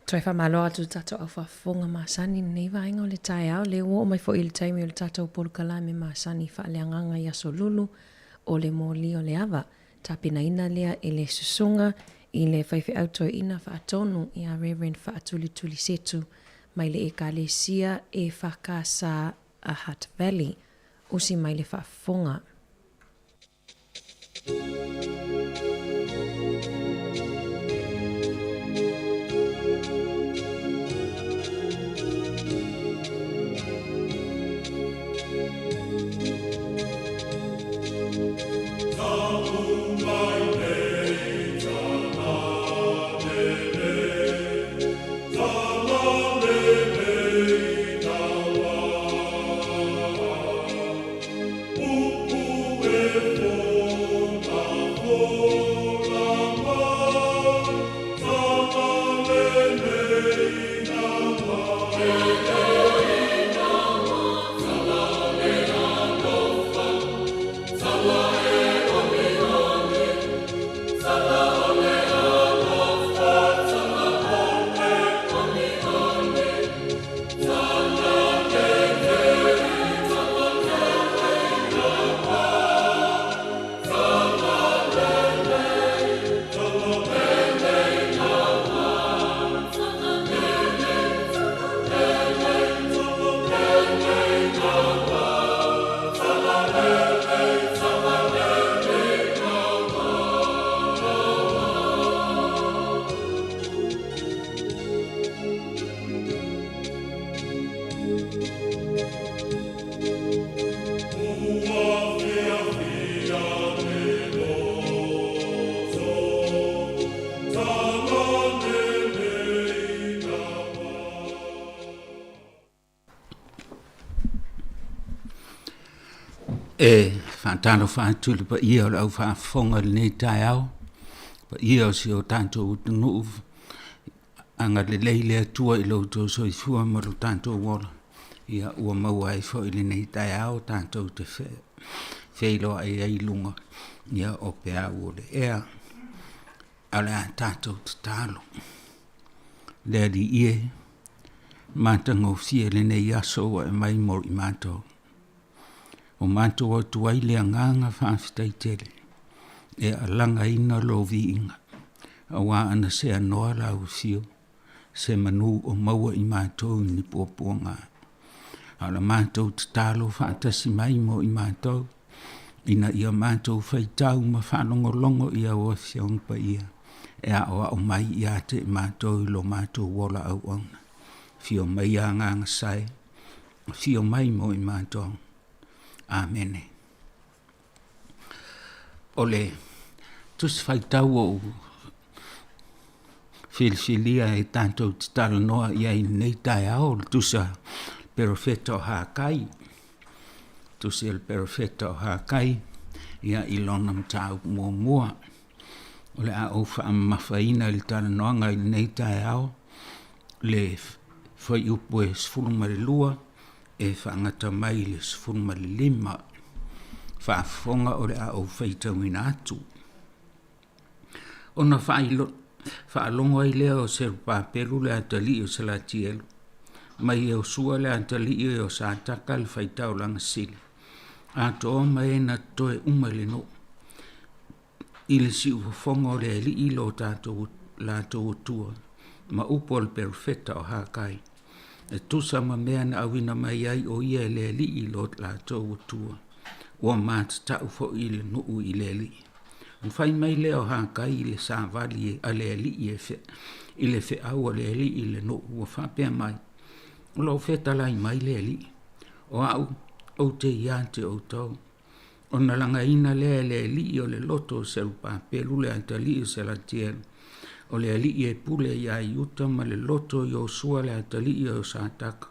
Toe faamalo atu i le tatou au faafofoga masani i lenei vaega o le taeao, lea ua oo mai foi i le taimi o le tatou polokalame masani faaleagaga i Aso Lulu o le moli o le ava. Tapenaina lea e le Susuga i le Faifeau Toeaina Faatonu ia Reverend Faatulituli Setu mai le Ekalesia EFKS a Hutt Valley. Usi mai le faafofoga.
E faatalofa atu i le paia o le au faafofoga i lenei taeao, paia o si o tatou atunuu, agalelei le Atua i lo outou soifua ma lo tatou ola, ia ua maua ai foi lenei taeao tatou te feiloai ai i luga ia o peau o le ea. A o le a tatou tatalo. Le Alii e, matagofie lenei aso ua e mai mo i matou. O matou atu ai le agaga faafetai tele e alagaina lou viiga, aua ana seanoa lau afio, se manu o maua i matou i ni puapuaga. A o la matou tatalo faatasi mai mo i matou, ina ia matou faitau ma faalogologo i au Afioga Paia e aoao mai ia te i matou i lo matou ola auauna. Afio mai Agaga Sae, afio mai mo i matou. Amene. O le tusi faitau o ou filifilia e tatou te talanoa i ai i lenei taeao, o le tusa perofeta o Hakai. Tusi a le perofeta o Hakai, ia i lona mataupu muamua. O le a ou faamamafaina i le talanoaga i lenei taeao le fuaiupu e 12 e faagata mai i le 15. Faafofoga o le a ou faitauina atu. Ona faalogo ai lea o Serupapelu le atalii o Salatielu, ma Iosua le atalii o Sataka le faitaulaga sili, atoa ma e na totoe uma i le nuu, i le siufofoga o le Alii lo tatou latou Atua, ma upu a le perofeta o Hakai, e tusa ma mea na auina mai ai o ia e le Alii lo latou Atua, ua matatau foi le nuu i le Alii. Ona fai mai lea o Hakai i le savali a le alii e fe, i le feau a le alii i le nuu, ua faapea mai, O lo o fetalai mai le alii, o au ou te ia te outou. Ona lagaina lea e le alii o le loto o Serupapelu le atalii o Selatielu, o le alii e pule iā Iuta ma le loto o Iosua le atalii o Sataka,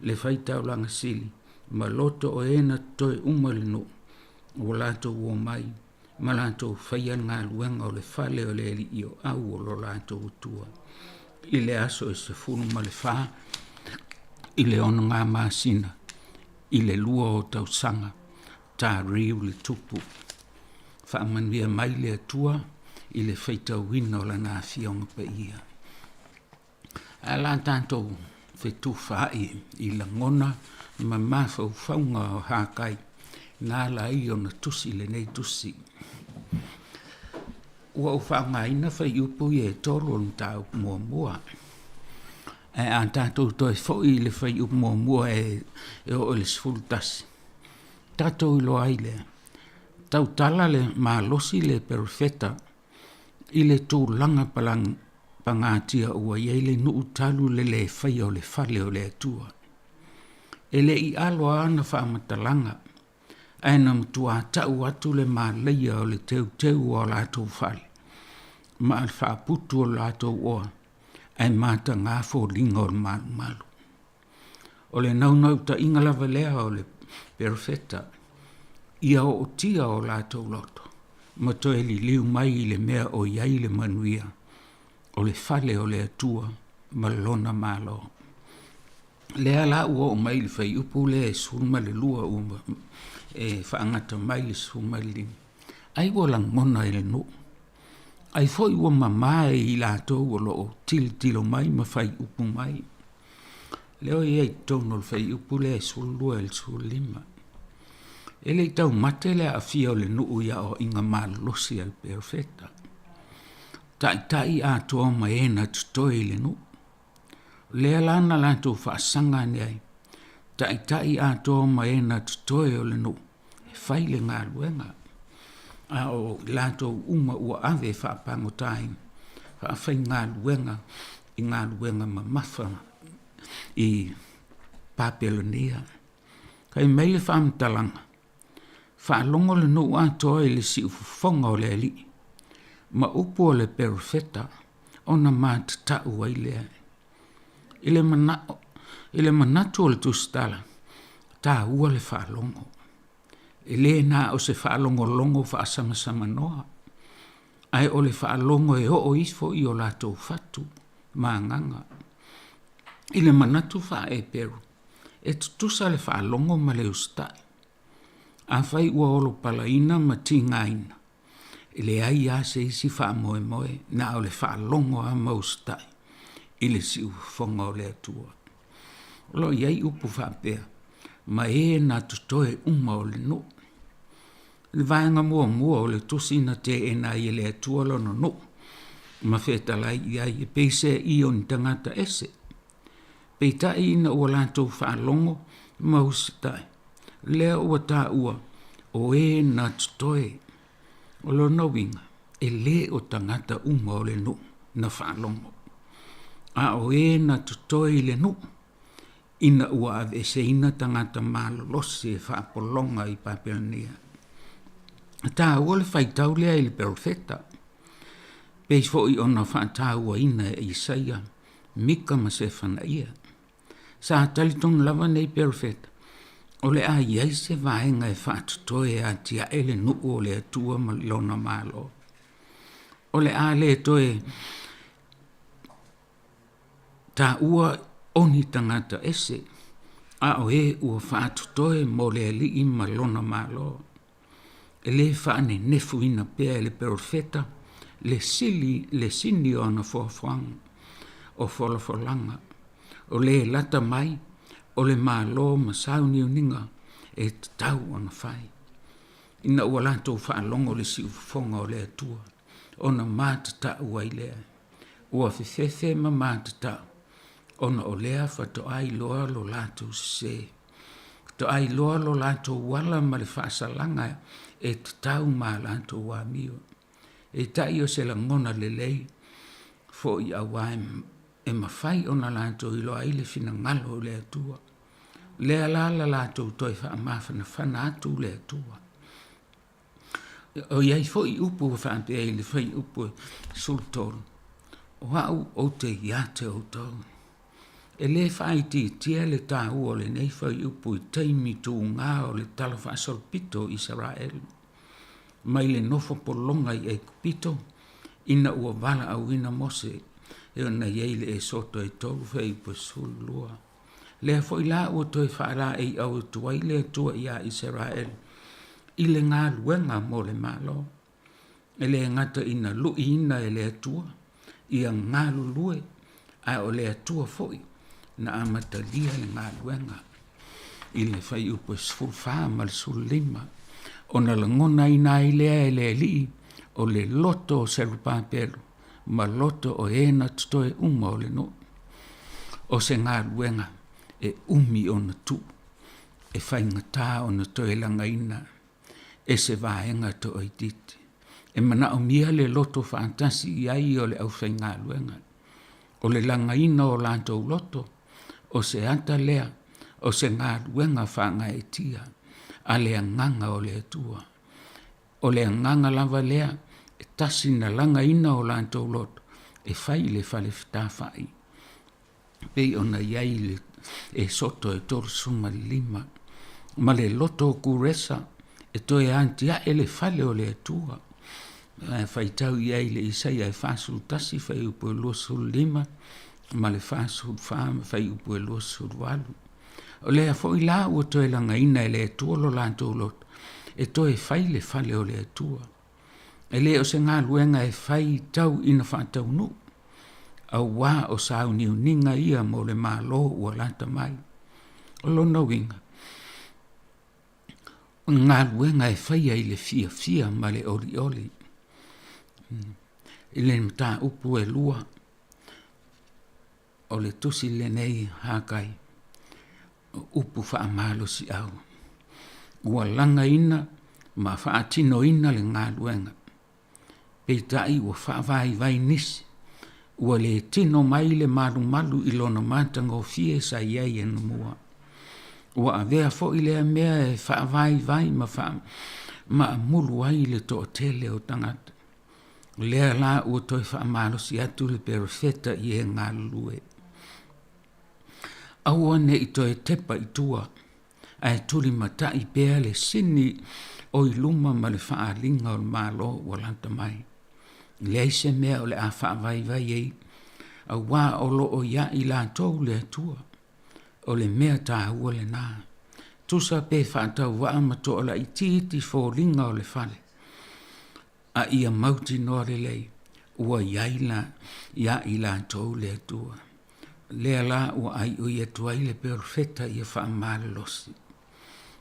le faitaulaga sili, ma loto o e na totoe uma i le nuu, ua latou omai ma latou faia le galuega o le fale o le Alii o Au o lo latou Atua i le aso e 14 i le 6 masina i le 2 o tausaga Tariu le Tupu. Faamanuia mai le Atua i le faitauina o Lana Afioga Paia. Ae o le a tatou fetufaai i lagona ma mafaufauga o Hakai na ala ai ona tusi lenei tusi. Ua ou faaaogaina fuaiupu ia e tolu o le mataupu muamua. Ae a tatou toe foi i le fuaiupu muamua e oo i le 11, tatou iloa ai lea, tautala le malosi le perofeta i le tulaga pagatia ua i ai le nuu talu le le faia o le fale o le Atua. E le i alo ana faamatalaga, ae na matua tau atu le malaia o le teuteu o a latou fale ma le faaputu o le latou oa, ae mataga foliga o le malumalu. O le naunautaiga lava lea o le perofeta, ia ootia o latou loto ma toe liliu mai i le mea o i ai le manuia, o le fale o le Atua ma Lona Malo. Lea la ua oo mai i le fuaiupu lea e 12 ua e faagata mai le 15. Ai ua lagona e le nuu, ai foi ua mama e i latou o lo o tilotilo mai ma fai upu mai. Lea o i ai i totonu o le fuaiupu lea e 12 i le 15. E le i taumate le aafia o le nuu i aoaiga malolosi a le perofeta. Taitai atoa ma e na totoe i le nuu. Lea la na latou faasaga ane ai, taitai atoa ma e na totoe o le nuu e fai le galuega, a o i latou uma ua ave e faapagotaina, faafaigaluega i galuega mamafa i Papelonia. Fai mai le faamatalaga, Faalogo le nuu atoa i le siufofoga o le Alii, ma upu o le perofeta ona matatau ai lea. I le manao, i le manatu o le tusitala, taua le faalogo. E le na o se faalogologo faasamasamanoa, ae o le faalogo e oo ifo i o latou fatu ma agaga. I le manatu faa-Eperu, e tutusa le faalogo ma le usitai. Afai ua olopalaina ma tigaina, e leai lava se isi faamoemoe, na o le faalogo lava ma usitai i le siufofoga o le Atua. O lo o i ai upu faapea, ma e na totoe uma o le nuu. I le vaega muamua o le tusi na teena ai e le Atua lona nuu ma fetalai i ai, e peiseai o ni tagata ese. Peitai ina ua latou faalogo ma usitai, lea ua taua o e na totoe. O lona uiga, e le o tagata uma o le nuu na faalogo, a o e na totoe i le nuu ina ua aveeseina tagata malolosi e faapologa i Papelonia. E taua le faitau lea i le perofeta, pei foi ona faatauaina e Isaia, Mika ma Sefanaia. Sa talitonu lava nei perofeta, o le a i ai se vaega e faatotoe e atiae le nuu o le Atua ma Lona Malo. O le a le toe taua o ni tagata ese, a o e ua faatotoe mo le Alii ma Lona Malo. E le faanenefuina pea e le perofeta le sili le sini o ana foafoaga, o folafolaga, o le lata mai o le Malo ma sauniuniga e tatau ona fai. Ina ua latou faalogo i le siufofoga o le Atua, ona matatau ai lea. Ua fefefe ma matatau, ona o lea faatoa iloa lo latou sese. Faatoa iloa lo latou ala ma le faasalaga e tatau ma a latou amio. Peitai o se lagona lelei foi auā e mafai ona latou iloa ai le finagalo o le Atua. Lea la la latou toe faamafanafana atu le Atua. O i ai foi upu ua faapea i le fuaiupu e 13, O au ou te ia te outou. E le faaitiitia le taua o lenei fuaiupu i taimi tuga o le talafaasolopito o Isaraelu, mai le nofo pologa i Aikupito ina ua valaauina Mose, e ona i ai le Esoto e 3 fuaiupu e 12. Lea foi la ua toe faalaeiau atu ai le Atua iā Isaraelu i le galuega mo le Malo. E le gata ina luiina e le Atua ia galulue, Ae o le Atua foi na amatalia le galuega i le fuaiupu e 14 ma le 15, ona lagonaina ai lea e le Alii o le loto o Serubabelo ma loto o e na totoe uma o le nuu, o se galuega e umi ona tuu, e faigata ona toe lagaina e se vaega toaitiiti. E manaomia le loto faatasi i ai o le aufaigaluega. O le lagaina o latou loto, o se ata lea o se galuega faagaeetia a le Agaga o le Atua. O le agaga lava lea e tasi na lagaina o latou loto e fai le fale fetafaai pei ona i ai le Esoto e 35 ma le loto o Kuresa e toe atiae le fale o le Atua. Ae faitau i ai le Isaia e 41 fuaiupu e 25 ma le 44 ma fuaiupu e 28. O lea foi la ua toe lagaina e le Atua lo latou loto e toe fai le fale o le Atua. E le o se galuega e fai tau ina faataunuu, auā o sauniuniga ia mo le Malo ua lata mai. O lona uiga, o galuega e faia i le fiafia ma le olioli. I le mataupu e lua, o le tusi lenei Hakai, o upu faamalosiau, ua lagaina ma faatinoina le galuega, peitai ua faavaivai nisi, ua le tino mai le malumalu i lona matagofie sa i ai anamua. Ua avea foi lea mea e faavaivai ma faamaamulu ai le toatele o tagata. O lea la ua toe faamalosi atu le perofeta i e galulue. Aua ne i toe tepa i tua, ae tulimatai pea le sini o i luma ma le faaaliga o le Malo ua lata mai. E leai se mea o le a faavaivai ai, auā o lo o ia i latou le Atua. O le mea taua lena. Tusa pe faatauvaa ma toalaitiiti foliga o le fale, a ia mautinoa lelei ua i ai la ia i latou le Atua. Lea la ua aioi atu ai le perofeta ia faamalolosi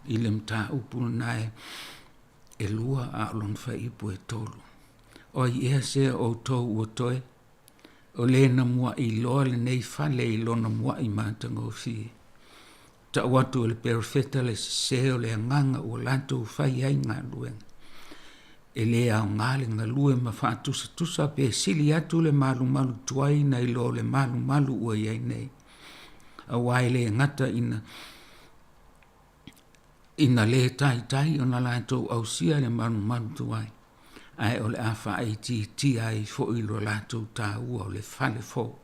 i le mataupu lena e lua a o lona fuaiupu e tolu. O ai ea se o outou ua toe o le na mua'i loa lenei fale i lona mua'i matagofie? Tau atu e le perofeta le sese o le agaga ua latou fai ai galuega. E le aoga le galue ma faatusatusa pe sili atu le malumalu tuai nai lo le malumalu ua i ai nei. Aua e le gata ina ina le taitai ona latou ausia le malumalu tuai, ae o le a faaitiitia ai foi lo latou taua o le fale fou.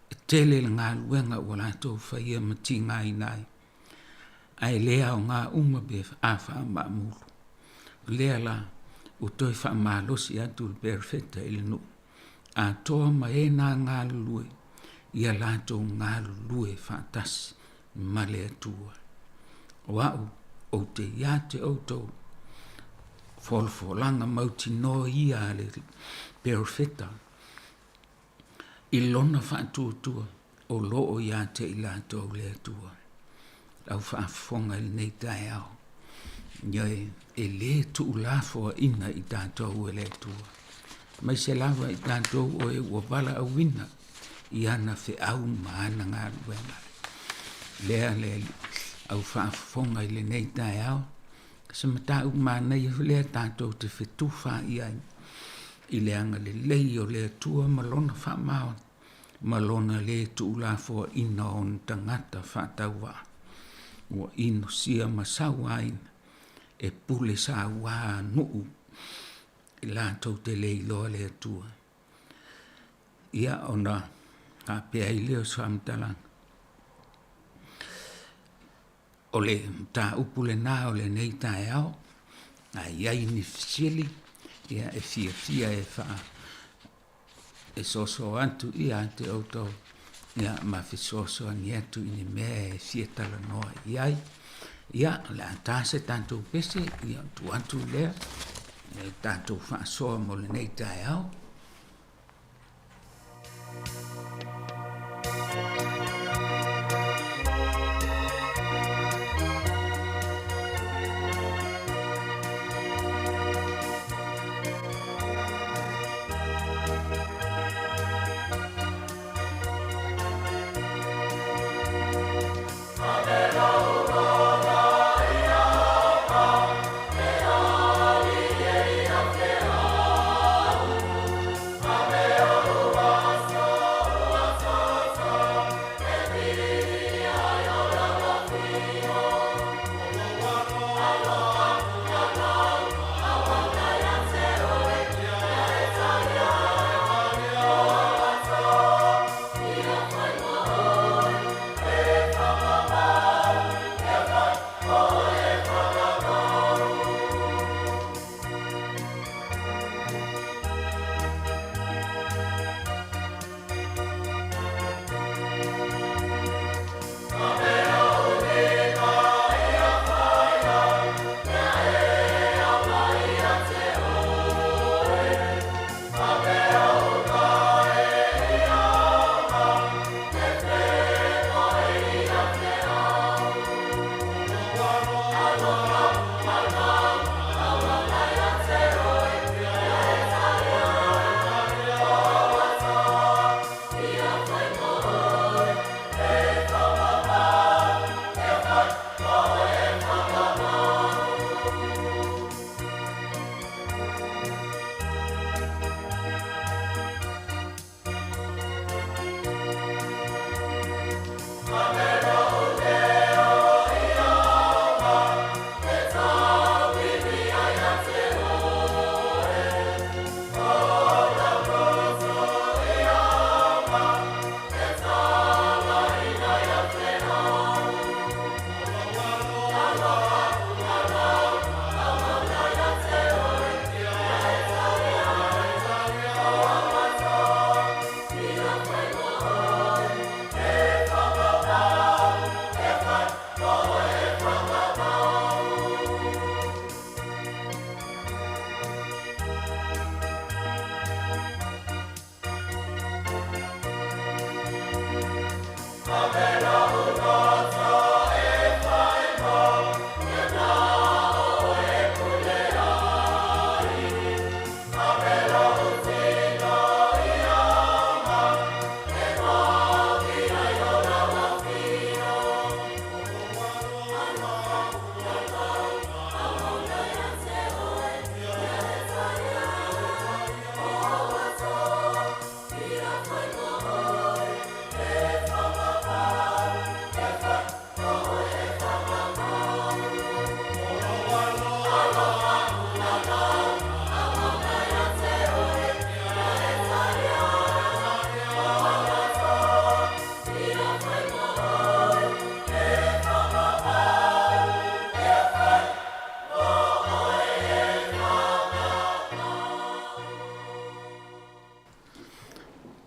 E tele le galuega ua latou faia ma tigaina ai, ae le aoga uma pe a faamaamulu. O lea la ua toe faamalosi atu le perofeta i le nuu atoa ma e na galulue ia latou galulue faatasi ma le Atua. O au ou te ia te outou, folafolaga mautinoa ia a le perofeta i lona faatuatua o lo o ia te i latou le Atua. Lau faafofoga i lenei taeao, ioe, e le tuulafoaiina i tatou e le Atua, aemaise lava i tatou o e ua valaauina i ana feau ma ana galuega. Lea le au faafofoga i lenei taeao, se mataupu manaia foi lea tatou te fetufaai ai i le agalelei o le Atua ma Lona faamaoni ma Lona le tuulafoaiina o ona tagata faatauvaa ua inosia ma sauaina e pule saua nuu i latou te le iloa le Atua. Ia ona faapea ai lea o se faamatalaga. O le mataupu lena o lenei taeao, a i ai ni fesili, ia e fiafia e faa e soso atu ia te outou, ia ma fesoasoani atu i ni mea e fia talanoa i ai. Ia, o le a ta se tatou pese, ia tuu atu lea, e tatou faasoa mo lenei taeao.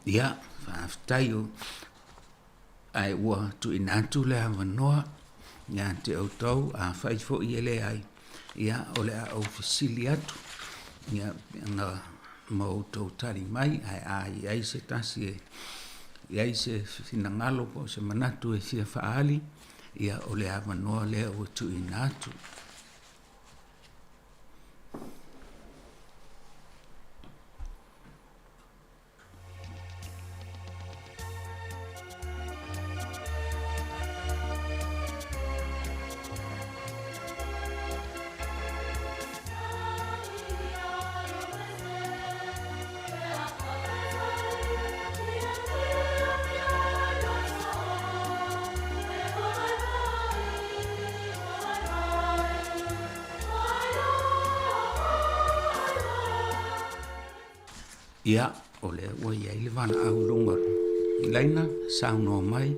Ia, faafetai o ae ua tuuina atu le avanoa ia te outou, afai foi e leai, ia o le a ou fesili atu, ia na ma outou tali mai, ae a i ai se tasi e i ai se finagalo po o se manatu e fia faaali, ia o le avanoa lea ua tuuina atu. Ia, o lea ua i ai le valaau i luga o le laina, saunoa mai.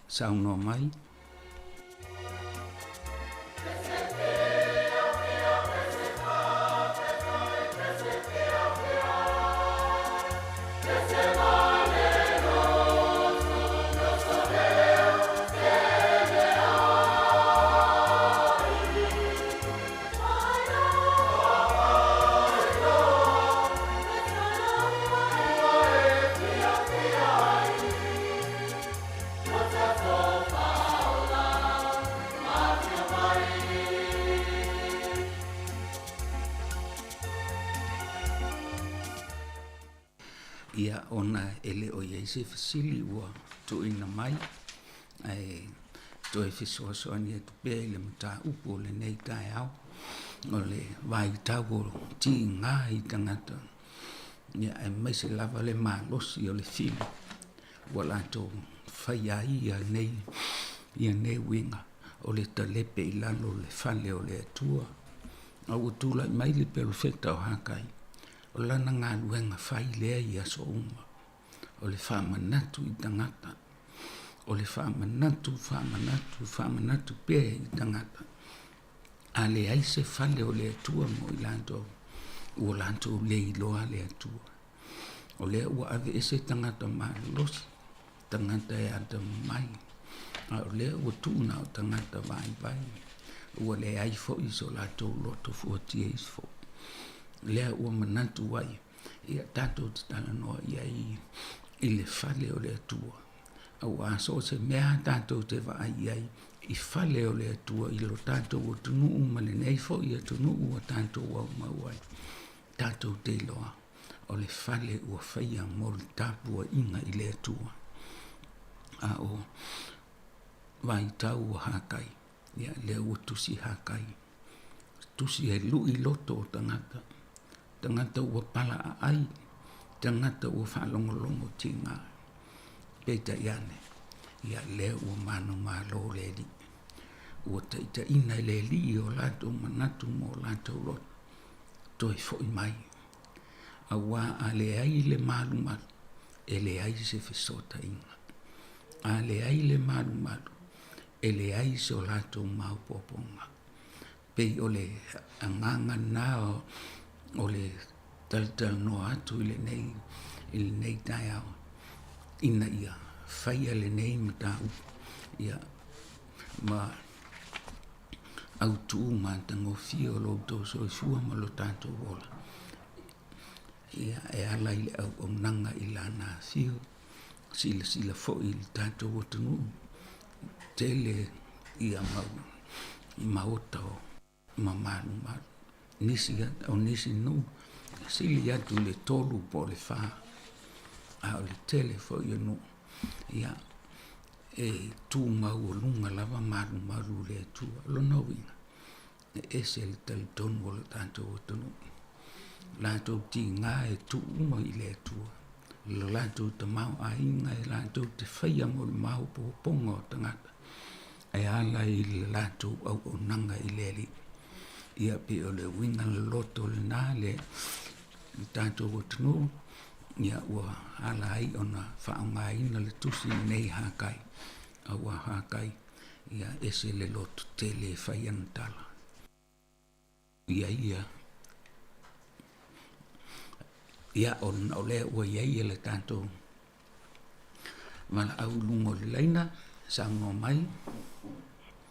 Saunoa mai. Ia, ona e le o i ai se fesili ua tuuina mai, ae toe fesoasoani atu pea i le mataupu o lenei taeao, o le vaitau o tiga i tagata, ia, aemaise lava le malosi o le fili ua latou faia ai ia nei, ia nei uiga o le talepe i lalo o le fale o le Atua. A ua tulai mai le perofeta o Hakai, o lana galuega fai lea i aso uma, o le faamanatu i tagata, o le faamanatu, faamanatu, faamanatu pea i tagata. A leai se fale o le Atua mo i latou, ua latou le iloa le Atua. O lea ua aveese tagata malolosi, tagata e atamamai, a o lea ua tuu na o tagata vaivai, ua leai foi so latou loto fuatia ifo. Lea ua manatu ai, ia tatou te talanoa i ai i le fale o le Atua. Auā so o se mea tatou te vaai i ai i fale o le Atua i lo tatou atunuu ma lenei foi atunuu ua tatou aumau ai, tatou te iloa o le fale ua faia mo le tapuaiga i le Atua. A o vaitau ua Hakai, ia lea ua tusi Hakai, tusi e lui loto o tagata, tagata ua pala aai, tagata ua faalogologo tiga. Peitai ane, ia lea ua manumalo le Alii. Ua taitaiina e le Alii o latou manatu ma o latou loto, toe foi mai. Auā a leai le malumalu, e leai se fesootaiga. A leai le malumalu, e leai so latou maopoopoga. Pei o le agaga lena o le talatalanoa atu i lenei, i lenei taeao, ina ia faia lenei mataupu, ia, ma autu matagofie o lo outou soifua ma lo tatou ola. Ia, e ala i le auaunaga i Lana afio, silasila foi i le tatou atunuu, tele ia mau maota o mamalumalu. Nisi, o nisi nuu, sili atu i le tolu po o le fa, a o le tele foi o nuu, ia, e tumaualuga lava malumalu o le Atua. O lona uiga, e ese le talitonu o le tatou atunuu. Latou tiga e tuu uma i le Atua, lo latou tamaoaiga e latou te faia mo le maopoopoga o tagata, e ala i le latou auaunaga i le Alii. Ia pei o le uiga loloto lena le tatou atunuu, ia ua ala ai ona faaaogaina le tusi lenei Hakai, aua Hakai, ia ese le loto tele e fai ana tala. Ia ia, ia ona o lea ua i ai le tatou valaau i luga o le laina, saunoa mai.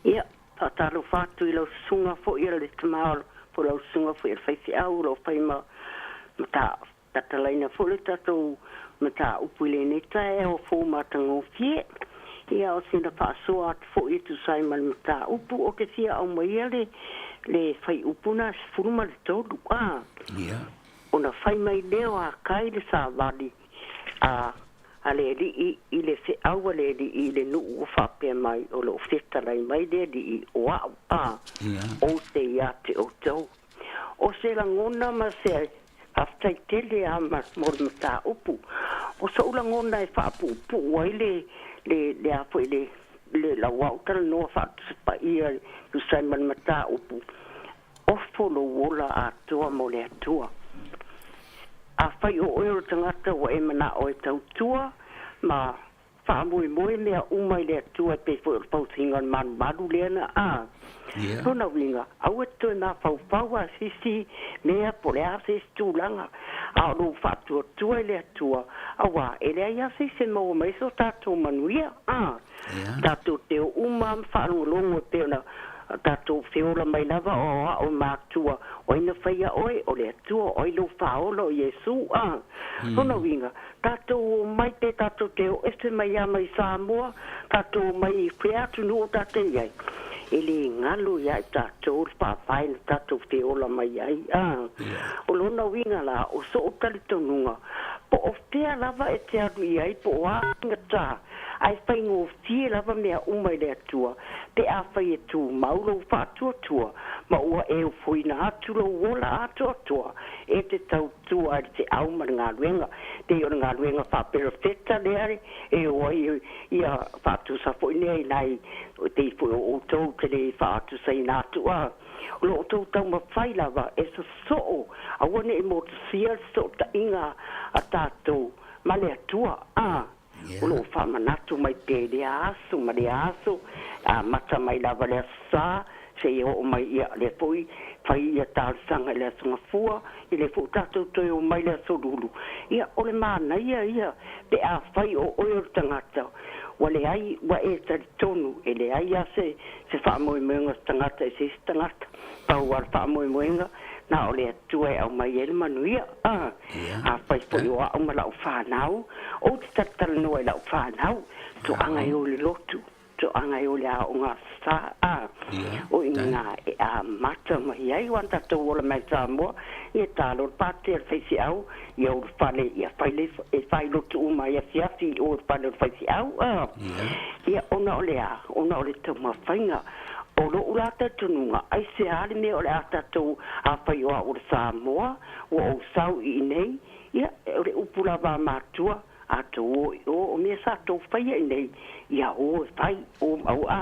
Ia, faatalofa atu i lau susuga foi a le tama po o lau susuga foi a le faifeau o lo o fai ma tatalaina foi le tatou mataupu i lenei taeao fou matagofie. Ia, o sina faasoa atu foi e tusa ai ma le mataupu, ou te fia aumaia le le fuaiupu na 13 a.
Ia.
Ona fai mai lea o Hakai le savali a a le alii i le feau a le alii i le nuu ua faapea mai, o lo o fetalai mai le alii o a'u a,
Ia.
Ou te ia te outou. O se lagona ma se faafetai tele a ma mo le mataupu. O so'u lagona e faapuupuu ai le le le a foi le le lau a'u talanoa faatusapaia e tusa ai ma le mataupu, ofo lou ola atoa mo le Atua. Afai o oe o le tagata ua e mana'o e tautua ma faamoemoe mea uma i le Atua e pei foi o le fausiga o le malumalu lea na a.
Yeah.
Lona uiga, aua e te toe mafaufau a se isi mea po o le a se isi tulaga, a o lou faatuatua i le Atua, auā e leai lava se isi e maua mai ai so tatou manuia. A.
Yeah.
Tatou te o uma ma faalogologo e pei ona tatou feola mai lava o aoao e matua, o ai na faia oe, o le Atua, o ai lou faaola, o Iesu, a. Lona uiga, tatou omai pe tatou te o ese mai lava mai Samoa, tatou omai i fea atunuu o tatou i ai, e le galo ia i tatou le faavae na tatou feola mai ai, a. O lona uiga la, o so'u talitonuga, po o fea lava e te alu i ai, po o a faigata, ae faigofie lava mea uma i le Atua, pe afai e tumau lou faatuatua, ma ua e ofoina atu lou ola atoatoa e te tautua i le feau ma le galuega, pei o le galuega faaperofeta lea e o ai ia faatusa foi lea i nai pei foi o outou te le faatusaina atu a. O lo outou taumafai lava e sosoo, aua ne i motusia le fesootaiga a tatou ma le Atua, a. O lo o faamanatu mai pea i lea aso ma lea aso, amata mai lava le Aso Sa seia oo mai ia lea foi fai ia talosaga i le Aso Gafua, i lea foi ua tatou toe omai i le Aso Lulu. Ia, o le manaia ia pe afai o oe o le tagata ua leai, ua e talitonu e leai lava se se faamoemoega o se tagata i se isi tagata. Pau lava le faamoemoega na o le Atua e aumai ai le manuia. A, afai foi o a'u ma la'u fanau, ou te talatalanoa i la'u fanau, toaga e o i le lotu, toaga e o i le aoga Aso Sa, a, o i ina e amata mai ai ua tatou ola mai Samoa, ia talo le pate a le faifeau, ia o le fale, ia fai le, e fai lotu uma ai afiafi i o i le fale o le faifeau, a. Ia, ona o le a? Ona o le taumafaiga. O lo'u la talitonuga, aisea le mea o le a tatou afai o a'u o le Samoa, ua ou sau i inei, ia, o le upu lava a matua, a tou o i o, o mea sa tou faia i inei, ia o e fai, o au a.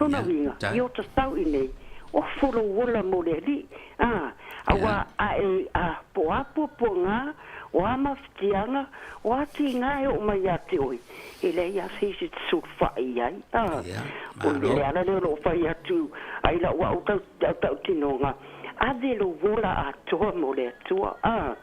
Lona uiga, ia ota sau i inei, ofo lou ola mo le Alii, a, auā a e, a, po o a puapuaga, o a mafatiaga, o a tiga e oo mai ia te oe, e leai lava se isi e te sulufai i ai. A, o le ala lea o loo fai atu ai lau au tautinoga, ave lou ola atoa mo le Atua. A,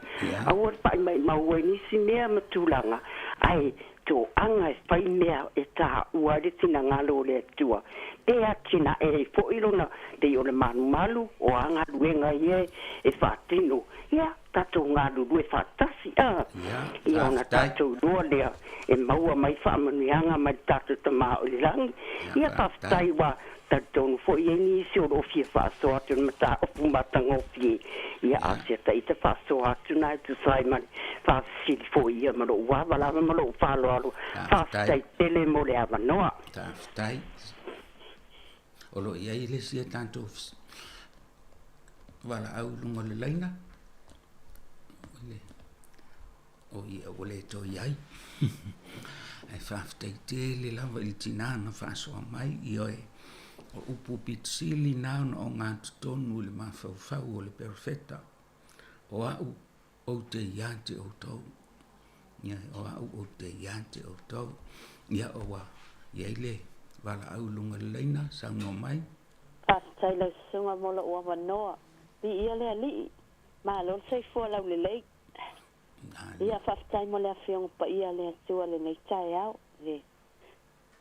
aua le faaimaimau ai nisi mea ma tulaga, ae toaga e fai mea e taua ai le finagalo o le Atua. E atinae ai foi lona pei o le malumalu o a galuega ia e faatino. Ia, tatou galulue faatasi, a. Ia ona tatou iloa lea e maua mai faamanuiaga mai le tatou Tama o i le lagi. Ia, faafetai ua talitonu foi i ai nisi o lo o fia faasoa atu i le mataupu matagofie. Ia, a o se ata ita faasoa atu na e tusa ai ma le faafesili foi ia ma lou ava lava ma lou faaaloalo. Faafetai tele mo le avanoa.
Faafetai. O lo o i ai le isi a tatou valaau i luga o le laina. O ia ua le toe i ai. Ae faafetai tele lava i le tina na faasoa mai, ioe, o upu pito sili na ona ogatotonu i le mafaufau o le perofeta, o au ou te ia te outou. Ia, o au ou te ia te outou. Ia, ua i ai le valaau i luga o le laina, saunoa mai.
Faafetai lau susuga mo lou avanoa. Viia le Alii. Malo le soifua laulelei. Ia, faafetai mo le Afioga Paia a le Atua i lenei taeao, le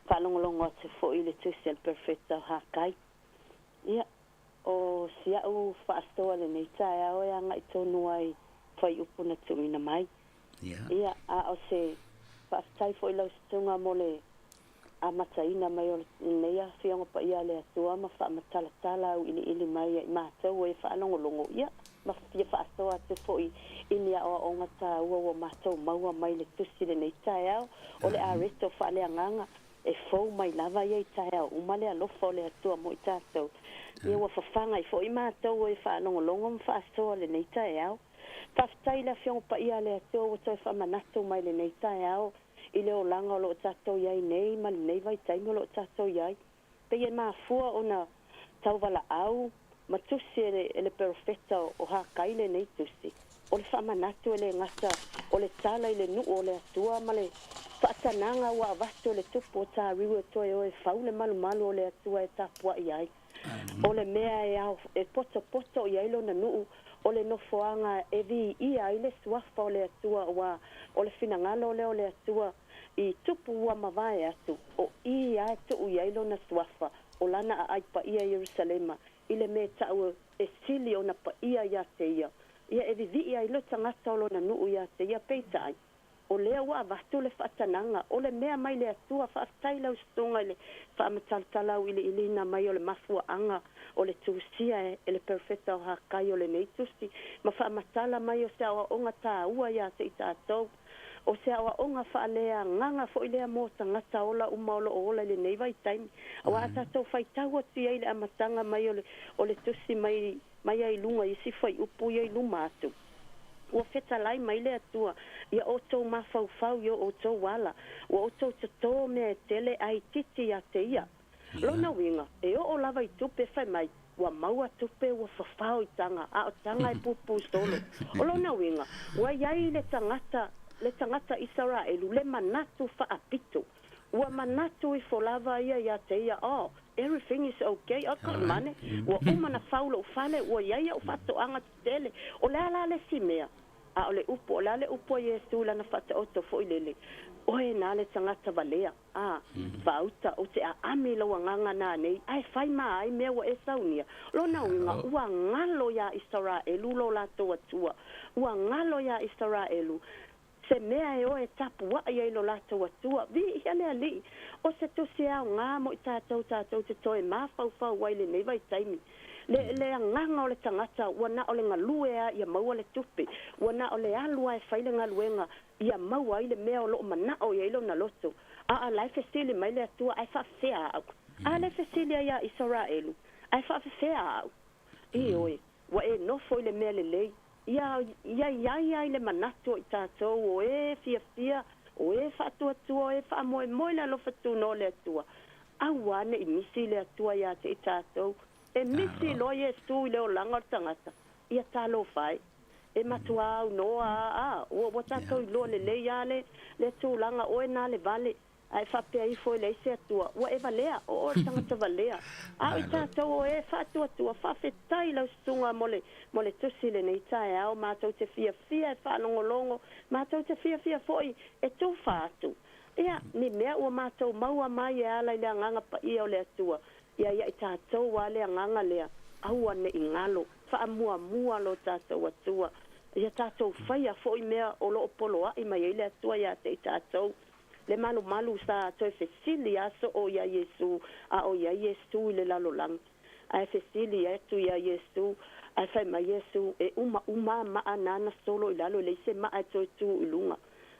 faalogologo atu foi i le Tusi a le Perofeta o Hakai. Ia, o si a'u faasoa i lenei taeao e aga'i tonu ai i fuaiupu na tuuina mai. Ia, a o se faafetai foi i lau susuga mo le amataina mai o lenei Afioga Paia a le Atua ma faamatalatala auiliili mai ia i matou e faalogologo, ia, ma fia faasoa atu foi i ni aoaoga taua ua matou maua mai le Tusi lenei taeao, o le areto faaleagaga e fou mai lava ia i taeao uma le alofa o le Atua mo i tatou. Ia ua fafaga ai foi matou e faalogologo ma faasoa lenei taeao. Faafetai i le Afioga Paia a le Atua ua toe faamanatu mai lenei taeao i le olaga o lo o tatou i ai nei ma lenei vaitaimi o lo o tatou i ai. Pei e mafua ona tauvalaau ma tusi e le, e le perofeta o Hakai lenei tusi. O le faamanatu e le gata o le tala i le nuu o le Atua ma le faatanaga ua avatu e le tupu o Tariu e toe o e fau le malumalu o le Atua e tapuai ai. O le mea e ao, e potopoto i ai lona nuu, o le nofoaga e viia ai le suafa o le Atua aua o le finagalo lea o le Atua i tupu ua mavae atu, o i a e tuu i ai lona suafa, o lana aai paia i Ierusalema, i le mea e ta'u e sili ona paia iā te ia. Ia e vivii ai le tagata o lona nuu iā te ia, peitai, o lea ua avatu le faatanaga, o le mea mai le Atua, faafetai lau susuga i le faamatalatala auiliiliina mai o le mafuaaga o le tusia e le Perofeta o Hakai o lenei tusi, ma faamatala mai o se aoaoga taua iā te i tatou. O se aoaoga faaleagaga foi lea mo tagata ola uma o lo o ola i lenei vaitaimi, aua a tatou faitau atu i ai i le amataga mai o le, o le tusi mai, mai ai i luga i isi fuaiupu ia i luma atu. Ua fetalai mai le Atua ia outou mafaufau i o outou ala, ua outou totō mea e tele a itiiti ia te ia. Lona uiga, e oo lava i tupe fai mai, ua maua tupe ua fafao i taga, a o taga e pupū solo. O lona uiga, ua i ai le tagata, le tagata Isaraelu le manatu faapito. Ua manatu ifo lava ia ia te ia, oh, everything is okay, I've got money, ua uma na fau lou fale, ua i ai au faatoaga tetele. O le a la le isi mea? A o le upu, o le a le upu a Iesu i lana faataoto foi lele, Oe na le tagata valea. A, faauta, ou te aami i lou agaga nanei, ae fai ma ai mea ua e saunia. Lona uiga, ua galo iā Isaraelu lo latou Atua. Ua galo iā Isaraelu se mea e o e tapuaʻi ai lo latou Atua. Viia le Alii! O se tusi e aoga mo i tatou tatou te toe mafaufau ai lenei vaitaimi. Le, le agaga o le tagata, ua na o le galue a ia maua le tupe. Ua na o le alu a e fai le galuega ia maua ai le mea o loo manao i ai lona loto. Aa la e fesili mai le Atua, Ae faafefea a'u? A le fesili ai ia Isaraelu, Ae faafefea a'u? Ioe, ua e nofo i le mea lelei. Ia, ia i ai ai le manatu o i tatou o e fiafia, o e faatuatua, o e faamoemoe i le alofa tunoa o le Atua. Aua ne i misi le Atua iā te i tatou. E misi loa Iesu i le olaga o le tagata, ia talofa e. E matua aunoa a, a, ua, ua tatou iloa lelei a le, le tulaga, oe na le vale, a e faapea ifo e leai se Atua, ua e valea, o oe le tagata valea. A o i tatou o e faatuatua, faafetai i lau susuga mo le, mo le tusi i lenei taeao, matou te fiafia e faalogologo, matou te fiafia foi e tufa atu. Ia, ni mea ua matou maua mai e ala i le Agaga Paia o le Atua. Ia ia i tatou lava le agaga lea, aua ne i galo, faamuamua lo tatou Atua. Ia tatou faia foi mea o lo o poloai mai ai le Atua ia te i tatou. Le malumalu sa toe fesili lava soo ia Iesu, a o i ai Iesu i le lalolagi. Ae fesili atu ia Iesu, ae fai mai Iesu, E uma uma lava maa na na solo i lalo, e leai se maa e toe tu i luga.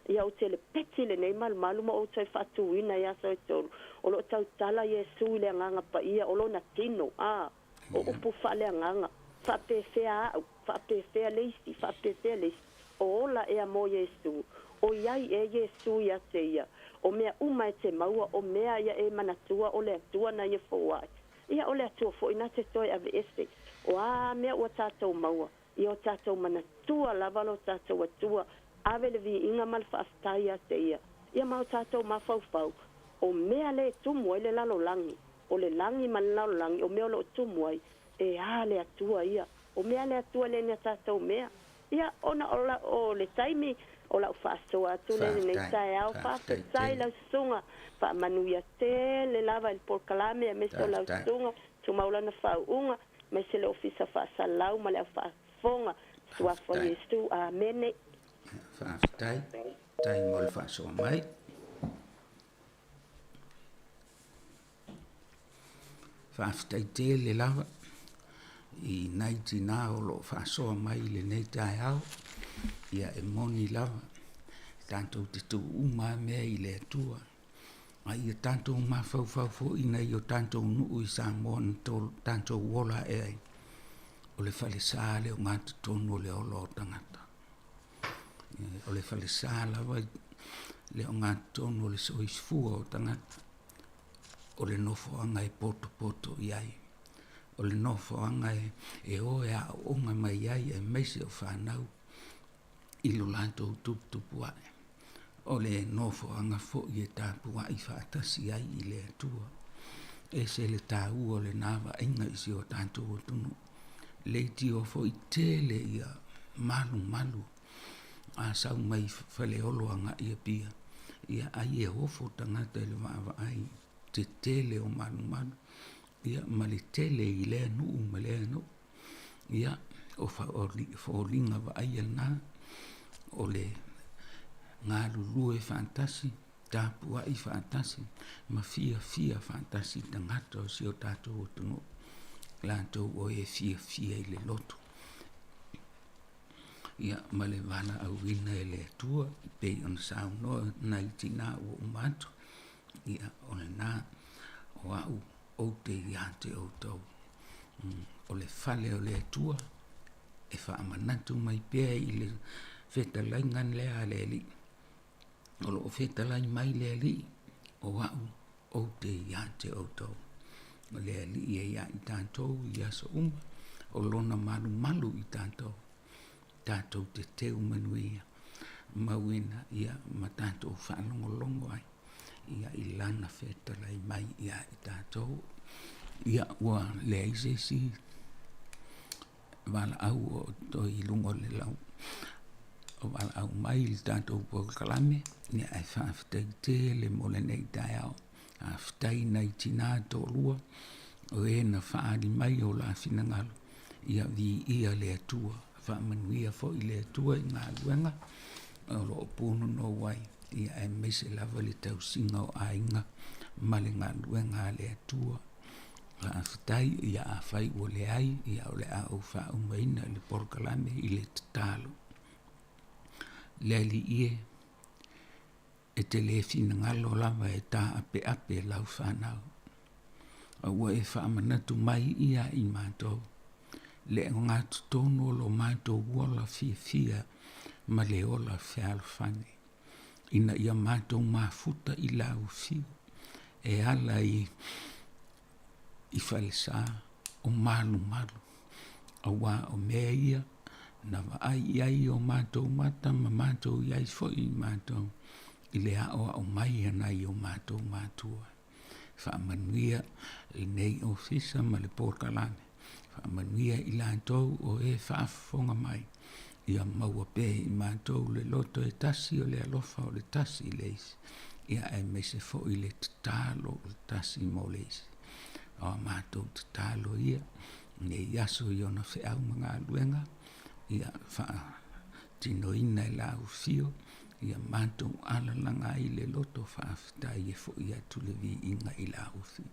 Ia ou te lepeti lenei malumalu ma ou toe faatuina i aso e tolu. O lo o tautala Iesu i le Agaga Paia o Lona tino, a, o upu faaleagaga, Faapefea au, faapefea le isi, faapefea le isi, o ola ea mo Iesu, o i ai ea Iesu ia te ia, o mea uma e te maua, o mea ia e manatua o le Atua na ia foai. Ia o le Atua foi na te toe aveese, o a mea ua tatou maua, Ia o tatou manatua lava lo tatou Atua, ave le viiga ma le faafetai ia te Ia. Ia ma o tatou mafaufau, o mea le e tumu ai le lalolagi, o le lagi ma le lalolagi, o mea o lo o tumu ai, e a le Atua ia. O mea le Atua le ni a tatou mea. Ia, ona o la, o le taimi o la'u faasoa atu lea i lenei taeao, faafetai lau susuga, faamanuia tele lava i le polokalame aemaise o lau susuga, tumau lana faauuga, Aemaise le Ofisa Faasalau ma le Au Faafofoga, Suafa o Iesu. Amene.
Faafetai. Faafetai mo le faasoa mai. Faafetai tele lava i nai tinā o lo o faasoa mai i lenei taeao. Ia e moni lava, tatou te tuu uma lava mea i le Atua. A ia tatou mafaufau foi nai o tatou nuu i Samoa na tatou ola ae ai, o le falesa le ogatotonu o le ola o tagata. O le falesa lava le ogatotonu o le soifua o tagata, o le nofoaga e potopoto i ai, o le nofoaga e o e aooga mai ai aemaise o fanau i lo latou tuputupu ae. O le nofoaga foi e tapuai faatasi ai i le Atua. E ese le taua o lena vaaiga i si o tatou atunuu. Leitio foi tele ia malumalu a sau mai Faleolo agai Apia, ia ai e ofo tagata i le vaavaai tetele o malumalu, ia ma le tele i lea nuu ma lea nuu. Ia, o foliga vaaia lena, o le galulue faatasi, tapuai faatasi, ma fiafia faatasi tagata o si o tatou atunuu, latou o e fiafia i le loto. Ia, ma le valaauina e le Atua, e pei ona saunoa nai tina ua uma atu, ia, o lena, o au ou te ia te outou. O le fale o le Atua e faamanatu mai pea i le fetalaiga lea a le Alii. O lo o fetalai mai le Alii, o au ou te ia te outou. O le Alii e ia i tatou i aso uma, o lona malumalu i tatou. Tatou te teu manuia, mauina ia ma tatou faalogologo ai. Ia i lana fetalai mai ia i tatou. Ia ua leai se isi valaau o toe i luga o le lau o valaau mai i le tatou polokalame, ia ae faafetai tele mo lenei taeao. Faafetai nai tinā toalua o e na faaali mai o la finagalo, ia viia le Atua, faamanuia foi le Atua i galuega o lo o punonou ai. Ia aemaise lava le tausiga o aiga ma le galuega a le Atua. Faafetai, ia afai ua leai, ia o le a ou faaumaina le polokalame i le tatalo. Le Alii e, e te le finagalo lava e taapeape lau fanau, a ua e faamanatu mai ia i matou, le ogatotonu o lo matou ola fiafia ma le ola fealofani, ina ia matou mafuta i lau afio e ala i i falesa o malumalu, aua o mea ia na vaai i ai o matou mata ma matou i ai foi matou i le aoao mai a nai o matou matua. Faamanuia lenei ofisa ma le polokalame, faamanuia i latou o e faafofoga mai, ia maua pea i matou le loto e tasi o le alofa o le tasi i le isi, ia aemaise foi le tatalo o le tasi mo le isi. O a matou tatalo ia, lenei aso i ona feau ma galuega, ia faatinoina e la Afio, ia matou alalaga ai le loto faafetai e fo'i atu le viiga i la Afio.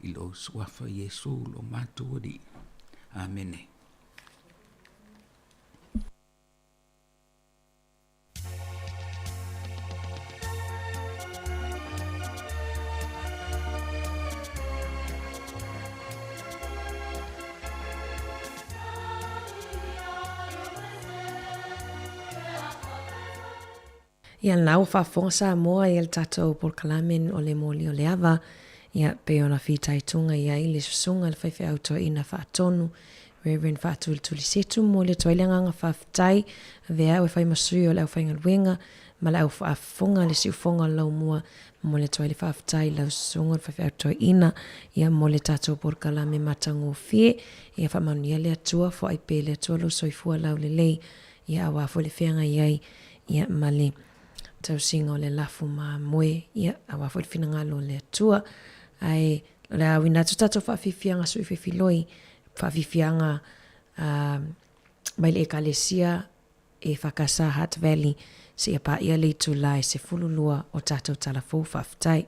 I lou Suafa Iesu lo matou Alii. Amene.
Ia lena ua faafofoga Samoa i le tatou polokalame o le moli o le ava, ia pei ona fitaituga i ai le susuga i le faifeau toeaina faatonu Reverend Faatulitulisetu momoli atu ai le agaga faafetai avea au e fai ma sui o le aufaigaluega ma le au faafofoga le siufoga o le laumua momoli atu ai le faafetai i lau susuga le faifeau toeaina ia mo le tatou polokalame matagofie ia faamanuia le Atua foai pea le Atua lou soifua laulelei ia aua foi le feagai ai ia ma le tausiga o le lafu mamoe ia aua foi le finagalo o le Atua ae o le a auina atu tatou faafiafiaga sui fefiloi faafiafiaga mai le Ekalesia e Whakasa Hutt Valley seia paia le itula e 12 o tatou tala fou. Faafetai.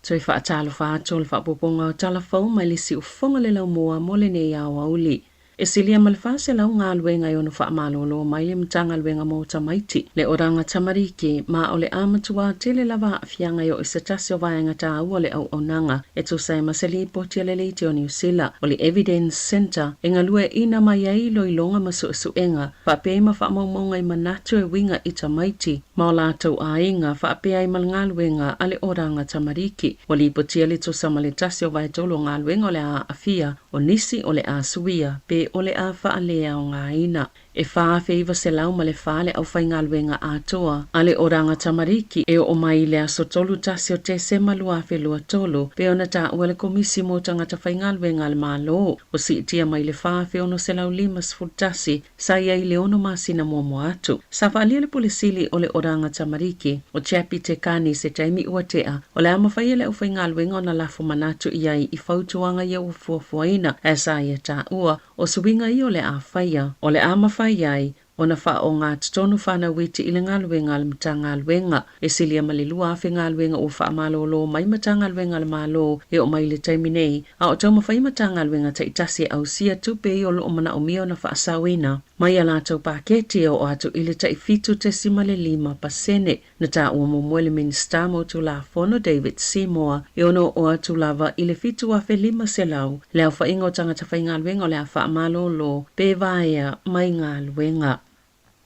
Toe faatalofa atu o le faaopoopoga o Tala Fou mai le Siufofoga le Laumua mo lenei aoauli. E silia ma le 400 galuega e ono faamalōlō mai le Matagaluega mo Tamaiti, le Oraga Tamariki, ma o le a matuā tele lava aafiaga e oo i se tasi o vaega taua o le auaunaga e tusa ai ma se lipoti a le Leitio Niu Sila o le Evidence Centre e galueaiina mai ai iloiloga ma suesuega faapea ai ma faamaumauga i manatu e uiga i tamaiti ma o latou aiga faapea ai ma le galuega a le Oraga Tamariki. Ua lipotia le tusa ma le tasi o vaetolu o galuega o le a aafia, o nisi o le a suia pe o le a faaleaogaina. E 4,904 le aufaigaluega atoa a le Oraga Tamariki e oo mai i le aso 31 o Tesema 2023, pei ona taua e le Komisi mo Tagata Faigaluega a le Malo, ua siitia mai le 4,651 sa i ai i le ono masina muamua atu. Sa faaalia le Pule Sili o le Oraga Tamariki, o Chappie Te Kani i se taimi ua tea, o le a mafai e le aufaigaluega ona lafo manatu i ai i fautuaga ia ua fuafuaina, ae sa ia taua, o suiga ia o le a faia, o le a mafai ai ona faaogatotonu fanau iti i le galuega a le Matagaluega. E silia ma le 2,000 galuega ua faamalōlō mai Matagaluega a le Malo e oo mai i le taimi nei, a o taumafai Matagaluega taitasi e ausia tupe ia o lo o manaomia ona faasaoina mai a latou paketi e oo atu i le tai 7.5%. Na taua muamua e le Minisita mo Tulafono David Seymour e ono oo atu lava i le 7,500 le aofaiga o tagata faigaluega o le a faamalōlō pe vaea mai galuega.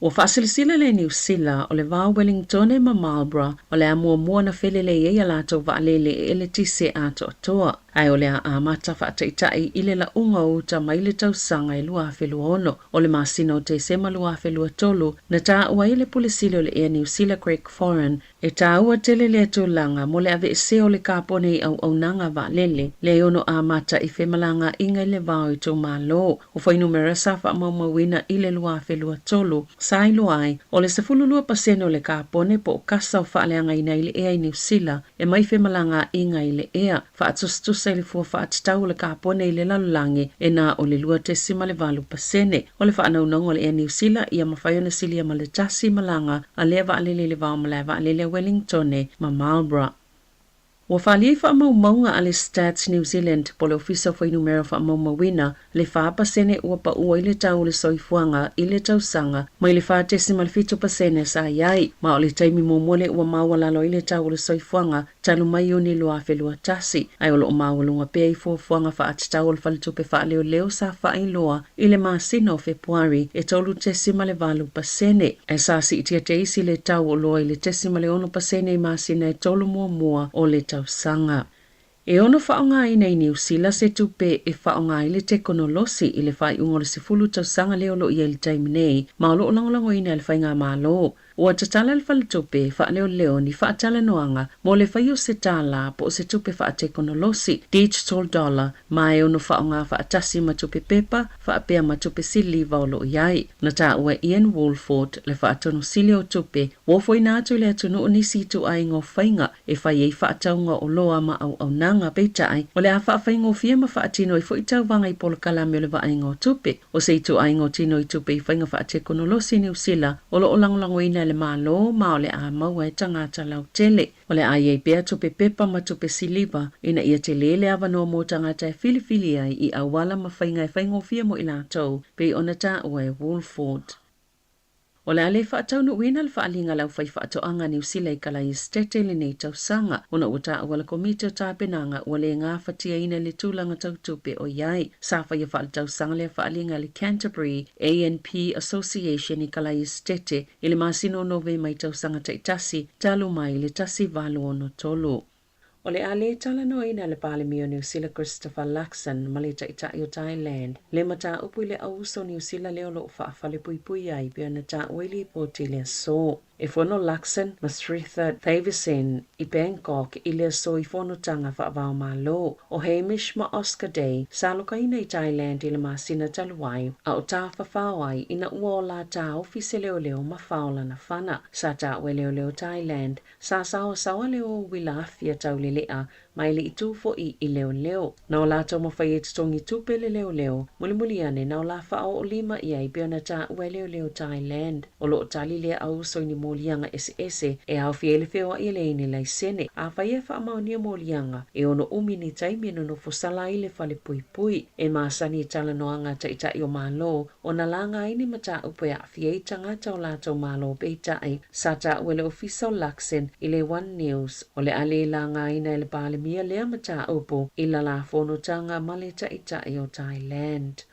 Ua faasilasila le Niu Sila o le va o Wellingtone ma Marlborough o le a muamua ona felelei ai a latou vaalele e eletise atoatoa, ae o le a amata faataitai i le lauga o uta mai le tausaga e 2026. O le masina o Tesema 2023, na taua ai e le Pule Sili o le Ea Niu Sila Greg Foran, e taua tele lea tulaga mo le aveesea o le kapone i auaunaga vaalele, lea e ono amata i femalagaaiga i le va o itumalo. O fuainumera sa faamaumauina i le 2023, sa iloa ai, o le 12% o le kapone po o kasa o faaleagaina ai le ea i Niu Sila e mai femalagaaiga i le ea, faatusatusa i le fua faatatau o le kapone i le lalolagi e na o le 2.8%. O le faanaunauga o le Ea Niu Sila ia mafai ona silia ma le tasi malaga a lea vaalele i le va o malae vaalele a Wellingtone ma Marlborough. Ua faaalia i faamaumauga a le Stats New Zealand po o le Ofisa o Fuainumera Faamaumauina le 4% ua pau ai le tau o le soifuaga i le tausaga mai le 4.7% sa i ai, ma o le taimi muamua lea ua maualalo ai le tau o le soifuaga talu mai Iuni 2021, ae o lo o maualuga pea i fuafuaga faatatau o le Faletupe Faaleoleo sa faailoa i le masina o Fepuari e 3.8%, ae sa siitia teisi le tau o oloa i le 0.6% i masina e tolu muamua o le tausaga. E ono faaaogaina i Niu Sila se tupe e faaaoga ai le tekonolosi i le faaiuga o le 10 tausaga lea o lo o i ai i le taimi nei, ma o lo o lagolagoina e le Faigamalo. Ua tatala le Faletupe Faaleoleo ni faatalanoaga mo le faia o se tālā po o se tupe faatekonolosi, digital dollar, ma e ono faaaoga faatasi ma tupe pepa faapea ma tupe siliva o lo o i ai. Na taua e Ian Woolford, le Faatonu Sili o Tupe, ua ofoina atu i le atunuu nisi ituaiga o faiga e fai ai faatauga o oloa ma auaunaga, peitai, o le a faafaigofie ma faatino ai foi tauvaga i polokalame o le vaaiga o tupe. O se ituaiga o tino i tupe i faiga faatekonolosi i Niu Sila o lo o lagolagoina e le Malo ma o le a maua e tagata lautele. O le a i ai pea tupe pepa ma tupe siliva ina ia telē le avanoa mo tagata e filifili ai i auala ma faiga e faigofie mo i latou, pei ona taua e Woolford. O le a le faataunuuina le faaaliga a le aufaifaatoaga a Niu Sila i Kalaiestete i lenei tausaga, ona ua taua le Komiti o Tapenaga ua le gafatiaina i le tulaga tau tupe o i ai. Sa faia faaletausaga lea faaaliga a le Canterbury ANP Association i Kalaiestete i le masina o Novema i tausaga taitasi talu mai le 1863. O le a le talanoaina e le Palemia o Niu Sila Christopher Luxon ma le Taitai o Thailand le mataupu i le auuso o Niu Sila lea o lo o faafalepuipui ai pei ona taua i lipoti i le aso. E fono Luxon ma Srettha Thavisin i Bangkok i le aso i fonotaga faava-o-Malo. O Hamish ma Oscar Day sa alokaina i Thailand i le masina talu ai, a o tafafao ai ina ua ola taofi se leoleo ma fao lana fana. Sa taua e leoleo Thailand Sa saosaoa le o uila afi a Taulelea
Ma e le i tu foʻi i leoleo. Na o la taumafai e totogi tupe le leoleo, mulimuli ane na o la faaoo lima i ai pei ona taua e leoleo Thailand. O lo o tali lea auuso i ni moliaga eseese e aofia ai le feoai e leai ni laisene. Afai e faamaonia moliaga, e ono umi ni taimi e nonofo sala ai le fale puipui. E masani i talanoaga a taitai o Malo ona laga ai ni mataupu e aafia ai tagata o latou malo peitai sa taua e le Ofisa o Luxon i le One News o le a le lagaina e le Palemia lea mataupu i la fonotaga ma le taitai o Thailand.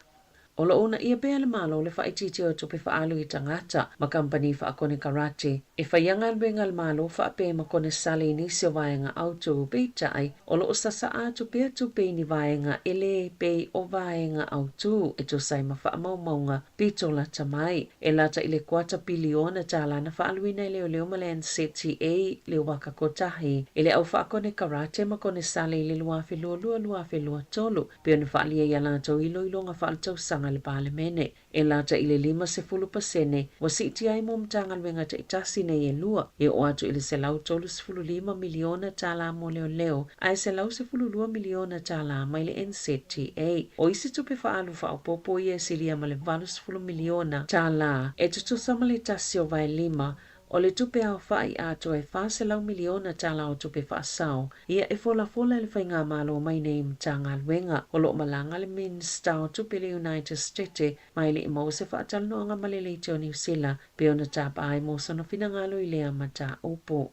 O lo o uunaia pea e le Malo le faaitiitia o tupe faaalu i tagata ma kamupani faakonekarate e faia galuega a le Malo faapea ma konesale i nisi o vaega autū peitai o lo o sasaa atu pea tupe i ni vaega e le pei o vaega autū e tusa ai ma faamaumauga pito lata mai. E lata i le kuata piliona tālā na faaluina e leoleo ma le NZTA le waka kotahi e le au faakonekarate ma konesale i le 2022 2023 pei ona faaalia i a latou iloiloga faaletausaga a le Palemene. E lata i le 50% ua siitia ai mo Matagaluega taitasi nei e lua, e oo atu i le $135 miliona tālā mo leoleo ae $112 miliona tālā mai le NZTA. O isi tupe faaalu faaopoopo ia e silia ma le $80 miliona tālā e tutusa ma le 1/5 o le tupe aofaʻi atoa e $400 miliona tālā o tupe faasao ia e folafola e le Faigamalo mai nei Matagaluega. O lo o malaga le Minisita o Tupe i le United States ma e le i maua se faatalanoaga ma le Leitio o Niu Sila pei ona tapaa ai mo sona finagalo i lea mataupu.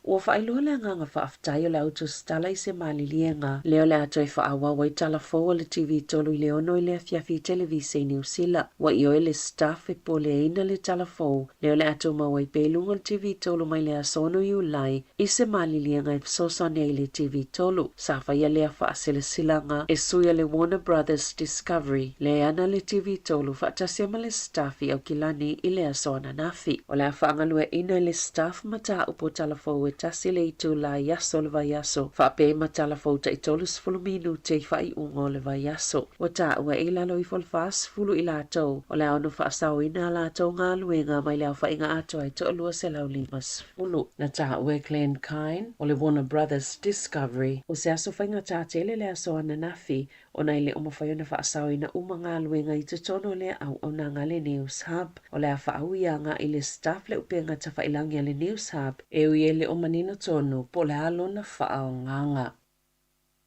Ua faailoa le agaga faafetai o le autusitala i se maliliega lea o le a toe faaauau ai tala fou a le TV3 i le 6 i le afiafi i televise i Niu Sila. Ua ioe le staff e poleaina le tala fou lea o le a tumau ai pea i luga o le TV3 mai le aso 6 Iulai i se maliliega e fesoasoani ai i le TV3. Sa faia lea faasilasilaga e sui a le Warner Brothers Discovery lea e ana le TV3 faatasi ai ma le staff i Aukilani i le aso ananafi. O le a faagalueaiina e le staff mataupu o tala fou e tasi le itulā i aso o le vaiaso, faapea i matala fou tai 30 minute i faaiuga o le vaiaso. Ua taua e i lalo ifo o le 40 i latou o le a ono faasaoina a latou galuega mai le aofaiga atoa e 250. Na taua e Glen Kyne o le Warner Brothers Discovery o se aso faigata tele le aso ananafi ona e le o mafai ona faasaoina uma galuega i totonu o lea auaunaga a le News Hub. O le a faaui agaʻi i le staff le upega tafailagi a le News Hub e ui e le o manino tonu po o le a lona faaogaga.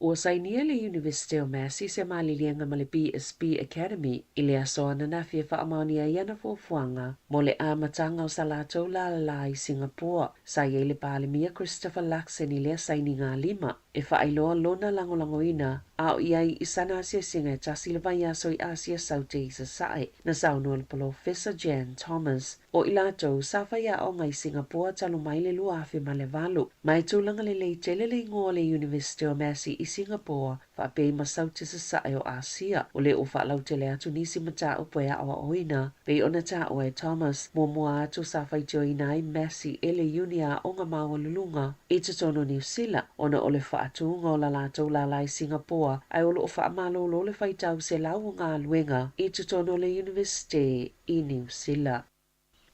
Ua sainia e le Iunivesite o Massey se maliliega ma le BSB Academy i le aso ananafi e faamaonia ai ana fuafuaga mo le amataga o sa latou lalā i Singapore. Sa i ai le Palemia Christopher Luxon i lea sainiga lima e faailoa lona lagolagoina a o i ai i sana asiasiga e tasi le vaiaso i Asia Saute i Sasae. Na saunoa le Polofesa Jan Thomas o i latou sa faiaoga i Singapore talu mai le 2008. Ma e tulaga lelei tele le igoa o le Iunivesite o Massey i Singapore faapea i ma Saute Sasae o Asia. O lea ua faalautele atu nisi mataupu e aoaoina pei ona taua e Thomas. Muamua atu sa faitioina ai Massey e le Iuni Aoga Maualuluga i totonu o Niu Sila ona o le faatūga o la latou lālā i Singapore ae o lo o faamalōlō le faitau selau o galuega i totonu o le Iunivesite i Niu Sila.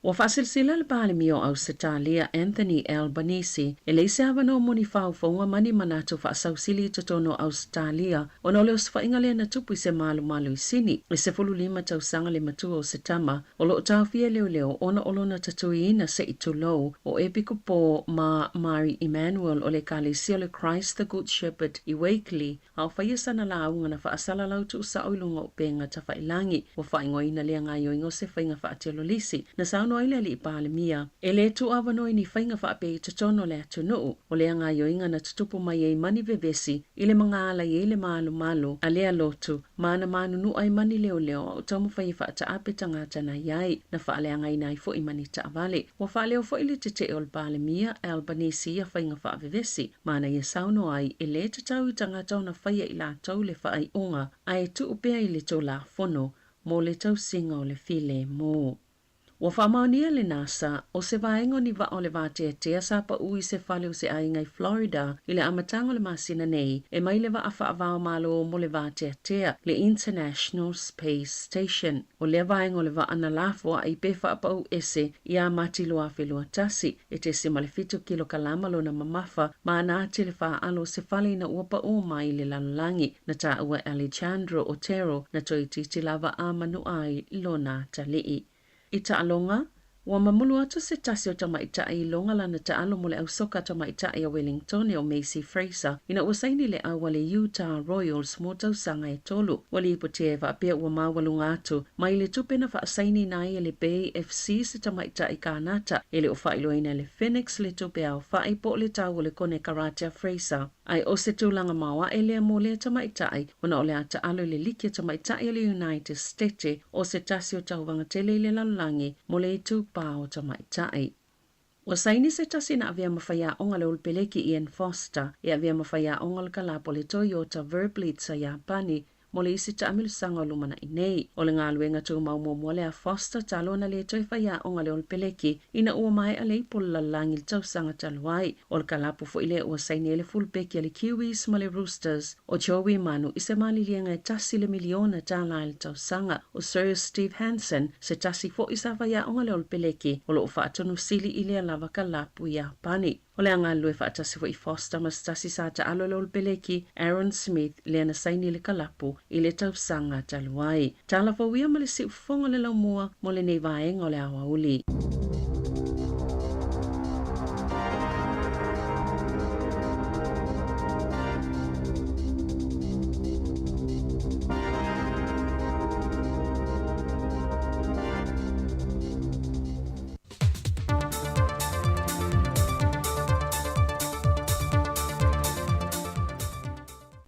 Ua faasilasila le Palemia o Ausetalia Anthony Albanese e leai se avanoa mo ni faufauga ma ni manatu faasausili i totonu o Ausetalia ona o le osofaiga lea na tupu i se malumalu i Sini i 15 tausaga le matua o se tama o lo o taofia e leoleo ona o lona tatuiina se i tulou o Epikopo ma Mari Emmanuel o le Ekalesia o le Christ the Good Shepherd i Wakeley a o faia sana lauga na faasalalau tuusao i luga o upega tafailagi. Ua faaigoaina lea gaoioiga o se faiga faatelolisi. Na saunoa ai le alii Palemia, e le tuuavanoa i ni faiga faapea i totonu o le atunuu. O lea gaoioiga na tutupu mai ai ma ni vevesi i le magala i ai le malumalu a lea lotu ma na manunua ai ma ni leoleo a o taumafai e faataape tagata na i ai, na faaleagaina ai foʻi ma ni taavale. Ua faaleo foʻi le tetee o le Palemia Albanese i ia faiga faavevesi ma na ia saunoa ai e lē tatau i tagata ona faia i latou le faaiuga ae tuu pea i le Tulafono mo le tausiga o le filemu. Ua faamaonia e le NASA, o se vaega o ni vaa o le vateatea sa pau i se fale o se aiga i Florida i le amataga o le masina nei, e mai le vaa faava-o-Malo mo le vateatea, le International Space Station. O lea vaega o le vaa na lafoai pe faapau ese ia Mati 2021, e 0.7 kilokalama lona mamafa ma ana ati le faalo o se fale ina ua pau mai le lalolagi. Na taua e Alejandro Otero na toeitiiti lava a manua ai lona atalii. I taaloga, ua mamulu atu se tasi o tamaitai i loga lana taalo mo le ausoka tamaitai a Wellingtone o Macy Fraser ina ua saini le au a le Utah Royals mo tausaga e tolu. Ua lipotia e faapea ua maualuga atu mai le tupe na faasainiina ai e le Bay FC se tamaitai Kanata e le o faailoaina e le Phoenix le tupe aofai po o le tau o le konekarate a Fraser. Ae o se tulaga maoae lea mo lea tamaitai ona o le a taalo i le liki a tamaitai a le United Stete o se tasi o tauvaga tele i le lalolagi mo le itupa o tamaitai. Ua saini se tasi na avea ma faiaoga le Olopeleki Ian Foster e avea ma faiaoga o le kalapu a le Toyota Verblitz a Iapani mo le isi taamilosaga o lumanai nei. O le galuega tumau muamua lea a Foster talu ona le toe faiaoga le Olepeleki ina ua maea le ipu o le lalolagi i le tausaga talu ai. O le kalapu foi lea ua saini ai le fulupeki a le Kiwis ma le Roosters o Joey Manu i se maliliega e tasi le miliona tālā i le tausaga. O Sir Steve Hansen se tasi foi sa faiaoga le Olepeleki o loo faatonu sili i lea lava kalapu i Iapani. O le a galulue faatasi foi Foster ma se tasi sa taalo i le Olepeleki, Aaron Smith, lea na saini le kalapu i le tausaga talu ai. Tala fou ia ma le siufofoga o le laumua mo lenei vaega o le aoauli.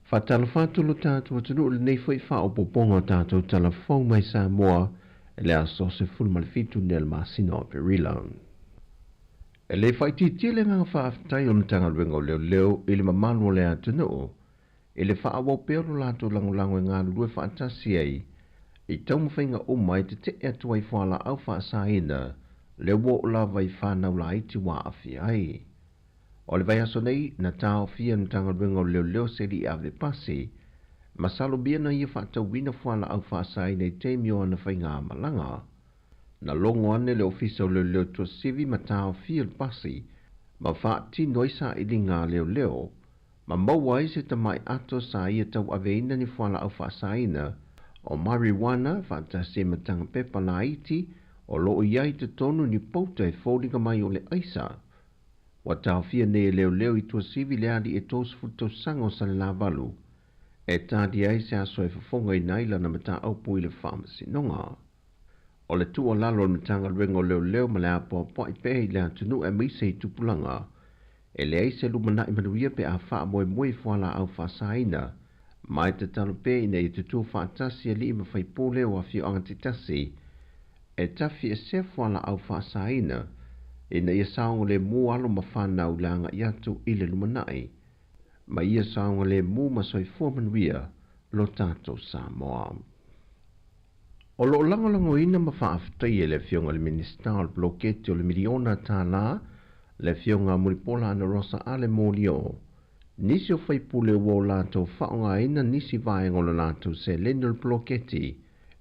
Faatalofa atu lo tatou atunuu i lenei foi faaopoopoga o tatou tala fou mai Samoa i le aso 17 nei o le masina o Aperila. E le faaitiitia le agaga faafetai o le Matagaluega o Leoleo i le mamalu o le atunuu i le faaauau pea o lo latou lagolago e galulue faatasi ai i taumafaiga uma e tetee atu ai fualaau faasaina lea ua oo lava i fanau laiti ua aafia ai. O le vaiaso nei, na taofia e le Matagaluega o Leoleo se alii ave pasi, masalomia na ia faatauina fualaau faasaina i taimi o ana faigamalaga. Na logo ane le Ofisa o Leoleo Tuasivi ma taofia le pasi ma faatino ai sailiga a leoleo ma maua ai se tamai ato sa ia tauaveina ni fualaau faasaina o marijuana faatasi ai ma taga pepa laiti o lo o i ai i totonu ni pouta e foliga mai o le aisa. Ua taofia nei e leoleo i Tuasivi le alii e 30 tausaga o Salelavalu e talia ai se aso e fofogaina ai lana mataupu i le faamasinoga. O le tuualalo a le Matagaluega o Leoleo ma le apoapoai pea i le atunuu aemaise i tupulaga, e leai se lumanai manuia pe a faamoemoe i fualaau faasaina, ma e tatalo pea ina ia tutū faatasi alii ma faipule o afioaga taitasi e tafiesea fualaau faasaina ina ia saogalemu alo ma fanau i le agai atu i le lumanai, ma ia saogalemu ma soifua manuia lo tatou Samoa. O lo o lagolagoina ma faafetaia e le Afioga i le Minisita o le Poloketi o le Miliona Tālā, le Afioga Mulipola Anarosa Ale Molioo, nisi o faipule ua o latou faaaogaina nisi vaega o le latou seleni o le poloketi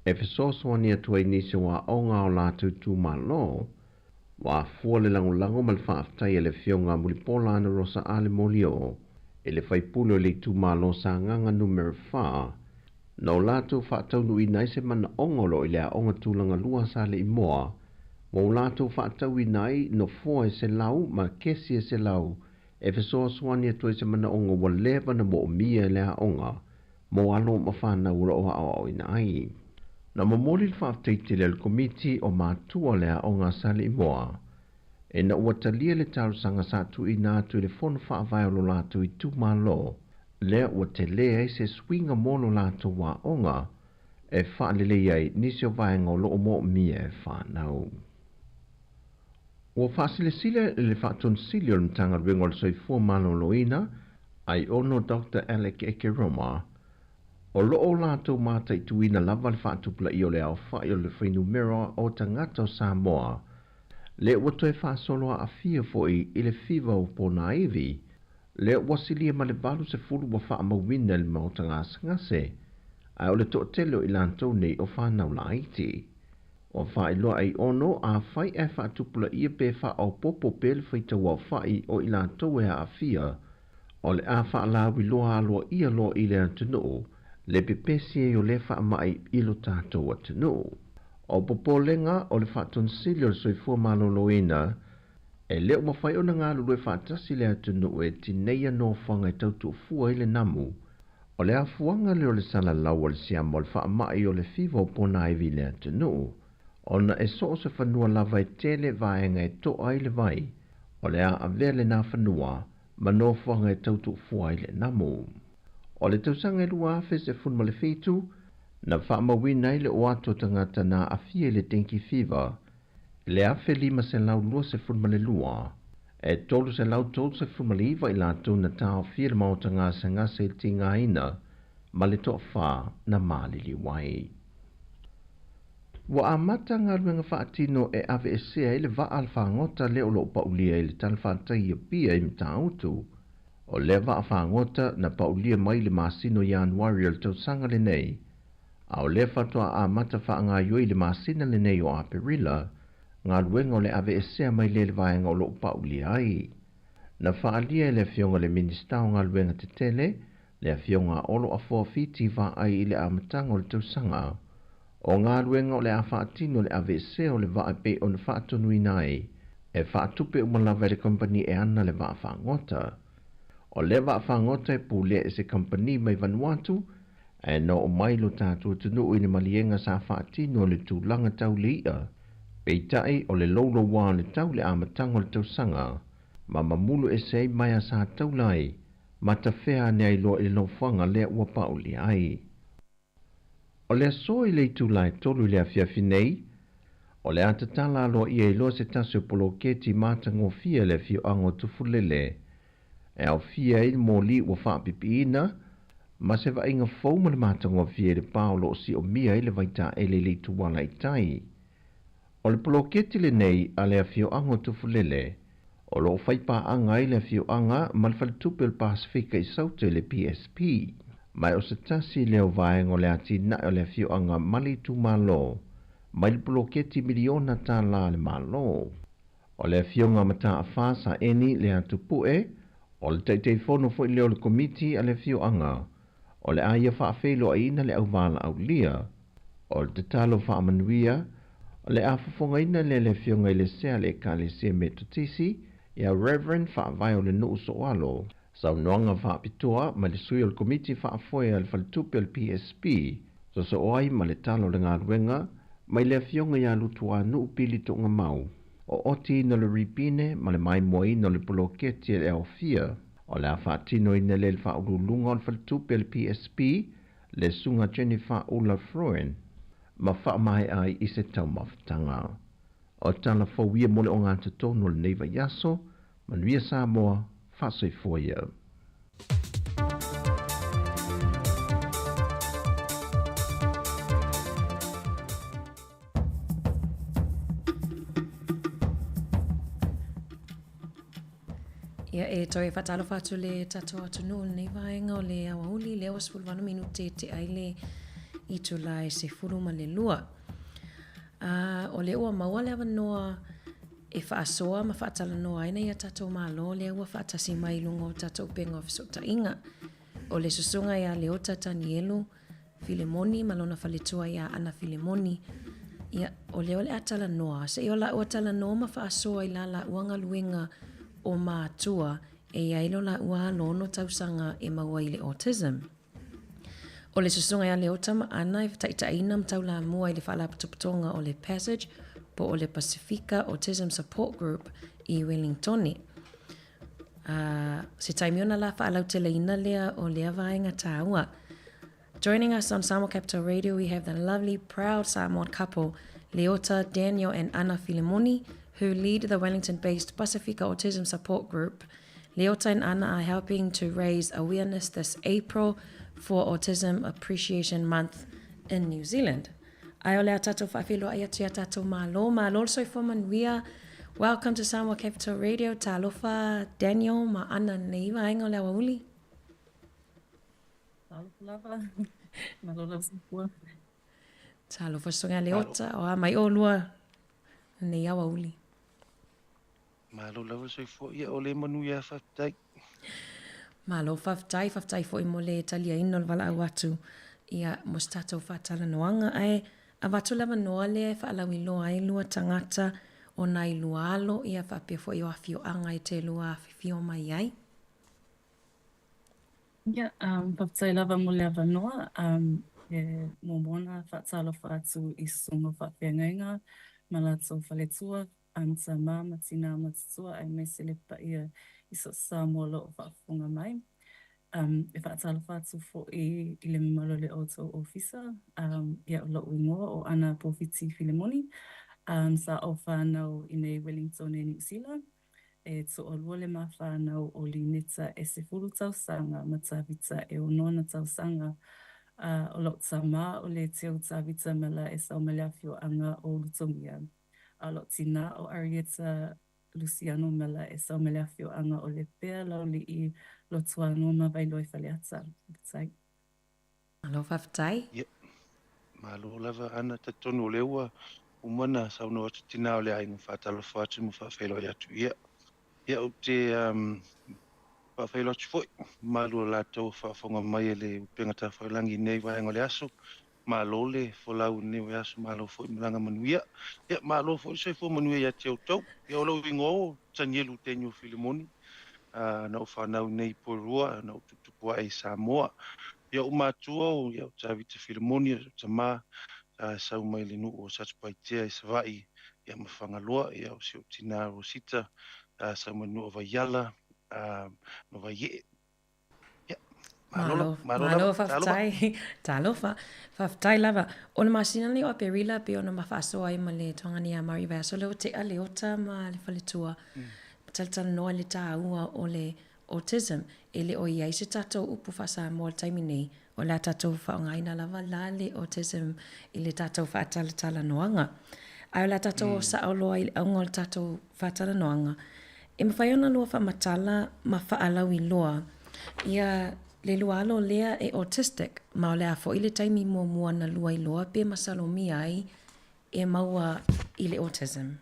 e fesoasoani atu ai nisi o aoga a o latou itumalo. Ua afua le lagolago ma le faafetai a le Afioga Mulipola Anarosa Ale Molioo i le faipule o le itumalo Sagaga Numera 4, na o latou faataunuuina ai se manaoga o lo o i le Aoga Tulaga Lua a Saleimoa, ua o latou faatauina ai nofoa e 100 ma kesi e 100 e fesoasoani atu ai se manaoga ua leva ona moomia e le aoga mo alo ma fanau o lo o aoaoina ai. Na momoli le faafetai tele a le Komiti o Matua o le Aoga a Saleimoa ina ua talia le talosaga sa tuuina atu i le Fono Faavae o lo latou itumalo, lea ua telē ai se suiga mo lo latou aoga e faalelei ai nisi o vaega o lo o moomia e fanau. Ua faasilasila e le Faatonusili o le Matagaluega o le Soifua Maloloina, Aiono Doctor Alec Ekeroma, O lo o latou mataituina lava le faatupulaia o le aofai o le fuainumera o tagata o Samoa, lea ua toe faasolo aafia foi i le fiva o ponaivi, lea ua silia ma le 80 ua faamauina i le maota gasegase, ae o le toatele o i latou nei o fanau laiti. Ua faailoa e Aiono, afai ae faatupulaia pe faaopoopo pea le faitauaofai o i latou e aafia, o le a faalauiloa aloaia loa i le atunuu le pepesi ai o lea faamai i lo tatou atunuu. O popolega o le Faatonisili o le Soifua Maloloina, e le o mafai ona galulue faatasi le atunuu e tineia nofoaga e tau tuufua ai le namu. O le afuaga lea o le salalau o le siama o le faamai o le fiva o ponaivi i le atunuu, ona e so o se fanua lava e tele vaega e toa ai le vai, o le a avea lena fanua ma nofoaga e tau tuufua ai le namu. O le tausaga e 2017, na faamauina ai le oo atu o tagata na aafia i le dengue fever i le 1522, e 339 i latou na taofia i le maota gasegase i le tigaina ma le toafa na maliliu ai. Ua amata galuega faatino e aveesea ai le vaa a le fagota lea o lo o paulia i le talafatai i Apia i Matautu. O lea vaa fagota na paulia mai i le masina o Ianuari o le tausaga lenei, a o lea faatoa amata faagaoioi i le masina lenei o Aperila galuega o le aveesea mai lea i le vaega o lo o paulia ai. Na faaalia e le Afioga i le Minisita o Galuega Tetele, le Afioga a Olo Afoa Fiti Vaai i le amataga o le tausaga, o galuega o le a faatino le aveesea o le vaa e pei ona faatonuina ai, e faatupe uma lava e le kamupani e ana le vaa fagota. O lea vaa fagota e pulea e se kamupani mai Vanuatu, ae na oo mai lo tatou atunuu i le maliega sa faatino i le tulaga tau le i'a, peitai o le louloua o le tau i le amataga o le tausaga, ma mamulu ese ai maea sa taula ai, ma tafea ane ai loa i le nofoaga lea ua paulia ai. O le aso i le itula e tolu i le afiafi nei, o le a tatala aloaia ai loa se tasi o poloketi matagofie a le afioaga o Tufulele, e aofia ai le moli ua faapipiina ma se vaaiga fou ma le matagofie i le pa o lo o siomia ai le vaitaele i le ituala i tai. O le poloketi lenei a le afioaga o Tufulele, o lo o fai paaga ai le afioaga ma le Faletupe o le Pasefika i Saute le PSP. Ma o se tasi lea o vaega o le atinae o le afioaga ma le itumalo mai le poloketi miliona tālā a le Malo. O le Afioga Mataafa Saeni Leatupue, o le Taitaifono foi lea o le Komiti a le Afioaga, o le a ia faafeiloaiina le auvalaaulia. O le tatalo faamanuia, o le a fofogaina lea e le Afioga i le Sea a le Ekalesia Metotisi, ia Rev. Faavae o le Nuu Soalo. Saunoaga faapitoa mai le sui o le Komiti Faafoe a le Faletupe o le PSP, sosoo ai ma le tala o le galuega mai le Afioga ia Lutuanuu Pili Togamau, o otiina le ripine ma le maimoaina o le poloketi e le aofia. O le a faatinoina lea e le Faauluuluga o le Faletupe a le PSP, le Susuga Jennifer Ula Fruin, ma faamaea ai i se taumafataga. O tala fou ia mo le ogatotonu o lenei vaiaso, Manuia Samoa, faasoifua ia.
Ia e toe faatalofa atu le tatou atunuu i lenei vaega o le aoauli lea ua 18 minute te ai le itula e 12. A, o lea ua maua le avanoa e faasoa ma faatalanoa ai nai a tatou Malo lea ua faatasi mai i luga o tatou upega o fesootaiga. O le susuga ia Leota Tanielu Filemoni ma lona faletua ia Ana Filemoni. Ia, o lea o le a talanoa, se i o laua talanoa ma faasoa i la laua galuega o matua e i ai lo laua alo ono tausaga e maua i le autism. O le susuga ia Leota ma Ana e taitaiina ma taulamua i le faalapotopotoga o le Passage po o le Pasifika Autism Support Group i Wellingtone. A, se taimi ona la faalauteleina lea o lea vaega tāua. Joining us on Samoa Capital Radio, we have the lovely, proud Samoan couple, Leota, Daniel and Anna Filimoni, who lead the Wellington-based Pasifika Autism Support Group. Leota and Anna are helping to raise awareness this April for Autism Appreciation Month in New Zealand. Ae o le a tātou faafeiloai atu i a tātou malo. Malo le soifua manuia. Welcome to Samoa Capital Radio. Talofa Daniel ma Ana nei vaega o le aoauli.
Talofa lava. Malo lava soifua.
Talofa Susuga Leota, o a mai ʻolua nei aoauli.
Malo lava soifua. Ia, o le manuia faafetai.
Malo faafetai, faafetai foi mo le taliaina o le valaau atu ia mo se tatou faatalanoaga. Ae avatu le avanoa lea e faalauiloa ai lua tagata o nai lua alo ia faapea foi o afioaga e te lua afifio mai ai.
Ia, faafetai lava mo le avanoa. E muamua ona faatalofa atu i susuga o faafeagaiga ma latou faletua, tamā ma tinā matutua aemaise le paia i so o se Samoa o lo o faafofoga mai. E faatalofa atu foi i le mamalu o le outou ofisa. Ia, o lo'u igoa o Ana Pofiti Filemoni. Sa ou fanau i nei Wellington e Niu Sila. E toalua le ma fanau o Lineta e 10 tausaga ma Tavita e 6 ona tausaga. A o lo'u tamā o le Teu Tavita Miller e sau mai le afioaga o Ulutogia. A o lo'u tinā o Arieta Luciano Miller e sau mai le afioaga o Lepea, Laulii, Lotuago ma Vailoa i Faleata. Faafetai.
Malo faafetai.
Ia, malo lava Ana, talitonu o lea ua uma ona saunoa atu tinā o le aiga faatalofa atu ma faafeiloai atu. Ia, ia ou te um, faafeiloai atu foi malu o latou faafofoga mai e le upega tafailagi i nei vaega o le aso. Malo le folau i lenei vaiaso, malo foi malaga manuia. Ia, malo foi le soifua manuia ia te outou. Ia, o lou igoa o Tanielu Daniel Filimoni, na ou fanau i nei i Poerua, na ou tuputupu ae i Samoa. Ia, ou matua o ia, o Tavita Filimoni, o tamā, sa sau mai le nuu o Satupaitea i Savaii, ia ma Fagaloa, ia o si ou tinā Rosita, sa sau mai le nuu o Vaiala, ma Vaiee. Ia, malo,
malo, malo faafetai. Talofa. Faafetai lava. O le masina lenei o Aperila pei ona ma faasoa ai ma le Togani ia Mari vaiaso lea ua tea Leota ma le faletua. Talatalanoa i le taua o le autism. E le o i ai se tatou upu faa-Samoa i le taimi nei. O le a tatou faaaogaina lava la le autism i le tatou faatalatalanoaga. Ae o le a tatou o sao loa i le auga o le tatou faatalanoaga. E mafai ona lua faamatala ma faalauiloa ia le lua alo lea e autistic ma o le a foi le taimi muamua na lua iloa pe masalomia ai e maua i le autism?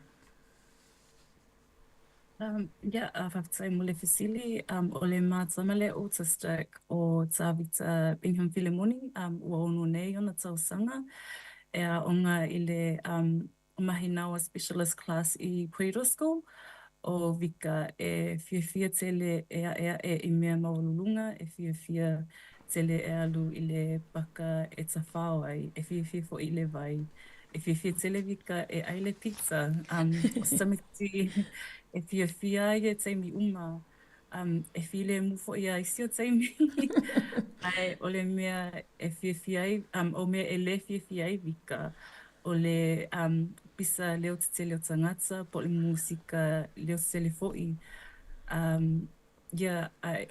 Ia, faafetai mo le fesili. O le ma tama le autistic o Tavita Bingham Filemoni, ua 6 nei ona tausaga e aoga i le Mahinawa Specialist Class i Porirua School. O Vika e fiafia tele e aʻeaʻe i mea maualuluga, e fiafia tele e alu i le paka e tafao ai, e fiafia foi i le vai. E fiafia tele Vika e ʻai le pizza. O se tamaiti e fiafia ai i taimi uma. E filemu foi ia isi o taimi. Ae o le mea e fiafia ai, o mea e le fiafia ai Vika, o le pisa leo tetele o tagata po o le musika leo tetele foi. Ia, ae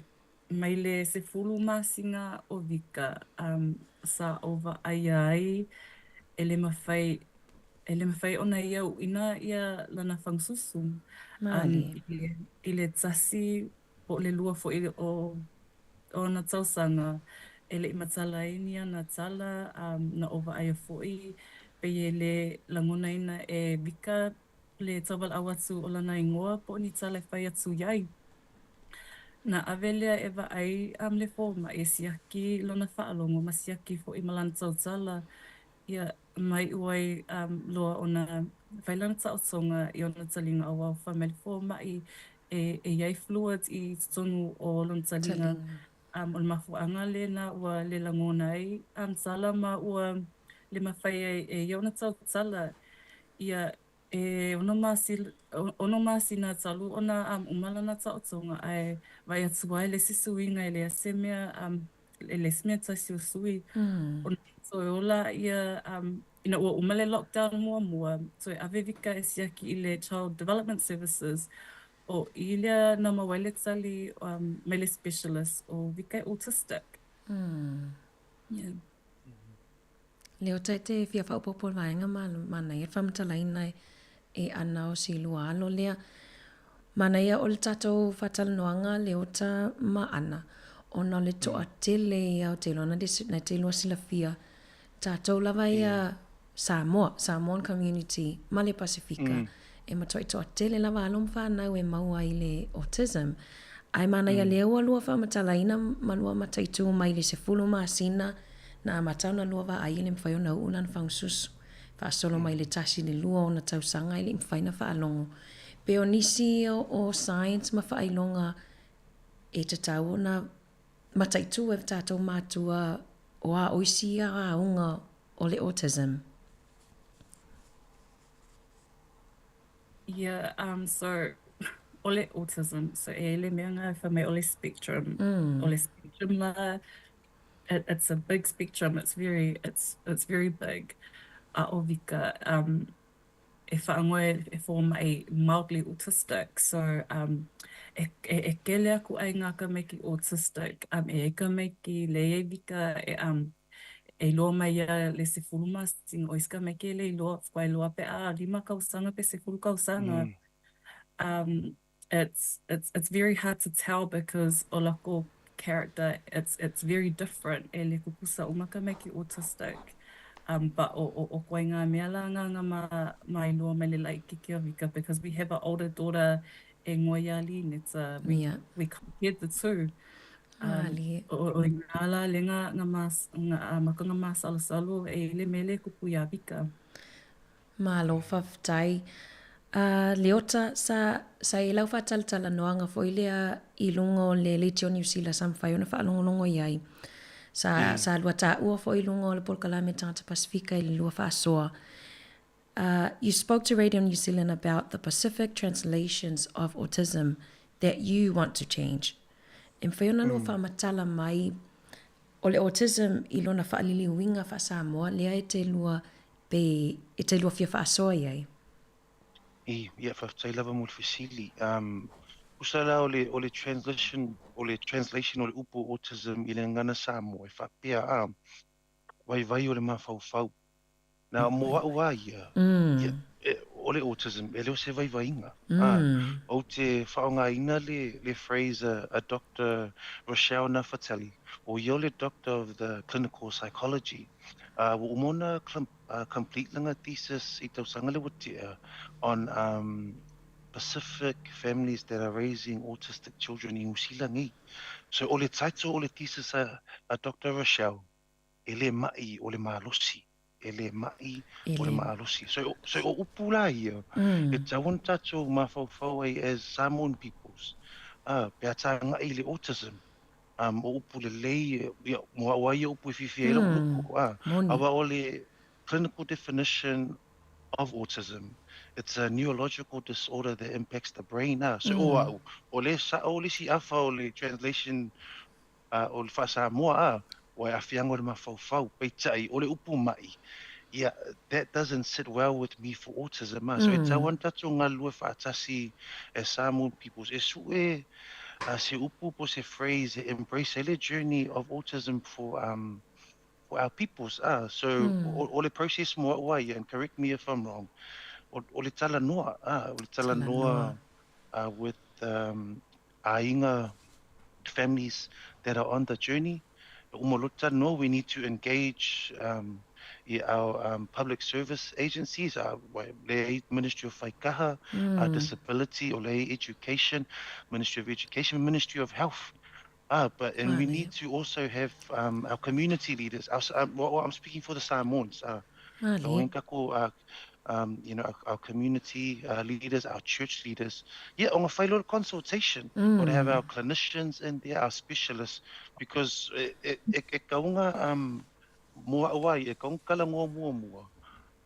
mai le 10 masina o Vika, sa ou vaaia ai e le mafai e le mafai ona ia uʻina ia lana fagasusu. I le 1 po o le 2 foi o ona tausaga e le i matala ai ni ana tala, na ou vaaia foi pei e le lagonaina e Vika le tauvalaau atu o lana igoa po o ni tala e fai atu i ai. Na ave lea e vaai le fomai e siaki lona faalogo ma siaki foi ma lana tautala, ia ma iu ai loa ona fai lana taotoga i ona taliga aua fai mai le fomai e i ai fluid i totonu o lona taliga. O le mafuaaga lena ua le lagona ai tala ma ua le mafai ai e ia ona tautala. Ia E 6 masina talu ona uma lana taotoga ae vaai atu ai le isi suiga e leai se mea e leai se mea tasi o sui. Ona toe ola ia ina ua uma le lockdown muamua, toe ave Vika e siaki i le Child Development Services. O i lea na maua ai le tali mai le specialist o Vika e autistic. Yeah.
Leota e te fia faaopoopo le vaega ma manaia le faamatalaina e ana o si lua alo lea. Manaia o le tatou faatalanoaga Leota ma Ana ona o le toatele ia ou te iloa na te lua silafia tatou lava ia Samoa, Samoan community ma le Pasefika e matuai toatele lava alo ma fanau e maua i le autism. Ae manaia lea ua lua faamatalaina ma lua mataitu mai le 10 masina na amata ona lua vaai e le mafai ona uu lana fagususu. Faasolo mai le tasi i le lua ona tausaga e le i mafai ona faalogo. Pe o nisi ia o science ma faailoga e tatau ona mataitu e tatou matua o a o isi ia auga o le autism.
Yeah, so o le autism, so e le mea nga fai mai o le spectrum. O le spectrum la, it's a big spectrum, it's very, it's, it's very big. A o Vika, e whaangoe e fōmai mildly autistic, so e, e, e kele aku ai ngā tamaiti autistic, e ai tamaiti le ai Vika e, e iloa mai ia le 10 masina, o isi tamaiti e le iloa, faatoa iloa pe a 5 tausaga pe 10 tausaga. It's, it's, it's very hard to tell because o lako character, it's, it's very different. E le kukusa uma tamaiti autistic. But o, o, o koe ngā mea la ngā ngā ma, ma iloa mai le laititi o Vika because we have an older daughter e ngoe ia Lineta. We, we compared the two.
Malie.
O, o ngā la le ngā, ngā mas, ngā, maka ngā masalosalo e le mele kupu ia Vika.
Malo faafetai. Leota, sa, sa i lau faatalatalanoaga foi lea i luga o le Leitio Niu Sila sa mafai ona faalogologo i ai. Sa, sa lua taua foi i luga o le polokalame Tagata Pasefika i le lua faasoa. You spoke to Radio New Zealand about the Pacific translations of autism that you want to change. E mafai ona lua faamatala mai o le autism i lona faaliliuiga faa-Samoa lea e te lua pe e te lua fia faasoa i ai.
I, ia, faafetai lava mo le fesili. Um, tusa la o le, o le translation, o le translation o le upu autism i le gagana Samoa e faapea, a, vaivai o le mafaufau. Na, mo a'u a ia, ia, e, o le autism, e le o se vaivaiga. A, ou te faaaogaina le, le phrase a, a Doctor Rochelle Nafatali, o ia o le Doctor of the Clinical Psychology. Ua uma ona complete lana thesis i tausaga lea ua tea on Pacific families that are raising autistic children i Niu Sila nei. So o le title o le thesis a Doctor Rochelle, e le ma'i o le malosi, e le ma'i o le malosi. So, so o upu la ia, e tatau ona tatou mafaufau ai as Samoan peoples, pe a tāngai i le autism, o upu lelei, ia, mo au a ia upu e fiafia ai lou loko, aua o le clinical definition of autism, it's a neurological disorder that impacts the brain, so o au, o le sa'o le isi afa o le translation o le faa-Samoa, ua e aafiaga o le mafaufau, peitai, o le upu ma'i, ia, that doesn't sit well with me for autism, so e tatau ona tatou galulue faatasi as Samoan peoples, e su'e se upu po o se phrase e embrace ai le journey of autism for um for our peoples, so o le process mo a'u a ia, and correct me if I'm wrong, o le talanoa, o le talanoa with aiga, families that are on the journey. Uma loa talanoa, we need to engage i our public service agencies, le Ministry of Whaikaha, Disability, o le Education, Ministry of Education, Ministry of Health. But and we need to also have our community leaders. Our, well, I'm speaking for the Samoans. Our community leaders, our church leaders. Yeah, o fai loa consultation. Or to have our clinicians in there, our specialists, because e, e, e kaunga mo a'u ai, e kaunga kala ngoa mua mua.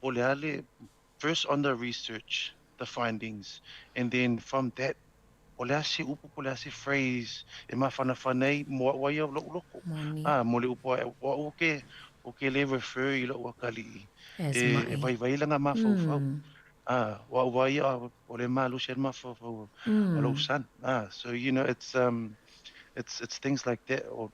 O le ale, first on the research, the findings, and then from that, o le a se upu po o le a se phrase e mafanafana ai mo a'u a ia o lo'u loko. Mo le upu a'e, o a'u ke, o ke le refer i lo'u akalii
As
e,
ma'i.
e vaivai lana mafaufau. O a'u a ia o le malosi a le mafaufau o lou son. So, it's, it's, it's things like that. Or,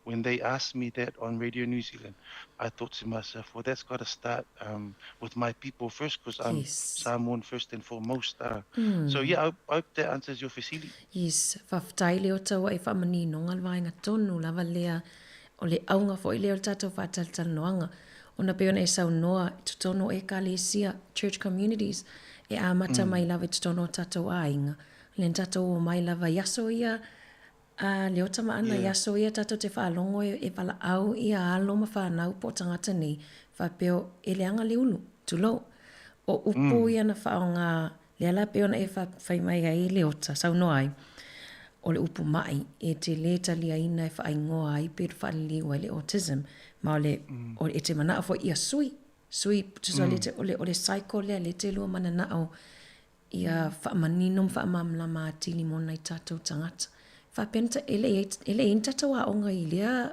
when they asked me that on Radio New Zealand, I thought to myself, well, that's got to start um, with my people first because I'm yes. Samoan first and foremost. Uh, mm. So yeah, I, I hope that answers your fesili.
Yes, faafetai Leota ua e faamaninoga le vaega tonu lava lea o le auga foi lea o le tatou faatalatalanoaga ona pei ona e saunoa i totonu o Ekalesia, church communities, e amata mm. mai lava i totonu o tatou aiga. Lea na tatou omai lava i aso ia a Leota ma Ana i aso ia tatou te faalogo e valaau ia alo ma fanau po o tagata nei faapea e leaga le ulu, tulou. O upu ia na faaaoga lea la pei ona e fai mai ai Leota, saunoa ai, o le upu maʻi e te lē taliaina e faaigoa ai pe faaliliu ai le autism ma o le o e te manao foi ia sui, sui tusa le o le o le cycle lea lea e te lua mananao ia faamanino ma faamalamalama atili mo nai tatou tagata. Faapea na e le i e le i ai ni tatou aoga i lea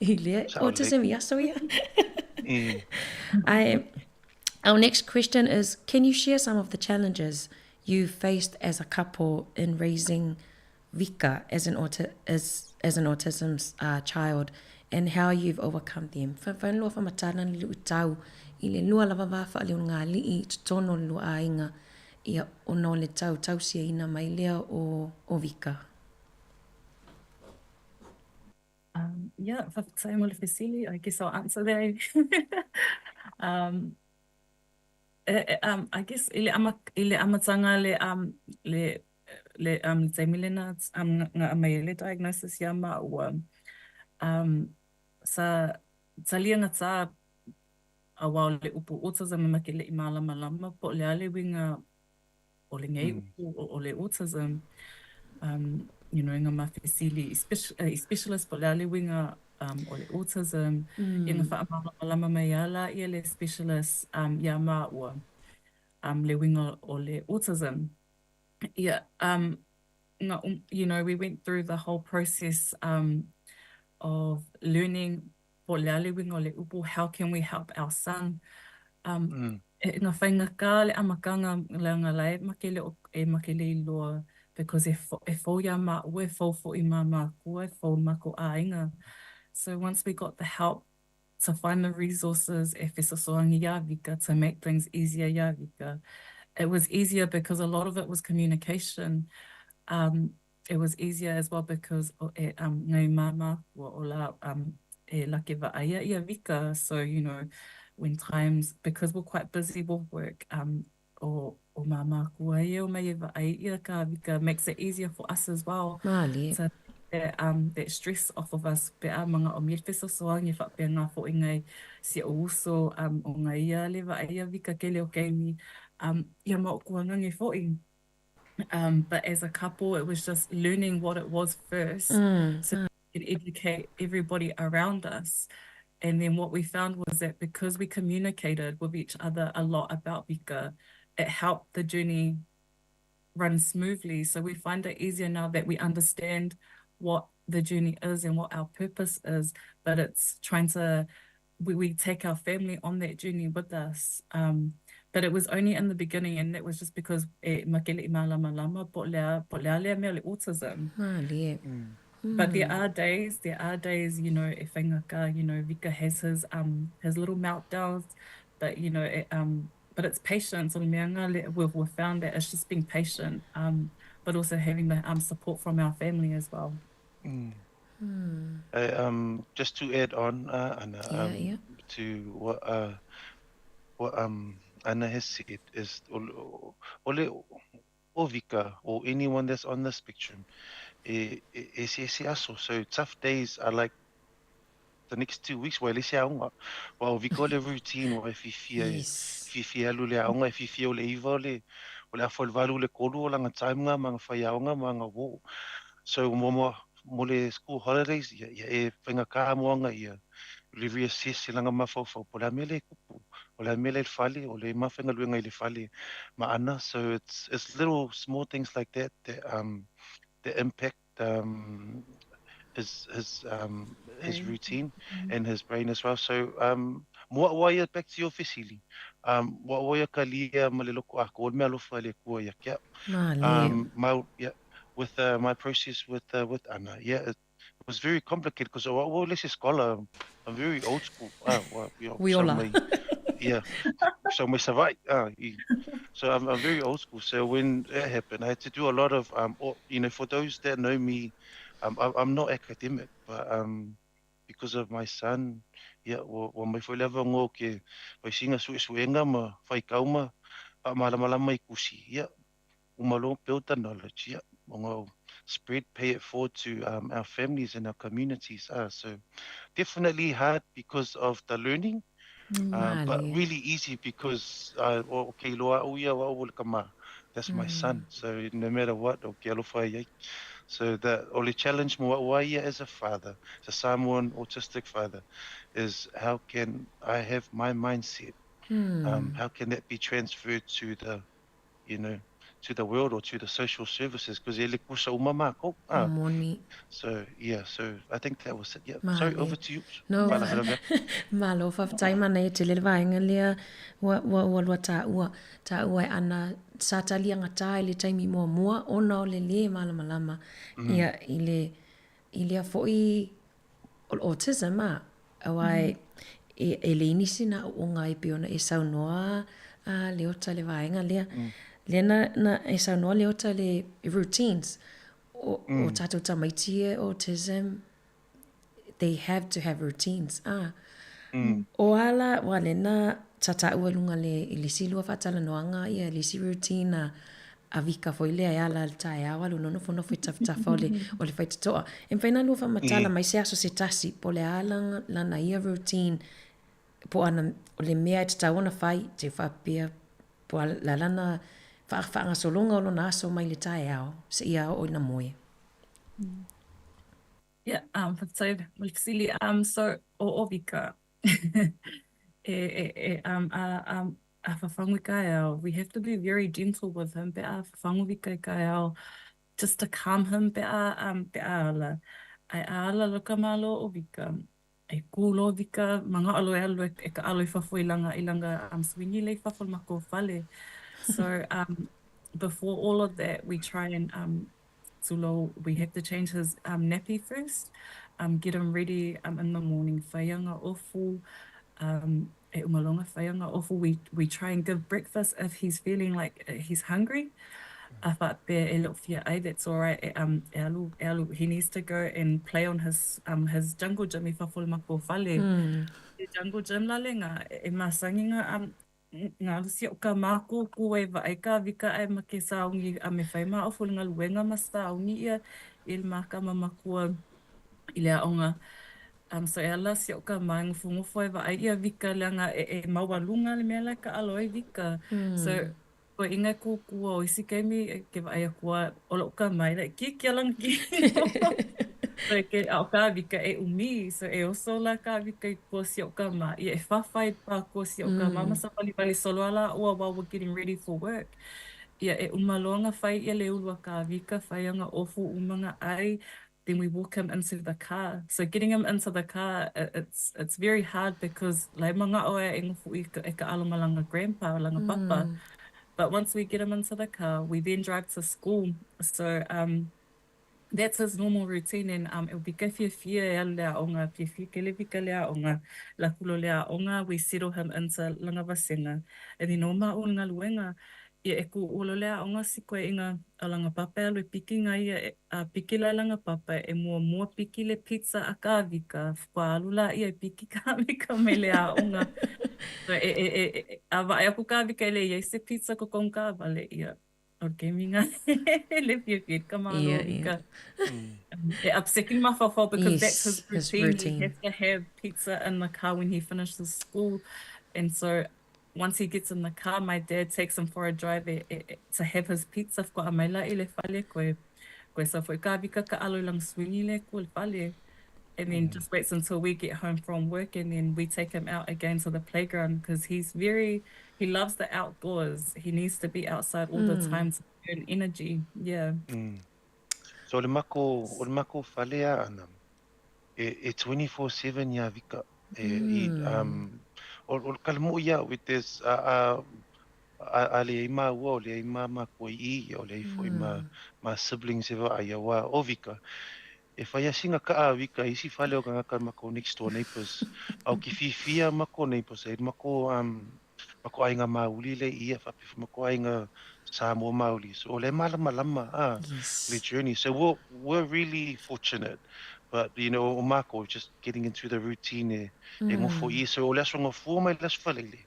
i lea autism i aso ia. Ae our next question is can you share some of the challenges you faced as a couple in raising Vika as an auti as as an autism uh, child and how you've overcome them. Whai lua whamatara ni luʻutau i le lua lava va faaleologāliʻi i totonu o le lua aiga ia ona o le tau tausiaina mai lea o o Vika.
Um, yeah, faafetai mo le fesili. I guess I'll answer that. um, e, um, I guess i le, ama, i le amataga le, um, le, le, um, le taimi lena um, nga aumai ai le diagnosis iā māua, um, sa talia gatā auā o le upu autism e make leʻi mālamalama po o le a le uiga o lenei upu o le autism, um, you know, nga mafesili i specialist po o le a le uiga um, o le autism, ia nga faamalamalama mai a lāia le specialist um, iā māua um, le uiga o le autism. Ia, um, nga, you know, we went through the whole process um, of learning po o le a le uiga o le upu, how can we help our son? Um, mm. E nga faigata le amataga leaga la e make le e make le iloa because e fo e fou iā māua, e fou foʻi ma mākua, e fou ma ko ʻāina. So once we got the help to find the resources e fesoasoani iā Vika to make things easier iā Vika, it was easier because a lot of it was communication. Um, it was easier as well because o e um ngai ma mākua o la um e lake vaaia ia Vika so you know when times because we're quite busy with work um o o mā mākua ia o mai e vaai ia ka Vika makes it easier for us as well
Mālie.
to that um that stress off of us pe a manaʻomia le fesoasoani e faapea ngā foʻi ngai si o uso um o ngai ia le vaai ia Vika kele o keimi um ia maʻokuangangi foʻi. Um, but as a couple, it was just learning what it was first mm. so we could educate everybody around us. And then what we found was that because we communicated with each other a lot about Vika, it helped the journey run smoothly. So we find it easier now that we understand what the journey is and what our purpose is, but it's trying to we, we take our family on that journey with us. Um, but it was only in the beginning, and that was just because e makele i mālamalama po o le a, po o le a lea mea o le autism.
Mālie.
But there are days, there are days, you know, e faigata, you know, Vika has his, um, his little meltdowns, but, you know, it, um, but it's patience. O le mea nga le, we've, we've found that it's just being patient, um, but also having the um, support from our family as well.
I, um, just to add on, uh, Anna,
Yeah,
um,
yeah.
to what uh, what um, Anna has said is o o le o Vika or anyone that's on the spectrum, e, e, e se se aso. So tough days are like the next 2 weeks ua e le se aoga. Ua o Vika o le routine ua e fiafia e fiafia e alu i le aoga e fiafia o le 9 o le o le afa o le 8 i le 3 o laga time ga ma aga faiaoga ma aga uō. So mo mo mo le school holidays ia ia e faigata mo aga ia le reassess i laga mafaufau po o le a mea lea e kupu, o le a mea lea i le fale, o le mafaigaluega i le fale ma ana. So it's little small things like that that um that impact um his his um his routine and his brain as well. So um mo ia back to your fesili. Um wa ia ka lia ma le loko ako o le mea alofa i le Atua ia ke au.
Mālie.
Um my yeah with uh, my process with uh, with Anna. Yeah, it was very complicated because o au le isi scholar, I'm very old school. Ah, wa, you know,
We all are.
mai, yeah, so mai Savaii. Ah, so I'm very old school. So when that happened, I had to do a lot of, or, you know, for those that know me, I'm not academic, but because of my son, ia, ua aumai foi le avanoa ou te fai sina suesuega ma faitau ma faamalamalama i tusi, ia, uma loa build the knowledge, ia, ona o spread, pay it forward to our families and our communities. So definitely hard because of the learning, but really easy because o ke iloa au ia o au o le tama. That's my son. So no matter what, o ke alofa ai ai. So the o le challenge mo a'u a ia as a father, as a Samoan autistic father, is how can I have my mindset? How can that be transferred to the, you know, to the world or to the social services? Because e le kusa uma mākou. Ah.
Moni.
So, yeah, so I think that was it. Yeah. Sorry, over to you.
No, malo, faafetai manaia tele le vaega lea ua, ua, ua lua tāua, tāua e ana sa tali agatā i le taimi muamua ona o le lē malamalama ia i le, i lea foi o le autism a, auā e, e, e leai nisi na aoaoga e pei ona e saunoa a Leota i le vaega lea. Lea na, na e saunoa Leota i le routines o, o tātou tamaiti e autism, they have to have routines a. O a la, ua le na sa taua i luga le, i le isi lua faatalanoaga ia le isi routine a, a Vika foi lea e ala i le taeao alu nonofonofo i tafatafa o le, o le faitotoa. E mafai ona lua faamatala mai se aso se tasi po o le a lana, lana ia routine po o ana, o le mea e tatau ona fai, te faapea po o a lana faagasologa o lona aso mai le taeao seia oo ina moe.
Yeah, faafetai mo le fesili. So, o Vika, e, e, e, a, a, a fafagu i ka ao, we have to be very gentle with him pe a fafagu Vika i ka ao, just to calm him pe a, pe a ala. Ae a ala lo ka malo o Vika, e kū loa Vika, manaʻo loa e alu e kaʻalo i fafo i lana, i lana swingi lea i fafo o le makou fale. So, before all of that, we try and Tulo, we have to change his nappy first, get him ready in the morning, whaianga ofu, e uma loa ona whaianga ofu, we try and give breakfast if he's feeling like he's hungry. A faapea e le o fia ai, that's alright, e, e alu, e alu, he needs to go and play on his, his jungle gym i fafo o le makou fale. E jungle gym la lenga, e masangi nga, Nga si o ka mākūkū e vaai ka vika ae ma ke saogi a me whai ma ofu le galuega ma saogi ia i le makama makua i le aoga. So e ala si o ka māngofongofo e vaai ia vika leaga e maualuga le mea la e kaʻalo ai vika. So koe inga e kūkua o isi kaimi ke vaai aku a o loʻu ka mai like kiki ala kino. So e ke a o ka vika e ʻumi, so e oso la ka vika i kua si o ka ma, ia e whawhai pa kua si o ka ma, ma sawaliwali solo ala ua while we're getting ready for work. Ia e uma loa nga whai ia le ulu a ka vika, whai anga ofu uma nga ai, then we walk him into the car. So getting him into the car, it's it's very hard because la e manaʻo e ngofu i ka, e kaʻalo ma lana grandpa, lana papa. But once we get him into the car, we then drive to school. So um That's his normal routine and um, e vika fiafia e alu le aoga, fiafia kele vika le aoga, la kulo le aoga, we settle him into lana vasega. And then o maʻu le galuega, ia e kū olo le aoga si koe inga o lana papa e alu e piki nga ia, e, a piki la lana papa e muamua piki le pizza a ka vika, faatoa alu la ia e piki ka vika mai le aoga. So e, e, e, e, a vaai aku ka vika e le iai se pizza ko kong kaʻawale ia. O ke minga le fiafia ka malo vika. E upset ki mafaufau because that's his
Yes, his
routine. He
routine.
has to have pizza in the car when he finishes school. And so once he gets in the car, my dad takes him for a drive e, e, e, to have his pizza. Faatoa mai la i le fale koe. Koe sa foi ka vika ka alo i lana swingi le ko le fale. And then just waits until we get home from work and then we take him out again to the playground because he's very, he loves the outdoors. He needs to be outside all the time to burn energy. Yeah.
So o le mako, o le mako fale a ana, e, e 24/7 ia vika. E, i, o, o le kalamuʻu ia with this, a, a, a, a le ai māua, o le ai ma mākua i i, o le ai foi ma, ma siblings e vaai, auā o vika. E fai a singa ka'a a Vika i isi fale o gagaka ma ko next door neighbours. A o ki fiafia ma ko neighbours e ma ko um ma ko aiga mauli le ia faapea foi ma ko aiga Samoa mauli. So o le malamalama a yes. le journey. So we're, we're really fortunate. But you know, o mako just getting into the routine e, mm. e ngofo i. So o le aso ngofua mai le aso falele.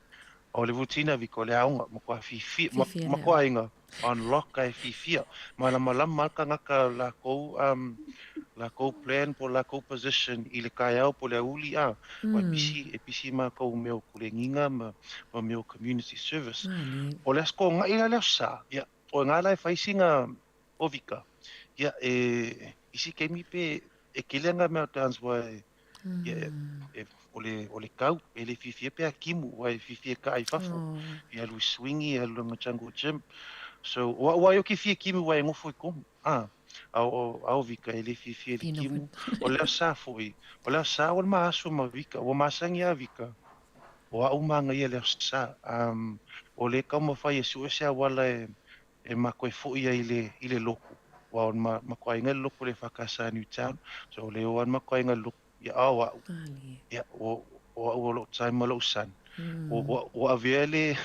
O le routine a Vika o le aoga matua fiafia matua aiga on lock ae fiafia malamalama lava tagata lakou um lakou plan po o lakou position i le taeao po o le aoauli a ua e pisi e pisi matou mea o kulegiga ma ma mea o community service. O le Aso Toonai la le Aso Sa ia o iina la e fai sina o Vika ia e isi taimi pe e tele ana meltdowns ua e Ia, e, o le, o le kau, e le fiafia pe a kimu, ua e fiafia kaa i fafo. Oh. E alu i swingi, e alu langa jungle gym. So, ua, ua e fia kimu ua e ngofo i komu. Ah, a o, a o vika e le fiafia le kimu. O lea sa foi, o lea sa o le maaso ma vika, ua masangi a vika. O au maga ia lea sa. Um, o le kau mawhai e sue se awala e, e makou e foʻi ai i le, i le loku. Ua o ma, makou aiga le loku o le EFKS Newtown. So o le o ana makou aiga le loku, ia a o a'u. Ia, o, o a'u o lo'u time ma lo'u son. Mm. Ua, ua, ua avea le,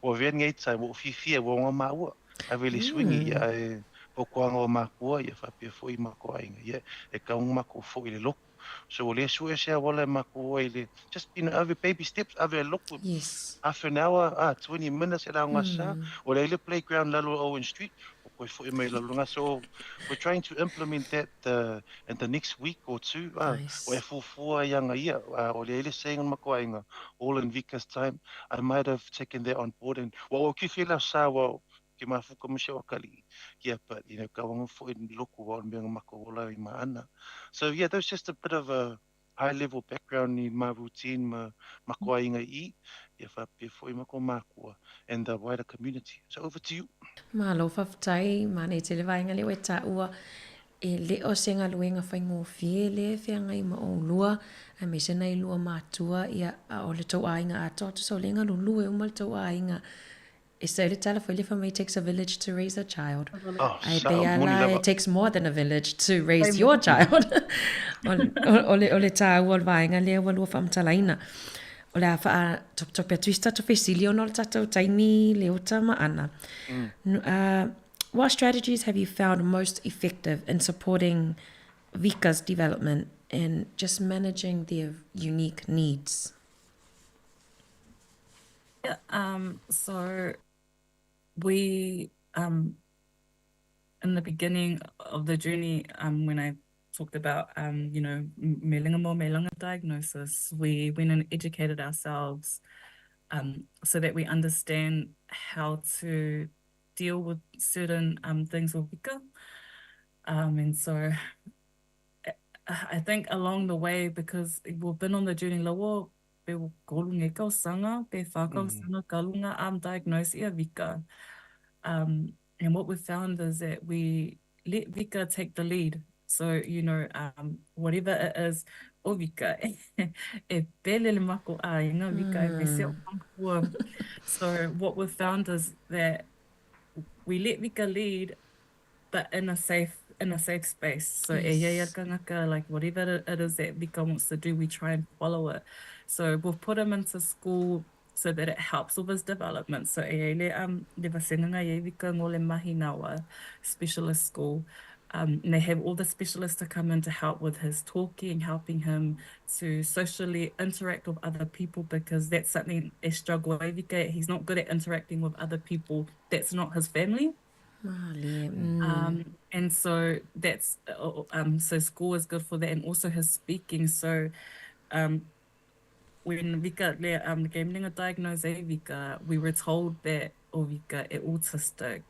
ua avea lenei time, ua ou fiafia, ua oga maua. Ave le swingi, mm. ia e fautuaga o makua, ia faapea foi makou aiga. Ia, e tatau ona matou foʻi i le loku. So ua le sue se auala e matou ai le, just, you know, ave baby steps, ave e loku.
Yes.
Half an hour, ah, 20 minutes e lauga sa. Mm. O le ai le playground lalo o Owen Street, o koe foʻi mai lalo nga. So we're trying to implement that the, in the next week or two. Ah, nice. O e fuafua ai anga ia. Ah, o le ai le saying o makou aiga, all in Vika's time. I might have taken that on board and, wa o ki whila sa wa ke mafuka mo se wakali. Yeah, but you know, ka wanga foʻi ni loku wa o le mea nga makou ola i ma ana. So yeah, that's just a bit of a high level background i ma routine ma makou aiga i, ia faapea foʻi ma ko makua and the wider community. So over to you.
Malo faafetai manaia tele vaega lea ua e taua e le o se galuega faigofie lea e feagai ma oulua aemaise nai lua matua ia a o le tou aiga atoa tusa o lea e galulue uma le tou aiga E sa le tala foi le fai mai it takes a village to raise a child.
Oh,
Ae
sa,
pei a
moni
la
lava.
it takes more than a village to raise your child. o, o, o, le, o le tāua o le vaega lea ua lua faamatalaina. O le a whaatopetope atu i se tatou fesili ona o le tatou taimi le ota ma ana. Mm. What strategies have you found most effective in supporting Vika's development and just managing their unique needs?
Yeah, um, so we, um, in the beginning of the journey, um, when I talked about, um, you know, mailinga mo mailinga diagnosis, we went and educated ourselves um, so that we understand how to deal with certain um, things with Vika. Um, and so I think along the way, because we've been on the journey, lawa, pe kolu nge kausanga, pe wha kausanga mm. kalunga am diagnose ia Vika. Um, and what we found is that we let Vika take the lead. So, you know, um, whatever it is, o Vika, e pele le mako a inga Vika e pese o mm. So what we found is that we let Vika lead, but in a safe in a safe space. So yes. e ia kangaka, like whatever it is that Vika wants to do, we try and follow it. So we've put him into school so that it helps with his development. So e le um le vasenganga e Vika ngole mahinawa specialist school. Um, and they have all the specialists to come in to help with his talking, helping him to socially interact with other people because that's something a struggle. He's not good at interacting with other people. That's not his family.
Mm.
Um, and so that's uh, um, so school is good for that, and also his speaking. So um, when Vika le um gamlinga diagnosed Vika, we were told that oh Vika is autistic.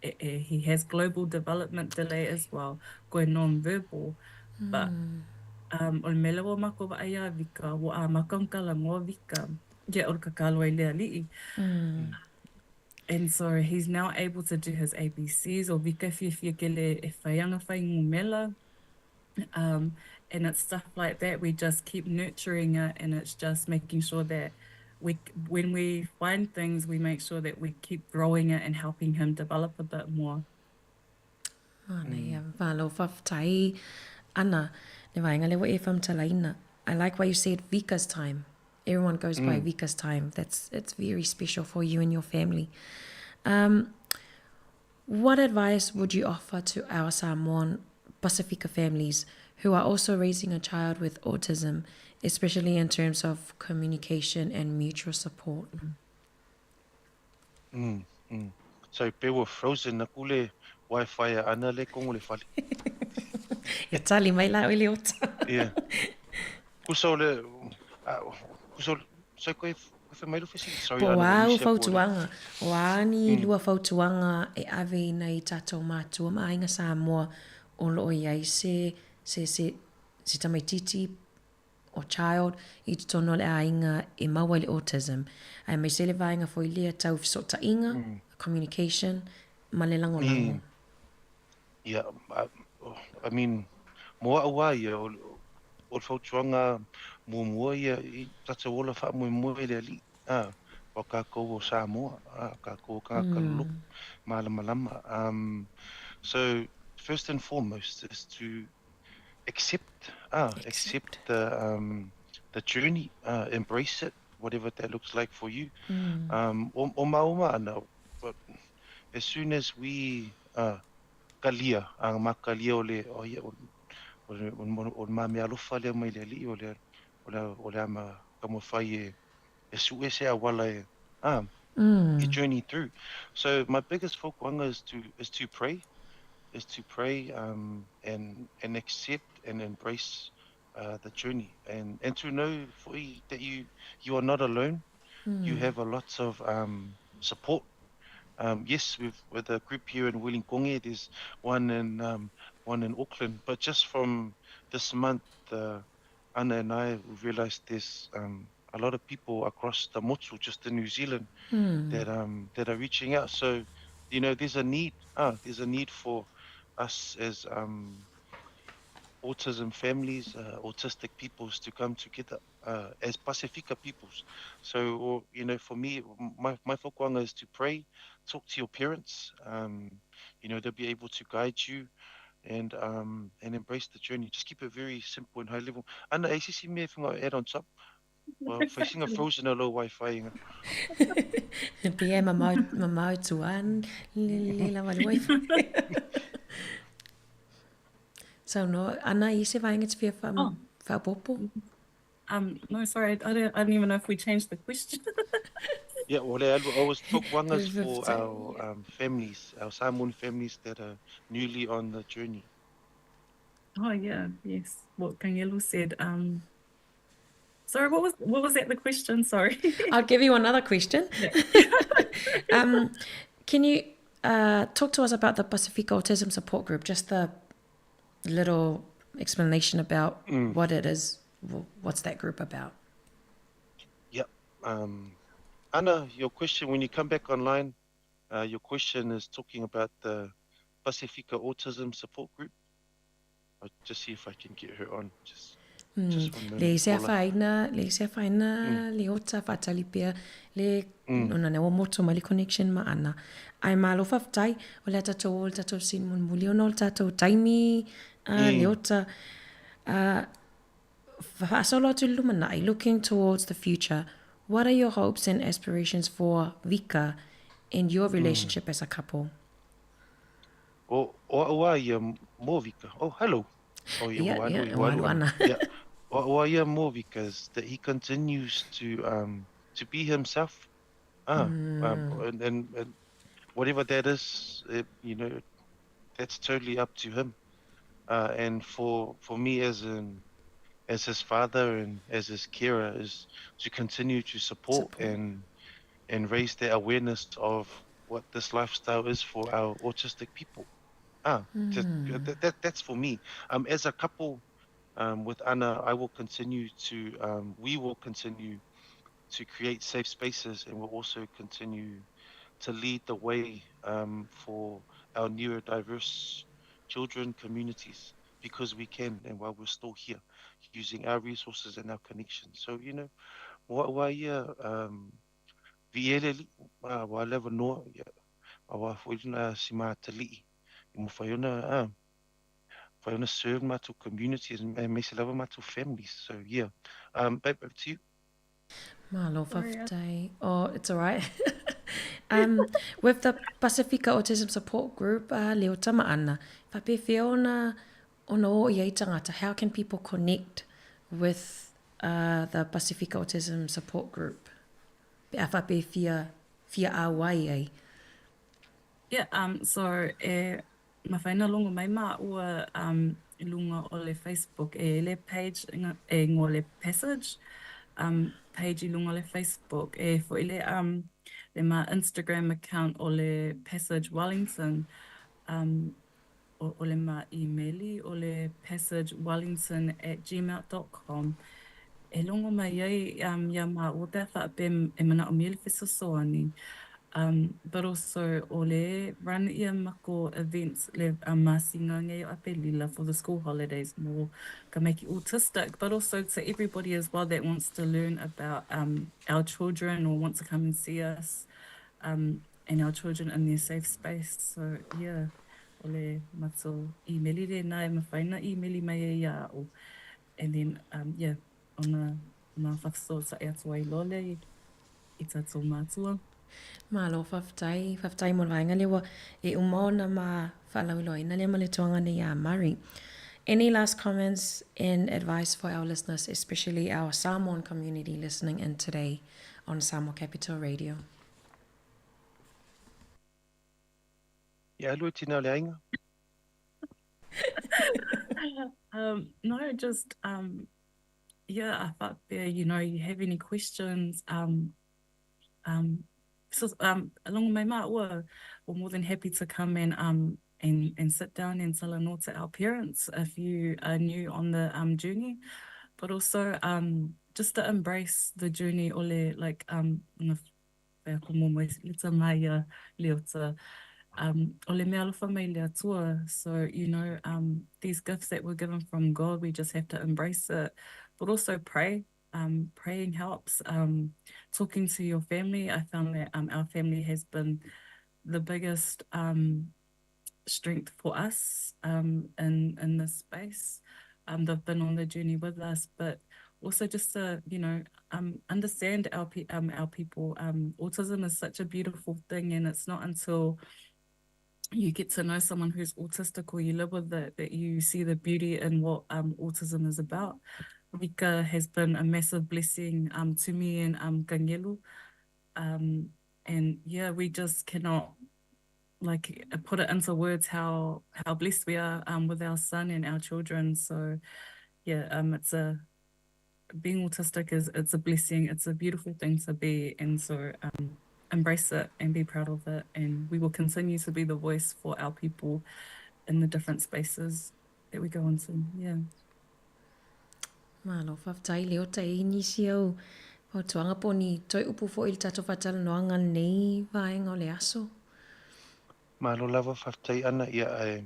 He has global development delay as well, going non-verbal. Mm. But um, o le mele ua mako vaai ia Vika, ua amaka ona talanoa Vika, ia o le kakalo ai le ali'i. Mm. And so he's now able to do his ABCs, o Vika fiafia kele e whai anga whai ngumela. Um, and it's stuff like that. We just keep nurturing it and it's just making sure that we, when we find things, we make sure that we keep growing it and helping him develop a bit more.
Manaia, malo faafetai. Ana, le vaega lea ua e faamatalaina. I like what you said, Vika's time. Everyone goes by Vika's time. That's, it's very special for you and your family. What advice would you offer to our Samoan Pasifika families who are also raising a child with autism, especially in terms of communication and mutual support?
Sorry, pe ua frozen aku le wifi a Ana le kongo le fale.
Ia tali mai la oe le ota.
Ia. Kusa o le, kusa o le, sorry koe, koe whai mai lo fesili? Sorry,
Po
Ana,
o a
ua
u
misi aku o le.
fautuaga, o a ni lua fautuaga e ave i nai tatou matua ma aiga Samoa o lo o i ai se, se, se, se tamaititi o child i totonu o le aiga e maua i le autism, aemaise le vaega foi lea tau fesootaiga, communication, ma le lagolago.
Ia, I mean, mo a'u a ia, o le fautuaga muamua ia i tatou ola faamoemoe i le Alii, a, o kākou o Samoa, a, kākou o kāngata loloku, malamalama. So, first and foremost is to accept, accept the journey, embrace it, whatever that looks like for you. O mauma ana, but as soon as we kalia, a ma kalia o le, o ia, o le, o le ma mea alofa lea mai le Alii, o le, o le, o le ama taumafai e, e su'e se auala e, e journey through. So my biggest fautuaga is to pray, is to pray and accept and embrace the journey, and to know foi that you are not alone. You have a lot of support. Yes, we've with a group here in Welling-Konge, there's one in Auckland, but just from this month, Anna and I realized there's a lot of people across the motu, just in New Zealand, that are reaching out. So, you know, there's a need. There's a need for us as autism families, autistic peoples to come together as Pasifika peoples. So, or, you know, for me, my fautuaga is to pray, talk to your parents. You know, they'll be able to guide you and embrace the journey. Just keep it very simple and high level. Ana, e sisi me whanga add on top. Well, facing a frozen low Wi-Fi.
Pe e mamao, mamao tua le lava le wifi. So no, Ana, i se vaega e te fia faaopoopo?
No, sorry, I don't even know if we changed the question.
Yeah, well, I was fautuagas for our families, our Samoan families that are newly on the journey.
Oh yeah, yes, what Kangelu said. Sorry, what was that? The question? Sorry.
I'll give you another question. Can you talk to us about the Pasifika Autism Support Group? Just the little explanation about what it is. What's that group about?
Yep. Anna, your question, when you come back online, your question is talking about the Pasifika Autism Support Group. I'll just see if I can get her on. Just one moment.
Le se afaina, le se afaina, le ota whaatali pea, le ona ne o moto mai le connection ma Ana. Ai malo faafetai, o le tatou o le tatou sin mulimuli ona o le tatou taimi, le ota. Faasolo atu le lumanai, looking towards the future, what are your hopes and aspirations for Vika and your relationship as a couple?
O ua ia mo Vika. Oh, hello. Oh, yeah,
Yeah, ua alu ana.
Yeah. O ua ia mo Vika is that he continues to be himself. And whatever that is, that's totally up to him. And for me as his father and as his carer is to continue to support, and raise the awareness of what this lifestyle is for our autistic people. That's for me. As a couple, with Anna, I will continue to, we will continue to create safe spaces, and we'll also continue to lead the way for our neurodiverse children communities, because we can, and while we're still here, using our resources and our connections. So, you know, wa ia, viele li, wa leva noa, ia, a wa fo ina si ma tali, i mo whai ona, mafai ona serve matou community aemaise lava matou families. So yeah. Um, babe, over to you.
Malo, faafetai. Oh, it's all right. um, with the Pasifika Autism Support Group, uh, Leo Tamaana, faapefea ona, ona o i ai tangata, how can people connect with uh, the Pasifika Autism Support Group? Pe a faapefia fia auai ai.
Yeah, um, so e mafai ona logo mai maua um, i luga o le Facebook e le page e igoa le Passage um, page i luga o le Facebook e foi le um, le ma Instagram account o le Passage Wellington um, o, o le ma imeli o le passagewellington at gmail dot com e logo mai ai um, iā māua pe a faapea e manaʻomia le fesoasoani. Um, but also o le run ia mako events le um, masina nei o Apelila for the school holidays mo ka maiki autistic, but also to everybody as well that wants to learn about um, our children or want to come and see us um, and our children in their safe space. So yeah, o le matou imeli lena e mafai ona imeli mai ai iā a'u. And then um, yeah, ona ona whakasootaʻi atu ai loa lea i, i tātou mātua.
Malo, faafetai, faafetai mo le vaega lea ua e uma ona ma faalauiloaina lea ma le tuaga nei iā Murray. Any last comments and advice for our listeners, especially our Samoan community listening in today on Samoa Capital Radio?
Ia alu e tina o le aiga.
Um, no, just, um, yeah, I faapea, you know, you have any questions, um, um, so, um, logo mai māua, we're more than happy to come and, um, and, and sit down and talanoa to our parents if you are new on the um, journey. But also, um, just to embrace the journey o le, like, um, Whea ko momo e leta mai ia Leota. Um, o le mea alofa mai le Atua. So, you know, um, these gifts that were given from God, we just have to embrace it. But also pray. Um, praying helps. Um, talking to your family. I found that um, our family has been the biggest um, strength for us um, in, in this space. Um, they've been on the journey with us, but also just to, you know, um, understand our, um, our people. Um, autism is such a beautiful thing, and it's not until you get to know someone who's autistic or you live with it that you see the beauty in what um, autism is about. Vika has been a massive blessing um, to me and um, Gangelu. Um, and yeah, we just cannot like put it into words how how blessed we are um, with our son and our children. So yeah, um, it's a being autistic is it's a blessing. It's a beautiful thing to be, and so um, embrace it and be proud of it. And we will continue to be the voice for our people in the different spaces that we go into. Yeah.
Malo, faafetai Leota e nisi au fautuaga po o ni toe upu foi i le tatou faatalanoaga lenei vaega o le aso.
Malo lava faafetai Ana ia ae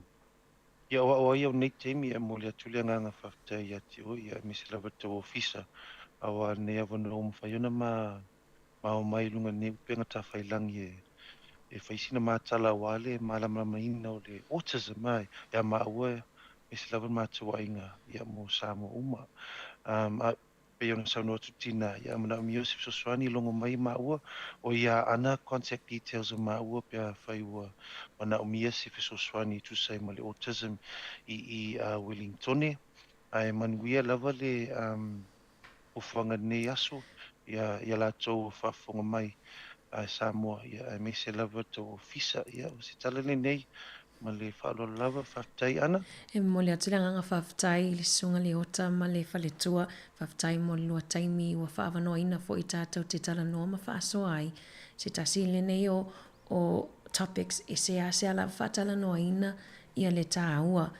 ia o a'u ai au nei taimi e momoli atu le agaga faafetai ia te oe ia aemaise lava tou ofisa auā lenei avanoa ua mafai ona ma ma o mai i luga nei upega tafailangi e e fai sina matala auā le malamalamaina o le autism a ia maua aemaise lava le matou aiga ia mo Samoa uma. A pei ona saunoa atu Tina, ia manaomia o se fesoasoani i logo mai maua, o ia ana contact details o maua pe afai ua manaomia se fesoasoani e tusa ai ma le autism i i Wellingtone. Ae manuia lava le fuafuaga i lenei aso ia ia latou o faafofoga mai a Samoa ia aemaise lava tou ofisa. Ia o se tala lenei ma le faaaloalo lava. Faafetai Ana.
E momoli atu le agaga faafetai i le Susuga Leota ma le Faletua. Faafetai mo le lua taimi ua faaavanoaina foi tatou te talanoa ma faasoa ai se tasi lenei o o topics e seasea lava faatalanoaina ia le tāua.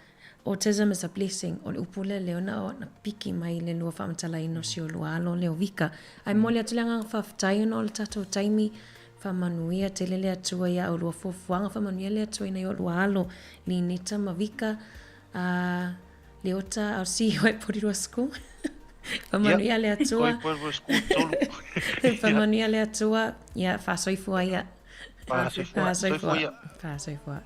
Autism is a blessing, o le upu lea lea ona na piki mai i le lua faamatalaina o si o lua alo lea o Vika. Ae momoli atu le agaga faafetai ona o le tatou taimi, faamanuia tele le Atua iā olua fuafuaga, faamanuia le Atua i nai o lua alo, Lineta ma Vika, a Leota, I'll see you at Porirua School. Faamanuia le Atua.
Koi Porirua School tolu.
Faamanuia le Atua, ia faasoifua ia.
Faasoifua.
Faasoifua. Faasoifua.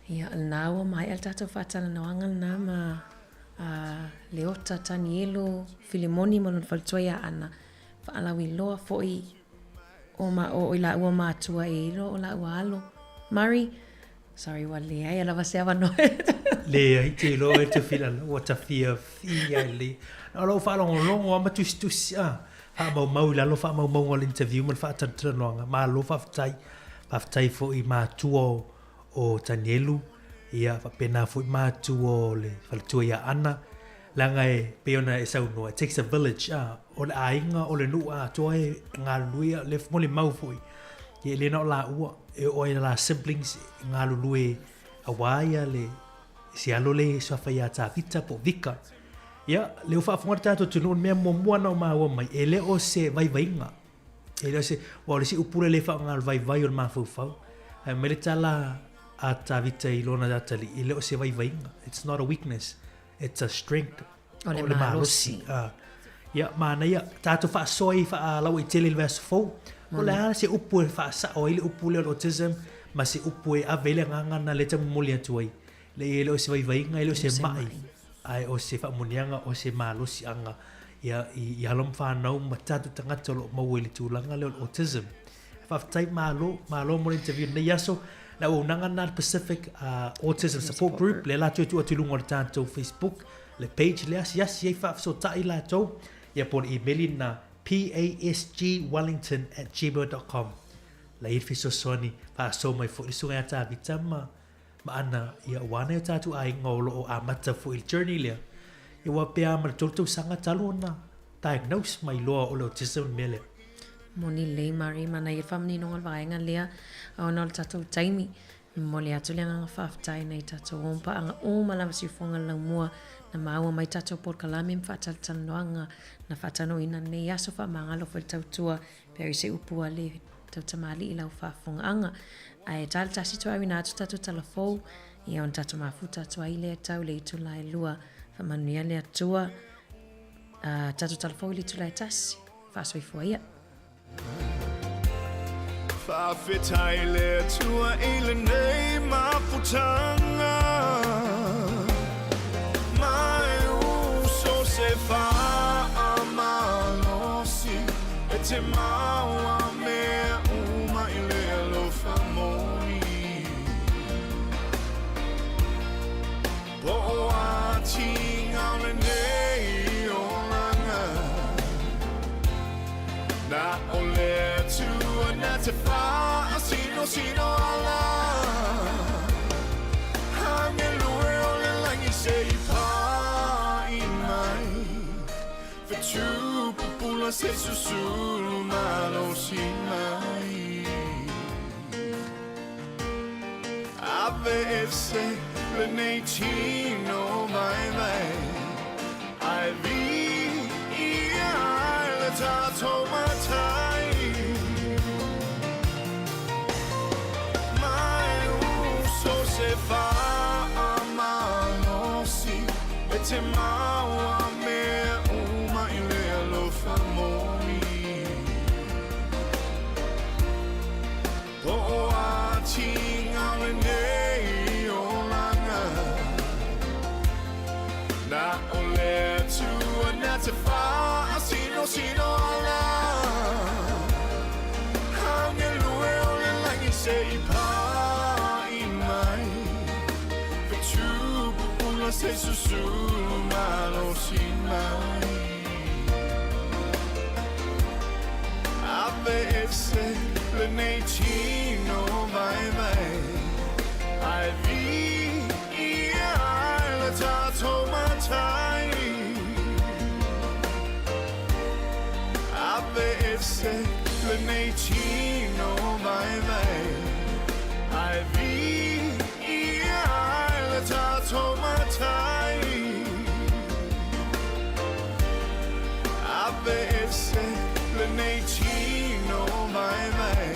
Ia, lena ua maea le tatou faatalanoaga lena ma Leota Tanielo Filimoni ma lona faletua ia Ana, faalauiloa foi o ma o i laua matua e iloa o laua alo. Murray, sorry ua leai lava se avanoa.
Leai, te iloa e Tufilala, ua ta fiafia i le. Na o lou faalogologo lava ma tusitusi a, faamaumau i lalo faamaumauga o le interview ma le faatalatalanoaga. Malo faafetai. Faafetai foi i matua o o Tanielu, ia faapena foi matua o le faletua ia Ana, leaga e pei ona e saunoa, it takes a village, a, o le aiga, o le nuu atoa e galulue, ia le molimau foi, ia e le na o laua, e oo lava i la siblings e galulue aua ia le si alo lea e suafa ia Tavita po o Vika. Ia, lea ua faafofoga le tatou atunuu, o le mea muamua na ou maua mai, e le o se vaivaiga. E le o se, aua o le isi upu lea e le faaaoga o le vaivai o le mafaufau. Ae mai le tala a Tavita i lona atalii, e le o se vaivaiga. It's not a weakness, it's a strength.
O le malosi.
Ia, manaia, tatou faasoa i faalauaitele i le vaiaso fou. Po o le a se upu e faasao ai le upu lea o le autism ma se upu e ave ai le agaga lena lea e tau momoli atu ai. Leai, e le o se vaivaiga, e le o se ma'i, ae o se faamanuiaga, o se malosiaga ia, i, i alo ma fanau ma tatou tagata o lo o maua i le tulaga lea o le autism. Faafetai, malo, malo mo le interview i lenei aso. Le auaunaga lena a le Pacific Autism Support Group, lea latou e tuu atu i luga o le tatou Facebook, le page lea, asiasi ai, faafesootai latou, ia po o le imeli lena, pasgwellington at gmail dot com. La i ai le fesoasoani, faasoa mai foi le Susuga ia Tavita ma ma ana, ia, aua nai o tatou aiga o lo o amata foi i le journey lea, ia aua pe a ma le 3 tausaga talu ona diagnose ma iloa o le autism le mea lea.
Moni lelei Mary, manaia le faamaninoga o le vaega lea, ona o le tatou taimi. E momoli atu le agaga faafetai nai tatou uompaaga uma lava siufofoga le laumua na maua mai tatou polokalame ma faatalatalanoaga na faatanoina lenei aso faamagalo foi le tautua Pea i se upu a le tau tamalii i lau faafofogaaga. Ae ta le tasi toauina atu tatou tala fou, ia ona tatou mafuta atu ai lea tau le itula e lua. Faamanuia le Atua. Uh, tatou tala fou i le itula e tasi. Faasoifua ia.
Faafetai le Atua i lenei mafutaga Mai uso se faamalosi E te maua mea uma i le alofa moni Po o a tiga o lenei olaga Na o le Atua na te faasinosino ala Angelue o le lagi se i pa'i mai Fetu pupula se susulu malosi mai Ave ese lenei tino vaivai Ae viia ai le tatou matai Mai uso se faamalosi E te maua mea uma i le alofa moni Po o a tiga o lenei olaga Na o le Atua na te faasinosino ala Angelue o le lagi se i pa'i mai Fetu pupula se susulu malosi mai Ave ese lenei tino vaivai Ae viia ai le tatou matai Ave ese lenei tino vaivai Ae viia ai le tatou matai Ave ese lenei tino vaivai.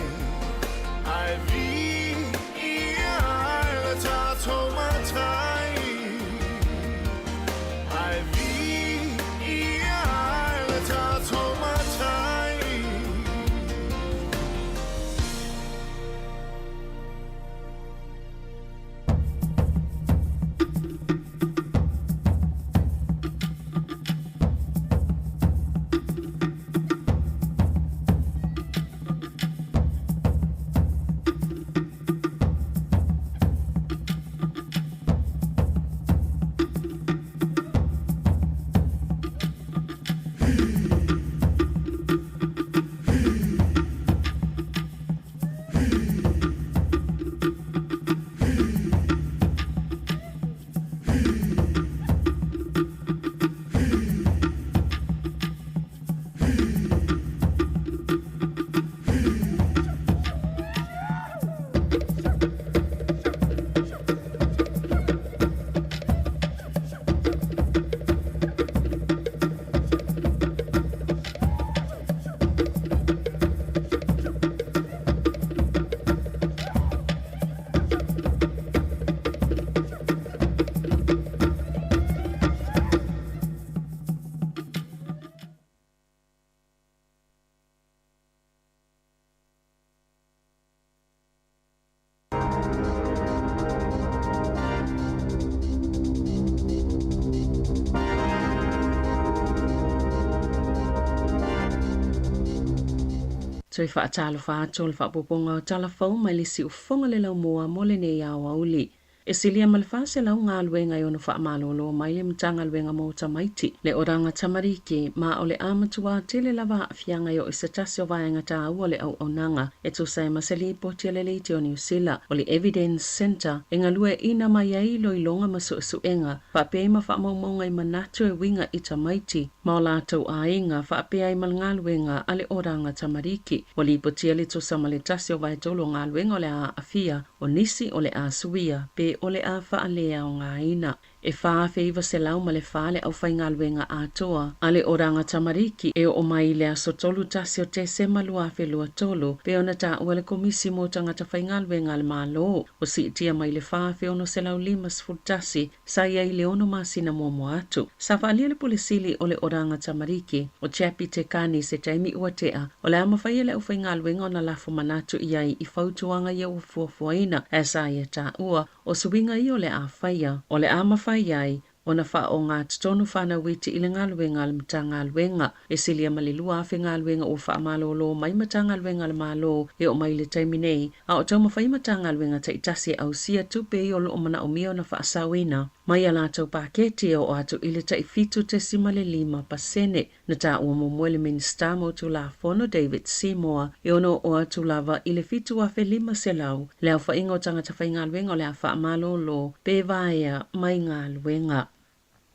Toe faatalofa atu o le faaopoopoga o Tala Fou mai le Siufofoga le Laumua mo lenei aoauli. E silia ma le 400 galuega e ono faamalōlō mai le Matagaluega mo Tamaiti, le Oraga Tamariki, ma o le a matuā tele lava aafiaga e oo i se tasi o vaega taua o le auaunaga e tusa ai ma se lipoti a le Leitio o Niu Sila o le Evidence Centre e galueaiina mai ai iloiloga ma suesuega faapea ai ma faamaumauga i manatu e uiga i tamaiti ma o latou aiga faapea ai ma le galuega a le Oraga Tamariki. Ua lipotia le tusa ma le tasi o vaetolu o galuega o le a aafia, o nisi o le a suia pe o le a faaleaogaina. E 4,904 le aufaigaluega atoa a le Oraga Tamariki e oo mai i le aso 31 o Tesema 2023, pei ona taua e le Komisi mo Tagata Faigaluega a le Malo, ua siitia mai le 4,651 sa i ai i le ono masina muamua atu. Sa faaalia le Pule Sili o le Oraga Tamariki, o Chappie Tekani i se taimi ua tea, o le a mafai e le aufaigaluega ona lafo manatu i ai i fautuaga ia ua fuafuaina, ae sa ia taua, o suiga ia o le a faia, o le a mafai ai ona faaogatotonu fanau iti i le galuega a le Matagaluega. E silia ma le 2,000 galuega ua faamalōlō mai Matagaluega a le Malo e oo mai i le taimi nei, a o taumafai Matagaluega taitasi e ausia tupe ia o lo o manaomia ona faasaoina mai a latou paketi e oo atu i le tai 7.5%. Na taua muamua e le Minisita mo Tulafono David Seymour e ono oo atu lava i le 7,500 le aofaiga o tagata faigaluega o le a faamalōlō pe vaea mai galuega.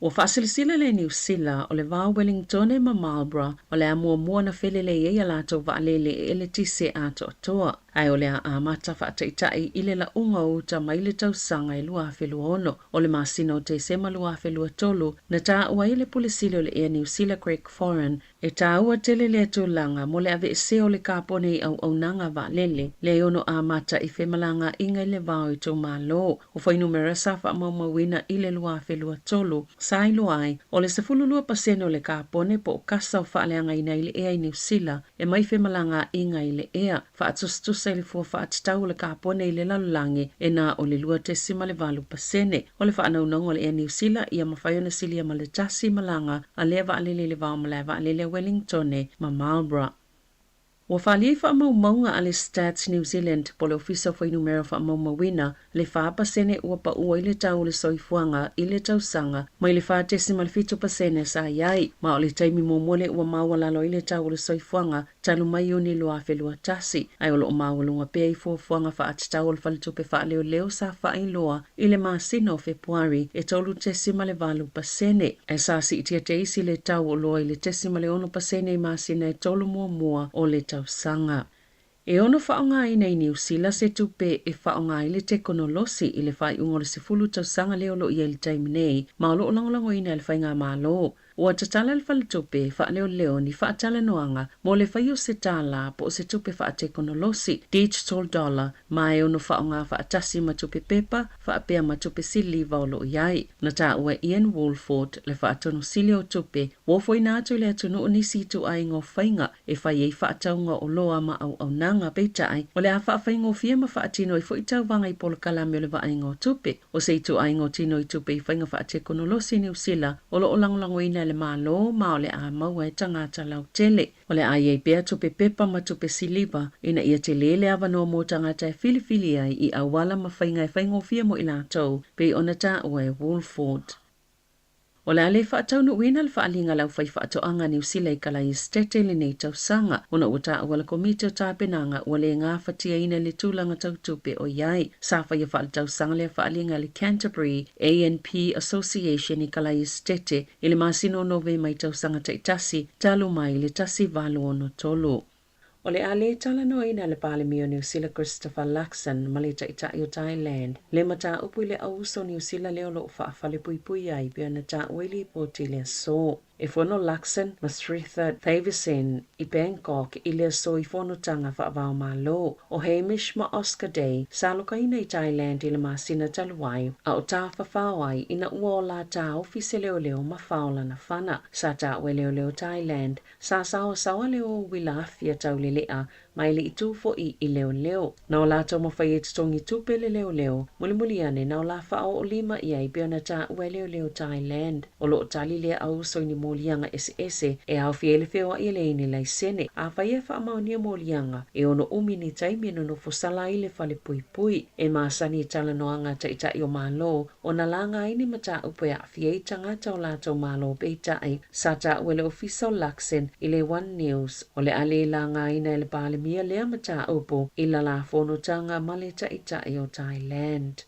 Ua faasilasila le Niu Sila o le va o Wellingtone ma Marlborough o le a muamua ona felelei ai a latou vaalele e eletise atoatoa, ae o le a amata faataitai i le lauga o uta mai le tausaga e 2026. O le masina o Tesema 2023, na taua ai e le Pule Sili o le Ea Niu Sila Greg Foran, e taua tele lea tulaga mo le aveesea o le kapone i auaunaga vaalele, lea e ono amata i femalagaaiga i le va o itumalo. O fuainumera sa faamaumauina i le 2023, sa iloa ai, o le 12% o le kapone po o kasa o faaleagaina ai le ea i Niu Sila e mai femalagaaiga i le ea, faatusatusa i le fua faatatau o le kapone i le lalolagi e na o le 2.8%. O le faanaunauga o le Ea Niu Sila ia mafai ona silia ma le tasi malaga a lea vaalele i le va o malae vaalele a Wellingtone ma Marlborough. Ua faaalia i faamaumauga a le Stats New Zealand po o le Ofisa o Fuainumera Faamaumauina le 4% ua pau ai le tau o le soifuaga i le tausaga mai le 4.7% sa i ai, ma o le taimi muamua lea ua maualalo ai le tau o le soifuaga talu mai Iuni 2021, ae o lo o maualuga pea i fuafuaga faatatau o le Faletupe Faaleoleo sa faailoa i le masina o Fepuari e 3.8%, ae sa siitia teisi le tau o oloa i le 0.6% i masina e tolu muamua o le tausaga. E ono faaaogaina i Niu Sila se tupe e faaaoga ai le tekonolosi i le faaiuga o le 10 tausaga lea o lo o i ai i le taimi nei, ma o lo o lagolagoina e le Faigamalo. Ua tatala le Faletupe Faaleoleo ni faatalanoaga mo le faia o se tālā po o se tupe faatekonolosi, digital dollar, ma e ono faaaoga faatasi ma tupe pepa faapea ma tupe siliva o lo o i ai. Na taua e Ian Woolford, le faatonu sili o tupe, ua ofoina atu i le atunuu nisi ituaiga o faiga e fai ai faatauga o oloa ma auaunaga, peitai, o le a faafaigofie ma faatino ai foi tauvaga i polokalame o le vaaiga o tupe. O se ituaiga o tino i tupe i faiga faatekonolosi i Niu Sila o lo o lagolagoina e le Malo ma o le a maua e tagata lautele. O le a i ai pea tupe pepa ma tupe siliva ina ia telē le avanoa mo tagata e filifili ai i auala ma faiga e faigofie mo i latou, pei ona taua e Woolford. O le a le faataunuuina le faaaliga a le aufaifaatoaga a Niu Sila i Kalaiestete i lenei tausaga, ona ua taua le Komiti o Tapenaga ua le gafatiaina i le tulaga tau tupe o i ai. Sa faia faaletausaga lea faaaliga e le Canterbury ANP Association i Kalaiestete i le masina o Novema i tausaga taitasi talu mai le 1863. O le a le talanoaina e le Palemia o Niu Sila Christopher Luxon ma le Taitai o Thailand le mataupu i le auuso o Niu Sila lea o lo o faafalepuipui ai pei ona taua i lipoti i le aso. E fono Luxon ma Srettha Thavisin i Bangkok i le aso i fonotaga faava-o-Malo. O Hamish ma Oscar Day sa alokaina i Thailand i le masina talu ai, a o tafafao ai ina ua ola taofi se leoleo ma faolana fana. Sa taua e leoleo Thailand Sa saosaoa le o uila afi a Taulelea
Ma e le i tu foi i leoleo. Na o la taumafai e totogi tupe le leoleo, mulimuli ane na o la faaoo lima i ai pei ona taua e leoleo Thailand. O lo o tali lea auuso i ni moliaga eseese e aofia ai le feoai e leai ni laisene. Afai e faamaonia moliaga, e ono umi ni taimi e nonofo sala ai le fale puipui. E masani i talanoaga a taitai o Malo ona laga ai ni mataupu e aafia ai tagata o latou malo peitai sa taua e le Ofisa o Luxon i le One News o le a le lagaina e le Palemia lea mataupu i lala fonotaga ma le Taitai o Thailand.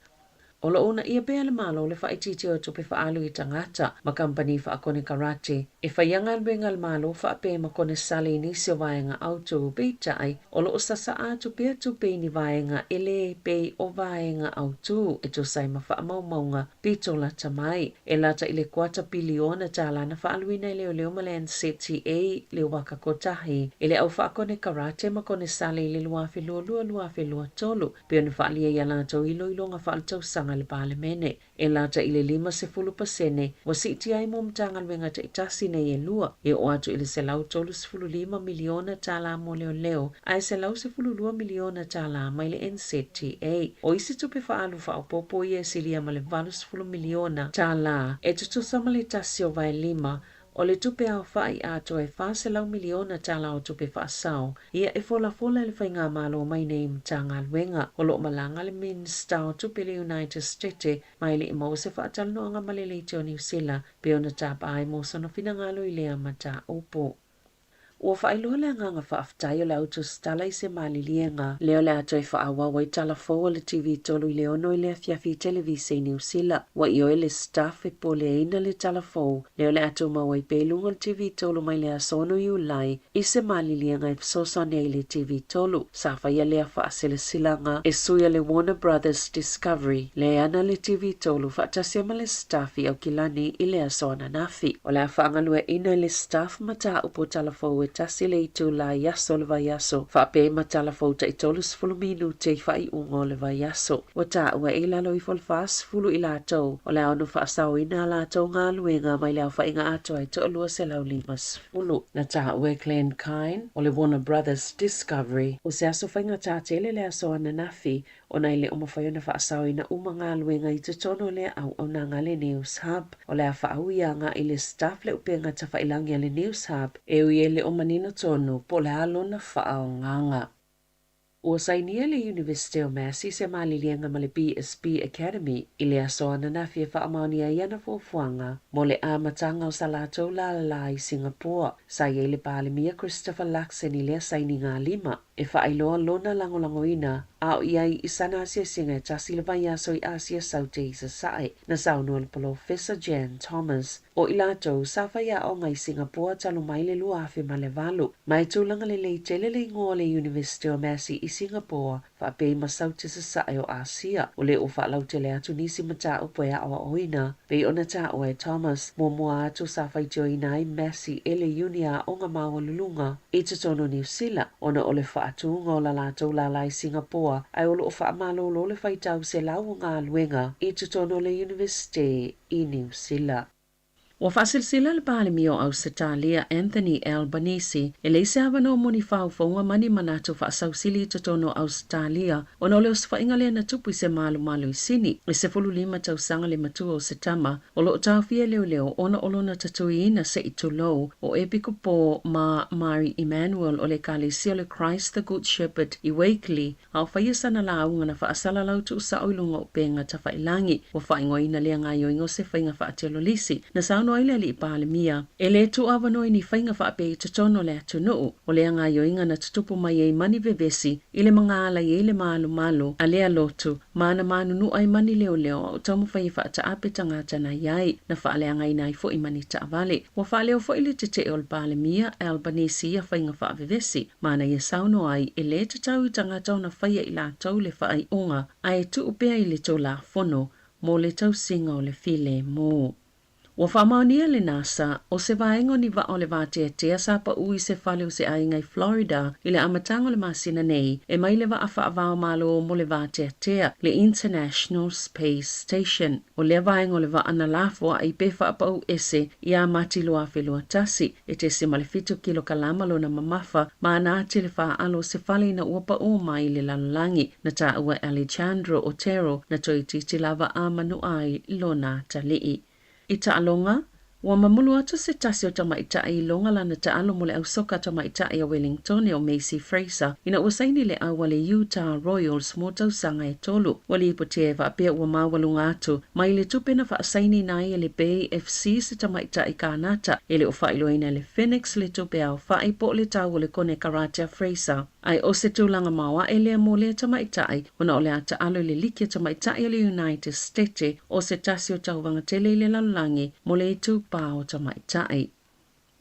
O lo o uunaia pea le Malo le faaitiitia o tupe faaalu i tagata ma kamupani faakonekarate e faia galuega a le Malo faapea ma konesale i nisi o vaega autu, peitai o lo o sasaa atu pea tupe i ni vaega e le pei o vaega autu e tusa ai ma faamaumauga pito lata mai. E lata i le kuata piliona tālā na faaaluina e leoleo ma le NZTA le waka kotahi e le au faakonekarate ma konesale i le 2022, 2023 pei ona faaalia i a latou iloiloga faaletausaga i le Palemene. E lata i le 50% ua siitia ai mo Matagaluega taitasi nei e lua, e oo atu i le $135 miliona tālā mo leoleo ae $112 miliona tālā mai le NZTA. O isi tupe faaalu faaopoopo ia e silia ma le $80 miliona tālā e tutusa ma le tasi o vaelima o le tupe aofai atoa e $400 miliona tālā o tupe faasao ia e folafola e le Faigamalo mai nei Matagaluega. O lo o malaga le Minisita o Tupe i le United State ma e le i maua se faatalanoaga ma le Leitio Niu Sila pei ona tapa ai mo sona finagalo i lea mataupu. Ua faailoa le agaga faafetai o le au tusitala i se maliliega lea o le a toe faaauau ai tala fou a le TV3 i le 6 i le afiafi i televise i Niu Sila. Ua ioe le staff e poleaina le tala fou lea o le a tumau ai pea i luga o le TV3 mai le aso 6 Iulai i se maliliega e fesoasoani ai i le TV3. Sa faia lea faasilasilaga e sui a le Warner Brothers Discovery lea e ana le TV3 faatasi ai ma le staff i Aukilani i le aso ananafi. O le a faagalueaiina e le staff mataupu o tala fou e tasi le itulā i aso o le vaiaso, faapea i matala fou tai 30 minute i faaiuga o le vaiaso. Ua taua e i lalo ifo o le 40 i latou o le a ono faasaoina a latou galuega mai le aofaiga atoa e 250. Na taua e Glen Kyne o le Warner Brothers Discovery o se aso faigata tele le aso ananafi ona e le o mafai ona faasaoina uma galuega i totonu o lea auaunaga a le News Hub. O le a faaui agai le staff le upega tafailagi a le News Hub e ui e le o manino tonu po o le a lona faaogaga. Ua sainia le Iunivesite o Massey se maliliega ma le BSB Academy i le aso ananafi e faamaonia ai ana fuafuaga mo le amataga o sa latou lalā i Singapore. Sa i ai le Palemia Christopher Luxon i lea sainiga lima e faailoa lona lagolagoina a o i ai i sana asiasiga e tasi le vaiaso i Asia Saute i Sasae. Na saunoa le Polofesa Jan Thomas, o i latou sa faiaoga i Singapore talu mai le 2008, ma e tulaga lelei tele le igoa o le Iunivesite o Massey i Singapore faapea i ma Saute Sasae o Asia. O lea ua faalautele atu nisi mataupu e aoaoina pei ona taua e Thomas, muamua atu sa faitioina ai Massey e le Iuni Aoga Maualuluga i totonu o Niu Sila ona o le faatuga o la latou lālā i Singapore ae o lo o faamalōlō le faitau selau o galuega i totonu o le Iunivesite i Niu Sila. Ua faasilasila le Palemia o Ausetalia, Anthony Albanese, e leai se avanoa mo ni faufauga ma ni manatu faasausili i totonu o Ausetalia ona o le osofaiga lea na tupu i se malumalu i Sini. E 15 tausaga le matua o se tama o lo o taofia e leoleo ona o lona tatuiina se i tulou o Epikopo ma Mari Emmanuel o le Ekalesia o le Christ the Good Shepherd i Wakeley a o faia sana lauga na faasalalau tuusao i luga o upega tafailagi. Ua faaigoaina lea gaoioiga o se faiga faatelolisi. Na saunoa ai le alii Palemia, e le tuuavanoa i ni faiga faapea i totonu o le atunuu. O lea gaoioiga na tutupu mai ai ma ni vevesi i le magala i ai le malumalu a lea lotu ma na manunua ai ma ni leoleo a o taumafai e faataape tagata na i ai, na faaleagaina ai foi ma ni taavale. Ua faaleo foi le tetee o le Palemia, Albanese i ia faiga faavevesi, ma na ia saunoa ai, e lē tatau i tagata ona faia i latou le faaiuga, ae tuu pea i le Tulafono mo le tausiga o le filemu. Ua faamaonia e le NASA, o se vaega o ni vaa o le vateatea sa pau i se fale o se aiga i Florida i le amataga o le masina nei, e mai le vaa faava-o-Malo mo le vateatea, le International Space Station. O lea vaega o le vaa na lafoai pe faapau ese ia Mati 2021, e 0.7 kilokalama lona mamafa ma ana ati le faalo o se fale ina ua pau mai le lalolagi. Na taua e Alejandro Otero na toeitiiti lava a manua ai lona atalii. I taaloga, ua mamulu atu se tasi o tamaitai i loga lana taalo mo le ausoka tamaitai a Wellingtone o Macy Fraser ina ua saini le au a le Utah Royals mo tausaga e tolu. Ua lipotia e faapea ua maualuga atu mai le tupe na faasainiina ai e le Bay FC se tamaitai Kanata e le o faailoaina e le Phoenix le tupe aofai po o le tau o le konekarate a Fraser. Ae o se tulaga maoae lea mo lea tamaitai ona o le a taalo i le liki a tamaitai o le United Stete o se tasi o tauvaga tele i le lalolagi mo le itupa o tamaitai.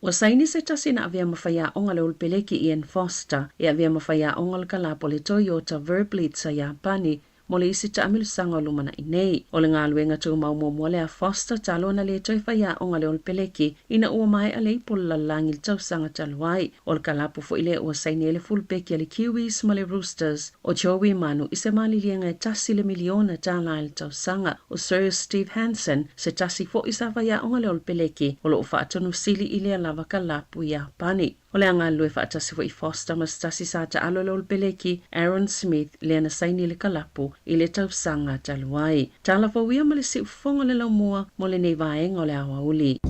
Ua saini se tasi na avea ma faiaoga le Olopeleki Ian Foster e avea ma faiaoga o le kalapu a le Toyota Verblitz a Iapani mo le isi taamilosaga o lumanai nei. O le galuega tumau muamua lea a Foster talu ona le toe faiaoga le Olopeleki ina ua maea le ipu o le lalolagi i le tausaga talu ai. O le kalapu foi lea ua saini ai le fulupeki a le Kiwis ma le Roosters o Joey Manu i se maliliega e $1 miliona i le tausaga. O Sir Steve Hansen, se tasi foi sa faiaoga le Olopeleki, o loo faatonusili i lea lava kalapu i Iapani. O le a galulue faatasi foi Foster ma se tasi sa taalo le Olopeleki, Aaron Smith, lea na saini le kalapu i le tausaga talu ai. Tala fou ia ma le siufofoga o le laumua mo lenei vaega o le aoauli.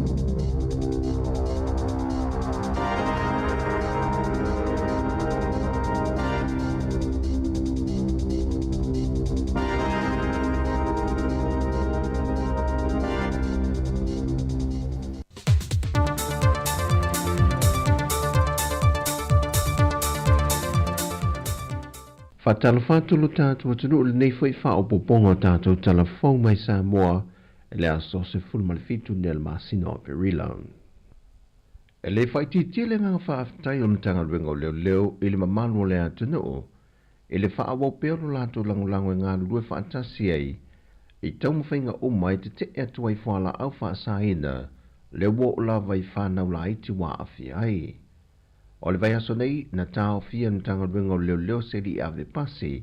Faatalofa atu lo tatou atunuu i lenei foi faaopoopoga o tatou tala fou mai Samoa i le aso 17 nei o le masina o Aperila. E le faaitiitia le agaga faafetai o le Matagaluega o Leoleo i le mamalu o le atunuu i le faaauau pea o lo latou lagolago e galulue faatasi ai i taumafaiga uma e tetee atu ai fualaau faasaina lea ua oo lava i fanau laiti ua aafia ai. O le vaiaso nei, na taofia e le Matagaluega o Leoleo se alii ave pasi,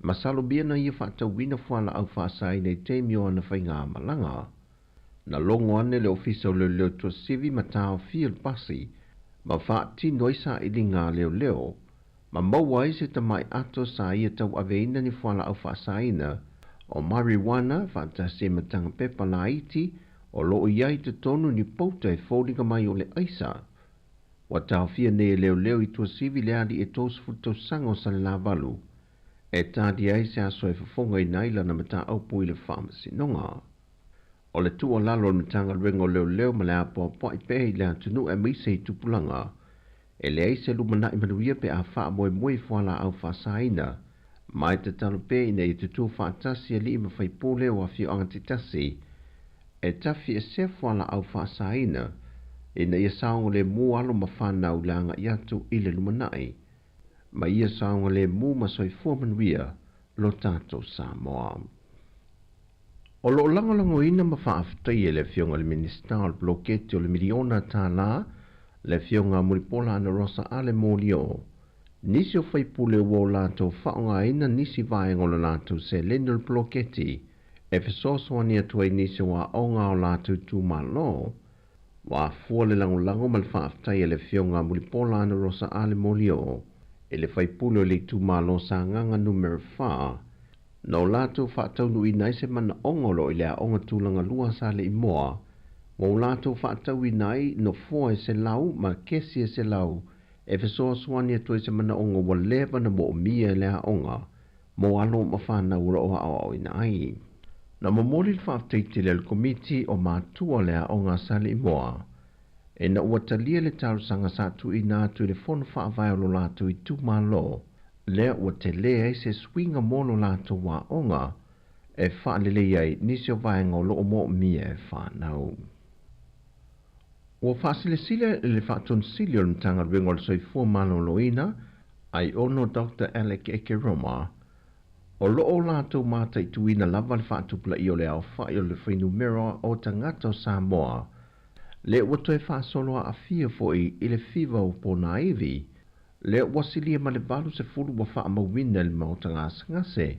masalomia na ia faatauina fualaau faasaina i taimi o ana faigamalaga. Na logo ane le Ofisa o Leoleo i Tuasivi ma taofia le pasi ma faatino ai sailiga a leoleo ma maua ai se tamai ato sa ia tauaveina ni fualaau faasaina o marijuana faatasi ai ma taga pepa laiti o loo i ai i totonu ni pouta e foliga mai o le aisa. Ua taofia nei e leoleo i Tuasivi le alii e 30 tausaga o Salelavalu e talia ai se aso e fofogaina ai lana mataupu i le faamasinoga. O le tuualalo a le Matagaluega o Leoleo ma le apoapoai pea i le atunuu aemaise i tupulaga, e leai se lumanai manuia pe a faamoemoe i fualaau faasaina, ma e tatalo pea ina ia tutū faatasi alii ma faipule o afioaga taitasi e tafiesea fualaau faasaina ina ia saogalemu alo ma fanau i le agai atu i le lumanai, ma ia saogalemu ma soifua manuia lo tatou Samoa. O lo o lagolagoina ma faafetaia e le Afioga i le Minisita o le Poloketi o le Miliona Tala, le Afioga Mulipola Anarosa Ale Molioo, nisi o faipule ua o latou faaaogaina nisi vaega o le latou seleni o le poloketi e fesoasoani atu ai i nisi o aoga a o latou itumalo. Ua afua le lagolago ma le faafetai a le Afioga Mulipola Anarosa Ale Molioo i le faipule o le itumalo Sagaga Numera 4, na o latou faataunuuina ai se manaoga o lo o i le Aoga Tulaga Lua a Saleimoa, ua o latou faatauina ai nofoa e 100 ma kesi e 100 e fesoasoani atu ai i se manaoga ua leva ona moomia e le aoga mo alo ma fanau o lo o aoaoina ai. Na momoli le faafetai tele a le Komiti o Matua o le Aoga a Saleimoa ina ua talia le talosaga sa tuuina atu i le Fono Faavae o lo latou itumalo, lea ua tele ai se suiga mo lo latou aoga e faalelei ai nisi o vaega o lo o moomia e fanau. Ua faasilasila e le Faatonusili o le Matagaluega o le Soifua Maloloina, Aiono Doctor Alec Ekeroma, O lo o latou mataituina lava le faatupulaia o le aofai o le fuainumera o tagata o Samoa, lea ua toe faasolo aafia foi i le fiva o ponaivi, lea ua silia ma le 80 ua faamauina i le maota gasegase,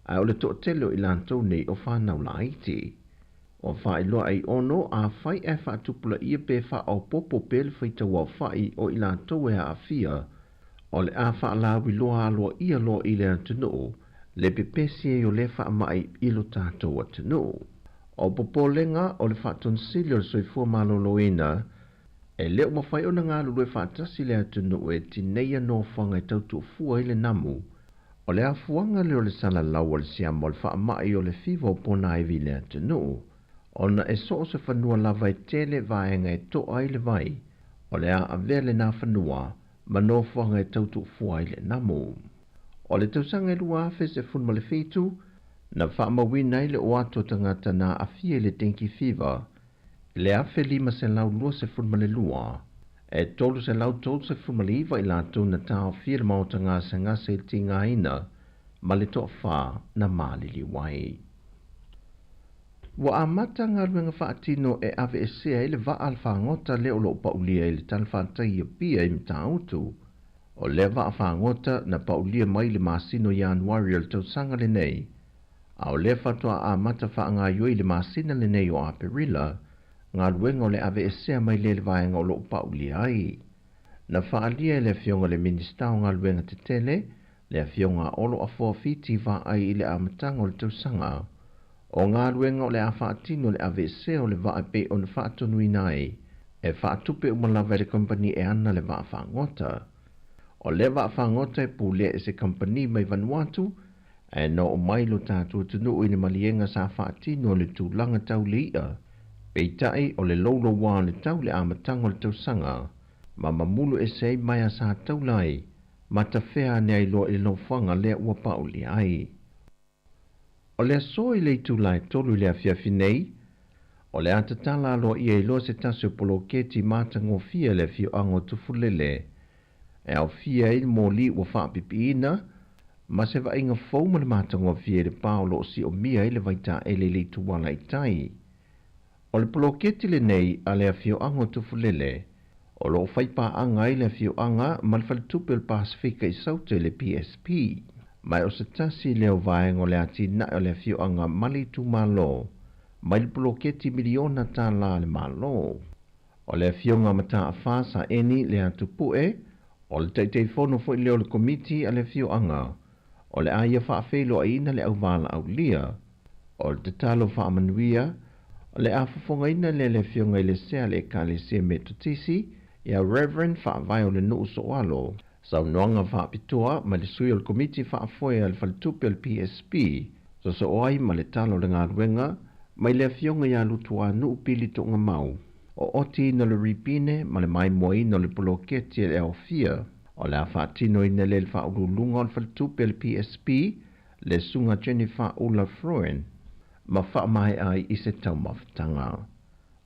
ae o le toatele o i latou nei o fanau laiti. Ua faailoa e Aiono afai ae faatupulaia pe faaopoopo pea le faitauaofai o i latou e aafia, o le a faalauiloa aloaia loa i le atunuu le pepesi ai o lea faamai i lo tatou atunuu. O popolega o le Faatonisili o le Soifua Maloloina, e le o mafai ona galulue faatasi le atunuu e tineia nofoaga e tau tuufua ai le namu. O le afuaga lea o le salalau o le siama o le faamai o le fiva o ponaivi i le atunuu, ona e so o se fanua lava e tele vaega e toa ai le vai, o le a avea lena fanua ma nofoaga e tau tuufua ai le namu. O le tausaga e 2017, na faamauina ai le o atu o tagata na aafia i le dengue fever i le 1522, e 339 i latou na taofia i le maota gasegase i le tigaina ma le toafa na maliliu ai. Ua amata galuega faatino e aveesea ai le vaa a le fagota lea o lo o paulia i le talafatai i Apia i Matautu. O lea vaa fagota na paulia mai i le masina o Ianuari o le tausaga lenei, a o lea faatoa amata faagaoioi i le masina lenei o Aperila galuega o le aveesea mai lea i le vaega o lo o paulia ai. Na faaalia e le Afioga i le Minisita o Galuega Tetele, le Afioga a Olo Afoa Fiti Vaai i le amataga o le tausaga, o galuega o le a faatino le aveesea o le vaa e pei ona faatonuina ai, e faatupe uma lava e le kamupani e ana le vaa fagota. O lea vaa fagota e pulea e se kamupani mai Vanuatu, ae na oo mai lo tatou atunuu i le maliega sa faatino i le tulaga tau le i'a, peitai o le louloua o le tau i le amataga o le tausaga, ma mamulu ese ai maea sa taula ai, ma tafea ane ai loa i le nofoaga lea ua paulia ai. O le aso i le itula e tolu i le afiafi nei, o le a tatala aloaia ai loa se tasi o poloketi matagofie a le afioaga o Tufulele, e aofia ai le moli ua faapipiina ma se vaaiga fou ma le matagofie i le pa o lo o siomia ai le vaitaele i le ituala i tai. O le poloketi lenei a le afioaga o Tufulele, o lo o fai paaga ai le afioaga ma le Faletupe o le Pasefika i Sauta i le PSP. Ma o se tasi lea o vaega o le atinae o le afioaga ma le itumalo mai le poloketi miliona tālā a le Malo. O le Afioga Mataafa Saeni Leatupue, o le Taitaifono foi lea o le Komiti a le Afioaga, o le a ia faafeiloaiina le auvalaaulia. O le tatalo faamanuia, o le a fofogaina lea e le Afioga i le Sea a le Ekalesia Metotisi, ia Reverend Faavae o le Nuu Soalo. Saunoaga faapitoa mai le sui o le Komiti Faafoe a le Faletupe o le PSP, sosoo ai ma le tala o le galuega mai le Afioga ia Lutuanuu Pili Togamau, o otiina le ripine ma le maimoaina o le poloketi e le aofia. O le a faatinoina lea e le Faauluuluga o le Faletupe a le PSP, le Susuga Jennifer Ula Froen, ma faamaea ai i se taumafataga.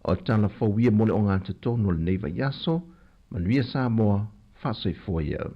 O tala fou ia mo le ogatotonu o lenei vaiaso, Manuia Samoa, faasoifua ia.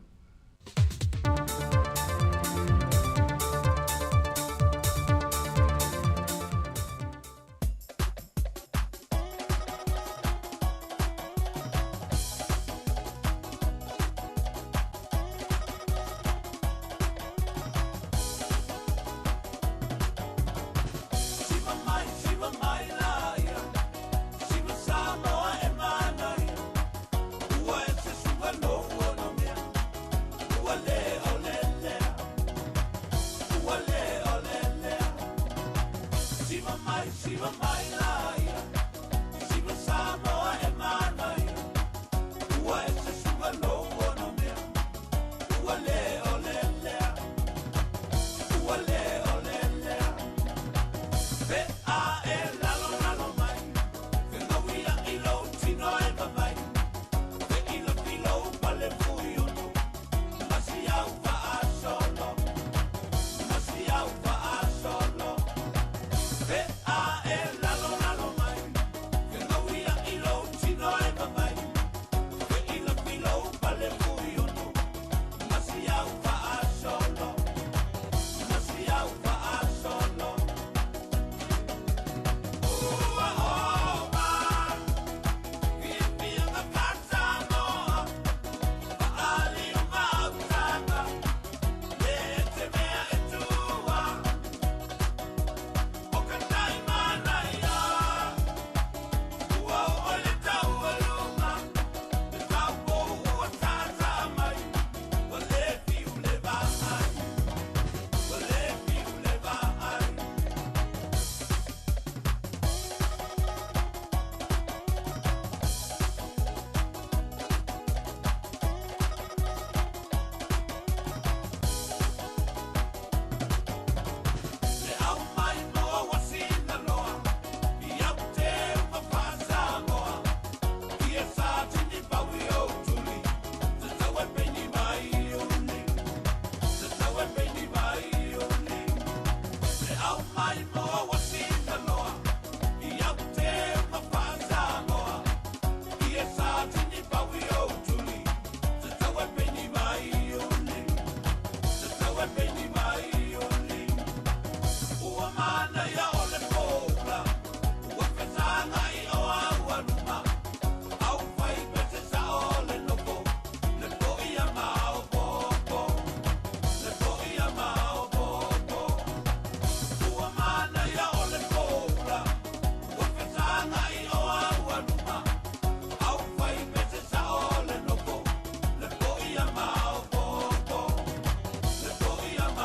peini mai uli. Ua mana ia o le poula, ua fesanga i o au aluma. Au fai pese sa o le nofo, le po ia mao popo, le po ia mao popo. Ua mana ia o le poula, ua fesanga i o au aluma. Au fai pese sa o le nofo, le po ia mao popo, le po ia mao.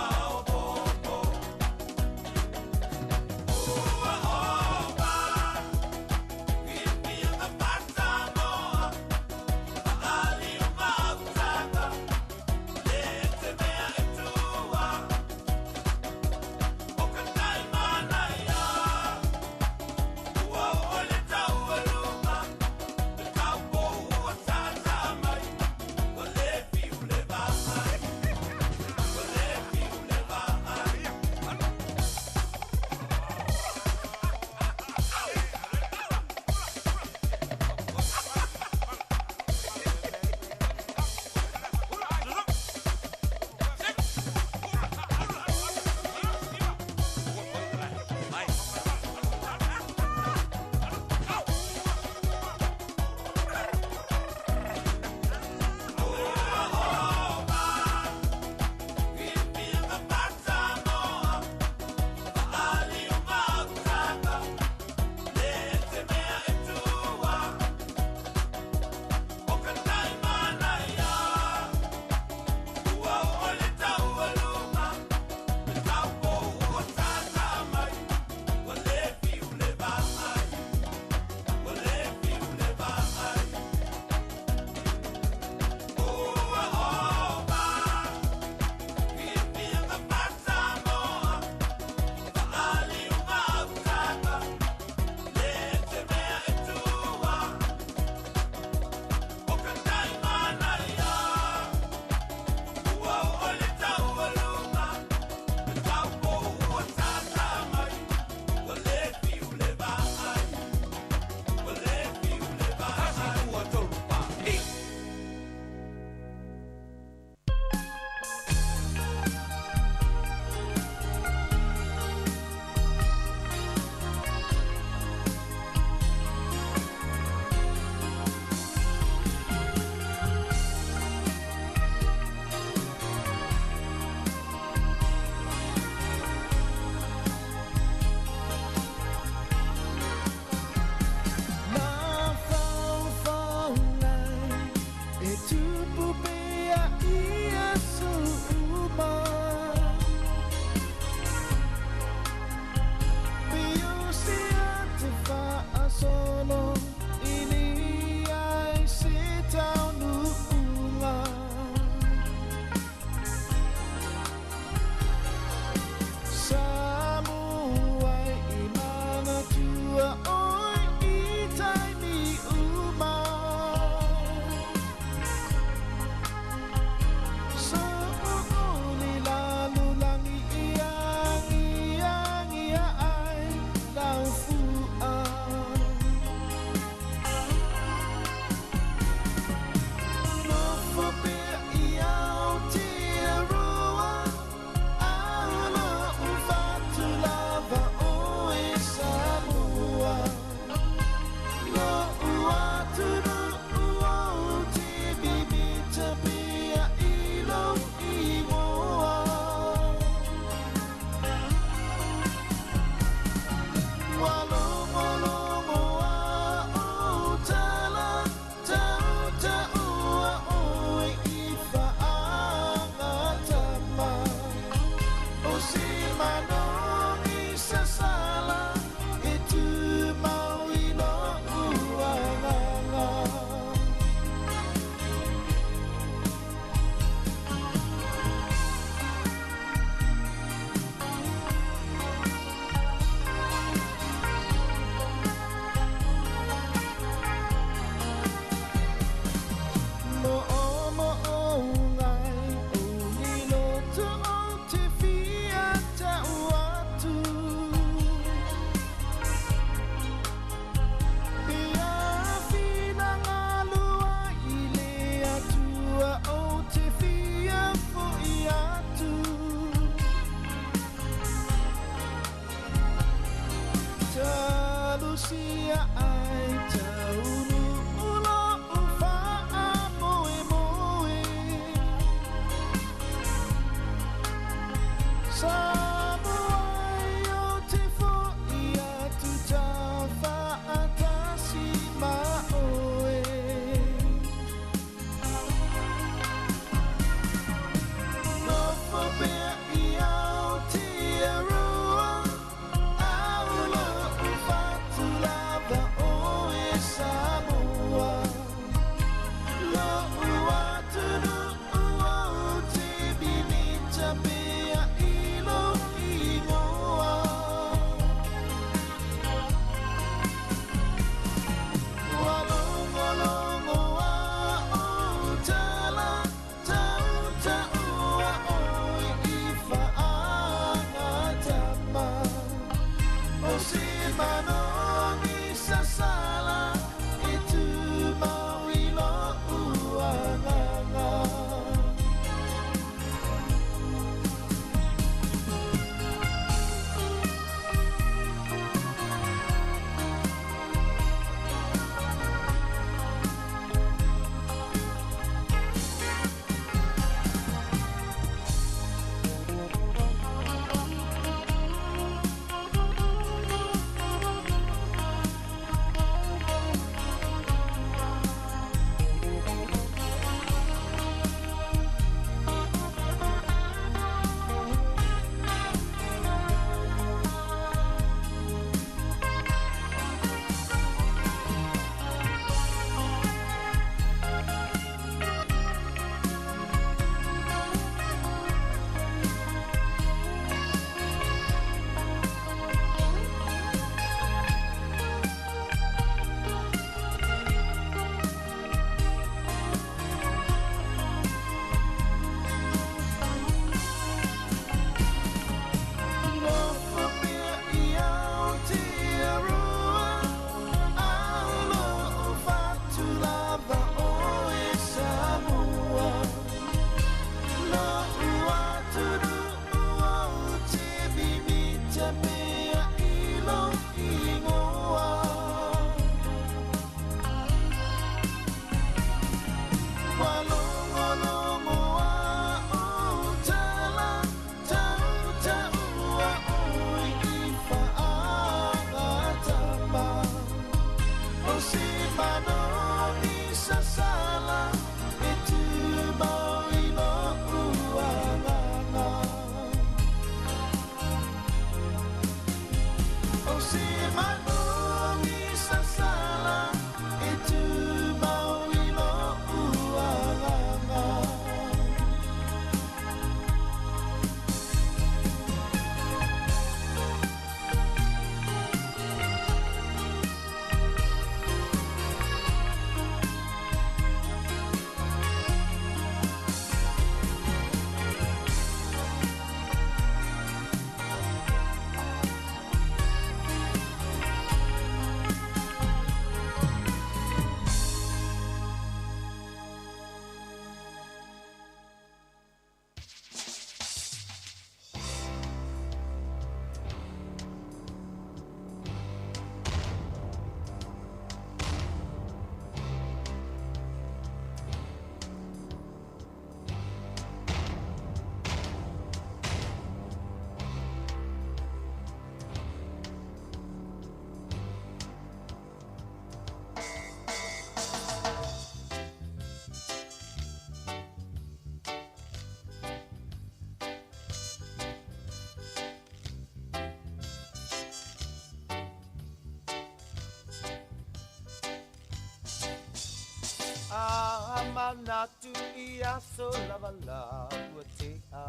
Manatu i aso lava la ua tea.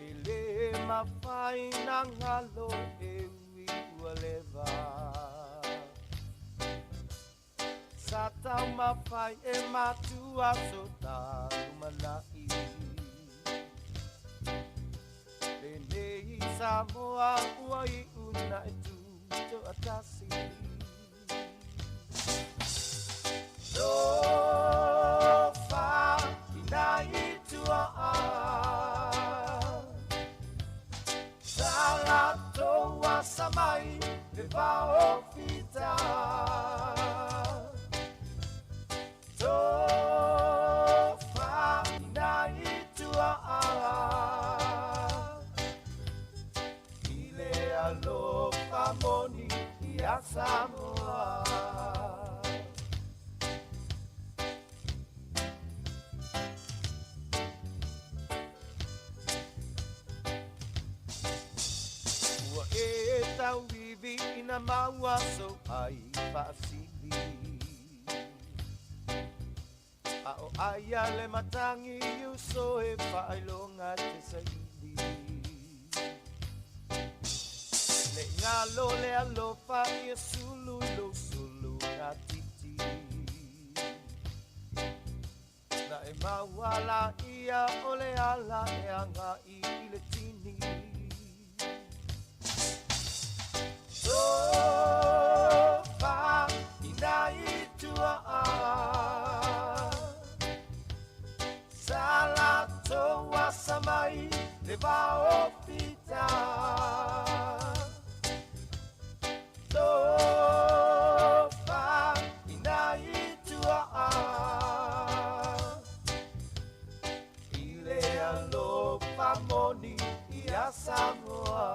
E le mawhai nā ngalo e ui ua leva. Sa tau mawhai e matua so tā lumanai. Lenei Samoa ua i una e tū atasi. Tofa ina i tua a Salatoa samai le vao fita. Tofa ina i tua a Samoa. Ua e tauivi ina maua so ai faasili. A o aia le matangi uso e whailonga te saili. Le ngalo le alofa ia sulu i lo sulu na titi. Na e mauala ia o le ala e anga i le tini. Sofa ina i tua a. Salato asamai le vao pita. Tofa ina i tua a. I le alofa moni ia Samoa.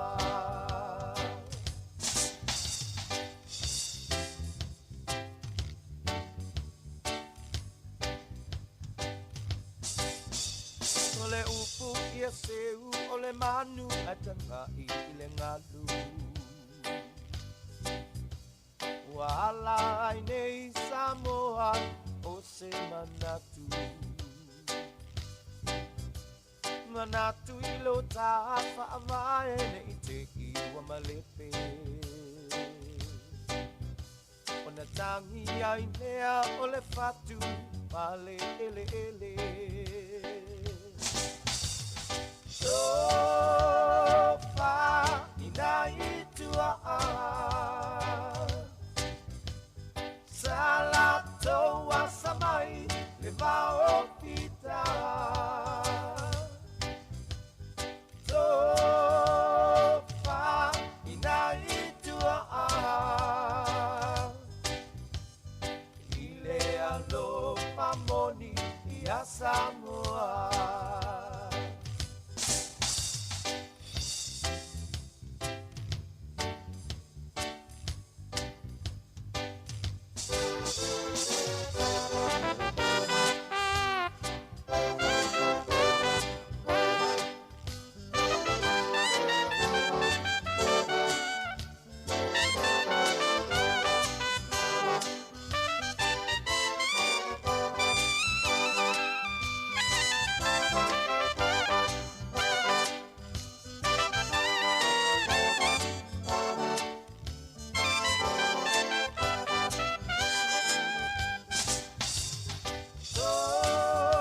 O le upu ia seu o le manu a tanga i le ngalu. Ua ala ai nei Samoa o se manatu. Manatu i lo tafa avae nei te i ua malepe. Ona tangi ai mea o le fatu pale ele ele. Sofa ina i tua a. Salato asamai le vao pita. Tofa ina i tua a. I le alofa moni ia Samoa.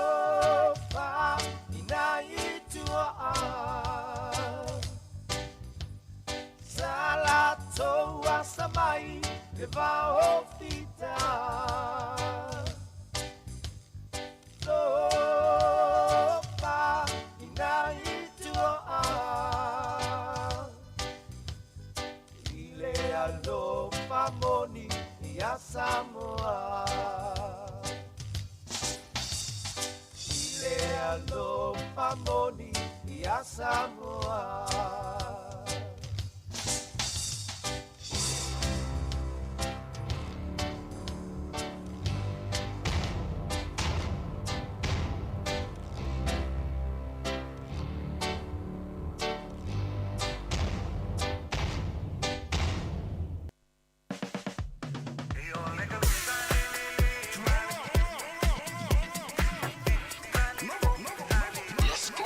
Sofa ina i tua a. Salato asamai le vao fita. Sofa ina i tua a. I le alofa moni ia Samoa. I le alofa moni ia Samoa.
Let's go.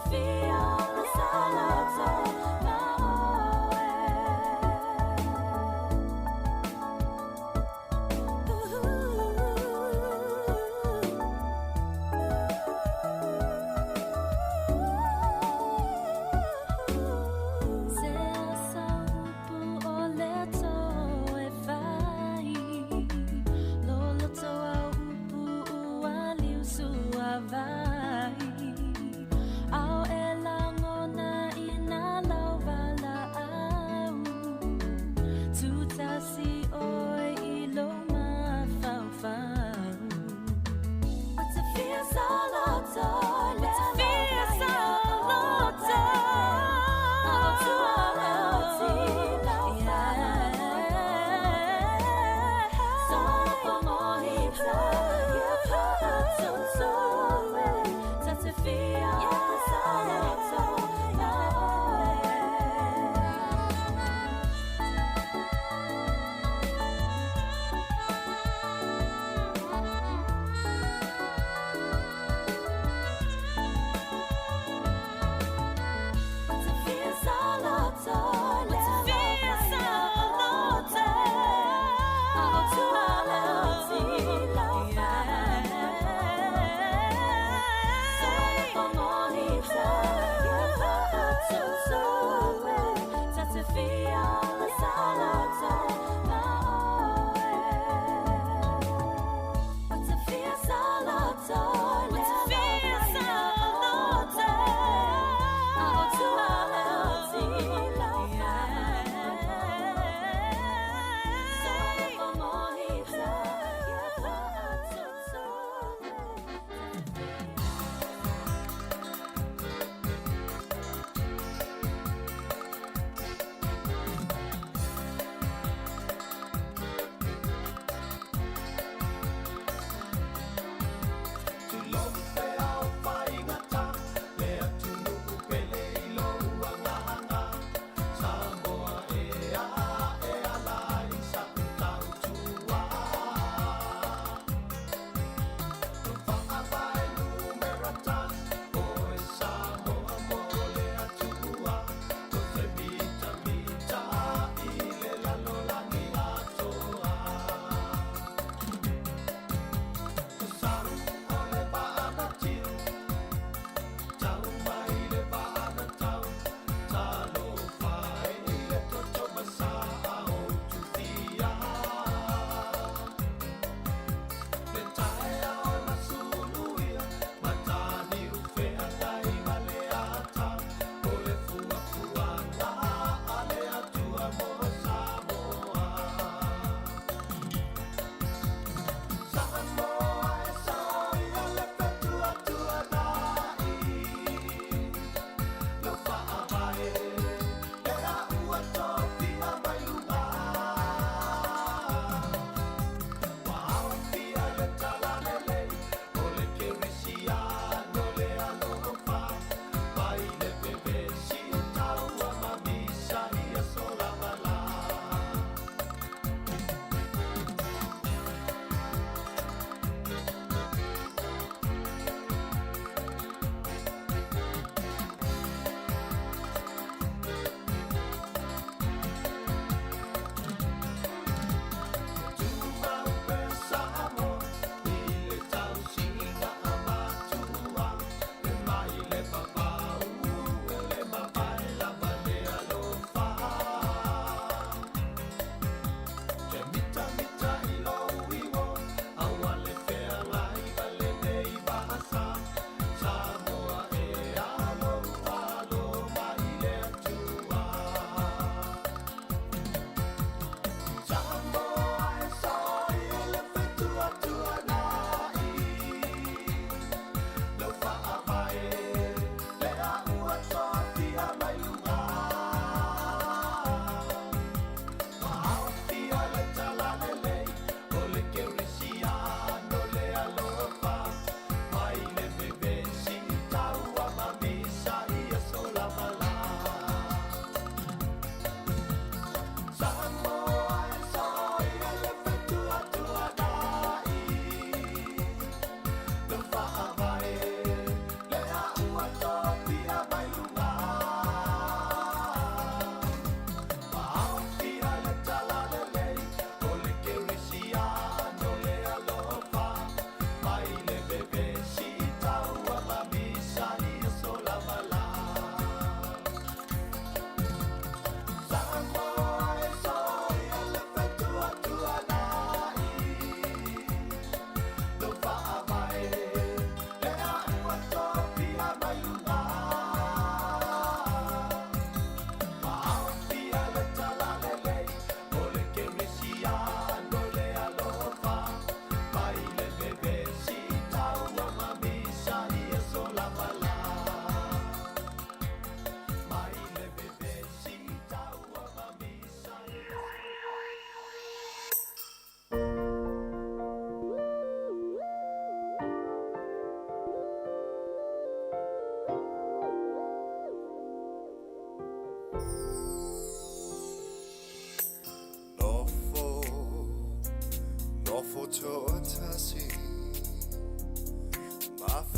Fia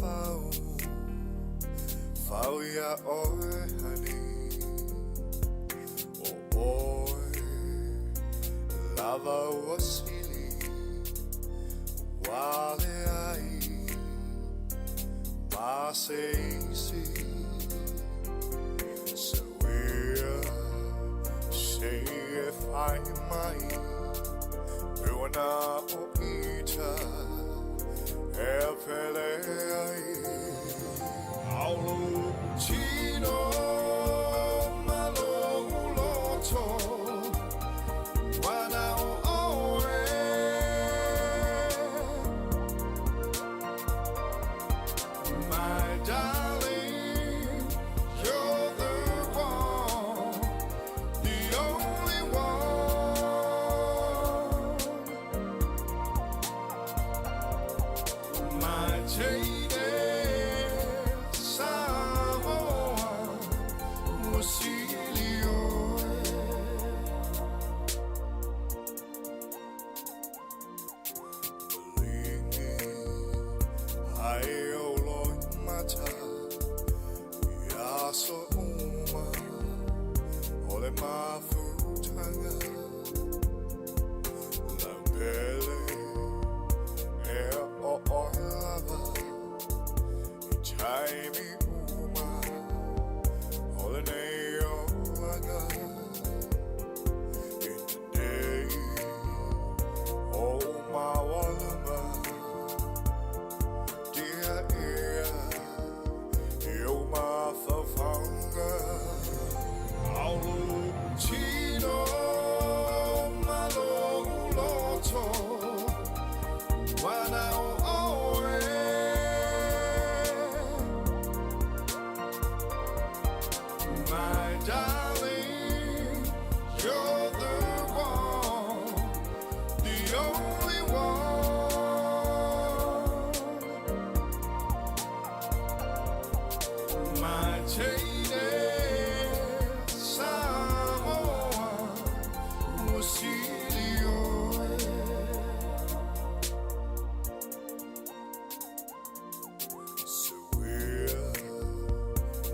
fau Fau ia oe honey O oe Lava ua sili Ua leai Ma se isi Se uia Se e fai mai Pe ua na o ita E pele ai Au lou tino ma lou loto Ua na o oe My darling, you're the one, the only one. My teine Samoa, ua sili oe. Malingi, ai o loi mata, i aso uma, o le mafutanga. Lau pele, e o oe lava, i taimi uma, o le nei olaga. I te nei, o mawalama, dia ia, i o mafaufauga. Au lou tino ma lou loto, ua na o oe. My darling, you're the one, the only one. My teine Samoa, ua sili oe. Se uia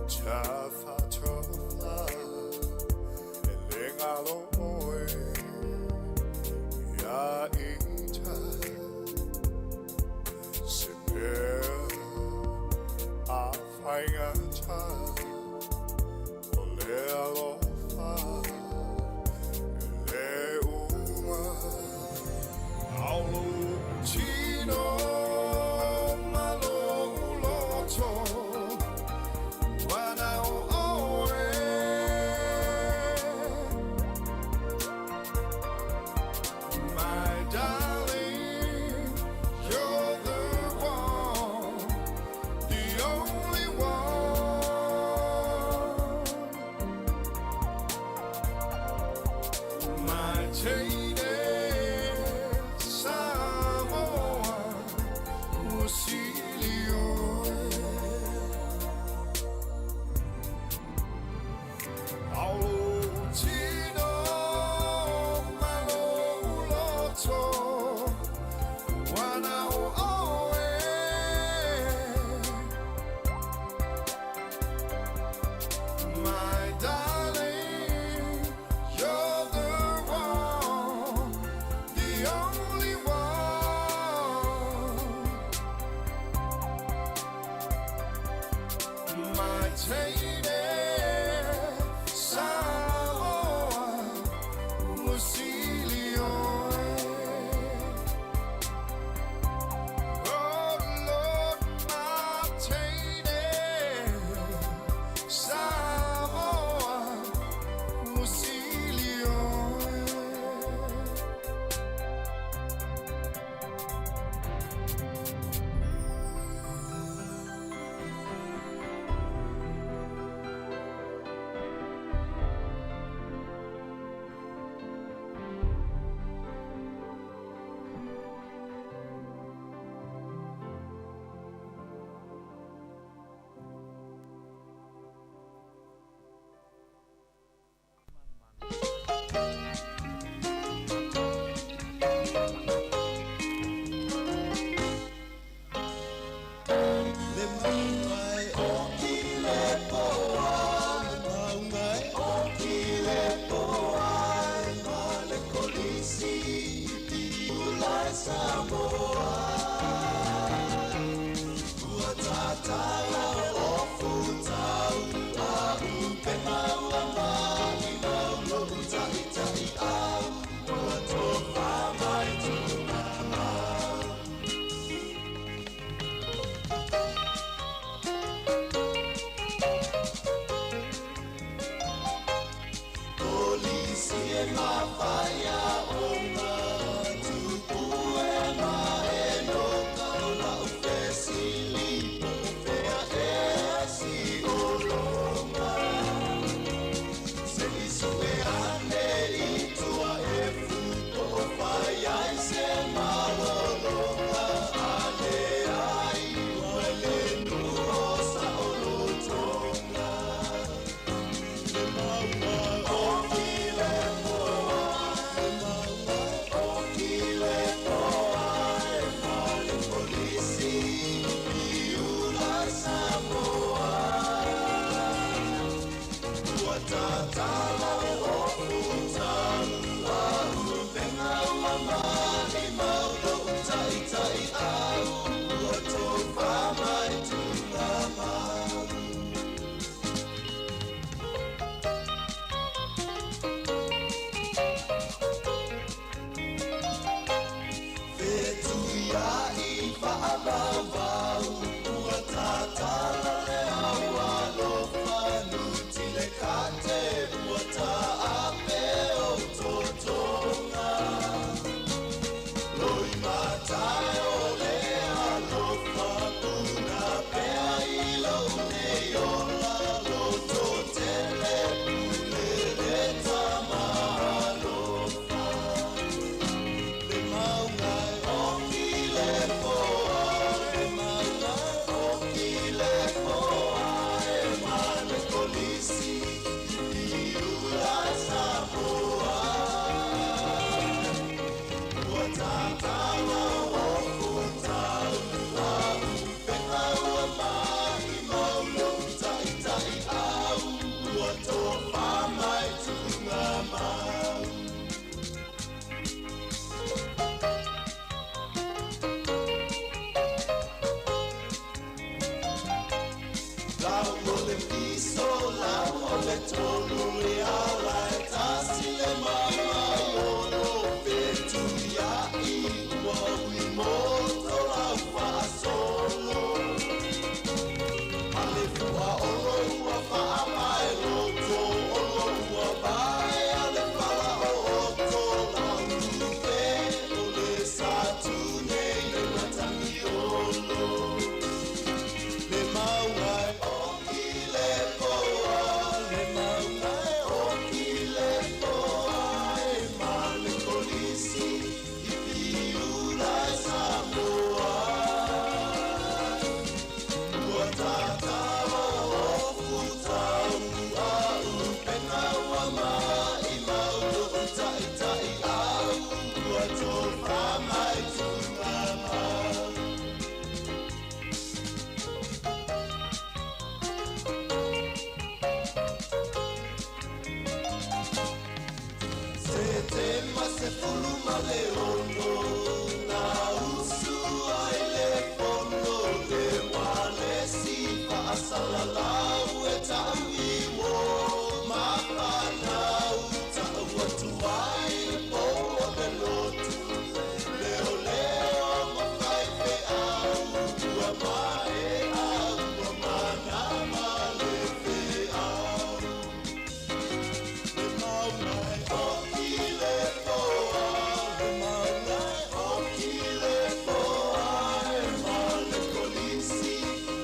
tafatofa, e le galo oe ia ita. Se mea a faigata, o le alofa e le uma. Au lou tino ma lou loto, ua na o oe. My darling, you're the one, the only one. My teine Samoa, ua sili oe. Au lou tino ma lou loto, ua na o oe. My darling, you're the one, the only one. My teine Samoa, ua sili oe. Oh Lord, my teine Samoa,
Ua tatala o futau A upenga ua mai mau Lou taitai au Ua tofa mai tugamau. Fetuiai faamaumau ua tatala le aualofa nutile kate ua taape o totoga. Loi matae o le alofa puna pea i lou nei ola loto tele pule le tama alofa. Le maunga e oki le poa, le maunga e oki le poa, e male kolisi i piula e Samoa. Ua tatala o futau, a upenga ua mai mau lou taitai au, ua tofa mai tugamau. Lau o le piso, lau o le tolu e ala e tasi le mama i ono fetuiai ua ui moto lau faasolo. Male fua olo ua faamae loto, olo ua vae a le fala o oto, lau tupe o le sa tu nei le matangi olo. Le maunga e oki le poa, le maunga e oki le poa, e male kolisi i piula e Samoa. Ua tatala o futau, a upenga ua mai mau lou taitai au, ua tofa mai tugamau. Se tema se fulu ma le ono, na usu ai le fono, le wale si faasalalau e tau i wo. Mapanau tau atu ai le po o le lotu, leo leo ma faife au, ua mae au, ua mana ma le feau. Le maunga e oki le poa, le maunga e oki le poa, e male kolisi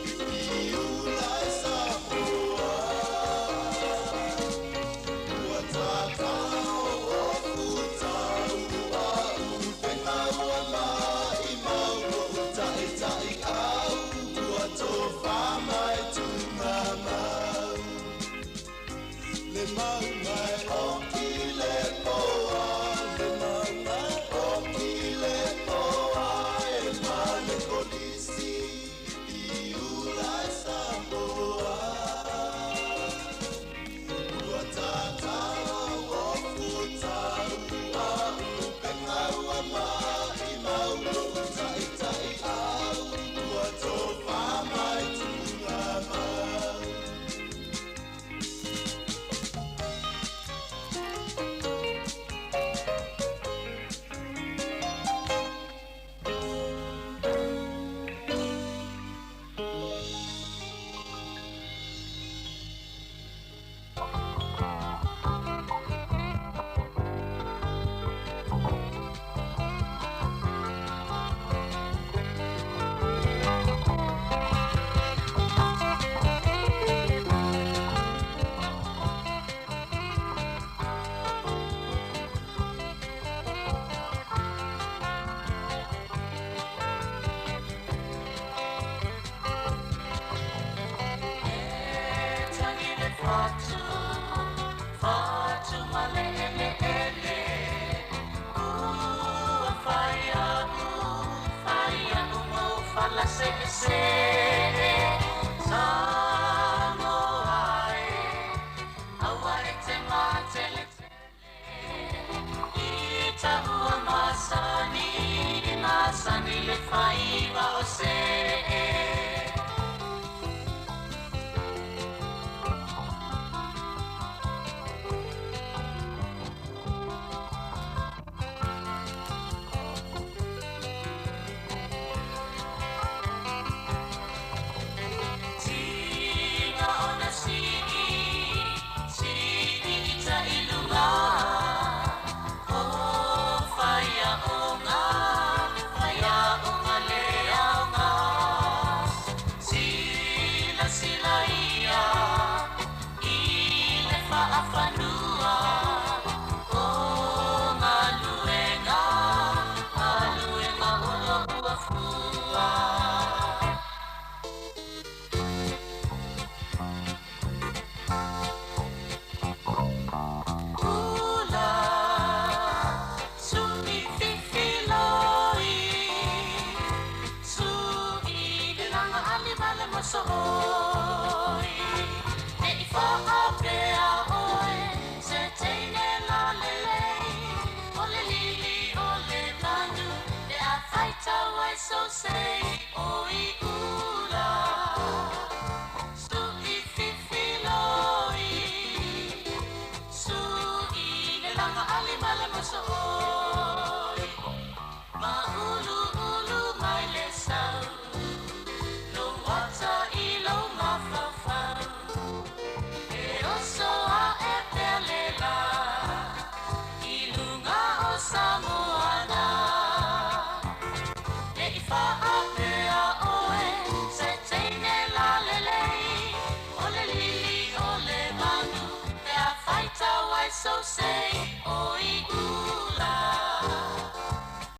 i piula e Samoa. Ua tatala o futau, a upenga ua mai mau lou taitai au, ua tofa mai tugamau. Le maunga e oki le poa, le maunga e oki le poa, e male kolisi i piula e Samoa. Ua tatala o futau, a upenga ua mai mau lou taitai au, ua tofa mai tugamau.
Se se Samoa e aua.
faiva o se'e. Tiga ona sii, sii ita i luga. O faiaoga, faiaoga le aoga. Sila sila ia, i le faafanua.